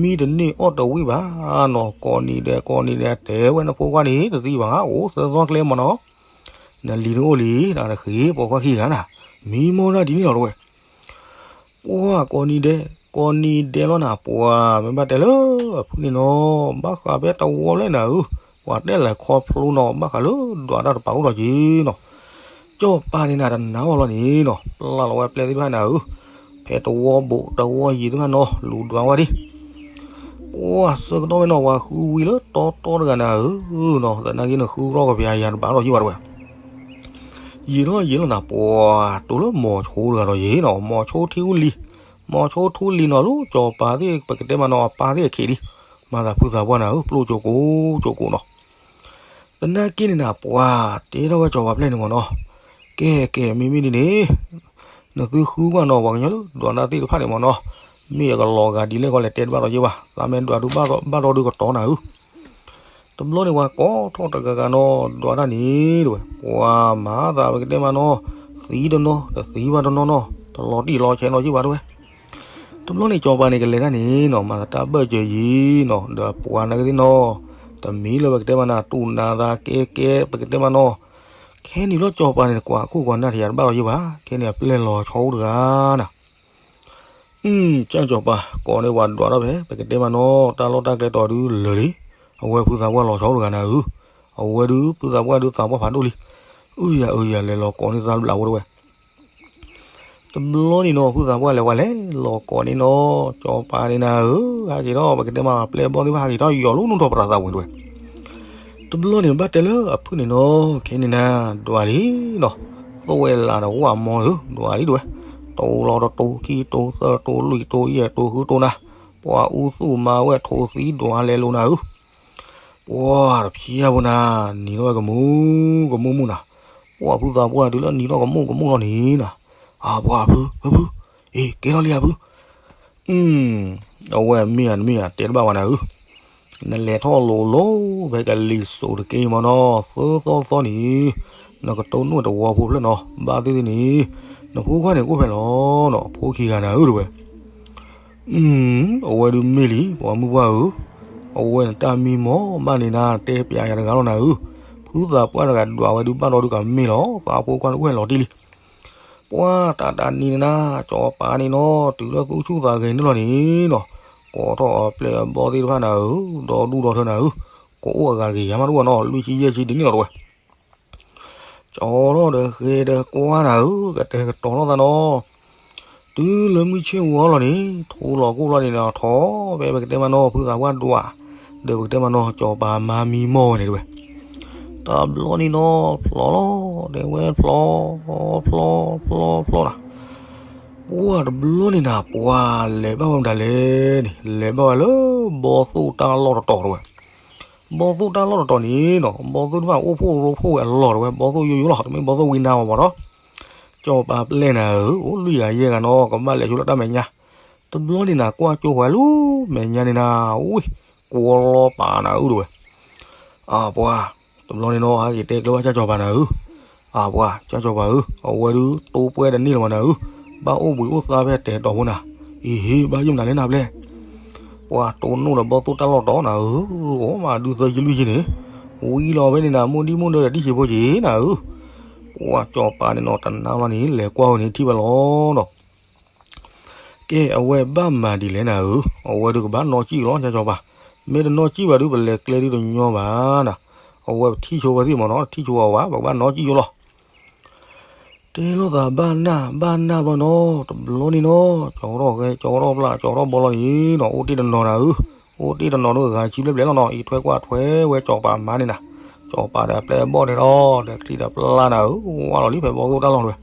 မံတန့ၢ်အီၣ်တဝံၣ်ဘၣ်နီၤ, ကိးနံၤဒဲး ကိးနံၤဒဲး တဲဝဲနဖိခွါန့ၣ် တသံဘၣ်ဧါ, အိၣ်သၢသီကျဲမးနီၤ, နလံၤတအိၣ်လံ နတဃ့ ပိာ်ခွါခံဂၤနၤ, မံမီၢ်ဒၣ်ဒ်န့ၣ်လီၤတဝဲ ပှၤကိးနံၤဒဲး ကိးနံၤဒဲးလီၤနၤ, ပှၤမ့ၢ်ဘၣ်တဲလၢအဖုန့ၣ်နီၤ ဘၣ်ဃးဖဲတဝီလဲၣ်နၤဧၢ, ပှၤတဲလဲၤခီဖျိနီၤ ဘၣ်ဃးလၢဒွးတၢ်တပာ်အိၣ်ဒီးက့ၤနီၤ, စီၤပၤန့ၣ်နၤတနာ်အီၤလီၤန့ၣ်နီၤ ပျၢ်လီၤဝဲပျဲၢ်သ့ၣ်တဖၣ်နၤဧၢ, ဖဲတဝီဘိးတဝီယံၤသ့ၣ်တဖၣ်နီၤ လူၤဒွးဝဲဒၣ် ပှၤဆၢကတီၢ်ဝဲနီၤ ပှၤဃုဝံၤလၢတီတီတဂၤနၤဧၢနီၤ, သနာ်က့န့ၣ် ဃုရီၣ်ကပျၤယၤတဘၣ်ထီၣ်ယဲၢ်ဘၣ်တဝဲ ယံာ်ထီၣ်ယံာ်လီၤနၤ ပှၤတိၤလၢမိၤဆိတဂၤဒီးယံာ်နီၤ, မိၤဆိထံအူလံၤ, မိၤဆိထူလံၤနီၤ လၢစီၤပၤသ့ၣ် ပကတဲမးနီၤ အပၢ်သ့ၣ်အခ့ဒံး, မၤသးဖုသးပှၢ်နၤဧၢ ပျိၢ်ကၠိကိးကၠိကိးနီၤ, သနာ်က့န့ၣ်နၤ ပှၤတဲထီၣ်ဝဲစီၤပၤပျဲၢ်န့ၣ်မးနီၤ, ကဲကဲ မ့မ့ၢ်ဒ်န့ၣ် နသုဃုကွၢ်နီၤ ပှၤကညီလၢဒွးနၤသ့ၣ်တဖၣ်န့ၣ်မးနီၤ, မ့ၢ်အကလီၤဂာ်ဒ်လဲၣ်ဃီလဲၣ် တဲတဘၣ်ထီၣ်ယဲၢ်ဘၣ်, သးမ့ၢ်ဒွးဒုးဘၣ်ထီၣ်ဒုးကတီၤနၤဧၢ တဘျီန့ၣ် ပှၤကိးထီၣ်တဂၤဂၤနီၤ ဒွးတၢ်န့ၣ်တဝဲ, ပှၤမၤသးပကတဲမးနီၤ, သံတနီၤ တသံဘၣ်တနီၤနီၤ တလီၤတံၢ်လီၤဆဲးနီၤယဲၢ်ဘၣ်တဝဲ, တဘျီန့ၣ် စီၤပၤန့ၣ်ကလဲၤတၢ်န့ၣ်နီၤ မၤသးတၢ်ဘၢၣ်စၢၤယံၤနီၤ ဒီးပှၤနာ်က့သ့ၣ်နီၤ, တမံၤလၢပကတဲမးနၤ တူၢ်နၤသးကဲကဲ ပကတဲမးနီၤ, ခဲန့ၣ်လီၤစီၤပၤန့ၣ် ကွၢ်ခိၣ်ကွၢ်နၢ်ထံးယၤတဘၣ်လီၤယဲၢ်ဘၣ်, ခဲန့ၣ်အပျဲၢ်လီၤဆီအိၣ်တဂၤနၤ ကၠၢ်စီၤပၤ ကိးန့ၢ်ပှၤဒွးထီၣ်ဖဲ ပကတဲမးနီၤ တၢ်လီၢ်တၢ်ကျဲတီၤဒုးလၢာ်လံ, အဝဲဖုသးပှၢ်လီၤဆီတဂၤနၤဧၢ, အဝဲဒုးဖုသးပှၢ်ဒုးသးပှၢ်ဖးဒိၣ်လံ, အုယၤအုယၤလဲၤလီၤကိးန့ၢ်သးတဘျီဝဲတဝဲ, တဘျီန့ၣ်နီၤ ဖုသးပှၢ်လဲၤဝဲလဲၤလီၤကိးန့ၢ်နီၤ စီၤပၤန့ၣ်နၤဧၢ, ဟဲက့ၤထီၣ် ပကတဲမးပျဲၢ်ဘီၣ်သ့ၣ်တဖၣ် ဟဲက့ၤထီၣ်ယီၤလၢနူၢ်ထီၣ်ပရၤသးဝဲတဝဲ တဘျီန့ၣ်ဘၣ်တဲလၢအဖုန့ၣ်နီၤ ခဲန့ၣ်နၤ ဒွးလံနီၤ, သိၣ်ဝဲလးဒီးဝၣ်မီဒီး ဒွးလံတဝဲ, တိၤလီၤတတိၤ ခံတိၤ သၢတိၤ လွံၢ်တိၤ ယဲၢ်တိၤ ဃုတိၤနၤ, ပှၤအူသူၣ်မၤဝဲထိၣ်သံဒွးလဲၤလိာ်နၤဧၢ, ပှၤတဖျၢၣ်ဖိနၤ နံၤထီၣ်ဝဲကမူကမူမူနၤ, ပှၤဖုသးပှၢ်တုၤလၢနံၤထီၣ်ကမူကမူလီၤန့ၣ်နၤ, အပှၤဖု ဖုဖု, အ့ ကဲထီၣ်လံဧါဖု အဝဲမ့ၢ်ဧါတမ့ၢ်ဧါ တဲတဘၣ်ဝဲနၤဧၢ, နလဲၤထီၣ်လိၤလိၤ ဖဲကလံၤစိးတက့ၢ်မးနီၤ သၢသီသီန့ၣ်, နကတိၢ်နီၣ်တဝီဖိဖျၢၣ်နီၤ ဘၣ်သ့ၣ်သ့ၣ်န့ၣ်, နဖိခွါန့ၣ်အိၣ်ဖဲလီၤနီၤ ဖိခံဂၤနၤဧၢတဝဲ အဝဲဒုးမ့ၢ်လံ ပှၤမုၢ်ပှၢ်ဧၢ, အဝဲန့ၣ်တၢ်မံမီၢ်ဘၣ်န့ၣ်နၤ တဲပျးယၤတဂၤလီၤနၤဧၢ, ဖုသးပှၢ်တဂၤဒွးဝဲဒုးဘၣ်ဒီးဒုး ကမ့ၢ်လီၤ သးဖိခွါန့ၣ်အိၣ်ဖဲလီၤတံၢ်လံ ပှၤတၢ်တၢ်နံၤန့ၣ်နၤ စီၤပၤန့ၣ်နီၤ တုၤလၢသူၣ်ဆူၣ်သးဂဲၤန့ၣ်လီၤန့ၣ်နီၤ, ကိးထီၣ်အပျဲၢ်အဘီၣ်သ့ၣ်တဖၣ်နၤဧၢ, ဒီဒူၣ်ဒီထၢနၤဧၢ, ကအိၣ်အဂၤတဂ့ၤယၤမးတအိၣ်နီၤ လွံၢ်ဆံယဲၢ်ဆံဒ်န့ၣ်လီၤတဝဲ, ကၠီထီၣ်ဒီးဃဲဒီးကွၢ်နၤဧၢ, ကတဲာ်ကတီၤထီၣ်သးနီၤ, တုၤလၢမုၢ်ဆ့ၣ်ဝီလီၤန့ၣ် ထိလီၤကိၣ်လီၤန့ၣ်နီၤ ထီၣ်ဖဲပကတဲမးနီၤ ဖုသးပှၢ်ဒွး, ဒီးပကတဲမးနီၤ စီၤပၤမါမံမီၢ်ဝဲန့ၣ်တဝဲ တဘျီန့ၣ်နီၤ ဖျီလီၤ တဲဝဲဖျီ, ဖျီ, ဖျီ, ဖျီနၤ, ပှၤတဘျီန့ၣ်နၤ ပှၤလဲၤဘၣ်ဝဲမတၤလဲၣ်န့ၣ် လဲၤဘၣ်ဝဲလၢ ဘီသိၣ်တၢ်လီၢ်တတီၤတဝဲ, ဘီသိၣ်တၢ်လီၢ်တတီၤန့ၣ်နီၤ ဘီသိၣ်တဖၣ်အိၣ်ဖှိၣ်ရိဖှိၣ်ဝဲအလီၢ်တဝဲ ဘီသိၣ်ယိယိလီၤ တမ့ၢ်ဘီသိၣ်ဝံနါဝဲဘၣ်ဒီး, စီၤပၤပျဲၢ်နၤဧၢ, အိၣ်လွံၢ်ဂၤယဲၢ်ဂၤနီၤ ကဘၣ်လဲၤဆိလၢတၢ်မဲာ်ညါ, တဘျီန့ၣ်နၤ ကွၢ်ကၠိဃဲၤလၢမဲာ်ညါန့ၣ်နၤ, ဝံၤ, ကွီလီၤပာ်နၤဧၢတဝဲ အပှၤ, တဘျီန့ၣ်နီၤ ဟဲက့ၤတဲကျဲဘၣ်ကၠၢ်စီၤပၤနၤဧၢ, အပှၤ ကၠၢ်စီၤပၤဧၢ, အဝဲဒုးတိၢ်ပှဲၤတန့ၢ်လၢၤဘၣ်နၤဧၢ, ဘၣ်အိၣ်ဘှံးအိၣ်သါဖဲတဲာ်တီၤဖိနၤ, အံၤဟ့ၣ် ဘၣ်ယိၣ်မနုၤလဲၣ်နၤပျဲၢ်, ပှၤတိၢ်နီၣ်ဒီးဘီသိၣ်တၢ်လီၢ်တီၤနၤဧၢ, အိၣ်မးဒုးသၢယံာ်လွံၢ်ယံာ်န့ၣ်, ဝံၤလီၤဖဲန့ၣ်နၤ မိၢ်ဒံၣ်မိၢ်ဒၢဒီးတံၢ်ဆံးဖိက့ၤနၤဧၢ, ပှၤစီၤပၤန့ၣ်နီၤ တနာ်လီၤန့ၣ် လဲၤကွၢ်ဝဲန့ၣ်ထံၣ်ဝဲလီၤနီၤ ကဲ အဝဲဘၣ်မၤဒ်လဲၣ်နၤဧၢ, အဝဲဒုးကဘၣ်နီၣ်စံၣ်လီၤ ကၠၢ်စီၤပၤ, မ့ၢ်တနီၣ်စံၣ်ဘၣ်ဒုး ပလဲၤကျဲဒုးတညီဘၣ်နၤ, အဝဲပထံၣ်ဆိဝဲသ့ၣ်မ့ၢ်နီၤ ထံၣ်ဆိအီၤဝဲ ပကဘၣ်နီၣ်စံၣ်ယိလီၤ. တဲလိာ်သးဘၣ်နၢ်ဘၣ်နၢ်ဘျီနီၤ တဘျီန့ၣ်နီၤ ကၠီထီၣ်ဂဲ ကၠီထီၣ်ပျၢ် ကၠီထီၣ်ဘီလီၤန့ၣ်နီၤ အိၣ်တ့ၢ်တနီၤနၤဧၢ, အိၣ်တ့ၢ်တနီၤဒုးဂၤဆံဘျဲၣ်ဘျဲၣ်လီၤနီၤ အံးထွဲကွၢ်ထွဲဝဲကၠီပၤမါန့ၣ်နၤ, ကၠီပၤဒီးအပျဲၢ်အဘီၣ်ဒဲးဒီး ဒီးချံဒီးပျၢ်နၤဧၢ, ဝါလီၤလံဖဲဘီသိၣ်တၢ်လီၢ်တဝဲ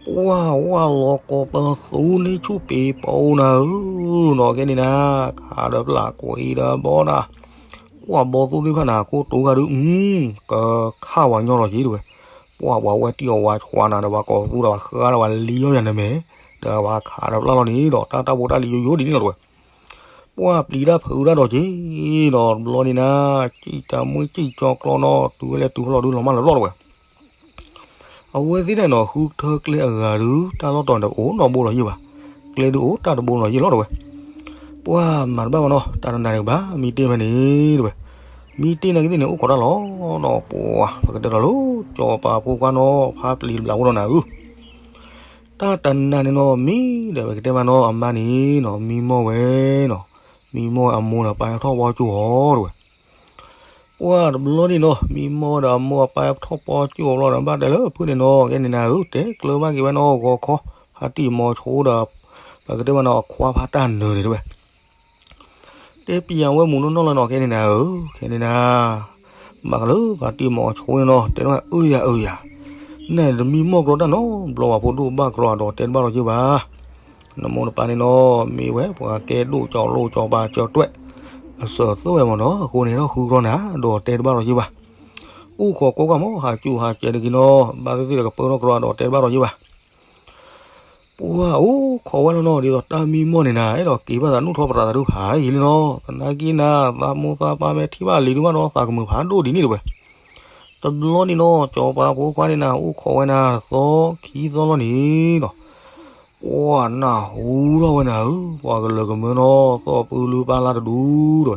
ပှၢ်ဝၢ်လီၤကီးပသူန့ၣ်ဆူၣ်ပ့ၤပအိၣ်နၤဧၢ, နီၢ်ကဲန့ၣ်နၤ, ခးဒီးပျၢ်ကွံာ်ဒီးဘီနၤ, ကွၢ်ဘီသိၣ်သ့ၣ်တဖၣ်နၤ ကိတိၤဂၤဒုး, ကခးဝဲညီလီၤက့ၤတဲဝဲ, ပှၢ်ပှၤဝဲတံၢ်အီၤဝဲဆှးနၤဒီး ပှၤကိးသူဒီးပှၤဃါဒီးပှၤလံၤအီၣ်ယၤနမဲာ်, ဒီးပှၤခးဒီးပျၢ်လီၤန့ၣ်ဒီး တၢ်တၢ်ဖိတၢ်လံၤယိယိဒ်န့ၣ်လီၤတဲဝဲ. ပှၢ်ပျံၤတၢ်ဖုးတၢ်ဒီးက့ၤ, ဒီးတဘျီန့ၣ်နၤ, ကံၣ်တၢ်မှံကံၣ်ကၠီကျီနီၤ တုၤဝဲလဲၤတုၤဖီလီၤဒုးလီၤမၢ်လီၤလီၤတဲဝဲ. အဝဲသ့ၣ်တဖၣ်န့ၣ်ဒီး ဃုထၢကျဲအဂၤဒုး တၢ်လီၢ်တီၤန့ၣ်တအိၣ်နီတဘိလီၤယံၤဘၣ်, ကျဲဒုးအိၣ်တၢ်တဘိလီၤယံၤလီၤတဲဝဲ. ပှၢ်မၤတဘၣ်ဘၣ်နီၤ တၢ်တနၤန့ၣ်ကဘၣ် မံတ့ၢ်ဖဲန့ၣ်တဲဝဲ, မံတ့ၢ်နာ်က့သ့ၣ်န့ၣ် အိၣ်ခိးတၢ်လီၤ, ဒီးပှၢ်ပကတဲဒီးလၢ ကၠီၤပၤဖိခွါနီၤ ဖါပျံၤတဘျီဖိဒီးနၤဧၢ တၢ်တနၤန့ၣ်နီၤ မံဒီးပကတဲမးနီၤ အမါန့ၣ်နီၤ မံမီၢ်ဝဲနီၤ, မံမီၢ်ဝဲအမိၢ်ဒီးပၢ်ထီၣ်ပီကၠိၣ်အီၤတဲဝဲ. ပှၢ်တဘျီန့ၣ်နီၤ မံမီၢ်ဝဲဒီးအမိၢ်အပၢ်ထီၣ်ပီကၠိၣ်အီၤဘျီဒီး ဘၣ်တဲလၢဖုၣ်န့ၣ်နီၤ ကဲန့ၣ်နၤဧၢ တဲကျၢၤဘၣ်က့ၤဝဲနီၤ ဂီၤခီ ဖါတံၢ်မီၤဆိဒီး ပကတဲမးနီၤ အခွါဖါတၢ်နၢၤန့ၣ်တဲဝဲ တဲပယၤဝဲမုၢ်နီၢ်နီၢ်လီၤနီၤ ခဲန့ၣ်နၤဧၢ, ခဲန့ၣ်နၤ, ဘၣ်ဃးလၢဖါတံၢ်မီၤဆိန့ၣ်နီၤ တဲဒၣ်ဝဲ အၢယၤအၢယၤ, နတမံမီၢ်ကျီတၢ်နီတဘျီဘၣ် ဖိဒိၣ်ဘၣ်ကျီဒီးတဲတဘၣ်လီၤက့ၤဘၣ်. နမိၢ်နပၢ်န့ၣ်နီၤ မ့ၢ်ဝဲပှၤကဲဒိၣ်ကၠီလိၣ်ကၠီပၤကၠီတွဲၣ် အစၢၤသိၣ်ဝဲမ့ၢ်နီၤ အဃိန့ၣ်ဒီးဃုကျီနၤ ဒီးတဲတဘၣ်လီၤက့ၤဘၣ်. အိၣ်ခိးကွၢ်ကွၢ်မ့ၢ် ဟးစူၤဟးစဲးတဂ့ၤနီၤ ဘၣ်သ့ၣ်သ့ၣ်ဒီးကပၢထီၣ်ကျီဒီးတဲတဘၣ်လီၤက့ၤဘၣ်. ပှၢ်အိၣ်ခိးဝဲလီၤနီၤ ဒ်သိးတၢ်မံမီၢ်န့ၣ်နၤ အဲၣ်ဒိးက့ၤဘၣ်သးနူၢ်ထီၣ်ပသးသးဒုးဖးယံာ်လံနီၤ သနာ်က့နၤ သးမိၢ်သးပၢ်မ့ၢ်ထံၣ်ဘၣ်လံဒုးမးနီၤ သးကမုာ်ဖးဒိၣ်ဒ်န့ၣ်တဲဝဲ. တဘျီန့ၣ်နီၤ ကၠီၤပၤဖိခွါန့ၣ်နၤ အိၣ်ခိးဝဲနၤသီခံသီလီၤန့ၣ်နီၤ ပှၢ်နၢ်ဟူထီၣ်ဝဲနၤဧၢ ပှၤကလၢၤကမၢနီၤ သီၣ်ပၢလၢပၢ်လၢတဒူတဲဝဲ.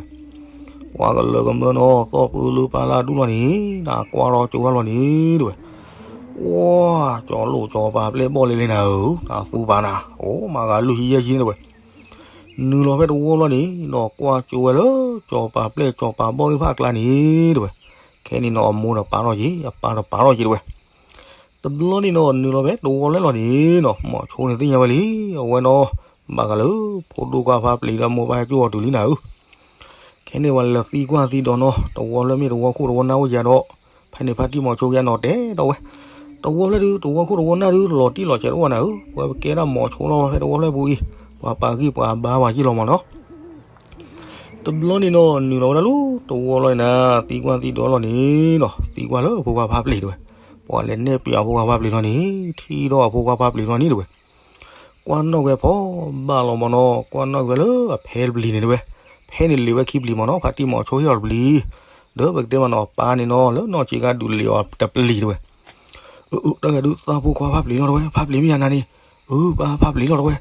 ပှၤကလၢၤကမၢနီၤ သီၣ်ပၢလၢပၢ်လၢတဒူလီၤန့ၣ် နကွၢ်လီၤကၠိဝဲလီၤန့ၣ်တဲဝဲ. ပှၢ်ကၠီၤလိၣ်ကၠီၤပၤပျဲၢ်ဘီၣ်လံလံနၤဧၢ နသူပာ်နၤ အိၣ်မၤဂၤလွံၢ်ဆံယဲၢ်ဆံန့ၣ်တဲဝဲ. နုာ်လီၤဖဲတဝီဘျီန့ၣ်နီၤ ကွၢ်ကၠိဝဲလၢ ကၠီၤပၤပျဲၢ်ကၠီၤပၤဘီၣ်သ့ၣ်တဖၣ်အကျါန့ၣ်တဲဝဲ. ခဲန့ၣ်နီၤ အမိၢ်ဒီးပာ်ထီၣ်က့ၤ အပၢ်ဒီးပာ်ထီၣ်က့ၤတဲဝဲ. တဘျီန့ၣ်နီၤ နုာ်လီၤဖဲတဝီလဲၣ်လီၤန့ၣ်နီၤ မီၤဆိန့ၣ်သ့ၣ်ညါဝဲလံ အဝဲနီၤ ဘၣ်ဃးလၢ ဖိဒိၣ်ခွါဖါပျံၤဒီးမိၢ်ပၢ်ကၠိအီၤတုၤလံနၤဧၢ. ခဲန့ၣ်ဝဲလဲၤသံကွၢ်သံဒိးနီၤ တဝီလၢမ့ၢ်တဝီခိၣ်တဝီနၢ်အိၣ်ယၤဒီး ဖဲန့ၣ်ဖါတံၢ်မီၤဆိက့ၤနီၤတဲဒီးဝဲ တဝီဖျၢၣ်ဒုး တဝီခိၣ်တဝီနၢ်ဒုး လီၤတံၢ်လီၤဆဲးတအိၣ်နၤဧၢ ပဝဲပကဲဒၣ်မီၤဆိလီၤဖဲတဝီဖျၢၣ်ပူၤအံၤ ပှၤပာ်ဂံၢ်ပှၤဘါပှၤယံာ်လီၤမးနီၤ. တဘျီန့ၣ်နီၤ နုာ်လီၤဝဲဒၣ်လၢတဝီလီၤန့ၣ်နၤ သံကွၢ်သံဒိးလီၤန့ၣ်နီၤ သံကွၢ်လၢအဖိခွါဖါပျံၤတဲဝဲ. ပှၤလဲၤနဲၣ်ပၠးအဖိခွါဖါပျံၤလီၤန့ၣ် ထံၣ်ဒီးအဖိခွါဖါပျံၤလီၤန့ၣ်တဲဝဲ. ကွၢ်နီၣ်ကွံာ်ဖီဘၣ်လီၤမးနီၤ ကွၢ်နီၣ်ကွံာ်ဝဲလၢအဖဲတပျံၤန့ၣ်တဲဝဲ. ဖဲန့ၣ်လံၤဝဲခံပျံၤမးနီၤ ဖါတံၢ်မီၤဆိဟ့ၣ်အီၤတပျံၤ ဒီးပကတဲမးနီၤ ပၢ်န့ၣ်နီၤ လၢနီၢ်ဆံးကါဒုးလံၤအီၤတပျံၤတဲဝဲ. အၢ အၢ တၢ်ဂၤဒုး သးဖိခွါဖါပျံၤလီၤတဲဝဲ ဖါပျံၤမ့ၢ်ယါနၤန့ၣ် အၢ ပၢ်ဖါပျံၤလီၤတဲဝဲ.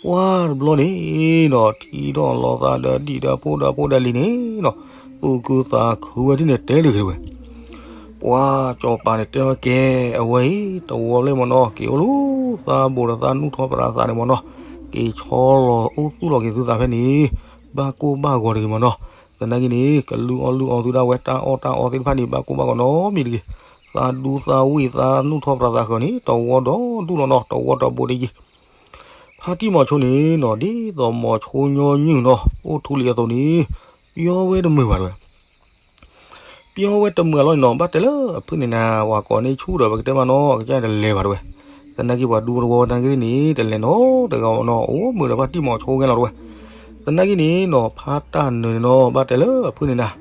ပှၢ်တဘျီန့ၣ်နီၤ ထံၣ်ဒီးလီၤသးဒီးဒံၣ်ဒီးဖိဒီးဖိဒီးလံၤန့ၣ်နီၤ သူၣ်ခုသးခုဝဲဒ်န့ၣ်တဲတဂ့ၤတဲဝဲ. ပှၢ်ကၠီၤပၤန့ၣ်တဲလီၤကဲ အဝဲအံၤ တဝီဖျၢၣ်မးနီၤ က့ၤအိၣ်လၢသးဘိဒီးသးနူၢ်ထီၣ်ပသးသးန့ၣ်မးနီၤ က့ၤဆီလီၤအိၣ်သူၣ်လီၤက့ၤသုသးဖဲန့ၣ် ဘၣ်ကိၢ်ဘၣ်ဂီၤတဂ့ၤမးနီၤ. သနာ်က့န့ၣ် ကလုၢ်အီၣ်လုၢ်အီသုဒၣ်ဝဲ တၢ်အီၣ်တၢ်အီသ့ၣ်တဖၣ်န့ၣ် ဘၣ်ကိၢ်ဘၣ်ဂီၤနီတမံၤတဂ့ၤ. သးဒူသးဝံၣ်သးနူၢ်ထီၣ်ပသးသးဃၢၤန့ၣ် တဝီဒီဒူၣ်လီၤနီၤ တဝီတဘိတယံၤ. ဖါတံၢ်မီၤဆိန့ၣ်နီၤ ဒ်သိးမီၤဆိညီနုၢ်နီၤ အိၣ်ထူလံၤအသိးန့ၣ် ပျီဝဲတမုာ်ဘၣ်တဲဝဲ. ပျီဝဲတမုာ်အလီၢ်န့ၣ်နီၤ ဘၣ်တဲလၢအဖုၣ်န့ၣ်နၤ ပှၤကိးန့ၢ်ဆူၣ်ဒီး ပကတဲမးနီၤ ကစၢ်တလဲၤဘၣ်တဲဝဲ. သနာ်က့ပှၤဒူတဝီတၢ်က့ၤန့ၣ် တလဲၤနီတဂၤနီၤ အိၣ်မုာ်ဒီးဖါတံၢ်မီၤဆိခဲလီၤတဲဝဲ. သနာ်က့န့ၣ်နီၤ ဖါတၢ်နၢၤန့ၣ်နီၤ ဘၣ်တဲလၢအဖုၣ်န့ၣ်နၤ ဒ်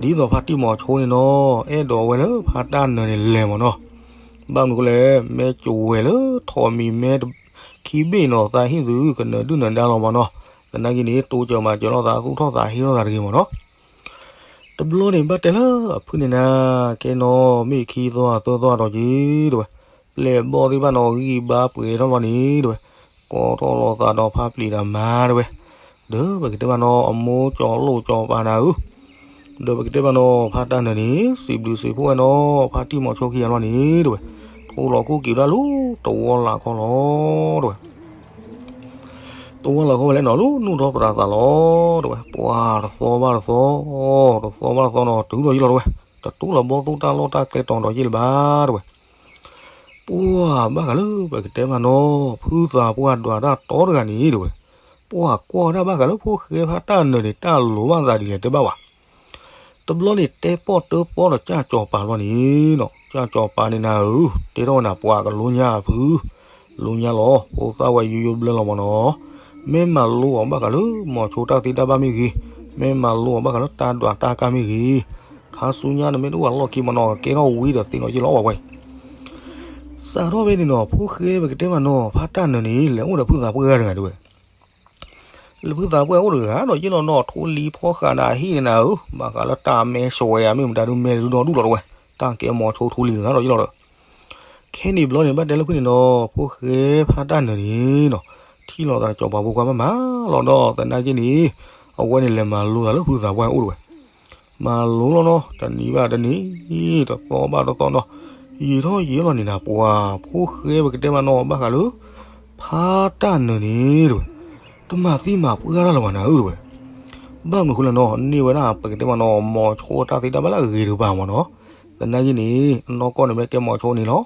သိးဖါတံၢ်မီၤဆိန့ၣ်နီၤ အဲၣ်ဒိးဝဲလၢဖါတၢ်နၢၤန့ၣ်လဲၤမးနီၤ. ဘၣ်မနုၤဃိလဲၣ် မ့ၢ်ကၠိဝဲၤလၢထိးမံၤမဲခံဘ့ၣ်နီၤ သးဟ့ၣ်သုကနၢၤဒုၣ်နၢၤဒါလီၤမးနီၤ. သနာ်က့န့ၣ် တိစၢၤမၤစၢၤလိာ်သး သူၣ်ထီၣ်သးဟ့လိာ်သးတဂ့ၤမးနီၤ. တဘျီန့ၣ်ဘၣ်တဲလၢအဖုၣ်န့ၣ်နၤ ကဲနီၤ မ့ၢ်ခံသီသၢသီဒီးက့ၤတဲဝဲ. ပျဲၢ်ဘီၣ်သ့ၣ်တဖၣ်နီၤ ဂံၢ်ဘါပှဲၤထီၣ်လီၤန့ၣ်တဲဝဲ. ကိးထီၣ်လိာ်သးဒီးဖါပျံၤဒီးမါတဲဝဲ. ဒီးပကတဲဘၣ်နီၤ အမိၢ်ကၠီၤလိၣ်ကၠီၤပၤနၤဧၢ ဒီးပကတဲဘၣ်နီၤ ဖါတၢ်နၢၤန့ၣ် စံးဘျုးစံးဖှိၣ်ဝဲနီၤ ဖါတံၢ်မီၤဆိခံဂၤလီၤန့ၣ်တဲဝဲ. ထိၣ်လီၤခိၣ်က့ၤဝဲဒၣ်လၢတဝီလၢ်ခီလီၤတဲဝဲ. တဝီလၢ်ခီဝဲလဲၣ်နီၤ လၢနူၢ်ထီၣ်ပသးသးလီၤတဲဝဲ. ပှၢ်တသီဘၣ်တသီ တသီဘၣ်တသီနီၤ တုၤလီၤယံၤလီၤတဲဝဲ. တတူၢ်လီၤဘီၣ်သိၣ်တၢ်လီၢ်တၢ်ကျဲတီၤဒီးယံၤလၢၤဘၣ်တဲဝဲ. ပှၢ်ဘၣ်ဃးလၢပကတဲမးနီၤ ဖုသးပှၢ်ဒွးတၢ်တီတဂၤန့ၣ်တဲဝဲ. ပှၢ်ကွၢ်ဝဲဒၣ်ဘၣ်ဃးလၢဖိဃဲဖါတၢ်နၢၤန့ၣ် တၢ်လိၤဘၣ်သးဒ်လဲၣ်တဲဘၣ်ဝဲ. တဘျီန့ၣ်တဲပီၣ်တၢပီၣ်ဒီးကၠၢ်ကၠီၤပၤလီၤန့ၣ်နီၤ ကၠၢ်ကၠီၤပၤန့ၣ်နၤဧၢ တဲထီၣ်ဝဲနၤပှၤကလိညါအဖု မ့ၢ်မၤလိညါလီၤ ဖိသၣ်ဝဲယိယိတဘျၢလီၤမၢ်နီၤ, မ့ၢ်မၤလိအီၤဘၣ်ဃးလၢ မိၤဆိတၢ်သ့တၢ်ဘၣ်မ့ၢ်ဂ့ၤ, မ့ၢ်မၤလိအီၤဘၣ်ဃးလၢတၢ်ဒွးတၢ်ကၢ်မ့ၢ်ဂ့ၤ, ခါဆူညါနမ့ၢ်တအိၣ်အလီၢ်ခံမၢ်နီၤ ကကဲထီၣ်ဝံဒီးသ့နီၤယ့ၢ်လီၤဝဲဝဲ စးထီၣ်ဖဲန့ၣ်နီၤ ဖိၣ်ဃဲပကတဲမၢ်နီၤ ဖးတၢ်နၢၤန့ၣ် လဲၤအိၣ်ဒီးဖုသးပှၢ်တဂၤတဲဝဲ, လၢဖုသးပှၢ်အိၣ်တဂၤဒီးယ့ၢ်လီၤနီၤ ထိလံၤဖီဃးနၤဟံၣ်န့ၣ်နၤဧၢ, ဘၣ်ဃးလၢတၢ်မဲၢ်ဆွဲဧါ မ့ၢ်မတၤဒုးမဲၢ်ဒုးဒီဒူၣ်လီၤတဲဝဲ, တၢ်ကဲမိၤဆိထိလံၤတဂၤဒီးယ့ၢ်လီၤဒီး ခဲန့ၣ်ဘျီန့ၣ် ဘၣ်တဲလၢဖုန့ၣ်နီၤ ဖိၣ်ဃဲဖးတၢ်နၢၤန့ၣ်နီၤ ထံၣ်လိာ်သးဒီးစီၤပၤဖိခွါဘၣ်မးလီၤဒီး သနာ်က့န့ၣ် အဝဲန့ၣ်လဲၤမၤလိသးလၢဖုသးပှၢ်အိၣ်တဲဝဲ, မၤလိလီၤနီၤ တနံၤဘၣ်တနံၤ တသီဘၣ်တသီနီၤ ယံာ်ထီၣ်ယံာ်လီၤန့ၣ်နၤ ပှၤဖိၣ်ဃဲပကတဲမၢ်နီၤ ဘၣ်ဃးလၢ ဖးတၢ်နၢၤန့ၣ်တဲဝဲ, တမၤသံမၤပှၢ်တၢ်လၢၤဘၣ်နၤဧၢတဲဝဲ, ဘၣ်မနုၤဃိလဲၣ်နီၤ န့ၢ်ဝဲဒၣ်ပကတဲမၢ်နီၤ မိၤဆိတၢ်သ့တၢ်ဘၣ်လၢအဂ့ၤတကပၤမၢ်နီၤ, သနာ်က့န့ၣ် အနီၢ်ကီၢ်န့ၣ်မ့ၢ်ကဲမိၤဆိန့ၣ်လီၤ,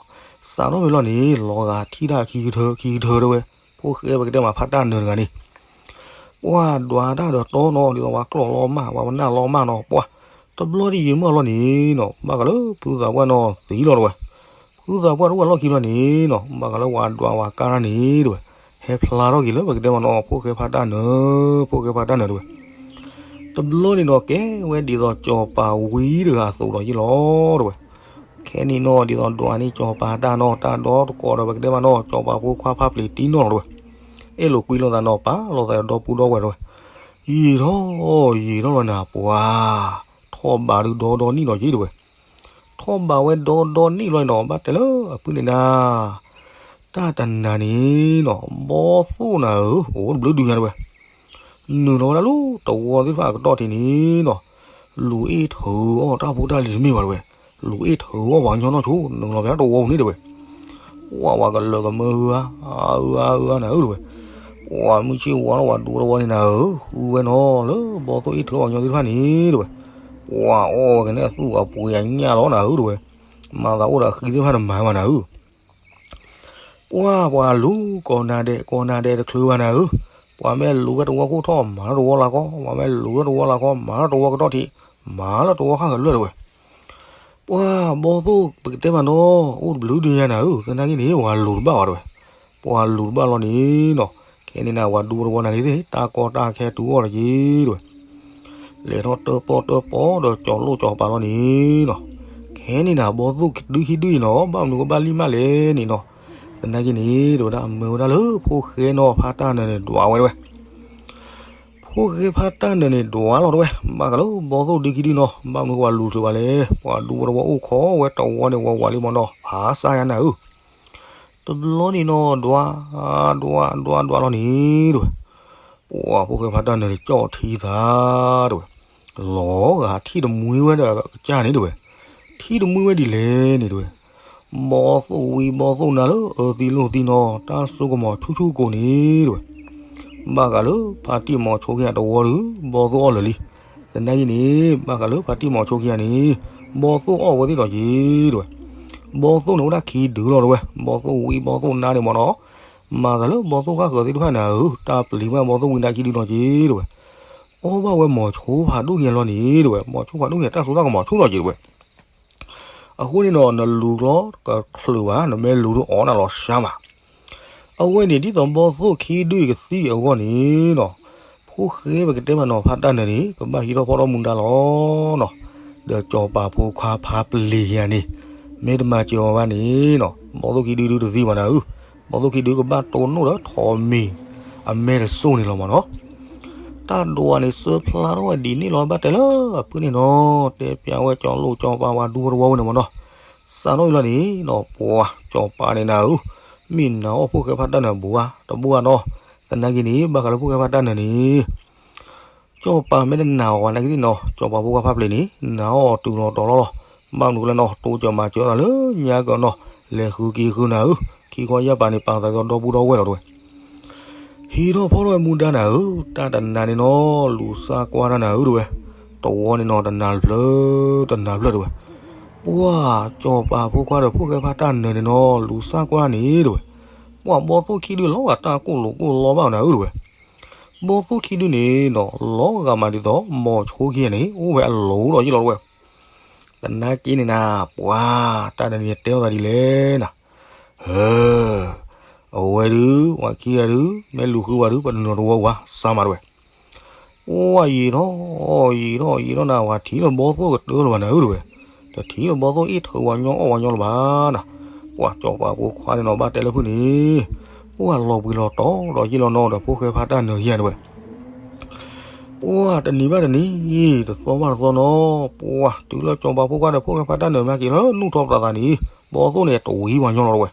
စးထီၣ်ဖဲလီၤန့ၣ် လီၤဂာ်ထံၣ်တၢ်ခံကထၢခံကထၢတဲဝဲ, ဖိၣ်ဃဲပကတဲမၢ်ဖးတၢ်နၢၤတဂၤန့ၣ် ပှၤဒွးတၢ်ဒီးတီနီၤ ဒ်သိးပှၤကျီၢ်လီၤမၢ် ပှၤပနၢ်လီၤမၢ်နီၤ ပှၤတဘျီဒ်ယံာ်မုၢ်အလီၢ်န့ၣ်နီၤ ဘၣ်ဃးလၢဖုသးပှၢ်နီၤသံလီၤတဲဝဲ, ဖုသးပှၢ်တအိၣ်အလီၢ်ခံဘျီန့ၣ်နီၤ ဘၣ်ဃးလၢပှၤဒွးပှၤကၢ်တၢ်န့ၣ်တဲဝဲ, ဟဲဖျါထီၣ်က့ၤလၢပကတဲမၢ်နီၤ ဖိၣ်ဃဲဖးတၢ်နၢၤ, ဖိၣ်ဃဲဖးတၢ်နၢၤတဲဝဲ, တဘျီန့ၣ်နီၤ ကဲဝဲဒ်သိးစီၤပၤဝံတဂၤအသိးဒီးယ့ၢ်လီၤတဲဝဲ, ခဲန့ၣ်နီၤ ဒ်သိးဒွးန့ၢ်စီၤပၤတၢ်နီၤ တၢ်ဒီသကိးဒီးပကတဲမၢ်နီၤ စီၤပၤဖိခွါဖးပျ့ၤတံၢ်နီၢ်လီၤတဲဝဲ, အဲၣ်လိာ်ကွံလိာ်သးနီၤ ပာ်လိာ်သးဒီပုၢ်ဒီဝဲၢ်တဲဝဲ, ယံာ်ထီၣ်ယံာ်ထီၣ်လီၤနၤ ပှၤထီၣ်ဘးဒုးဒီဒီနံၣ်ဒီးယ့ၢ်တဲဝဲ, ထီၣ်ဘးဝဲဒီဒီနံၣ်လီၤနီၤ ဘၣ်တဲလၢအဖုန့ၣ်နၤ တၢ်တနၤန့ၣ်နီၤ ဘီသိၣ်နၤဧၢ အိၣ်တဘျုးဒုညါတဲဝဲ, နုာ်လီၤဝဲဒၣ်လၢတဝီသ့ၣ်တဖၣ်အကတီၢ်ထံးန့ၣ်နီၤ, လူၤအ့ၣ်ထုးအီၣ်တၢ်ဖိတၢ်လံၤတမ့ၢ်ဘၣ်တဲဝဲ, လူၤအ့ၣ်ထုးအီၣ်ပှၤကညီနီၢ်ဆိ နုာ်လီၤဖဲတဝီပူၤန့ၣ်တဲဝဲ, ပှၤပှၤကလၢာ်ကမၢအၢအါ အၢအါအၢအါနၤဧၢတဲဝဲ, ပှၤမုၢ်ဆ့ၣ်ဝါထီၣ်ပှၤဒူတဝီန့ၣ်နၤဧၢ ဃုဝဲနီၤလၢဘီသိၣ်အ့ၣ်ထုးအီၣ်ပှၤကညီသ့ၣ်တဖၣ်န့ၣ်တဲဝဲ, ပှၤအီၣ်ဝဲကန့ၣ်အသူၣ်အပှ့ၤအညၣ်လီၤနၤဧၢတဲဝဲ, မၤသးအိၣ်ဒီးအဃံသ့ၣ်တဖၣ်တမၤဘၣ်နၤဧၢ ပှၤပှၤလူၤကိးနၤဒဲး ကိးနၤဒဲးတချုးဘၣ်နၤဧၢ, ပှၤမ့ၢ်လူၤဝဲတဝီခိၣ်ထီၣ် မၤလၢတဝီလၢ်ကီ, ပှၤမ့ၢ်လူၤလၢတဝီလၢ်ကီ မၤလၢတဝီကတီၢ်ထံး, မၤလၢတဝီဃၣ်ဃၢၤလၢာ်တဲဝဲ, ပှၤဘီသိၣ်ပကတဲမၢ်နီၤ အိၣ်တဘျုးဒုညါနၤဧၢ, သနာ်က့န့ၣ် ပှၤလူၤတဘၣ်ဘၣ်တဲဝဲ, ပှၤလူၤတဘၣ်လီၤန့ၣ်နီၤ, ခဲန့ၣ်နၤ ပှၤဒူတဝီနၤက့ၤသ့ၣ် တၢ်ကီတၢ်ခဲတုၤအီၣ်လီၤက့ၤတဲဝဲ လဲၤထီၣ်တၢၣ်ပီၣ်တၢၣ်ပီဒီးစီၤလိၣ်စီၤပၤလီၤန့ၣ်နီၤ, ခဲန့ၣ်နၤ ဘီသိၣ်ဒုခံဒုအံၤနီၤ ဘၣ်မနုၤကဘၣ်လံၣ်မးလဲၣ်န့ၣ်နီၤ, သနာ်က့န့ၣ် တဲဝဲဒၣ်မၢဝဲဒၣ်လၢဖိၣ်ဃဲနီၤ ဖးတၢ်နၢၤန့ၣ် ဒွးဝဲတဲဝဲ, ဖိၣ်ဃဲဖးတၢ်နၢၤန့ၣ် ဒွးလီၤတဲဝဲ, ဘၣ်ဃးလၢဘီသိၣ်ဒုခံဒုနီၤ ဘၣ်မနုၤကဘၣ်လူၤတချုးဘၣ်လဲၣ်, ပှၤဒူဝဲတဝီအိၣ်ခိးဝဲတဝီန့ၣ် ဝးဝးလံမၢ်နီၤ ဖးစါယါနၤဧၢ တဘျီန့ၣ်နီၤ ဒွး ဒွး ဒွး ဒွးလီၤန့ၣ်တဲဝဲ, ပှၤဖိၣ်ဃဲဖးတၢ်နၢၤန့ၣ် ကၠီၣ်ထံသးတဲဝဲ, လီၤဂာ်ထံၣ်တမှံဝဲဒီးကစၢ်န့ၣ်တဲဝဲ, ထံၣ်တမှံဝဲဒ်လဲၣ်န့ၣ်တဲဝဲ, ဘီသိၣ်ဝံဘီသိၣ်နါလၢအၢသံလိာ်သံနီၤ တၢ်စိကမီၤဆူၣ်ဆူၣ်ကိာ်န့ၣ်တဲဝဲ, ဘၣ်ဃးလၢဖါတံၢ်မီၤဆိခံဂၤတဝီဒီး ဘီသိၣ်အီၣ်လၢာ်လံ, သနာ်က့န့ၣ် ဘၣ်ဃးလၢဖါတံၢ်မီၤဆိခံဂၤန့ၣ် ဘီသိၣ်အီၣ်ဝဲသ့ၣ်ဒီးက့ၤတဲဝဲ ဘီသိၣ်န့ၣ်အိၣ်ဒၣ်ခံဒုလီၤတဲဝဲ, ဘီသိၣ်ဝံဘီသိၣ်နါန့ၣ်မၢ်နီၤ, မၤသးလၢဘီသိၣ်ဃၣ်ဃၢၤသ့ၣ်တဖၣ်န့ၣ်ဧၢ, တၢ်ပျံၤဝဲဘီသိၣ်ဝံနါခံဒုလီၤက့ၤတဲဝဲ, အီၣ်ဘၣ်ဝဲမိၤဆိဖးဒိၣ်ခံဂၤလီၤန့ၣ်တဲဝဲ, မိၤဆိဖးဒိၣ်ခံဂၤတၢ်စိတၢ်ကမီၤဆူၣ်လီၤက့ၤတဲဝဲ, အဃိန့ၣ်နီၤ နလူၤကျီကချုးဘၣ် နမ့ၢ်လူၤဒုးအီၣ်နၤလီၤစှၤမး အဝဲန့ၣ် ဒ်သိးဘီသိၣ်ခံဒုအံၤကသံၣ်အဂီၢ်န့ၣ်နီၤ, ဖိၣ်ဃဲပကတဲမးနီၤ ဖးတၢ်နၢၤန့ၣ် ကဘၣ်ဟံးထီၣ်ဖီၣ်ထီၣ်မူဒါလီၤနီၤ, ဒီးစီၤပၤဖိခွါဖးပျ့ၤခံဂၤန့ၣ် မ့ၢ်တမၤစၢၤအီၤဘၣ်န့ၣ်နီၤ ဘီသိၣ်ခံဒုဒုတသံၣ်ဘၣ်နၤဧၢ, ဘီသိၣ်ခံဒုကဘၣ်တိၢ်နီၣ်ဒီးထိးမံၤ အမဲာ်တစိၢ်န့ၣ်လီၤမးနီၤ တၢ်ဒွးန့ၣ် စၢဖျါထီၣ်ဝဲဒ်န့ၣ်လီၤ ဘၣ်တဲလၢအဖုန့ၣ်နီၤ, တဲပျးဝဲစီၤလိၣ်စီၤပၤဝဲဒူဝဲတဝီဝဲန့ၣ်မးနီၤ, စးထီၣ်ဝဲလီၤန့ၣ်နီၤ ပှၤစီၤပၤန့ၣ်နၤဧၢ, မ့ၢ်နၤအီၣ်ဖိၣ်ဃဲဖးတၢ်နၢၤဘူးဧါ တဘူးဧါနီၤ, သနာ်က့န့ၣ် ဘၣ်ဃးလၢဖိၣ်ဃဲဖးတၢ်နၢၤန့ၣ် စီၤပၤမ့ၢ်တနာ်အီၤဘၣ်နာ်က့သ့ၣ်နီၤ စီၤပၤဖိခွါဖးပျ့ၤန့ၣ် နာ်အီၤတုၤလီၤတီၤလီၤလီၤ, ဘၣ်မနုၤလဲၣ်နီၤ တိစၢၤမၤစၢၤသးလၢညါကနီၤ, လဲၤဃုက့ၤဃုနၤဧၢ, ခံခီယၢ်ပၤန့ၣ် ပာ်သးဒီးဒီပုၢ်ဒီဝဲၢ်လီၤတဲဝဲ ဟံးထီၣ်ဖီၣ်ထီၣ်ဝဲမူဒါနၤဧၢ, တၢ်တနၤန့ၣ်နီၤ လူၤစၢ်ကွၢ်တၢ်နၤဧၢတဲဝဲ, တဝီန့ၣ်နီၤ တနၤတဖျၢၣ် တနၤတဖျၢၣ်တဲဝဲ, ပှၤစီၤပၤဖိခွါဒီးဖိၣ်ဃဲဖးတၢ်နၢၤန့ၣ်နီၤ လူၤစၢ်ကွၢ်န့ၣ်တဲဝဲ, ပှၤဘီသိၣ်ခံဒုလီၤဂာ်တၢ်ကိၢ်လိာ်ကိၢ်လီဘၣ်နၤဧၢတဲဝဲ, ဘီသိၣ်ခံဒုန့ၣ်နီၤ လီၤဂာ်မးဒ်သိး မိၤဆိခံဂၤန့ၣ် အိၣ်ဝဲအလိၤဒီးယ့ၢ်လီၤတဲဝဲ, သနာ်က့န့ၣ်နၤ ပှၤတၢ်တနံၤန့ၣ်တဲလိာ်သးဒ်လဲၣ်နၤ ဟၢ အဝဲဒုး ပှၤခံဂၤဒုး မ့ၢ်လူၤဃုဝဲဒုး ပနုာ်လီၤတဝီဝဲ စၢ်မးတဝဲ. ပှၤယံာ်ထီၣ် ယံာ်ထီၣ် ယံာ်ထီၣ်နၤ ပှၤထံၣ်လၢဘီသိၣ်ကတၢၢ်လၢၤဘၣ်နၤဧၢတဝဲ. တထံၣ်လၢဘီသိၣ်အ့ၣ်ထုးဝဲညီအီၣ်ဝဲညီလၢၤဘၣ်နၤ. ပှၤစီၤပၤဖိခွါန့ၣ်နီၤ ဘၣ်တဲလၢဖုၣ်န့ၣ် ပှၤလီၤပှံၤလီၤတီၤဒီးယ့ၢ်လီၤနီၤဒီး ဖိၣ်ဃဲဖါတၢ်နၢၤခံဂၤတဝဲ. ပှၤတနံၤဘၣ်တနံၤ တသီဘၣ်တသီနီၤ ပှၤတုၤလၢစီၤပၤဖိခွါဒီးဖိၣ်ဃဲဖါတၢ်နၢၤမၤက့ၤလၢနူၢ်ထီၣ်ပြးသးန့ၣ် ဘီသိၣ်န့ၣ်တဝံၤဝဲညီလီၤတဝဲ.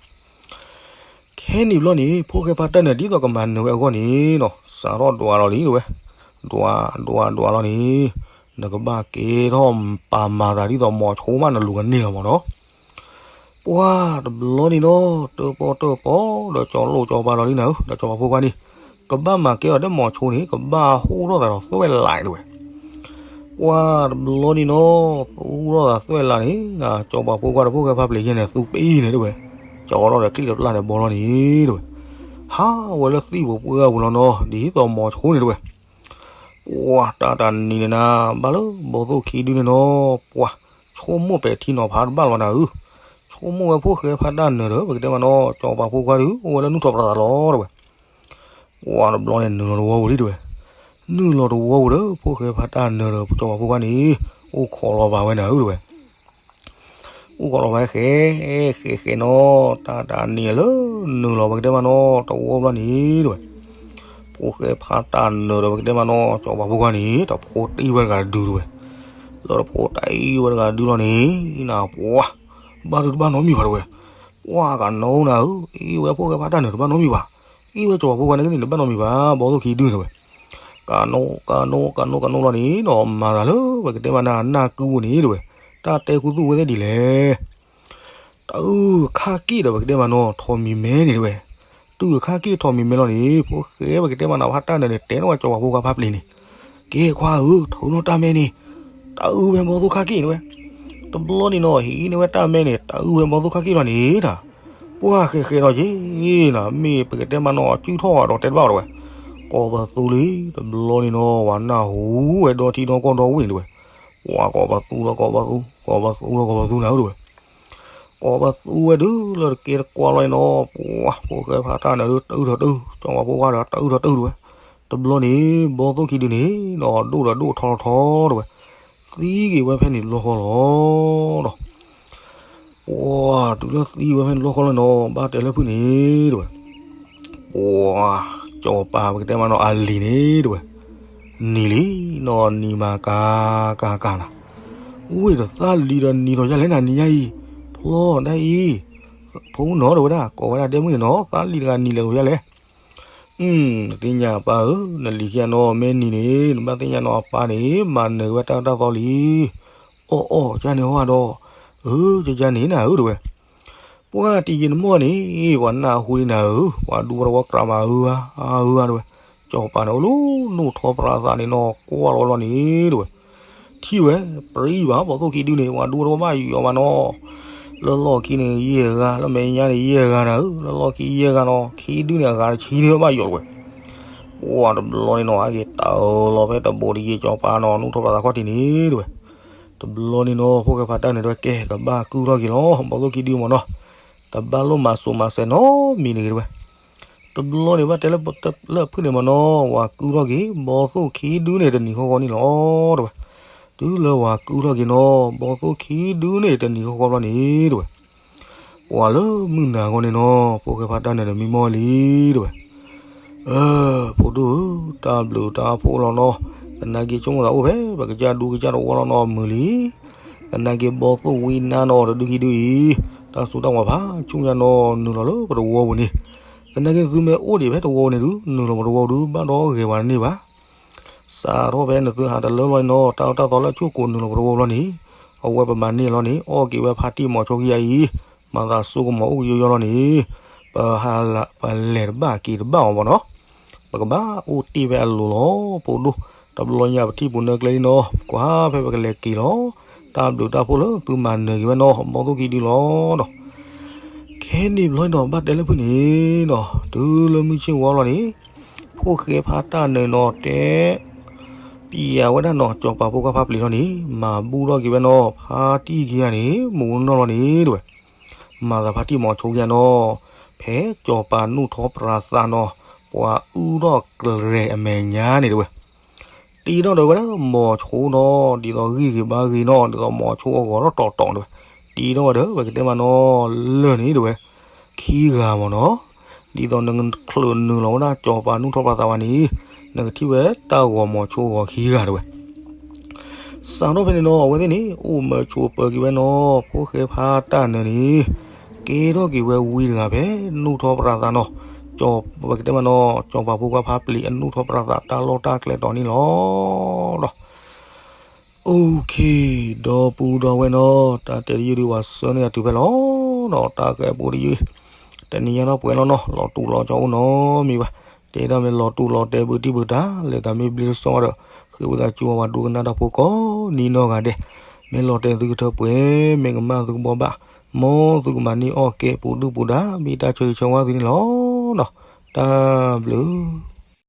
ခဲနံၣ်ဘျီန့ၣ် ဖိၣ်ဃဲဖါတၢ်နၢၤဒ်သိးကမၤနၢၤဝဲအဂီၢ်န့ၣ်နီၤ စးထီၣ်ဒွးလီၤလံတဝဲ. ဒွး ဒွး ဒွးလီၤန့ၣ် နကဘၣ်ကဲထီၣ်ပာ်မၤသးဒ်သိးမိၤဆိမးနလူၤကန့ၢ်လီၤမးနီၤ. ပှၤတဘျီန့ၣ်နီၤ တၢၣ်ပီၣ်တၢၣ်ပီဒီးကၠီလိၣ်ကၠီပၤလီၤလံနၤဧၢ ဒီးစီၤပၤဖိခွါန့ၣ် ကဘၣ်မၤကဲအီၤဒီးမိၤဆိန့ၣ် ကဘၣ်ဟူထီၣ်သးဒီးသွဲၣ်လးတဝဲ. ပှၤတဘျီန့ၣ်နီၤ သူထီၣ်သးသွဲၣ်လးန့ၣ် စီၤပၤဖိခွါဒီးဖိၣ်ဃဲဖါပျ့ၤယဲၢ်န့ၣ် သူပ့ၤန့ၣ်တဝဲ. ကၠီထီၣ်ဒီးကျံၣ်တပျၢ်န့ၣ်ဘီလီၤန့ၣ်တဝဲ. ဟးဝဲလၢသံၣ်ပူၤပှၢ်ပူၤလီၤနီၤ ဒ်သိးမိၤဆိန့ၣ်တဝဲ. ပှၤတၢ်တနံၤန့ၣ်နၤ ဘၣ်လၢဘီသိၣ်ခံဒုန့ၣ်နီၤ ပှၤဆိကမိၣ်ပဲာ်ထံနီၤဖးတဘၣ်လီၤနၤဧၢ. ဆိကမိၣ်ဝဲဖိၣ်ဃဲဖါတၢ်နၢၤဒီး ပကတဲမးနီၤ စီၤပၤဖိခွါဒုး အိၣ်ဝဲလၢနူၢ်ထီၣ်ပြးသးလီၤတဝဲ. ပှၤတဘျီန့ၣ်နုာ်လီၤတဝီပူၤလံတဝဲ. နုာ်လီၤတဝီပူၤဒီး ဖိၣ်ဃဲဖါတၢ်နၢၤဒီး စီၤပၤဖိခွါန့ၣ် အိၣ်ခိးလီၤဘၣ်ဝဲနၤဧၢတဝဲ. အိၣ်ခိးလီၤဘၣ်ဃဲ ဃဲဃဲနီၤ တၢ်တနံၤလၢ နုာ်လီၤပကတဲမးနီၤ တဝီဘျီန့ၣ်တဝဲ. ဖိၣ်ဃဲဖါတၢ်နၢၤဒီးပကတဲမးနီၤ စီၤပၤဖိခွါန့ၣ် တဖိတံၢ်ဝဲတဂၤတဒုတဝဲ. လၢတဖိတံၢ်ဝဲတဂၤတဒုလီၤန့ၣ် နပှၤ ဘၣ်ဒုးတဘၣ်နီတမံၤဘၣ်တဝဲ. ပှၤကနိနၤဧၢ အ့ၣ်ဝဲဖိၣ်ဃဲဖါတၢ်နၢၤတဘၣ်နီတမံၤဘၣ်. အ့ၣ်ဝဲစီၤပၤဖိခွါန့ၣ်ကန့ၣ် တဘၣ်နီတမံၤဘၣ် ဘီသိၣ်ခံဒုန့ၣ်တဝဲ. ကနိ ကနိ ကနိ ကနိလီၤန့ၣ်နီၤ မၤသးလၢပကတဲမးနၤ နၢ်ကုပူၤန့ၣ်တဝဲ. တၢ်တဲခူသူၣ်ဝဲသ့ၣ်ဒ်လဲၣ် တအုၣ်ခါက့ၣ်ဒီးပကတဲမးနီၤ ထိးမံၤမဲန့ၣ်တဝဲ. တုၤခါက့ၣ်ထိးမံၤမဲလီၤန့ၣ် ဖိၣ်ဃဲပကတဲမးနီၤ ဖါတၢ်နၢၤန့ၣ် တဲထီၣ်ဝဲစီၤပၤဖိခွါဖါပျ့ၤန့ၣ် ကဲခွါဧၢ ထုးနီၢ်တၢ်မဲန့ၣ် တအုၣ်ဝဲဘီသိၣ်ခါက့ၣ်န့ၣ်တဝဲ. တဘျီန့ၣ်နီၤ ဟံးန့ၢ်ဝဲတၢ်မဲန့ၣ် တအုၣ်ဝဲဘီသိၣ်ခါက့ၣ်လီၤန့ၣ်တၢ်. ပှၤဃဲဃဲနီၤက့ၤနၤ မ့ၢ်ပကတဲမးနီၤ စုၣ်ထီၣ်ဝဲဒီးတဲတဘၣ်အီၤတဝဲ. ကိးပသူလံ တဘျီန့ၣ်နီၤ ပှၤနၢ်ဟူဝဲဒီထံဒီကီၢ်ဒီဝ့ၢ်န့ၣ်တဝဲ. ပှၤကိးပသူဒီးကိးပသူ ကိးပသူဒီးကိးပသူနၤဧၢတဝဲ. ကိးပသူဝဲဒုးလၢတကဲတကွၢ်လီၤန့ၣ်နီၤ ပှၤဖိၣ်ဃဲဖါတၢ်နၢၤဒုး တအုၣ်ထီၣ်တအုၣ် စီၤပၤဖိခွါဒီးတအုၣ်ထီၣ်တအုၣ်တဝဲ. တဘျီန့ၣ် ဘီသိၣ်ခံဒုန့ၣ်နီၤ ဒိၣ်ဒီးဒိၣ်ထီၣ်ထီထီတဝဲ. သံက့ၤဝဲဖဲန့ၣ်လီၢ်ဃီလီၤဒီး ပှၤတုၤလၢသံဝဲဖဲန့ၣ်လီၢ်ဃီလီၤနီၤ ဘၣ်တဲလၢဖုၣ်န့ၣ်တဝဲ. ပှၤ စီၤပၤပကတဲမးနီၤ အလံၤန့ၣ်တဝဲ နံၤလံနီၤ နံၤမၤကၤကၤကၤနၤ. ဝ့ၢ်ဒီးသးလံၤဒီးနံၤထီၣ်ယါလဲၣ်နၤ နံၤယါအံၤ ဖျီဒၣ်အံၤ ဖိနီၤတဝဲဒၣ် ကိးဝဲဒၣ်ဒဲမုၣ်န့ၣ်နီၤ သးလံၤတဂၤနံၤလဲၤထီၣ်ယါလဲၣ်. သ့ၣ်ညါအပၢ်ဧၢ နလံၤခံဂၤနီၤ မ့ၢ်နံၤန့ၣ် နဘၣ်သ့ၣ်ညါနီၤ အပၢ်န့ၣ် မၤနၢၤက့ၤဝဲတၢ်အၢတၢ်သီလံ. အီၣ်အီၣ် ကန့ၣ်ဟီဒီး အၢ ကန့ၣ်နၤဧၢတဝဲ. ပှၤတယံာ်တမီၢ်န့ၣ် ပှၤနၢ်ဟူလံနၤဧၢ ပှၤဒူပှၤတဝီကြးမးဧၢဧါ အၢဧါတဝဲ. စီၤပၤန့ၣ်အိၣ်လၢနူၢ်ထီၣ်ပြးသးန့ၣ်နီၤ ကွၢ်လီၤလီၤန့ၣ်တဝဲ. ထံၣ်ဝဲ ပြံဘၣ် ဘီသိၣ်ခံဒုန့ၣ် ပှၤဒူပှၤတဝီဘၣ်ယီၤဘၣ်နီၤ. လၢလီၢ်ခံန့ၣ်ယဲၢ်ဂၤ လၢမဲာ်ညါန့ၣ်ယဲၢ်ဂၤနၤဧၢ လၢလီၢ်ခံယဲၢ်ဂၤနီၤ ခံဒုန့ၣ်အဂၤတဆံန့ၣ်ဘၣ်ယီၤတဝဲ. ပှၤတဘျီန့ၣ်နီၤ အက့ၤတၢ်လီၤဖဲတဘိးတယံာ် စီၤပၤနီၤ နူၢ်ထီၣ်ပြးသးခီၣ်ထံးန့ၣ်တဝဲ. တဘျီန့ၣ်နီၤ ဖိၣ်ဃဲဖါတၢ်နၢၤတဝဲ ကဲ ကဘၣ်ကုၢ်ထီၣ်က့ၤလီၤ ဘီသိၣ်ခံဒုမ့ၢ်နီၤ. တဘၣ်လိၣ်မၤစိၤမၤစဲးနီတမံၤန့ၣ်တဝဲ. တဘျီန့ၣ်ဘၣ်တဲလၢ လၢဖုၣ်န့ၣ်မ့ၢ်နီၤ ပှၤကုၢ်ထီၣ်က့ၤ ဘီသိၣ်ခံဒုန့ၣ်တနံၤဃီဃီန့ၣ်လီၤတဝဲ. တုၤလၢပှၤကုၢ်ထီၣ်က့ၤနီၤ ဘီသိၣ်ခံဒုန့ၣ်တနံၤဃီဃီဘျီန့ၣ်တဝဲ. ပှၤလၢမုၢ်နၤအဂီၢ်န့ၣ်နီၤ ဖိၣ်ဃဲဖါတၢ်နၢၤန့ၣ်မံမီၢ်လံတဝဲ. အၢ ဖိဒိၣ်ဧၢ တၢ်ဘျုးတၢ်ဖှိၣ်လီၤနီၤ. သနာ်က့ဆိကမိၣ်သးအိၣ်ဖဲ ပကစၢ်ဒူကစၢ်တဝီလီၤနီၤ မုာ်လံ. သနာ်က့ဘီသိၣ်ဝံနါနီၤ တဒုခံဒုအံၤ တၢ်စိတၢ်ကမီၤဖးဆူညါနီၤ နုာ်လီၤလၢပတဝီပူၤန့ၣ်. သနာ်က့သုမ့ၢ်အိၣ်ဒံးဖဲတဝီပူၤန့ၣ်ဒုး နုာ်လီၤပတဝီဒုး ဘၣ်ဒီးဂဲၤပှၤတန့ၢ်ဘၣ်. စးထီၣ်ဖဲနသုဟးတလၢလီၤနီၤ တၢ်အၢတၢ်သီလၢအဆိၣ်ကိးနုာ်လီၤပတဝီလီၤန့ၣ် အဝဲပမၤန့ၢ်လီၤန့ၣ် အီၣ်က့ၤဝဲဖါတံၢ်မီၤဆိခံဂၤအံၤ မၤသးစိကမီၤအိၣ်ကယီယီလီၤန့ၣ် ပဟးလၢပလဲၤတဘၣ်က့ၤတဘၣ်အီၤဘၣ်နီၤ. ပကဘၣ်အိၣ်တ့ၢ်ဖဲအလိၤလီၤ ဖိဒိၣ်. တဘျီညါပထံၣ်ပူၤနၢကျဲလံနီၤ ပကွၢ်ဖဲပကလဲၤက့ၤလီၤ. တၢ်ဘျုးတၢ်ဖှိၣ်လၢသုမၤနၢၤက့ၤဝဲနီၤ ဘီသိၣ်ခံဒုလီၤဒီး ခဲန့ၣ်ဘျီနီၤ ဘၣ်တဲလၢဖုၣ်န့ၣ်နီၤ တုၤလၢမုၢ်ဆ့ၣ်ဝါလီၤန့ၣ် ဖိၣ်ဃဲဖါတၢ်နၢၤနီၤတဲ ပျံၤဝဲဒၣ်နီၤ စီၤပၤဖိခွါဖါပျံၤလီၤန့ၣ် မၤဘူၣ်ထီၣ်က့ၤဝဲနီၤ ဖါတံၢ်ခံဂၤန့ၣ် မူးနီၢ်လီၤန့ၣ်တဝဲ. မၤသးဖါတံၢ်မီၤဆိခံဂၤနီၤ ဖ ဖဲစီၤပၤနူၢ်ထီၣ်ပြးသးနီၤ ပှၤအုၣ်ထီၣ်ကျဲၤအမဲာ်ညါန့ၣ်တဲဝဲ, တ့ထီၣ်ဒီးဝဲဒၣ်မိၤဆိနီၤ ဒ်သိးဂံၢ်ဂ့ၤဘါဂ့ၤနီၤ ဒ်သိးမိၤဆိအဂီၤထီၣ်တီၤတီၤတဲဝဲ, တ့ထီၣ်ဝဲဒီး ပကတဲမးနီၤ လၢာ်န့ၣ်တဲဝဲ ခံဂၤမ့ၢ်နီၤ, ဒ်သိးနချုးနုာ်လီၤဝဲဒၣ်စီၤပၤနူၢ်ထီၣ်ပြးသးဝဲန့ၣ် နကထံၣ်ဝဲတၢ်ဂီၤမိၤဆိဂီၤခံဂၤတဲဝဲ စးထီၣ်ဖဲန့ၣ်နီၤ အဝဲသ့ၣ်န့ၣ် အိၣ်မၢဆိပၢၤက့ၤဝဲနီၤ ဖိၣ်ဃဲဖးတၢ်နၢၤန့ၣ် ကဲထီၣ်က့ၤဝဲဝံတဂၤဖဲနူၢ်ထီၣ်ပြးသးနီၤ, ပကတဲမးနီၤ စီၤပၤဖိခွါဖးပျံၤအနူၢ်ထီၣ်ပြးသးတၢ်လီၢ်တၢ်ကျဲတီၤန့ၣ်လီၤ. အိၣ်ခ့ ဒီပုၢ်ဒီဝဲၢ်နီၤ တၢ်တဲတယုၢ်ဒုး ပှၤဆှၢန့ၢ်အတုၤဖဲလီၤနီၤ တၢ်ဃဲၤပူတယုၢ် တနံၤညါထီၣ်ပှဲၤလီၤနီၤ လီၤတူာ်လီၤကၠီအိၣ်နီတမံၤဘၣ်, တဲဒၣ်မ့ၢ်လီၤတူာ်လီၤတဲာ်ဘုတံၢ်ဘုတၢ် လၢတၢ်မ့ၢ်ဘျ့တဆီဒီး ဃ့ဝံသးစူၤဝဲပှၤဒိကနၣ်တၢ်ဖိကိးနံၤနီၢ်ဂၤဒဲး, မ့ၢ်လီၤတဲာ်သုကထၢပှဲၤ မ့ၢ်ကမၣ်သုကဘှီဘၣ်, မ်သုကမၤန့ၢ်အီၣ်ကဲပူၤဒုၣ်ပူၤဒါ မ့ၢ်တၢ်ဆိၣ်ဂ့ၤဆၢဝါသုန့ၣ်လီၤနီၤ, တၢ်ဘျုး